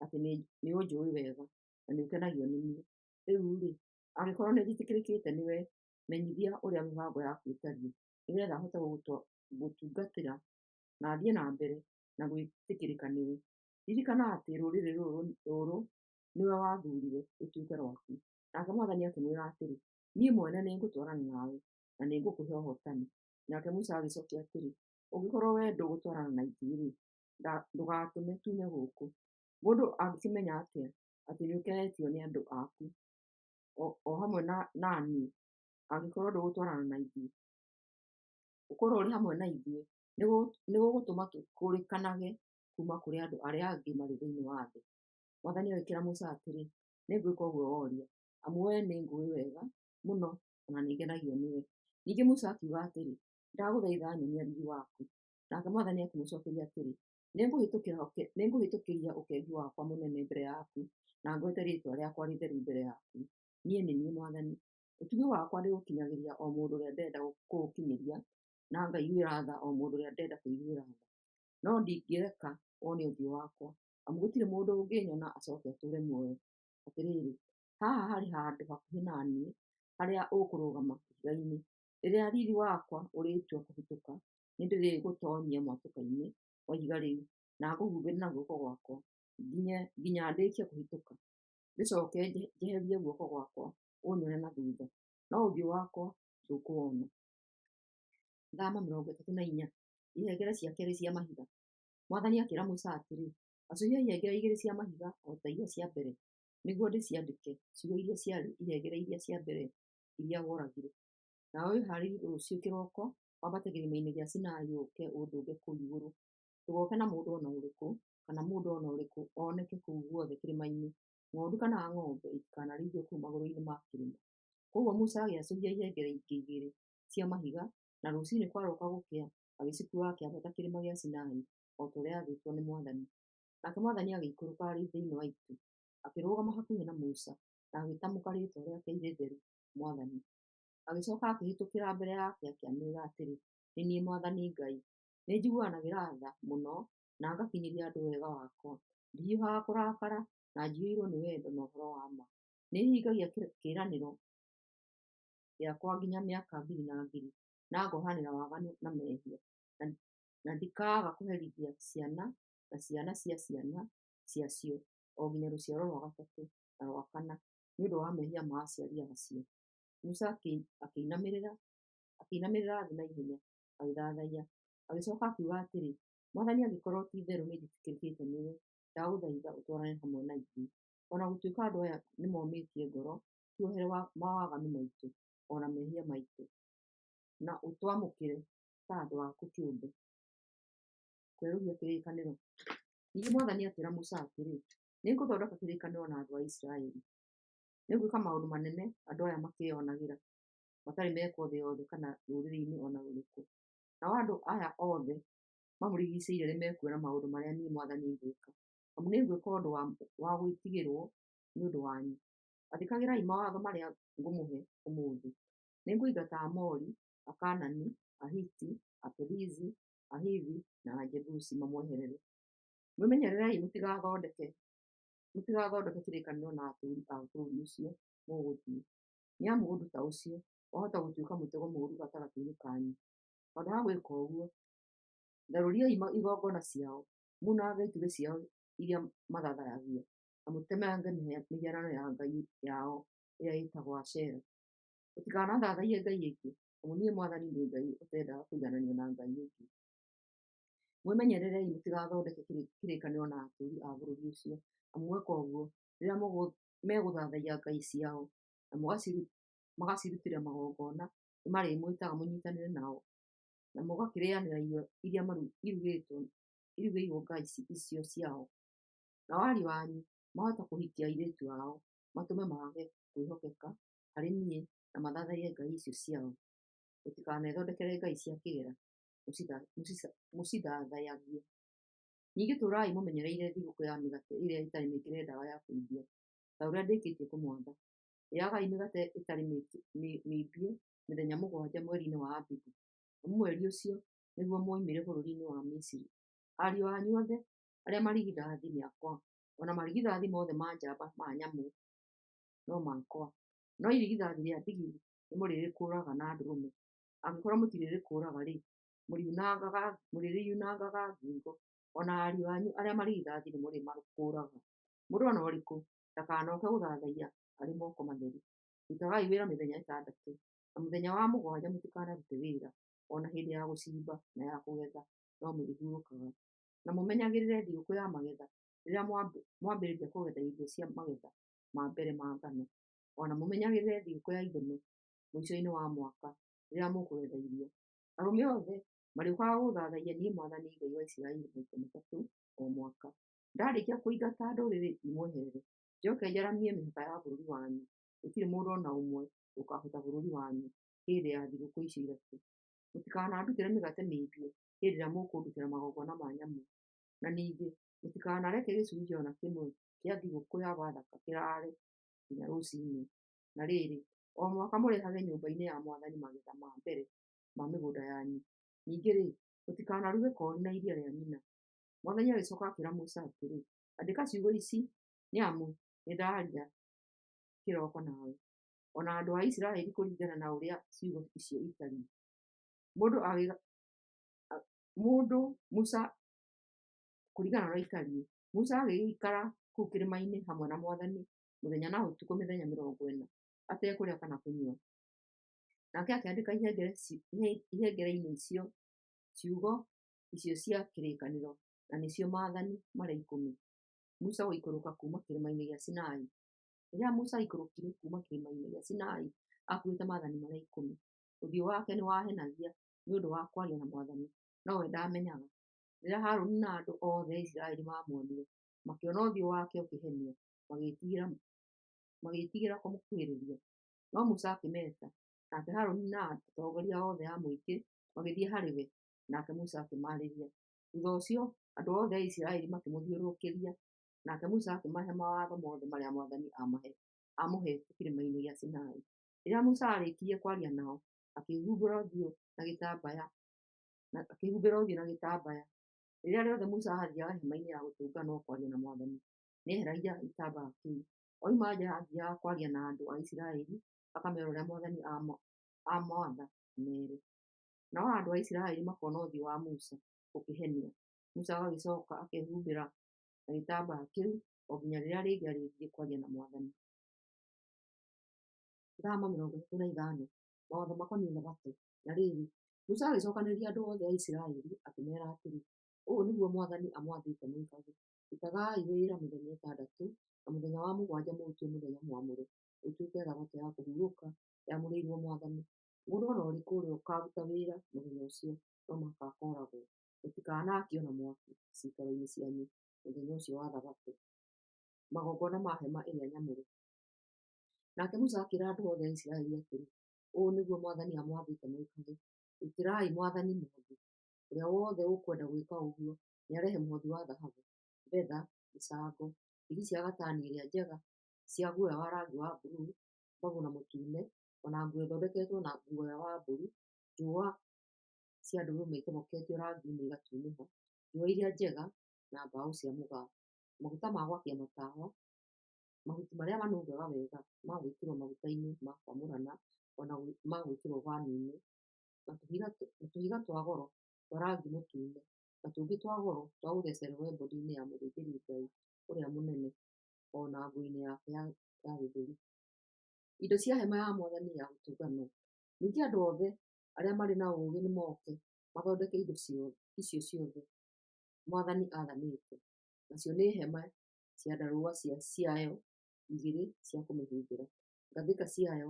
atĩ nĩũnjũũĩ wega na nĩũkenagio nĩ niĩ. Rĩu-rĩ, angĩkorwo nĩnjĩtĩkĩrĩkĩte nĩwe, menyithia ũrĩa mĩbango yaku ĩtariĩ, nĩgeetha hote gũgũtungatĩra na thiĩ na mbere na gwĩtĩkĩrĩka nĩwe. Ririkana atĩ rũrĩrĩ rũrũ nĩwe wathuurire rũtuĩke rwaku. Nake Mwathani akĩmwĩra atĩrĩ, niĩ mwene nĩngũtwarana nawe, na nĩngũkũhe ũhootani. Nake Musa agĩcookia atĩrĩ, ũngĩkorwo wee ndũgũtwarana na ithuĩ-rĩ, ndũgatũme tuume gũkũ. Mũndũ angĩkĩmenya atĩa atĩ nĩũkenetio nĩ andũ aku o hamwe na niĩ, angĩkorwo ndũgũtwarana na ithuĩ? Gũkorwo ũrĩ hamwe na ithuĩ nĩgũgũtũma tũkũrĩkanage kuuma kũrĩ andũ arĩa angĩ marĩ thĩinĩ wa thĩ. Mwathani agĩkĩĩra Musa atĩrĩ, nĩngwĩka ũguo woria, amu wee nĩngũũĩ wega mũno o na nĩngenagio nĩwe. Ningĩ Musa akiuga atĩrĩ, ndagũthaitha nyonia riiri waku. Nake Mwathani akĩmũcookeria atĩrĩ, nĩngũhĩtũkĩria ũkengi wakwa mũnene mbere yaku, na ngwete rĩĩtwa rĩakwa rĩtheru mbere yaku. Niĩ nĩ niĩ Mwathani. Ũtugi wakwa ndĩũkinyagĩria o mũndũ ũrĩa ndenda kũũkinyĩria, na ngaiguĩra tha o mũndũ ũrĩa ndenda kũiguĩra tha. No ndingĩreka wone ũthiũ wakwa, amu gũtirĩ mũndũ ũngĩnyona acooke atũũre muoyo. Atĩrĩrĩ, haha harĩ handũ hakuhĩ na niĩ, harĩa ũkũrũgama ihiga-inĩ. Rĩrĩa riiri wakwa ũrĩtua kũhĩtũka, nĩndĩrĩgũtoonyia mwatũka-inĩ wa ihiga rĩu, na ngũhumbĩre na guoko gwakwa nginya ndĩĩkie kũhĩtũka. Ndĩcooke njeherie guoko gwakwa ũnyone na thuutha, no ũthiũ wakwa ndũkũwona. Thama 34. Ihengere cia keerĩ cia mahiga. Mwathani akĩĩra Musa atĩrĩ, acũhia ihengere igĩrĩ cia mahiga o ta iria cia mbere, nĩguo ndĩciandĩke ciugo iria ciarĩ ihengere iria cia mbere iria woragire. Nawe wĩhaarĩrie rũciũ kĩroko wambate kĩrĩma-inĩ gĩa Sinai ũũke ũndũnge kũu igũrũ. Ndũgoke na mũndũ o na ũrĩkũ, kana mũndũ o na ũrĩkũ oneke kũu guothe kĩrĩma-inĩ. Ng'ondu kana ng'ombe itikanarĩithio kũu magũrũ-inĩ ma kĩrĩma. Kwoguo Musa agĩacũhia ihengere ingĩ igĩrĩ cia mahiga, na rũcinĩ kwarooka gũkĩa agĩcikuua akĩambata kĩrĩma gĩa Sinai o ta ũrĩa aathĩtwo nĩ Mwathani. Nake Mwathani agĩikũrũka arĩ thĩinĩ wa itu, akĩrũgama hakuhĩ na Musa, na agĩtamũka rĩĩtwa rĩake rĩtheru, Mwathani. Agĩcooka akĩhĩtũkĩra mbere yake akĩanĩrĩra atĩrĩ, nĩ niĩ Mwathani Ngai. Nĩnjiguanagĩra tha mũno na ngakinyĩria andũ wega wakwa. Ndihiũhaga kũrakara na njiyũirwo nĩ wendo na ũhoro wa ma. Nĩhingagia kĩĩranĩro gĩakwa nginya mĩaka ngiri na ngiri, na ngohanĩra waganu na mehia, na ndikaaga kũherithia ciana na ciana cia ciana ciacio o nginya rũciaro rwa gatatũ na rwa kana nĩ ũndũ wa mehia ma aciari acio. Musa akĩinamĩrĩra thĩ na ihenya agĩthathaiya. Agĩcooka akiuga atĩrĩ, Mwathani, angĩkorwo ti-itherũ nĩnjĩtĩkĩrĩkĩte nĩwe, ndagũthaitha ũtwarane hamwe na ithuĩ. O na gũtuĩka andũ aya nĩmomĩtie ngoro, tuohere mawaganu maitũ o na mehia maitũ, na ũtwamũkĩre ta andũ aku kĩũmbe. Kwerũhia kĩrĩkanĩro. Ningĩ Mwathani akĩĩra Musa atĩrĩ, nĩngũthondeka kĩrĩkanĩro na andũ a Isiraeli. Nĩngwĩka maũndũ manene andũ aya makĩĩonagĩra, matarĩ mekwo thĩ yothe kana rũrĩrĩ-inĩ o na rũrĩkũ. Nao andũ aya othe mamũrigiicĩirie nĩmekuona maũndũ marĩa niĩ Mwathani ngwĩka, amu nĩngwĩka ũndũ wa gwĩtigĩrwo nĩ ũndũ wanyu. Athĩkagĩrai mawatho marĩa ngũmũhe ũmũthĩ. Nĩngũingata Aamori, Akaanani, Ahiti, Aperizi, Ahivi na Ajebusi mamweherere. Mwĩmenyererei mũtigathondeke kĩrĩkanĩro na atũũri a bũrũri ũcio mũgũthiĩ, nĩ amu ũndũ ta ũcio wahota gũtuĩka mũtego mũũru gatagatĩ-inĩ kanyu. Handũ ha gwĩka ũguo, tharũriai igongona ciao, munange itugĩ ciao iria mathaathayagia, na mũtemange mĩhianano ya ngai yao ĩrĩa ĩtagwo Ashera. Mũtikanathathaiye ngai ĩngĩ, amu niĩ Mwathani nĩ Ngai ũtendaga kũigananio na ngai ĩngĩ. Mwĩmenyererei mũtigathondeke kĩrĩkanĩro na atũũri a bũrũri ũcio, amu mweka ũguo, rĩrĩa megũthathaiya ngai ciao na magacirutĩra magongona, nĩmarĩmwĩtaga mũnyiitanĩre nao, na mũgakĩrĩanĩra irio iria irugĩirwo ngai icio ciao, na Nao ariũ anyu mahota kũhikia airĩtu ao, matũme maage kwĩhokeka harĩ niĩ na mathathaiye ngai icio ciao. Mũtikanethondekere ngai cia kĩgera mũcithathayagie. Ningĩ tũũrai mũmenyereire thigũkũ ya mĩgate ĩrĩa ĩtarĩ mĩĩkĩre ndawa ya kũimbia, ta ũrĩa ndĩkĩtie kũmwatha. Rĩĩagai mĩgate ĩtarĩ mĩimbie mĩthenya mũgwanja mweri-inĩ wa Abibu, amu mweri ũcio nĩguo mwoimire bũrũri wa Misiri. Ariũ anyu othe arĩa marigithathi nĩ akwa, o na marigithathi mothe ma njamba ma nyamũ no makwa. No irigithathi rĩa ndigiri nĩmũrĩrĩkũũraga na ndũrũme; angĩkorwo mũtirĩrĩkũũraga-rĩ, mũrĩrĩunangaga ngingo. O na ariũ anyu arĩa marigithathi nĩmũrĩmakũũraga. Mũndũ o na ũrĩkũ ndakanoke gũthathaiya arĩ moko matheri. Rutagai wĩra mĩthenya ĩtandatũ, na mũthenya wa mũgwanja mũtikanarute wĩra, o na hĩndĩ ya gũcimba na ya kũgetha no mũrĩhurũkaga. Na mũmenyagĩrĩre thigũkũ ya magetha, rĩrĩa mwambĩrĩria kũgetha irio cia magetha ma mbere ma ngano, o na mũmenyagĩrĩre thigũkũ ya Ithũnũ mũico-inĩ wa mwaka, rĩrĩa mũkũgetha irio. Arũme othe marĩũkaga gũũthathaiya niĩ Mwathani Ngai wa Isiraeli maita matatũ o mwaka. Ndaarĩkia kũingata ndũrĩrĩ imweherere, njoke njaramie mĩhaka ya bũrũri wanyu, gũtirĩ mũndũ o na ũmwe ũkaahoota bũrũri wanyu hĩndĩ ya thigũkũ icio ithatũ. Mũtikanandutĩre mĩgate mĩimbie hĩndĩ ĩrĩa mũkũndutĩra magongona ma nyamũ. Na ningĩ mũtikanareke gĩcunjĩ o na kĩmwe kĩa thigũkũ ya Bathaka kĩraare nginya rũciinĩ. Na rĩrĩ, o mwaka mũrehage nyũmba-inĩ ya Mwathani magetha ma mbere ma mĩgũnda yanyu. Ningĩ-rĩ, mũtikanaruge koori na iria rĩa nyina. Mwathani agĩcoka akĩĩra Musa atĩrĩ, Andĩka ciugo ici, nĩ amu nĩndaaria kĩroko nawe, o na andũ a Isiraeli kũringana na ũrĩa ciugo icio itariĩ. Mũndũ Musa kũringana na ũrĩa itariĩ. Musa agĩgĩikara kũu kĩrĩma-inĩ hamwe na Mwathani mũthenya na ũtukũ mĩthenya 40, atekũrĩa kana kũnyua. Nake akĩandĩka ihengere-inĩ icio ciugo icio cia kĩrĩkanĩro, na nĩcio maathani marĩa ikũmi. Musa gũikũrũka kuuma kĩrĩma-inĩ gĩa Sinai. Rĩrĩa Musa aikũrũkire kuuma kĩrĩma-inĩ gĩa Sinai akuuĩte maathani marĩa ikũmi, ũthiũ wake nĩwahenagia nĩ ũndũ wa kwaria na Mwathani, nowe ndaamenyaga. Rĩrĩa Harũni na andũ othe a Isiraeli maamuonire, makĩona ũthiũ wake ũkĩhenia, magĩĩtigĩra kũmũkuhĩrĩria. No Musa akĩmeeta, nake Harũni na atongoria othe a mũingĩ magĩthiĩ harĩ we, nake Musa akĩmaarĩria. Thuutha ũcio andũ othe a Isiraeli makĩmũthiũrũrũkĩria, nake Musa akĩmahe mawatho mothe marĩa Mwathani aamũheete kĩrĩma-inĩ gĩa Sinai. Rĩrĩa Musa aarĩkirie kwaria nao, akĩĩhumbĩra ũthiũ na gĩtambaya. Rĩrĩa rĩothe Musa aathiiaga hema-inĩ ya gũtũnganwo kwaria na Mwathani, nĩeheragia gĩtambaya kĩu. Oima nja aathiiaga kwaria na andũ a Isiraeli, akameera ũrĩa Mwathani aamwatha ameere. Nao andũ a Isiraeli makona ũthiũ wa Musa ũkĩhenia. Musa agagĩcooka akehumbĩra na gĩtambaya kĩu o nginya rĩrĩa rĩngĩ arĩthiĩ kwaria na Mwathani. Thama 35. Mawatho makoniĩ Thabatũ. Na rĩrĩ, Musa agĩcookanĩrĩria andũ othe a Isiraeli, akĩmeera atĩrĩ, Ũũ nĩguo Mwathani amwathĩte mwĩkage: Rutagai wĩra mĩthenya ĩtandatũ, na mũthenya wa mũgwanja mũũtue mũthenya mwamũre, ũtuĩke Thabatũ ya kũhurũka yamũrĩirwo Mwathani. Mũndũ o na ũrĩkũ ũrĩa ũkaaruta wĩra mũthenya ũcio no mũhaka akooragwo. Mũtikanaakie o na mwaki ciikaro-inĩ cianyu mũthenya ũcio wa Thabatũ. Magongona ma hema ĩrĩa nyamũre. Nake Musa akĩĩra andũ othe a Isiraeli atĩrĩ, Ũũ nĩguo Mwathani amwathĩte mwĩkage: Rutĩrai Mwathani mũhothi. Ũrĩa wothe ũkwenda gwĩka ũguo nĩarehe mũhothi wa thahabu, betha, gĩcango, ndigi cia gatani ĩrĩa njega, cia guoya wa rangi wa bururu, babũ na mũtune, o na nguo ĩthondeketwo na guoya wa mbũri, njũa cia ndũrũme itoboketio rangi-inĩ igatunĩha, njũa iria njega, na mbaũ cia mũgaa, maguta ma gwakia matawa, mahuti marĩa manungaga wega ma gwĩkĩrwo maguta-inĩ ma kwamũrana o na ma gwĩkĩrwo thaani-inĩ, na tũhiga twa goro twa rangi mũtune, na tũngĩ twa goro twa gũthecererwo ebodi-inĩ ya mũthĩnjĩri-Ngai ũrĩa mũnene o na nguo-inĩ yake ya gĩthũri. Indo cia hema ya Mwathani ya gũtũnganwo. Ningĩ andũ othe arĩa marĩ na ũũgĩ nĩmoke mathondeke indo icio ciothe Mwathani aathanĩte, nacio nĩ hema, ciandarũa ciayo igĩrĩ cia kũmĩhumbĩra, ngathĩka ciayo,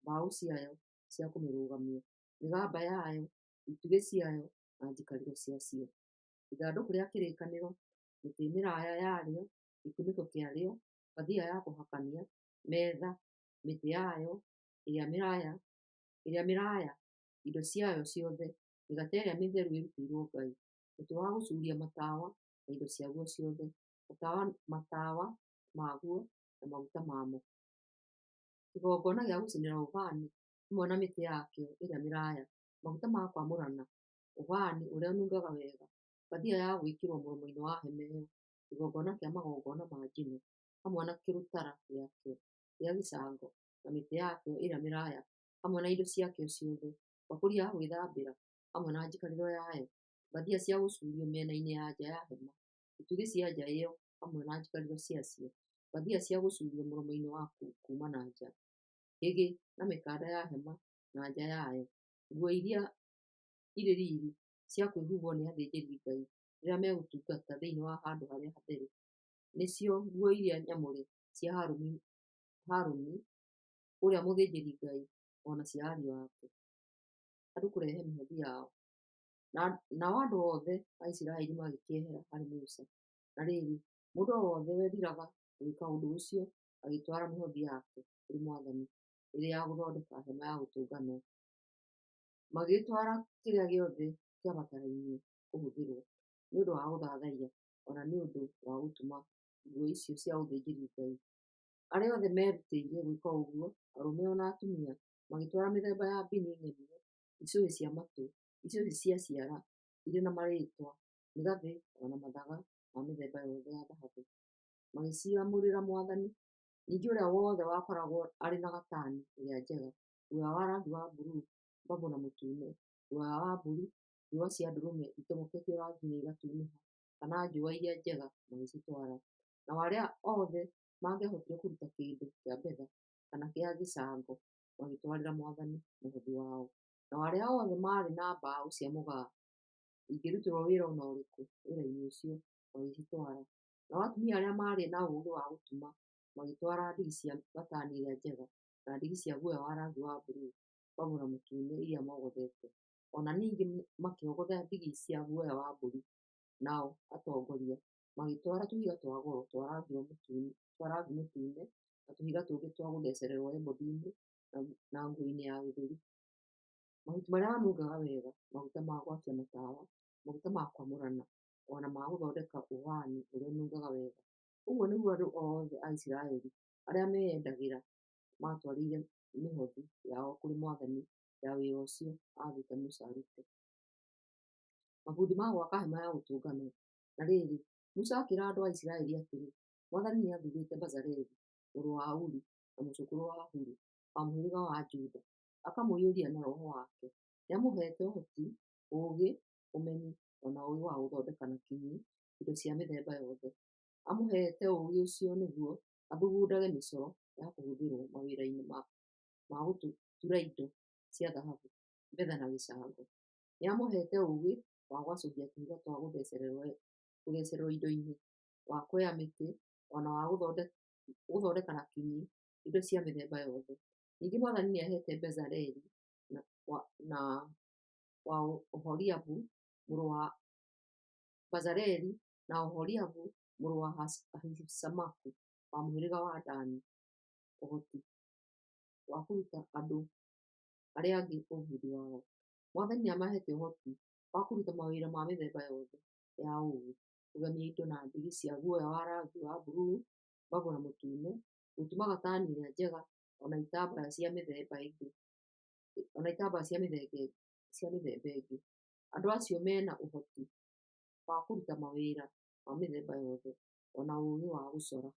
mbaũ ciayo cia kũmĩrũgamia, mĩgamba yayo, itugĩ ciayo, na njikarĩro ciacio, ithandũkũ rĩa kĩrĩkanĩro, mĩtĩ mĩraaya yarĩo, gĩkunĩko kĩarĩo, mbathia ya kũhakania, metha, mĩtĩ yayo ĩrĩa mĩraaya, indo ciayo ciothe, mĩgate ĩrĩa mĩtheru ĩrutĩirwo Ngai, mũtĩ wa gũcuuria matawa na indo ciaguo ciothe, matawa maguo na maguta mamo, kĩgongona gĩa gũcinĩra ũbani hamwe na mĩtĩ yakĩo ĩrĩa mĩraaya, maguta ma kwamũrana, ũbani ũrĩa ũnungaga wega, mbathia ya gwĩkĩrwo mũromo-inĩ wa hema ĩyo, kĩgongona kĩa magongona ma njino hamwe na kĩrũtara gĩakĩo gĩa gĩcango na mĩtĩ yakĩo ĩrĩa mĩraaya hamwe na indo ciakĩo ciothe, mbakũri ya gwĩthambĩra hamwe na njikarĩro yayo, mbathia cia gũcuurio mĩena-inĩ ya nja ya hema, itugĩ cia nja ĩyo hamwe na njikarĩro ciacio, mbathia cia gũcuurio mũromo-inĩ wa kuuma na nja, higĩ na mĩkanda ya hema na nja yayo, nguo iria irĩ riiri cia kwĩhumbwo nĩ athĩnjĩri-Ngai rĩrĩa megũtungata thĩinĩ wa handũ harĩa hatheru, nĩcio nguo iria nyamũre cia Harũni ũrĩa mũthĩnjĩri-Ngai o na cia ariũ ake. Andũ kũrehe mĩhothi yao. Nao andũ othe a Isiraeli magĩkĩehera harĩ Musa, na rĩrĩ, mũndũ o wothe weriraga gwĩka ũndũ ũcio agĩtwara mĩhothi yake kũrĩ Mwathani ĩrĩ ya gũthondeka Hema-ya-Gũtũnganwo. Magĩgĩtwara kĩrĩa gĩothe kĩabatarainie kũhũthĩrũo nĩ ũndũ wa gũthathaiya, o na nĩ ũndũ wa gũtuma nguo icio cia ũthĩnjĩri-Ngai. Arĩa othe meerutĩire gwĩka ũguo, arũme o na atumia, magĩtwara mĩthemba ya mbini ng'emie, icũhĩ cia matũ, icũhĩ cia ciara irĩ na marĩĩtwa, mĩgathĩ o na mathaga ma mĩthemba yothe ya thahabu, magĩciamũrĩra Mwathani. Ningĩ ũrĩa wothe wakoragwo arĩ na gatani ĩrĩa njega, guoya wa rangi wa bururu, babũ na mũtune, guoya wa mbũri, njũa cia ndũrũme itoboketio rangi na igatunĩha, kana njũa iria njega magĩcitwara. Nao arĩa othe mangĩahotire kũruta kĩndũ kĩa betha kana kĩa gĩcango magĩtwarĩra Mwathani mũhothi wao. Nao arĩa othe maarĩ na mbaũ cia mũgaa ingĩrutirũo wĩra o na ũrĩkũ wĩra-inĩ ũcio, magĩcitwara. Nao atumia arĩa maarĩ na ũũgĩ wa gũtuma magĩtwara ndigi cia gatani ĩrĩa njega, na ndigi cia guoya wa rangi wa bururu, babũ na mũtune iria mogothete. O na ningĩ makĩogotha ndigi cia guoya wa mbũri. Nao atongoria magĩtwara tũhiga twa goro twa rangi mũtune na tũhiga tũngĩ twa gũthecererwo ebodi-inĩ na nguo-inĩ ya gĩthũri, mahuti marĩa manungaga wega, maguta ma gwakia matawa, maguta ma kwamũrana, o na ma gũthondeka ũbani ũrĩa ũnungaga wega. Ũguo nĩguo andũ othe a Isiraeli arĩa meendagĩra maatwarire mĩhothi yao kũrĩ Mwathani ya wĩra ũcio aathĩte Musa arute. Mabundi ma gwaka Hema-ya-Gũtũnganwo. Na rĩrĩ, Musa akĩĩra andũ a Isiraeli atĩrĩ, Mwathani nĩathuurĩte Bezaleli mũrũ wa Uri na mũcũkũrũ wa Huru, wa mũhĩrĩga wa Juda, akamũiyũria na Roho wake. Nĩamũheete ũhoti, ũũgĩ, ũmenyi, o na ũũgĩ wa gũthondeka na kinyi indo cia mĩthemba yothe. Amũheete ũũgĩ ũcio nĩguo athugundage mĩcoro ya kũhũthĩrwo mawĩra-inĩ ma gũtura indo cia thahabu, betha na gĩcango. Nĩamũheete ũũgĩ wa gwacũhia tũhiga twa gũthecererwo indo-inĩ, wa kwea mĩtĩ, o na wa gũthondeka na kinyi indo cia mĩthemba yothe. Ningĩ Mwathani nĩaheete Bezaleli na Oholiabu mũrũ wa Bezaleli na Oholiabu mũrũ wa Ahisamaku wa mũhĩrĩga wa Dani ũhoti wa kũruta andũ arĩa angĩ ũbundi wao. Mwathani nĩamaheete ũhoti wa kũruta mawĩra ma mĩthemba yothe ya ũũgĩ, kũgemia indo na ndigi cia guoya wa rangi wa bururu, babũ na mũtune, gũtuma gatani ĩrĩa njega, o na itambaya cia mĩthemba ĩngĩ. Andũ acio me na ũhoti wa kũruta mawĩra ma mĩthemba yothe, o na ũũgĩ wa gũcora.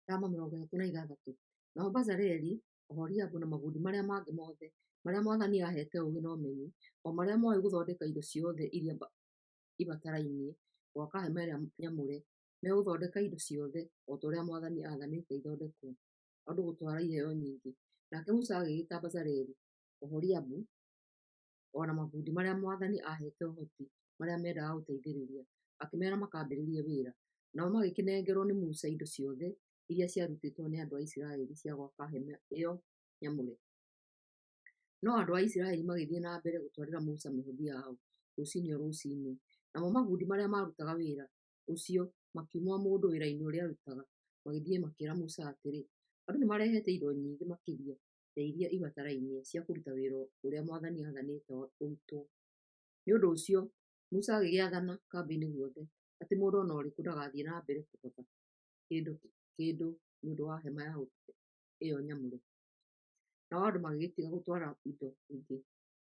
Ndama 36. Nao Bezaleli, Oholiabu, na mabundi marĩa mangĩ mothe, marĩa Mwathani aaheete ũũgĩ na ũmenyi, o marĩa mooĩ gũthondeka indo ciothe iria ibatarainie gwaka hema ĩrĩa nyamũre, megũthondeka indo ciothe o ta ũrĩa Mwathani aathanĩte ithondekwo. Andũ gũtwara Iheo nyingĩ. Nake Musa agĩĩta Bezaleli, Oholiabu, o na mabundi marĩa Mwathani aaheete ũhoti marĩa mendaga gũteithĩrĩria, akĩmeera makambĩrĩrie wĩra. Nao magĩkĩnengerwo nĩ Musa indo ciothe iria ciarutĩtwo nĩ andũ a Isiraeli cia gwaka hema ĩyo nyamũre. No andũ a Isiraeli magĩthiĩ na mbere gũtwarĩra Musa mĩhothi yao rũcinĩ o rũcinĩ. Namo mabundi marĩa maarutaga wĩra ũcio makiuma o mũndũ wĩra-inĩ ũrĩa aarutaga, magĩthiĩ makĩĩra Musa atĩrĩ, Andũ nĩmarehete indo nyingĩ makĩria ya iria ibatarainie cia kũruta wĩra ũrĩa mwathani aathanĩte ũrutwo. Nĩ ũndũ ũcio Musa agĩgĩathana kambĩ-inĩ guothe atĩ mũndũ o na ũrĩkũ ndagathiĩ na mbere kũhotha kĩndũ nĩ ũndũ wa hema ĩyo nyamũre. Nao andũ magĩgĩtiga gũtwara indo ingĩ.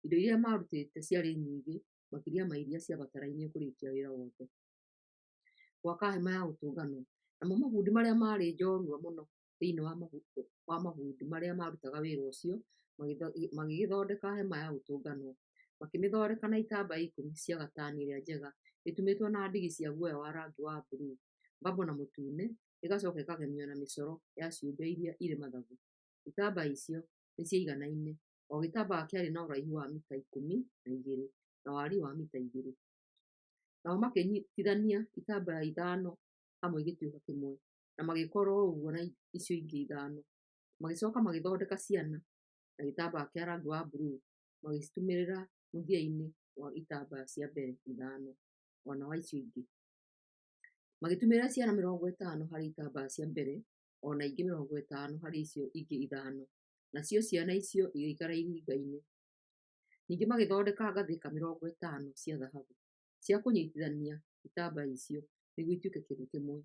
Indo iria maarutĩte ciarĩ nyingĩ makĩria ma iria ciabatarainie kũrĩkia wĩra wothe. Gwaka hema ya gũtũnganwo. Namo mabundi marĩa maarĩ njorua mũno thĩinĩ wa mabundi marĩa maarutaga wĩra ũcio magĩgĩthondeka hema ya gũtũnganwo. Makĩmĩthondeka na itambaya 10 cia gatani ĩrĩa njega itumĩtwo na ndigi cia guoya wa rangi wa bururu, babũ na mũtune, ĩgacoka ĩkagemio na mĩcoro ya ciũmbe iria irĩ mathagu. Itambaya icio nĩciaiganaine; o gĩtambaya kĩarĩ na ũraihu wa mita 12 na wariĩ wa mita 2. Nao makĩnyiitithania itambaya ithano hamwe igĩtuĩka kĩmwe, na magĩĩka o ro ũguo na icio ingĩ ithano. Magĩcooka magĩthondeka ciana na gĩtambaya kĩa rangi wa bururu, magĩcitumĩrĩra mũthia-inĩ wa itambaya cia mbere ithano, o na wa icio ingĩ. Magĩtumĩrĩra ciana 50 harĩ itambaya cia mbere, o na ingĩ 50 harĩ icio ingĩ ithano, nacio ciana icio igĩikara iringainĩ. Ningĩ magĩthondeka ngathĩka 50 cia thahabu cia kũnyiitithania itambaya icio nĩguo ituĩke kĩndũ kĩmwe.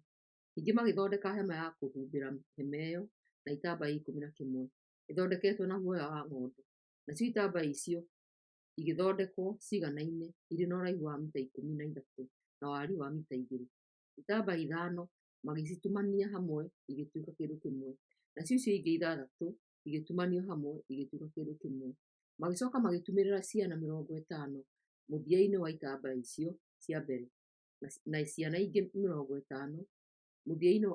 Ningĩ magĩthondeka hema ya kũhumbĩra hema ĩyo na itambaya 11 ithondeketwo na guoya wa ng'ondu. Nacio itambaya icio igĩthondekwo ciiganaine, irĩ na ũraihu wa mita 13 na wariĩ wa mita 2. Itambaya ithano magĩcitumania hamwe igĩtuĩka kĩndũ kĩmwe, nacio icio ingĩ ithathatũ igĩtumanio hamwe igĩtuĩka kĩndũ kĩmwe. Magĩcooka magĩtumĩrĩra ciana 50 mũthia-inĩ wa itambaya icio cia mbere, na ciana ingĩ 50 mũthia-inĩ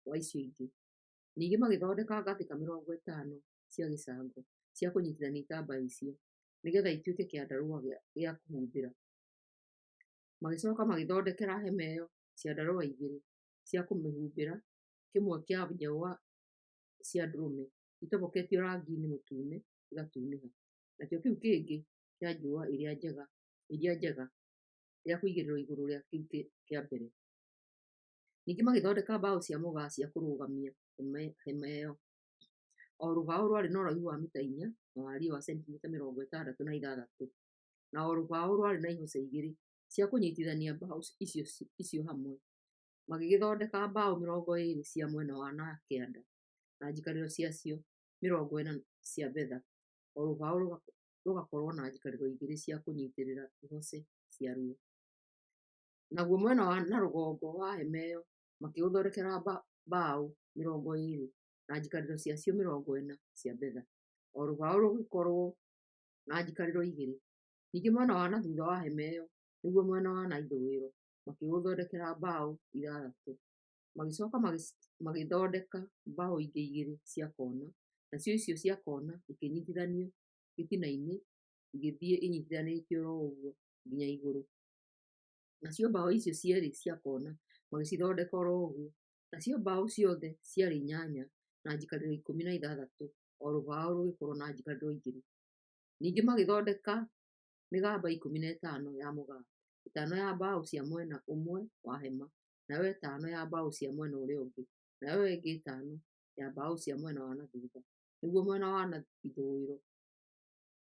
wa icio ingĩ. Ningĩ magĩthondeka ngathĩka 50 cia gĩcango cia kũnyiitithania itambaya icio, nĩgeetha ituĩke kĩandarũa gĩa kũhumbĩra. Magĩcooka magĩthondekera hema ĩyo ciandarũa igĩrĩ cia kũmĩhumbĩra, kĩmwe kĩa njũa cia ndũrũme itoboketio rangi-inĩ mũtune igatunĩha, nakĩo kĩu kĩngĩ kĩa njũa iria njega gĩa kũigĩrĩrwo igũrũ rĩa kĩu kĩa mbere. Ningĩ magĩthondeka mbaũ cia mũgaa cia kũrũgamia hema ĩyo. O rũbaũ rwarĩ na ũraihu wa mita 4 na wariĩ wa sentimita 66, na o rũbaũ rwarĩ na ihoce igĩrĩ cia kũnyiitithania mbaũ icio hamwe. Magĩgĩthondeka mbaũ 20 cia mwena wa na kĩanda, na njikarĩro ciacio 40 cia betha, o rũbaũ rũgakorwo na njikarĩro igĩrĩ cia kũnyiitĩrĩra ihoce ciaruo. Naguo mwena wa na rũgongo wa hema ĩyo makĩũthondekera mbaũ 20, na njikarĩro ciacio 40 cia betha, o rũbaũ rũgĩkorwo na njikarĩro igĩrĩ. Ningĩ mwena wa na thuutha wa hema ĩyo, nĩguo mwena wa na ithũĩro, makĩũthondekera mbaũ ithathatũ. Magĩcooka magĩthondeka mbaũ ingĩ igĩrĩ cia kona, nacio icio cia kona ikĩnyiitithanio gĩtina-inĩ, igĩthiĩ inyiitithanĩtio o ũguo nginya igũrũ. Nacio mbaũ icio cierĩ cia kona magĩcithondeka o ro ũguo. Nacio mbaũ ciothe ciarĩ inyanya, na njikarĩro 16, o rũbaũ rũgĩkorwo na njikarĩro igĩrĩ. Ningĩ magĩthondeka mĩgamba 15 ya mũgaa, ĩtano ya mbaũ cia mwena ũmwe wa hema, nayo ĩtano ya mbaũ cia mwena ũrĩa ũngĩ, nayo ĩngĩ ĩtano ya mbaũ cia mwena wa na thutha, nĩguo mwena wa na ithũĩro.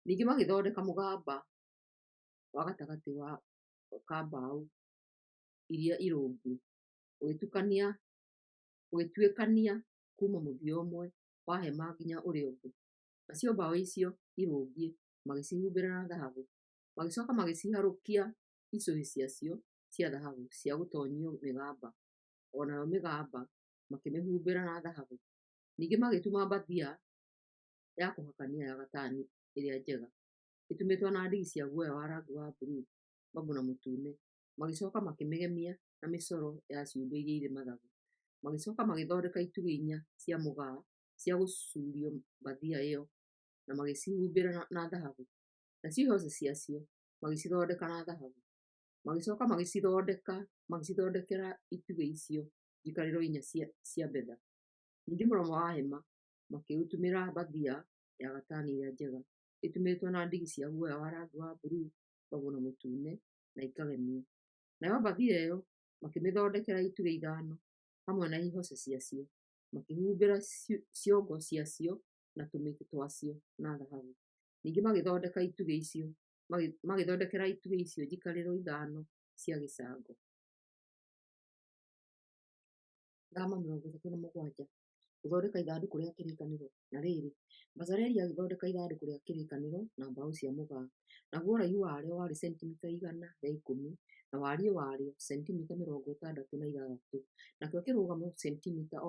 Ningĩ magĩthondeka mũgamba wa gatagatĩ ka mbaũ iria irũngiĩ, ũgĩtuĩkania kuuma mũthia ũmwe wa hema nginya ũrĩa ũngĩ. Nacio mbaũ icio irũngiĩ magĩcihumbĩra na thahabu. Magĩcooka magĩciharũkia icũhĩ ciacio cia thahabu cia gũtoonyio mĩgamba, o nayo mĩgamba makĩmĩhumbĩra na thahabu. Ningĩ magĩtuma mbathia ya kũhakania ya gatani ĩrĩa njega, ĩtumĩtwo na ndigi cia guoya wa rangi wa bururu, babũ na mũtune. Magĩcooka makĩmĩgemia na mĩcoro ya ciũmbe iria irĩ mathagu. Magĩcooka magĩthondeka itugĩ inya cia mũgaa cia gũcuurio mbathia ĩyo na magĩcihumbĩra na thahabu. Nacio ihoce ciacio magĩcithondeka na thahabu. Magĩcooka magĩcithondeka magĩcithondekera itugĩ icio njikarĩro inya cia betha. Ningĩ mũromo wa hema makĩũtumĩra mbathia ya gatani ĩrĩa njega, ĩtumĩtwo na ndigi cia guoya wa rangi wa bururu, babũ na mũtune, na ikagemio. Nayo mbathia ĩyo makĩmĩthondekera itugĩ ithano hamwe na ihoce ciacio, makĩhumbĩra ciongo ciacio na tũmĩtĩ twacio na thahabu. Ningĩ magĩthondekera itugĩ icio njikarĩro ithano cia gĩcango. Thama 37. Gũthondeka ithandũkũ rĩa kĩrĩkanĩro Na rĩrĩ, Bezaleli agĩthondeka ithandũkũ rĩa kĩrĩkanĩro na mbaũ cia mũgaa, naguo ũraihu warĩo warĩ sentimita 110, na wariĩ warĩo sentimita 66, nakĩo kĩrũgamo sentimita o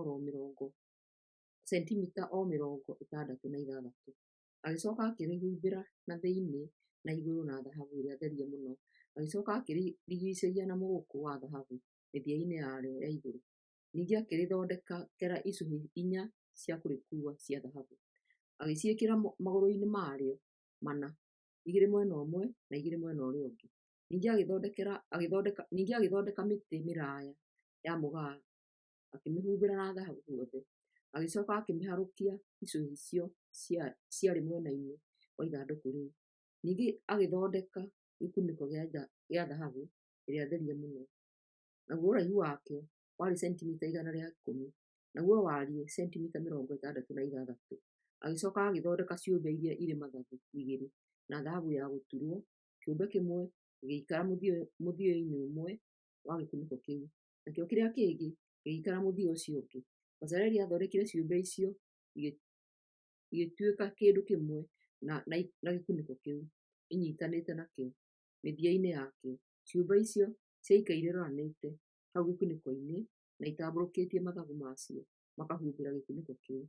66. Agĩcoka akĩrĩhumbĩra na thĩinĩ na igũrũ na thahabu ĩrĩa therie mũno, agĩcoka akĩrĩrigiicĩria na mũgũkũ wa thahabu mĩthia-inĩ yarĩo ya igũrũ. Ningĩ akĩrĩthondekera icũhĩ inya cia kũrĩkuua cia thahabu, agĩciĩkĩra magũrũ-inĩ marĩo mana, igĩrĩ mwena ũmwe na igĩrĩ mwena ũrĩa ũngĩ. Ningĩ agĩthondeka mĩtĩ mĩraaya ya mũgaa akĩmĩhumbĩra na thahabu guothe, agĩcoka akĩmĩharũkia icũhĩ icio ciarĩ mwena-inĩ wa ithandũkũ rĩu. Ningĩ agĩthondeka gĩkunĩko gĩa thahabu ĩrĩa therie mũno, naguo ũraihu wakĩo warĩ sentimita 110, naguo wariĩ sentimita 66. Agĩcoka agĩthondeka ciũmbe iria irĩ mathagu igĩrĩ na thahabu ya gũturwo, kĩũmbe kĩmwe gĩgĩikara mũthia-inĩ ũmwe wa gĩkunĩko kĩu, nakĩo kĩrĩa kĩngĩ gĩgĩikara mũthia ũcio ũngĩ. Bezaleli aathondekire ciũmbe icio igĩtuĩka kĩndũ kĩmwe na gĩkunĩko kĩu, inyiitanĩte nakĩo mĩthia-inĩ yakĩo. Ciũmbe icio ciaikaire iroranĩte hau gĩkunĩko-inĩ na itambũrũkĩtie mathagu ma cio makahumbĩra gĩkunĩko kĩu.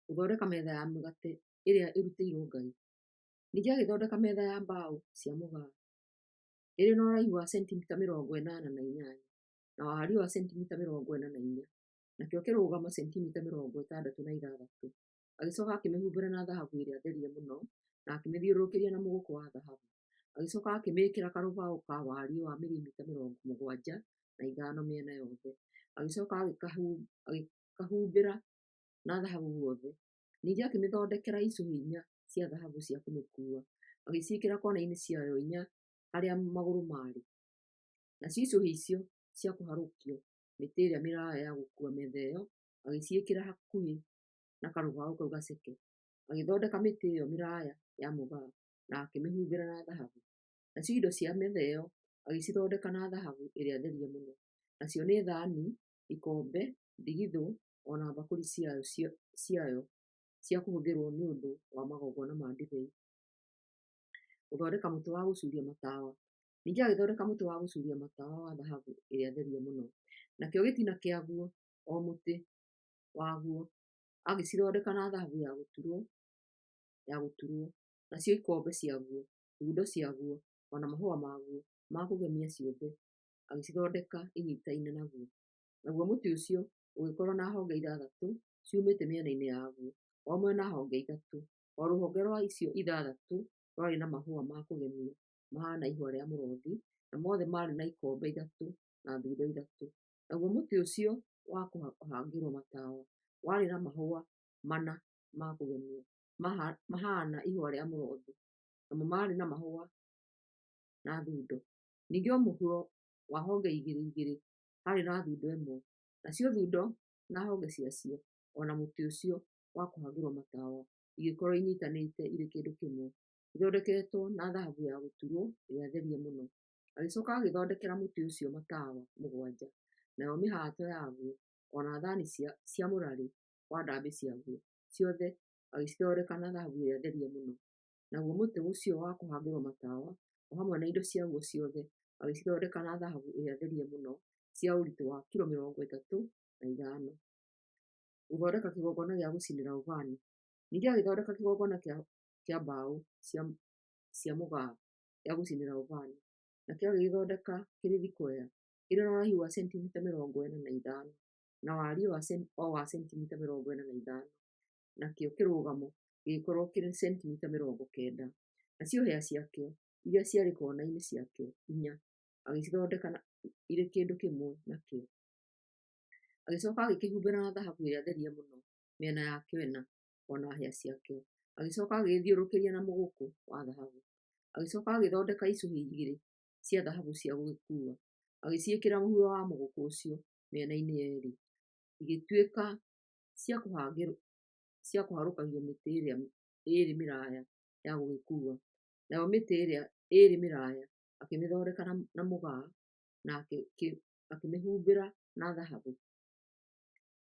Gũthondeka metha ya mĩgate ĩrĩa ĩrutĩirwo Ngai. Ningĩ agĩthondeka metha ya mbaũ cia mũgaa, ĩrĩ na ũraihu wa sentimita 88 na wariĩ wa sentimita 44, nakĩo kĩrũgamo sentimita 66. Agĩcoka akĩmĩhumbĩra na thahabu ĩrĩa therie mũno na akĩmĩthiũrũrũkĩria na mũgũkũ wa thahabu. Agĩcoka akĩmĩĩkĩra karũbaũ ka wariĩ wa milimita 75 mĩena yothe, agĩcoka agĩkahumbĩra na thahabu guothe. Ningĩ akĩmĩthondekera icũhĩ inya cia thahabu cia kũmĩkuua, agĩciĩkĩra kona-inĩ ciayo inya harĩa magũrũ maarĩ. Nacio icũhĩ icio cia kũharũkio mĩtĩ ĩrĩa mĩraaya ya gũkuua metha ĩyo agĩciĩkĩra hakuhĩ na karũbaũ kau gaceke. Agĩthondeka mĩtĩ ĩyo mĩraaya ya mũgaa na akĩmĩhumbĩra na thahabu. Nacio indo cia metha ĩyo agĩcithondeka na thahabu ĩrĩa therie mũno, nacio nĩ thaani, ikombe, ndigithũ, o na mbakũri ciayo cia kũhũthĩrũo nĩ ũndũ wa magongona ma ndibei. Gũthondeka mũtĩ wa gũcuuria matawa. Ningĩ agĩthondeka mũtĩ wa gũcuuria matawa wa thahabu ĩrĩa therie mũno, nakĩo gĩtina kĩaguo, o mũtĩ waguo, agĩcithondeka na thahabu ya gũturwo, nacio ikombe ciaguo, thundo ciaguo, o na mahũa maguo ma kũgemia ciothe agĩcithondeka inyiitaine naguo. Naguo mũtĩ ũcio ũgĩkorwo na honge ithathatũ ciumĩte mĩena-inĩ yaguo, o mwena honge ithatũ; o rũhonge rwa icio ithathatũ rwarĩ na mahũa ma kũgemia mahaana ihũa rĩa mũrothi, na mothe maarĩ na ikombe ithatũ na thundo ithatũ. Naguo mũtĩ ũcio wa kũhangĩrwo matawa warĩ na mahũa mana ma kũgemia mahaana ihũa rĩa mũrothi, namo maarĩ na mahũa na thundo. Ningĩ o mũhuro wa honge igĩrĩ igĩrĩ haarĩ na thundo ĩmwe, nacio thundo na honge ciacio, o na mũtĩ ũcio wa kũhangĩrwo matawa igĩkorwo inyiitanĩte irĩ kĩndũ kĩmwe, ithondeketwo na thahabu ya gũturwo ĩrĩa therie mũno. Agĩcoka agĩthondekera mũtĩ ũcio matawa mũgwanja, nayo mĩhato yaguo, o na thaani cia mũrarĩ wa ndambĩ ciaguo, ciothe agĩcithondeka na thahabu ĩrĩa therie mũno. Naguo mũtĩ ũcio wa kũhangĩrwo matawa, o hamwe na indo ciaguo ciothe, agĩcithondeka na thahabu ĩrĩa therie mũno, cia ũritũ wa kilo 35. Gũthondeka kĩgongona gĩa gũcinĩra ũbani. Ningĩ agĩthondeka kĩgongona kĩa mbaũ cia mũgaa gĩa gũcinĩra ũbani, nakĩo agĩgĩthondeka kĩrĩ thikwea, kĩrĩ na ũraihu wa sentimita 45 na wariĩ o wa sentimita 45, nakĩo kĩrũgamo gĩgĩkorwo kĩrĩ sentimita 90. Nacio hĩa ciakĩo, iria ciarĩ kona-inĩ ciakĩo inya, agĩcithondeka irĩ kĩndũ kĩmwe nakĩo. Agĩcoka agĩkĩhumbĩra na thahabu ĩrĩa therie mũno mĩena yakĩo ĩna, o na hĩa ciakĩo, agĩcoka agĩgĩthiũrũrũkĩria na mũgũkũ wa thahabu. Agĩcoka agĩthondeka icũhĩ igĩrĩ cia thahabu cia gũgĩkuua, agĩciĩkĩra mũhuro wa mũgũkũ ũcio mĩena-inĩ yerĩ, igĩtuĩka cia kũharũkagio mĩtĩ ĩrĩa ĩĩrĩ mĩraya ya gũgĩkuua. Nayo mĩtĩ ĩrĩa ĩĩrĩ mĩraya akĩmĩthondeka na mũgaa, na akĩmĩhumbĩra na thahabu.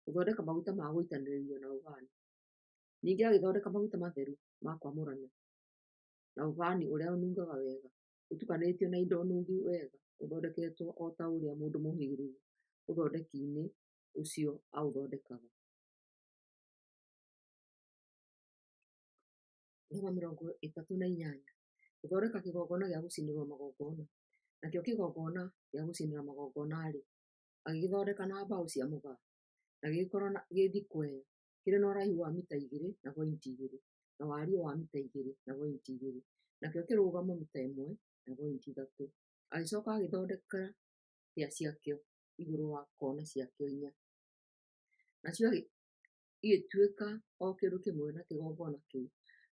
Gũthondeka maguta ma gũitanĩrĩrio na ũbani. Ningĩ agĩthondeka maguta matheru ma kwamũrana na ũbani ũrĩa ũnungaga wega, ũtukanĩtio na indo nungi wega, ũthondeketwo o ta ũrĩa mũndũ mũũhĩgĩrĩru ũthondeki-inĩ ũcio aũthondekaga. Namba 38. Gũthondeka kĩgongona gĩa gũcinĩrwo magongona. Nakĩo kĩgongona gĩa gũcinĩra magongona-rĩ, agĩgĩthondeka na mbaũ cia mũgaa, na gĩgĩkorũo gĩ thikwea, kĩrĩ na ũraihu wa mita 2.2, na wariĩ wa mita 2.2, nakĩo kĩrũgamo mita 1.3. Agĩcoka agĩthondeka hĩa ciakĩo igũrũ wa kona ciakĩo inya, nacio igĩtuĩka o kĩndũ kĩmwe na kĩgongona kĩu.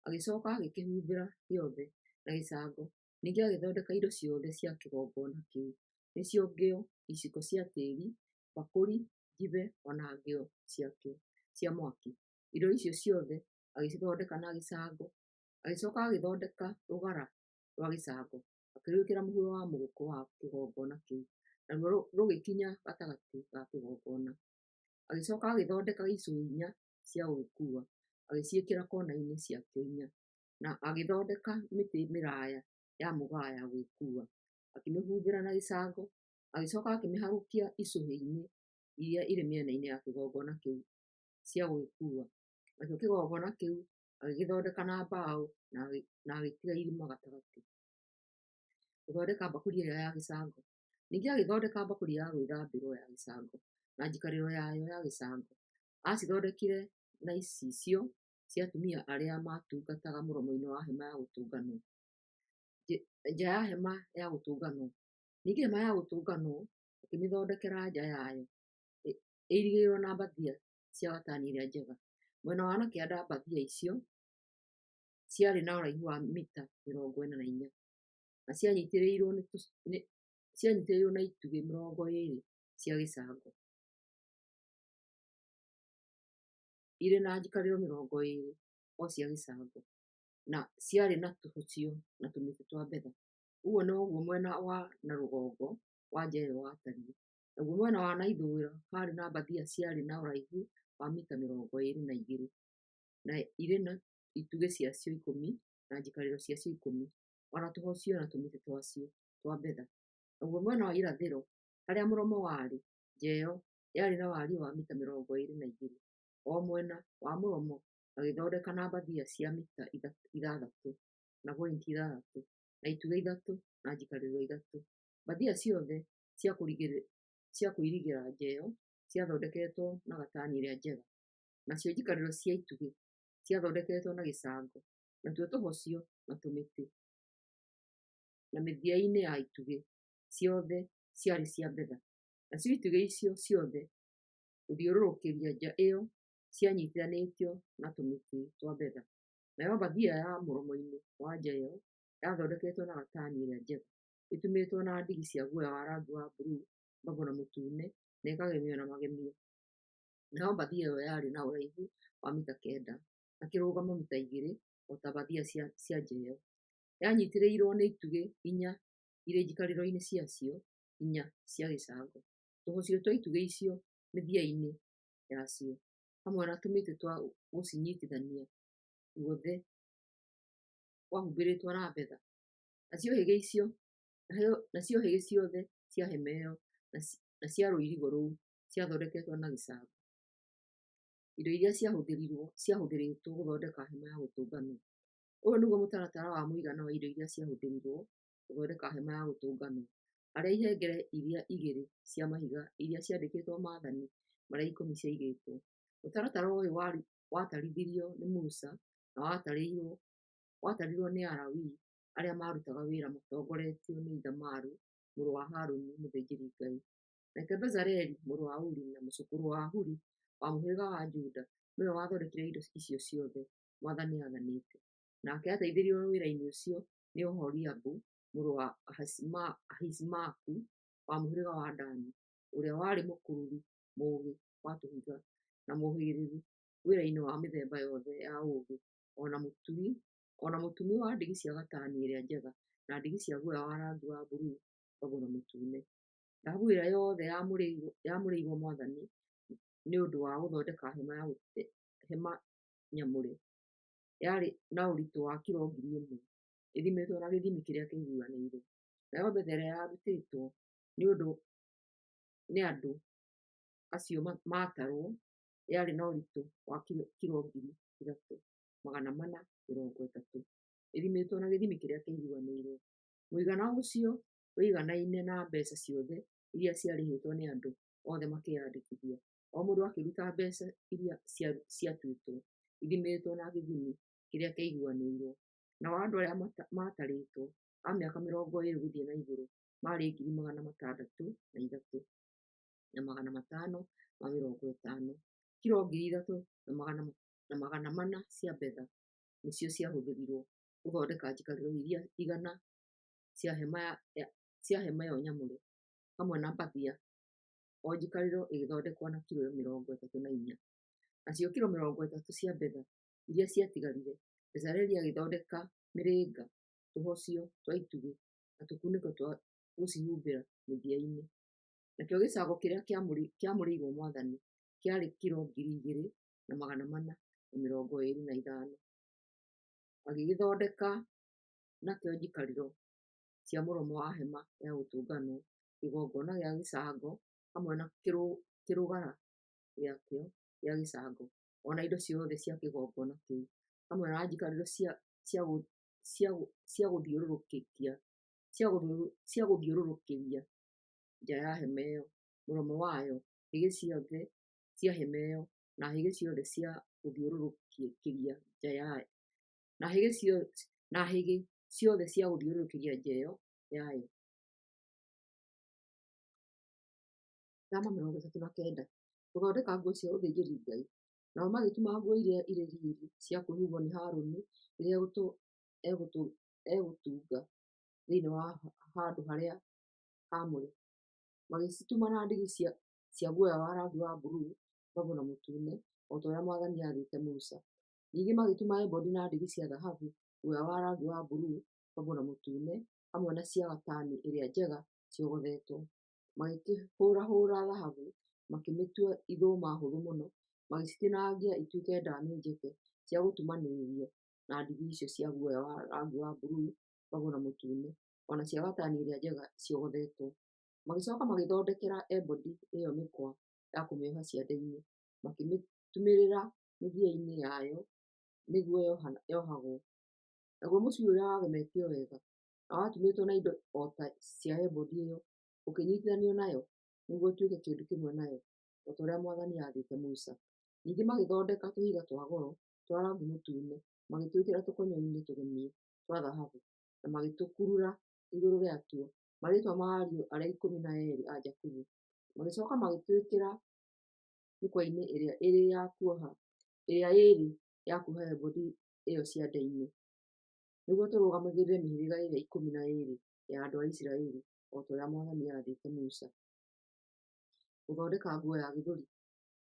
Agĩcoka agĩkĩhumbĩra gĩothe na gĩcango. Ningĩ agĩthondeka indo ciothe cia kĩgongona kĩu, nĩcio ngĩo, iciko cia tĩĩri, mbakũri, njibe, o na ngĩo ciakĩo cia mwaki. Indo icio ciothe agĩcithondeka na gĩcango. Agĩcoka agĩthondeka rũgara rwa gĩcango, akĩrwĩkĩra mũhuro wa mũgũkũ wa kĩgongona kĩu, naruo rũgĩkinya gatagatĩ ga kĩgongona. Agĩcoka agĩthondeka icũhĩ inya cia gũgĩkuua, agĩciĩkĩra kona-inĩ ciakĩo inya, na agĩthondeka mĩtĩ mĩraya ya mũgaa ya gũgĩkuua, akĩmĩhumbĩra na gĩcango. Agĩcoka akĩmĩharũkia icũhĩ-inĩ iria irĩ mĩena-inĩ ya kĩgongona kĩu cia gũgĩkuua. Nakĩo kĩgongona kĩu agĩgĩthondeka na mbaũ na agĩtiga irima gatagatĩ. Gũthondeka mbakũri ĩrĩa ya gĩcango. Ningĩ agĩthondeka mbakũri ya gwĩthambĩrwo ya gĩcango, na njikarĩro yayo ya gĩcango. Aacithondekire na icicio cia atumia arĩa maatungataga mũromo-inĩ wa hema ya gũtũnganwo, nja ya hema ya gũtũnganwo. Ningĩ hema ya gũtũnganwo akĩmĩthondekera nja yayo ĩirigĩirwo na mbathia cia gatani ĩrĩa njega. Mwena wa na kĩanda mbathia icio ciarĩ na ũraihu wa mita 44, na cianyiitĩrĩirwo na itugĩ 20 cia gĩcango, irĩ na njikarĩro 20 o cia gĩcango, na ciarĩ na tũhocio na tũmĩtĩ twa betha. Ũguo noguo mwena wa na rũgongo wa nja ĩyo watariĩ. Naguo mwena wa na ithũĩro haarĩ na mbathia ciarĩ na ũraihu wa mita 22, na irĩ na itugĩ ciacio ikũmi na njikarĩro ciacio ikũmi, o na tũhocio na tũmĩtĩ twacio twa betha. Naguo mwena wa irathĩro, harĩa mũromo warĩ, nja ĩyo yarĩ na wariĩ wa mita 22 o mwena wa mũromo, agĩthondeka na mbathia cia mita 6.6, na itugĩ ithatũ na njikarĩro ithatũ. Mbathia ciothe cia kũirigĩra nja ĩyo ciathondeketwo na gatani ĩrĩa njega, nacio njikarĩro cia itugĩ ciathondeketwo na gĩcango, natuo tũhocio na tũmĩtĩ na mĩthia-inĩ ya itugĩ ciothe ciarĩ cia betha. Nacio itugĩ icio ciothe gũthiũrũrũkĩria nja ĩyo cianyiitithanĩtio na tũmĩtĩ twa betha. Nayo mbathia ya mũromo-inĩ wa nja ĩyo yathondeketwo na gatani ĩrĩa njega, ĩtumĩtwo na ndigi cia guoya wa rangi wa bururu, babũ na mũtune, na ĩkagemio na magemio. Nayo mbathia ĩyo yarĩ na ũraihu wa mita 9, na kĩrũgamo mita 2, o ta mbathia cia nja ĩyo. Yanyiitĩrĩirwo nĩ itugĩ inya irĩ njikarĩro-inĩ ciacio inya cia gĩcango. Tũhocio twa itugĩ icio mĩthia-inĩ yacio, hamwe na tũmĩtĩ twa gũcinyiitithania, guothe kwahumbĩrĩtwo na betha. Nacio higĩ ciothe cia hema ĩyo na cia rũirigo rũu ciathondeketwo na gĩcango. Indo iria ciahũthĩrĩtwo gũthondeka hema ya gũtũnganwo. Ũyũ nĩguo mũtaratara wa mũigana wa indo iria ciahũthĩrirũo gũthondeka hema ya gũtũnganwo, harĩa ihengere iria igĩrĩ cia mahiga iria ciandĩkĩtwo Maathani marĩa Ikũmi ciaigĩtwo. Mũtaratara ũyũ watarithirio nĩ Musa na watarirwo nĩ Alawii arĩa maarutaga wĩra matongoretio nĩ Ithamaru mũrũ wa Harũni, mũthĩnjĩri-Ngai. Nake Bezaleli mũrũ wa Uri na mũcũkũrũ wa Huri wa mũhĩrĩga wa Juda nĩwe wathondekire indo icio ciothe Mwathani aathanĩte. Nake aateithirio wĩra-inĩ ũcio nĩ Oholiabu mũrũ wa Ahisamaku wa mũhĩrĩga wa Dani, ũrĩa warĩ mũkururi mũũgĩ wa tũhiga, na mũũhĩgĩrĩru wĩra-inĩ wa mĩthemba yothe ya ũũgĩ, o na mũtumi wa ndigi cia gatani ĩrĩa njega, na ndigi cia guoya wa rangi wa bururu, babũ na mũtune. Thahabu ĩrĩa yothe yaamũrĩirwo Mwathani nĩ ũndũ wa gũthondeka hema nyamũre yarĩ na ũritũ wa kilo 1,000, ĩthimĩtwo na gĩthimi kĩrĩa kĩiguanĩire. Nayo betha ĩrĩa yarutĩtwo nĩ andũ acio maatarwo yarĩ na ũritũ wa kilo 3,430, ĩthimĩtwo na gĩthimi kĩrĩa kĩiguanĩire. Mũigana ũcio ũiganaine na mbeeca ciothe iria ciarĩhĩtwo nĩ andũ othe makĩĩyandĩkithia, o mũndũ akĩruta mbeeca iria ciatuĩtwo, ithimĩtwo na gĩthimi kĩrĩa kĩiguanĩire. Nao andũ arĩa maatarĩtwo, a mĩaka 20 gũthiĩ na igũrũ, maarĩ 603,550. Kilo 3,400 cia betha nĩcio ciahũthĩrirũo gũthondeka njikarĩro iria 100 cia hema ĩyo nyamũre, hamwe na mbathia, o njikarĩro ĩgĩthondekwo na kilo 34. Nacio kilo 30 cia betha iria ciatigarire, Bezaleli agĩthondeka mĩrĩnga, tũhocio twa itugĩ, na tũkunĩko twa gũcihumbĩra mĩthia-inĩ. Nakĩo gĩcango kĩrĩa kĩamũrĩirwo Mwathani kĩarĩ kilo 2,425. Agĩgĩthondeka nakĩo njikarĩro cia mũromo wa hema ya gũtũnganwo, kĩgongona gĩa gĩcango hamwe na kĩrũgara gĩakĩo gĩa gĩcango, o na indo ciothe cia kĩgongona kĩu, hamwe na njikarĩro cia gũthiũrũrũkĩria nja ya hema ĩyo, mũromo wayo, higĩ ciothe cia hema ĩyo, na higĩ ciothe cia gũthiũrũrũkĩria nja na higĩ ciothe cia gũthiũrũrũkĩria nja ĩyo yayo. Taama 39. Gũthondeka nguo cia ũthĩnjĩri-Ngai. Nao magĩtuma nguo iria irĩ riiri cia kwĩhumbwo nĩ Harũni rĩrĩa egũtungata thĩinĩ wa handũ-harĩa-haamũre. Magĩcituma na ndigi cia guoya wa rangi wa bururu, babũ na mũtune, o ta ũrĩa Mwathani aathĩte Musa. Ningĩ magĩtuma ebodi na ndigi cia thahabu, guoya wa rangi wa bururu, babũ na mũtune, hamwe na cia gatani ĩrĩa njega ciogothetwo. Magĩkĩhũrahũra thahabu, makĩmĩtua ithũma hũthũ mũno, magĩcitinangia ituĩke ndaamĩ njeke cia gũtumanĩrĩrio na ndigi icio cia guoya wa rangi wa bururu, babũ na mũtune, o na cia gatani ĩrĩa njega ciogothetwo. Magĩcooka magĩthondekera ebodi ĩyo mĩkwa ya kũmĩoha ciande-inĩ, makĩmĩtumĩrĩra mĩthia-inĩ yayo nĩguo yohagwo. Naguo mũcibi ũrĩa wagemetio wega, na watumĩtwo na indo o ta cia ebodi ĩyo, ũkĩnyiitithanio nayo nĩguo ũtuĩke kĩndũ kĩmwe nayo, o ta ũrĩa Mwathani aathĩte Musa. Ningĩ magĩthondeka tũhiga twa goro twa rangi mũtune, magĩtwĩkĩra tũkonyo-inĩ tũgemie twa thahabu, na magĩtũkurura igũrũ rĩatuo marĩĩtwa ma ariũ arĩa 12 a Jakubu. Magĩcooka magĩtwĩkĩra mĩkwa-inĩ ĩrĩa ĩĩrĩ ya kuoha ebodi ĩyo ciande-inĩ, nĩguo tũrũgamĩrĩre mĩhĩrĩga ĩrĩa 12 ya andũ a Isiraeli, o ta ũrĩa Mwathani aathĩte Musa. Gũthondeka nguo ya gĩthũri.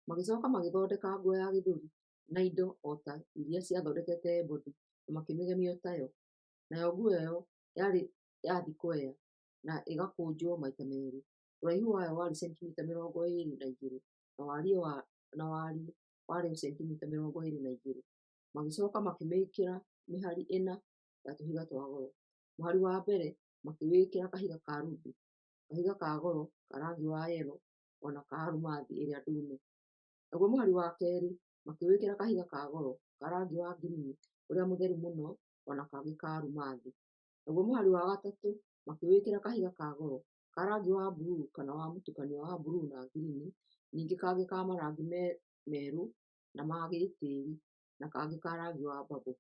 Magĩcooka magĩthondeka nguo ya gĩthũri na indo o ta iria ciathondekete ebodi na makĩmĩgemia o tayo. Nayo nguo ĩyo yarĩ ya thikwea na ĩgakũnjwo maita meerĩ. Ũraihu wayo warĩ sentimita 22, na wariĩ warĩ sentimita 22. Magĩcooka makĩmĩĩkĩra mĩhari ĩna ya tũhiga twa goro. Mũhari wa mbere makĩwĩkĩra kahiga ka rubi, kahiga ka goro ka rangi wa yero, o na ka arũmathi ĩrĩa ndune. Naguo mũhari wa keerĩ makĩwĩkĩra kahiga ka goro ka rangi wa ngirini ũrĩa mũtheru mũno, o na kangĩ ka arũmathi. Naguo mũhari wa gatatũ makĩwĩkĩra kahiga ka goro ka rangi wa bururu kana wa mũtukanio wa bururu na ngirini, ningĩ kangĩ ka marangi merũ na ma gĩtĩĩri, na kangĩ ka rangi wa babũ.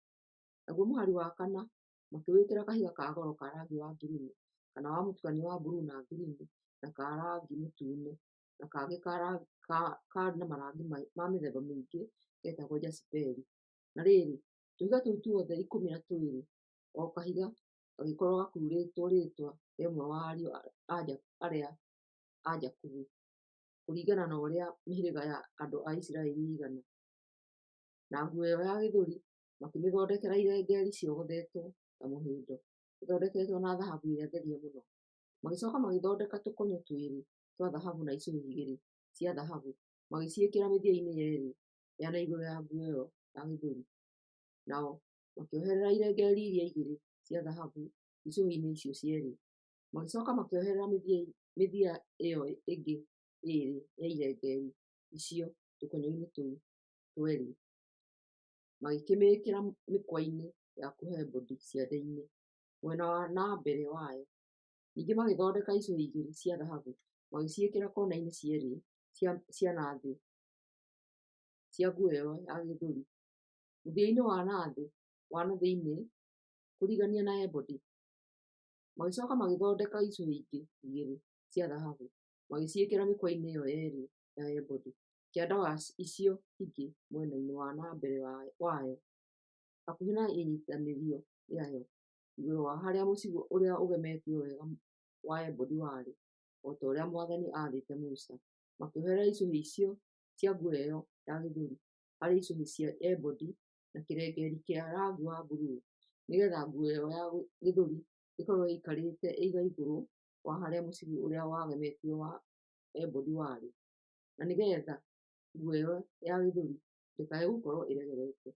Naguo mũhari wa kana makĩwĩkĩra kahiga ka goro ka rangi wa ngirini kana wa mũtukanio wa bururu na ngirini, na ka rangi mũtune, na kangĩ karĩ na marangi ma mĩthemba mĩingĩ getagwo jasiperi. Na rĩrĩ, tũhiga tũu tuothe 12, o kahiga gagĩkorũo gakururĩtwo rĩĩtwa rĩa ũmwe wa ariũ arĩa a Jakubu, kũringana na ũrĩa mĩhĩrĩga ya andũ a Isiraeli ĩigana. Na nguo ĩo ya gĩthũri makĩmĩthondekera irengeeri ciogothetwo ta mũhĩndo, ithondeketwo na thahabu ĩrĩa therie mũno. Magĩcoka magĩthondeka tũkonyo twĩrĩ twa thahabu na icũhĩ igĩrĩ cia thahabu, magĩciĩkĩra mĩthia-inĩ yerĩ ya na igũrũ ya nguo ĩo ya gĩthũri, nao makĩoherera irengeeri iria igĩrĩ cia thahabu icũhĩ-inĩ icio cierĩ. Magĩcoka makĩoherera mĩthia ĩo ĩngĩ ĩĩrĩ ya irengeeri icio tũkonyo-inĩ tũu twerĩ, magĩkĩmĩĩkĩra mĩkwa-inĩ ya kuoha ebodi ciande-inĩ, mwena wa na mbere wayo. Ningĩ magĩthondeka icũhĩ igĩrĩ cia thahabu, magĩciĩkĩra kona-inĩ cierĩ cia na thĩ cia nguo ĩo ya gĩthũri, mũthia-inĩ wa na thĩinĩ kũrigania na ebodi. Magĩcoka magĩthondeka icũhĩ ingĩ igĩrĩ cia thahabu, magĩciĩkĩra mĩkwa-inĩ ĩyo yerĩ ya ebodi, kĩanda wa icio ingĩ mwena-inĩ wa na mbere wayo, hakuhĩ na ĩnyitanĩro rĩayo, igũrũ wa harĩa mũcibi ũrĩa ũgemetio wega wa ebodi warĩ, o ta ũrĩa Mwathani aathĩte Musa. Makĩoherera icũhĩ icio cia nguo ĩyo ya gĩthũri harĩ icũhĩ cia ebodi na kĩrengeeri kĩa rangi wa bururu, nĩgetha nguo ĩyo ya gĩthũri ĩkorũo ĩikarĩte igaigũrũ wa harĩa mũcibi ũrĩa wagemetio wa ebodi warĩ, na nĩgetha nguo ĩyo ya gĩthũri ndĩkae gũkorũo ĩregerete.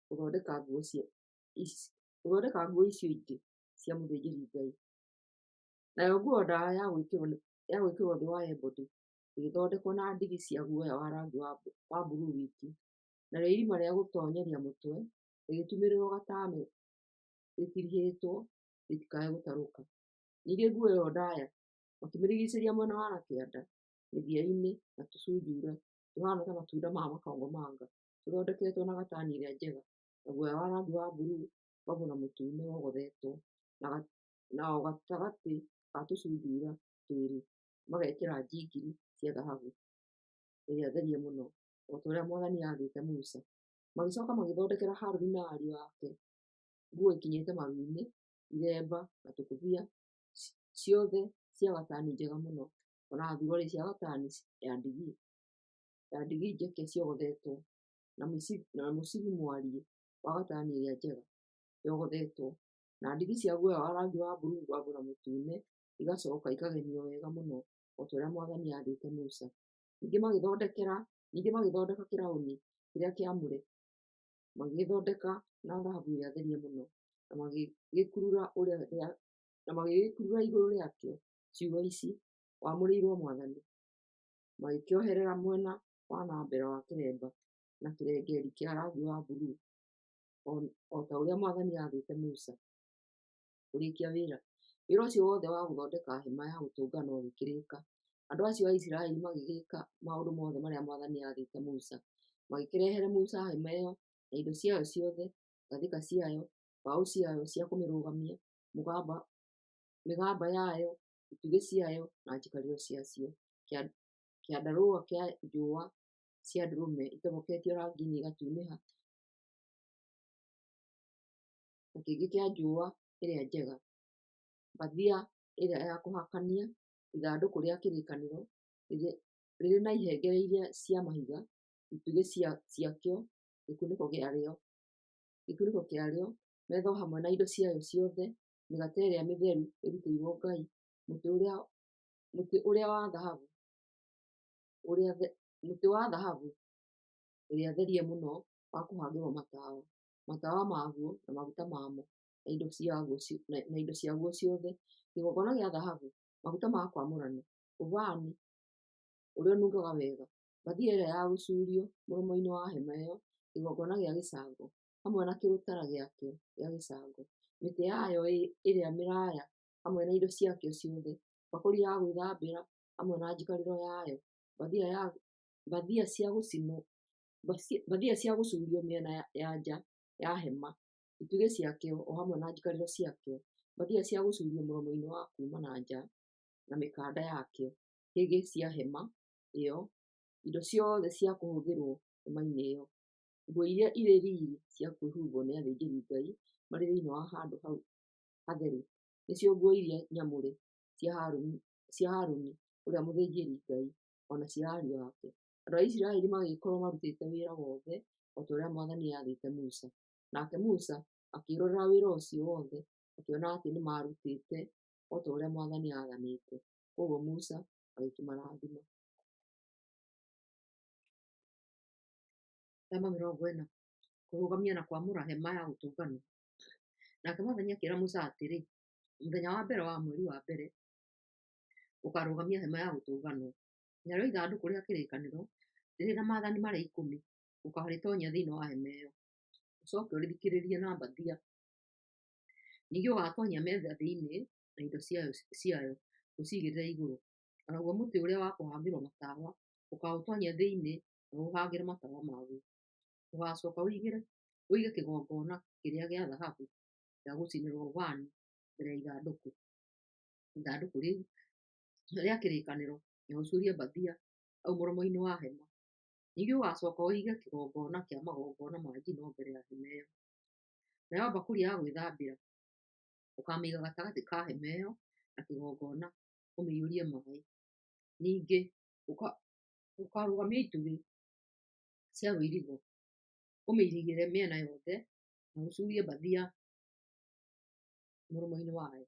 Gũthondeka nguo icio ingĩ cia mũthĩnjĩri-Ngai. Nayo nguo ndaaya ya gwĩkĩrũo thĩ wa ebodi ĩgĩthondekwo na ndigi cia guoya wa rangi wa bururu wiki, narĩo irima rĩa gũtoonyeria mũtwe rĩgĩtumĩrĩrwo gatamu rĩtirihĩtwo rĩtikae gũtarũka. Ningĩ nguo ĩyo ndaaya makĩmĩrigiicĩria mwena wa na kĩanda mĩthia-inĩ na tũcunjuura tũhaana ta matunda ma makomamanga tũthondeketwo na gatani ĩrĩa njega, na guoya wa rangi wa bururu, babũ na mũtune wogothetwo, na o gatagatĩ ka tũcunjuura twĩrĩ magekĩra ndigiri cia thahabu ĩrĩa therie mũno, o ta ũrĩa Mwathani aathĩte Musa. Magĩcoka magĩthondekera Harũni na ariũ ake nguo ikinyĩte maru-inĩ, iremba, na tũkũbia, ciothe cia gatani njega mũno, o na thuruarĩ cia gatani ya ndigi njeke ciogothetwo, na mũcibi mwariĩ wa gatani ĩrĩa njega yogothetwo, na ndigi cia guoya wa rangi wa bururu, babũ na mũtune, igacoka ikagemio wega mũno, o ta ũrĩa Mwathani aathĩte Musa. Ningĩ magĩthondeka kĩraũni kĩrĩa kĩamũre, magĩgĩthondeka na thahabu ĩrĩa therie mũno, na magĩgĩkurura igũrũ rĩakĩo ciugo ici, "Wamũrĩirwo Mwathani." Magĩkĩoherera mwena wa na mbere wa kĩremba na kĩrengeeri kĩa rangi wa bururu, o ta ũrĩa Mwathani aathĩte Musa. Kũrĩĩkia wĩra. Wĩra ũcio wothe wa gũthondeka hema ya gũtũnganwo ũgĩkĩrĩka. Andũ acio a Isiraeli magĩgĩka maũndũ mothe marĩa Mwathani aathĩte Musa. Magĩkĩrehere Musa hema ĩyo na indo ciayo ciothe, ngathĩka ciayo, mbaũ ciayo cia kũmĩrũgamia, mĩgamba yayo, itugĩ ciayo na njikarĩro ciacio, kĩandarũa kĩa njũa cia ndũrũme itoboketio rangi-inĩ igatunĩha, na kĩngĩ kĩa njũa ĩrĩa njega, mbathia ĩrĩa ya kũhakania, ithandũkũ rĩa kĩrĩkanĩro rĩrĩ na ihengere iria cia mahiga, itugĩ ciakĩo, gĩkunĩko kĩarĩo, metha o hamwe na indo ciayo ciothe, mĩgate ĩrĩa mĩtheru ĩrutĩirwo Ngai, mũtĩ wa thahabu ĩrĩa therie mũno wa kũhangĩrwo matawa, matawa maguo na maguta mamo, na indo ciaguo ciothe, kĩgongona gĩa thahabu, maguta ma kwamũrania, ũbani ũrĩa ũnungaga wega, mbathia ĩrĩa ya gũcuurio mũromo-inĩ wa hema ĩyo, kĩgongona gĩa gĩcango, hamwe na kĩrũtara gĩakĩo gĩa gĩcango, mĩtĩ yayo ĩrĩa mĩraaya hamwe na indo ciakĩo ciothe, mbakũri ya gwĩthambĩra hamwe na njikarĩro yayo, mbathia cia gũcuurio mĩena ya nja ya hema, itugĩ ciakĩo o hamwe na njikarĩro ciakĩo, mbathia cia gũcuurio mũromo-inĩ wa kuuma na nja na mĩkanda yakĩo, higĩ cia hema ĩyo, indo ciothe cia kũhũthĩrwo hema-inĩ ĩyo, nguo iria irĩ riiri cia kwĩhumbwo nĩ athĩnjĩri-Ngai marĩ thĩinĩ wa handũ hau Hatheru, nĩcio nguo iria nyamũre cia Haruni ũrĩa mũthĩnjĩri-Ngai, o na cia ariũ ake. Andũ a Isiraeli magĩkorũo marutĩte wĩra wothe o ta ũrĩa mwathani aathĩte Musa. Nake Musa akĩĩrorera wĩra ũcio wothe, akĩona atĩ nĩmarutĩte o ta ũrĩa mwathani aathanĩte. Kwoguo Musa agĩkĩmarathima. Namba 40. Kũrũgamia na kwamũra hema ya gũtũnganwo. Nake mwathani akĩĩra Musa atĩrĩ, Mũthenya wa mbere wa mweri wa mbere ũkaarũgamia hema ya gũtũnganwo. Narĩo ithandũkũ rĩa kĩrĩkanĩro rĩrĩ na maathani marĩa ikũmi ũkaarĩtoonyia thĩinĩ wa hema ĩyo, ũcooke ũrĩthikĩrĩrie na mbathia. Ningĩ ũgaatoonyia metha thĩinĩ na indo ciayo, ũciigĩrĩre igũrũ. O naguo mũtĩ ũrĩa wa kũhangĩrwo matawa ũkaũtoonyia thĩinĩ na ũũhangĩre matawa maguo. Ũgaacooka ũige kĩgongona kĩrĩa gĩa thahabu gĩa gũcinĩrwo ũbani mbere ya ithandũkũ rĩu rĩa kĩrĩkanĩro na ũcuurie mbathia hau mũromo-inĩ wa hema. Ningĩ ũgaacooka ũige kĩgongona kĩa magongona ma njino mbere ya hema ĩyo. Nayo mbakũri ya gwĩthambĩra ũkaamĩiga gatagatĩ ka hema ĩyo na kĩgongona, ũmĩiyũrie maaĩ. Ningĩ ũkaarũgamia itugĩ cia rũirigo, ũmĩirigĩre mĩena yothe, na ũcuurie mbathia mũromo-inĩ wayo.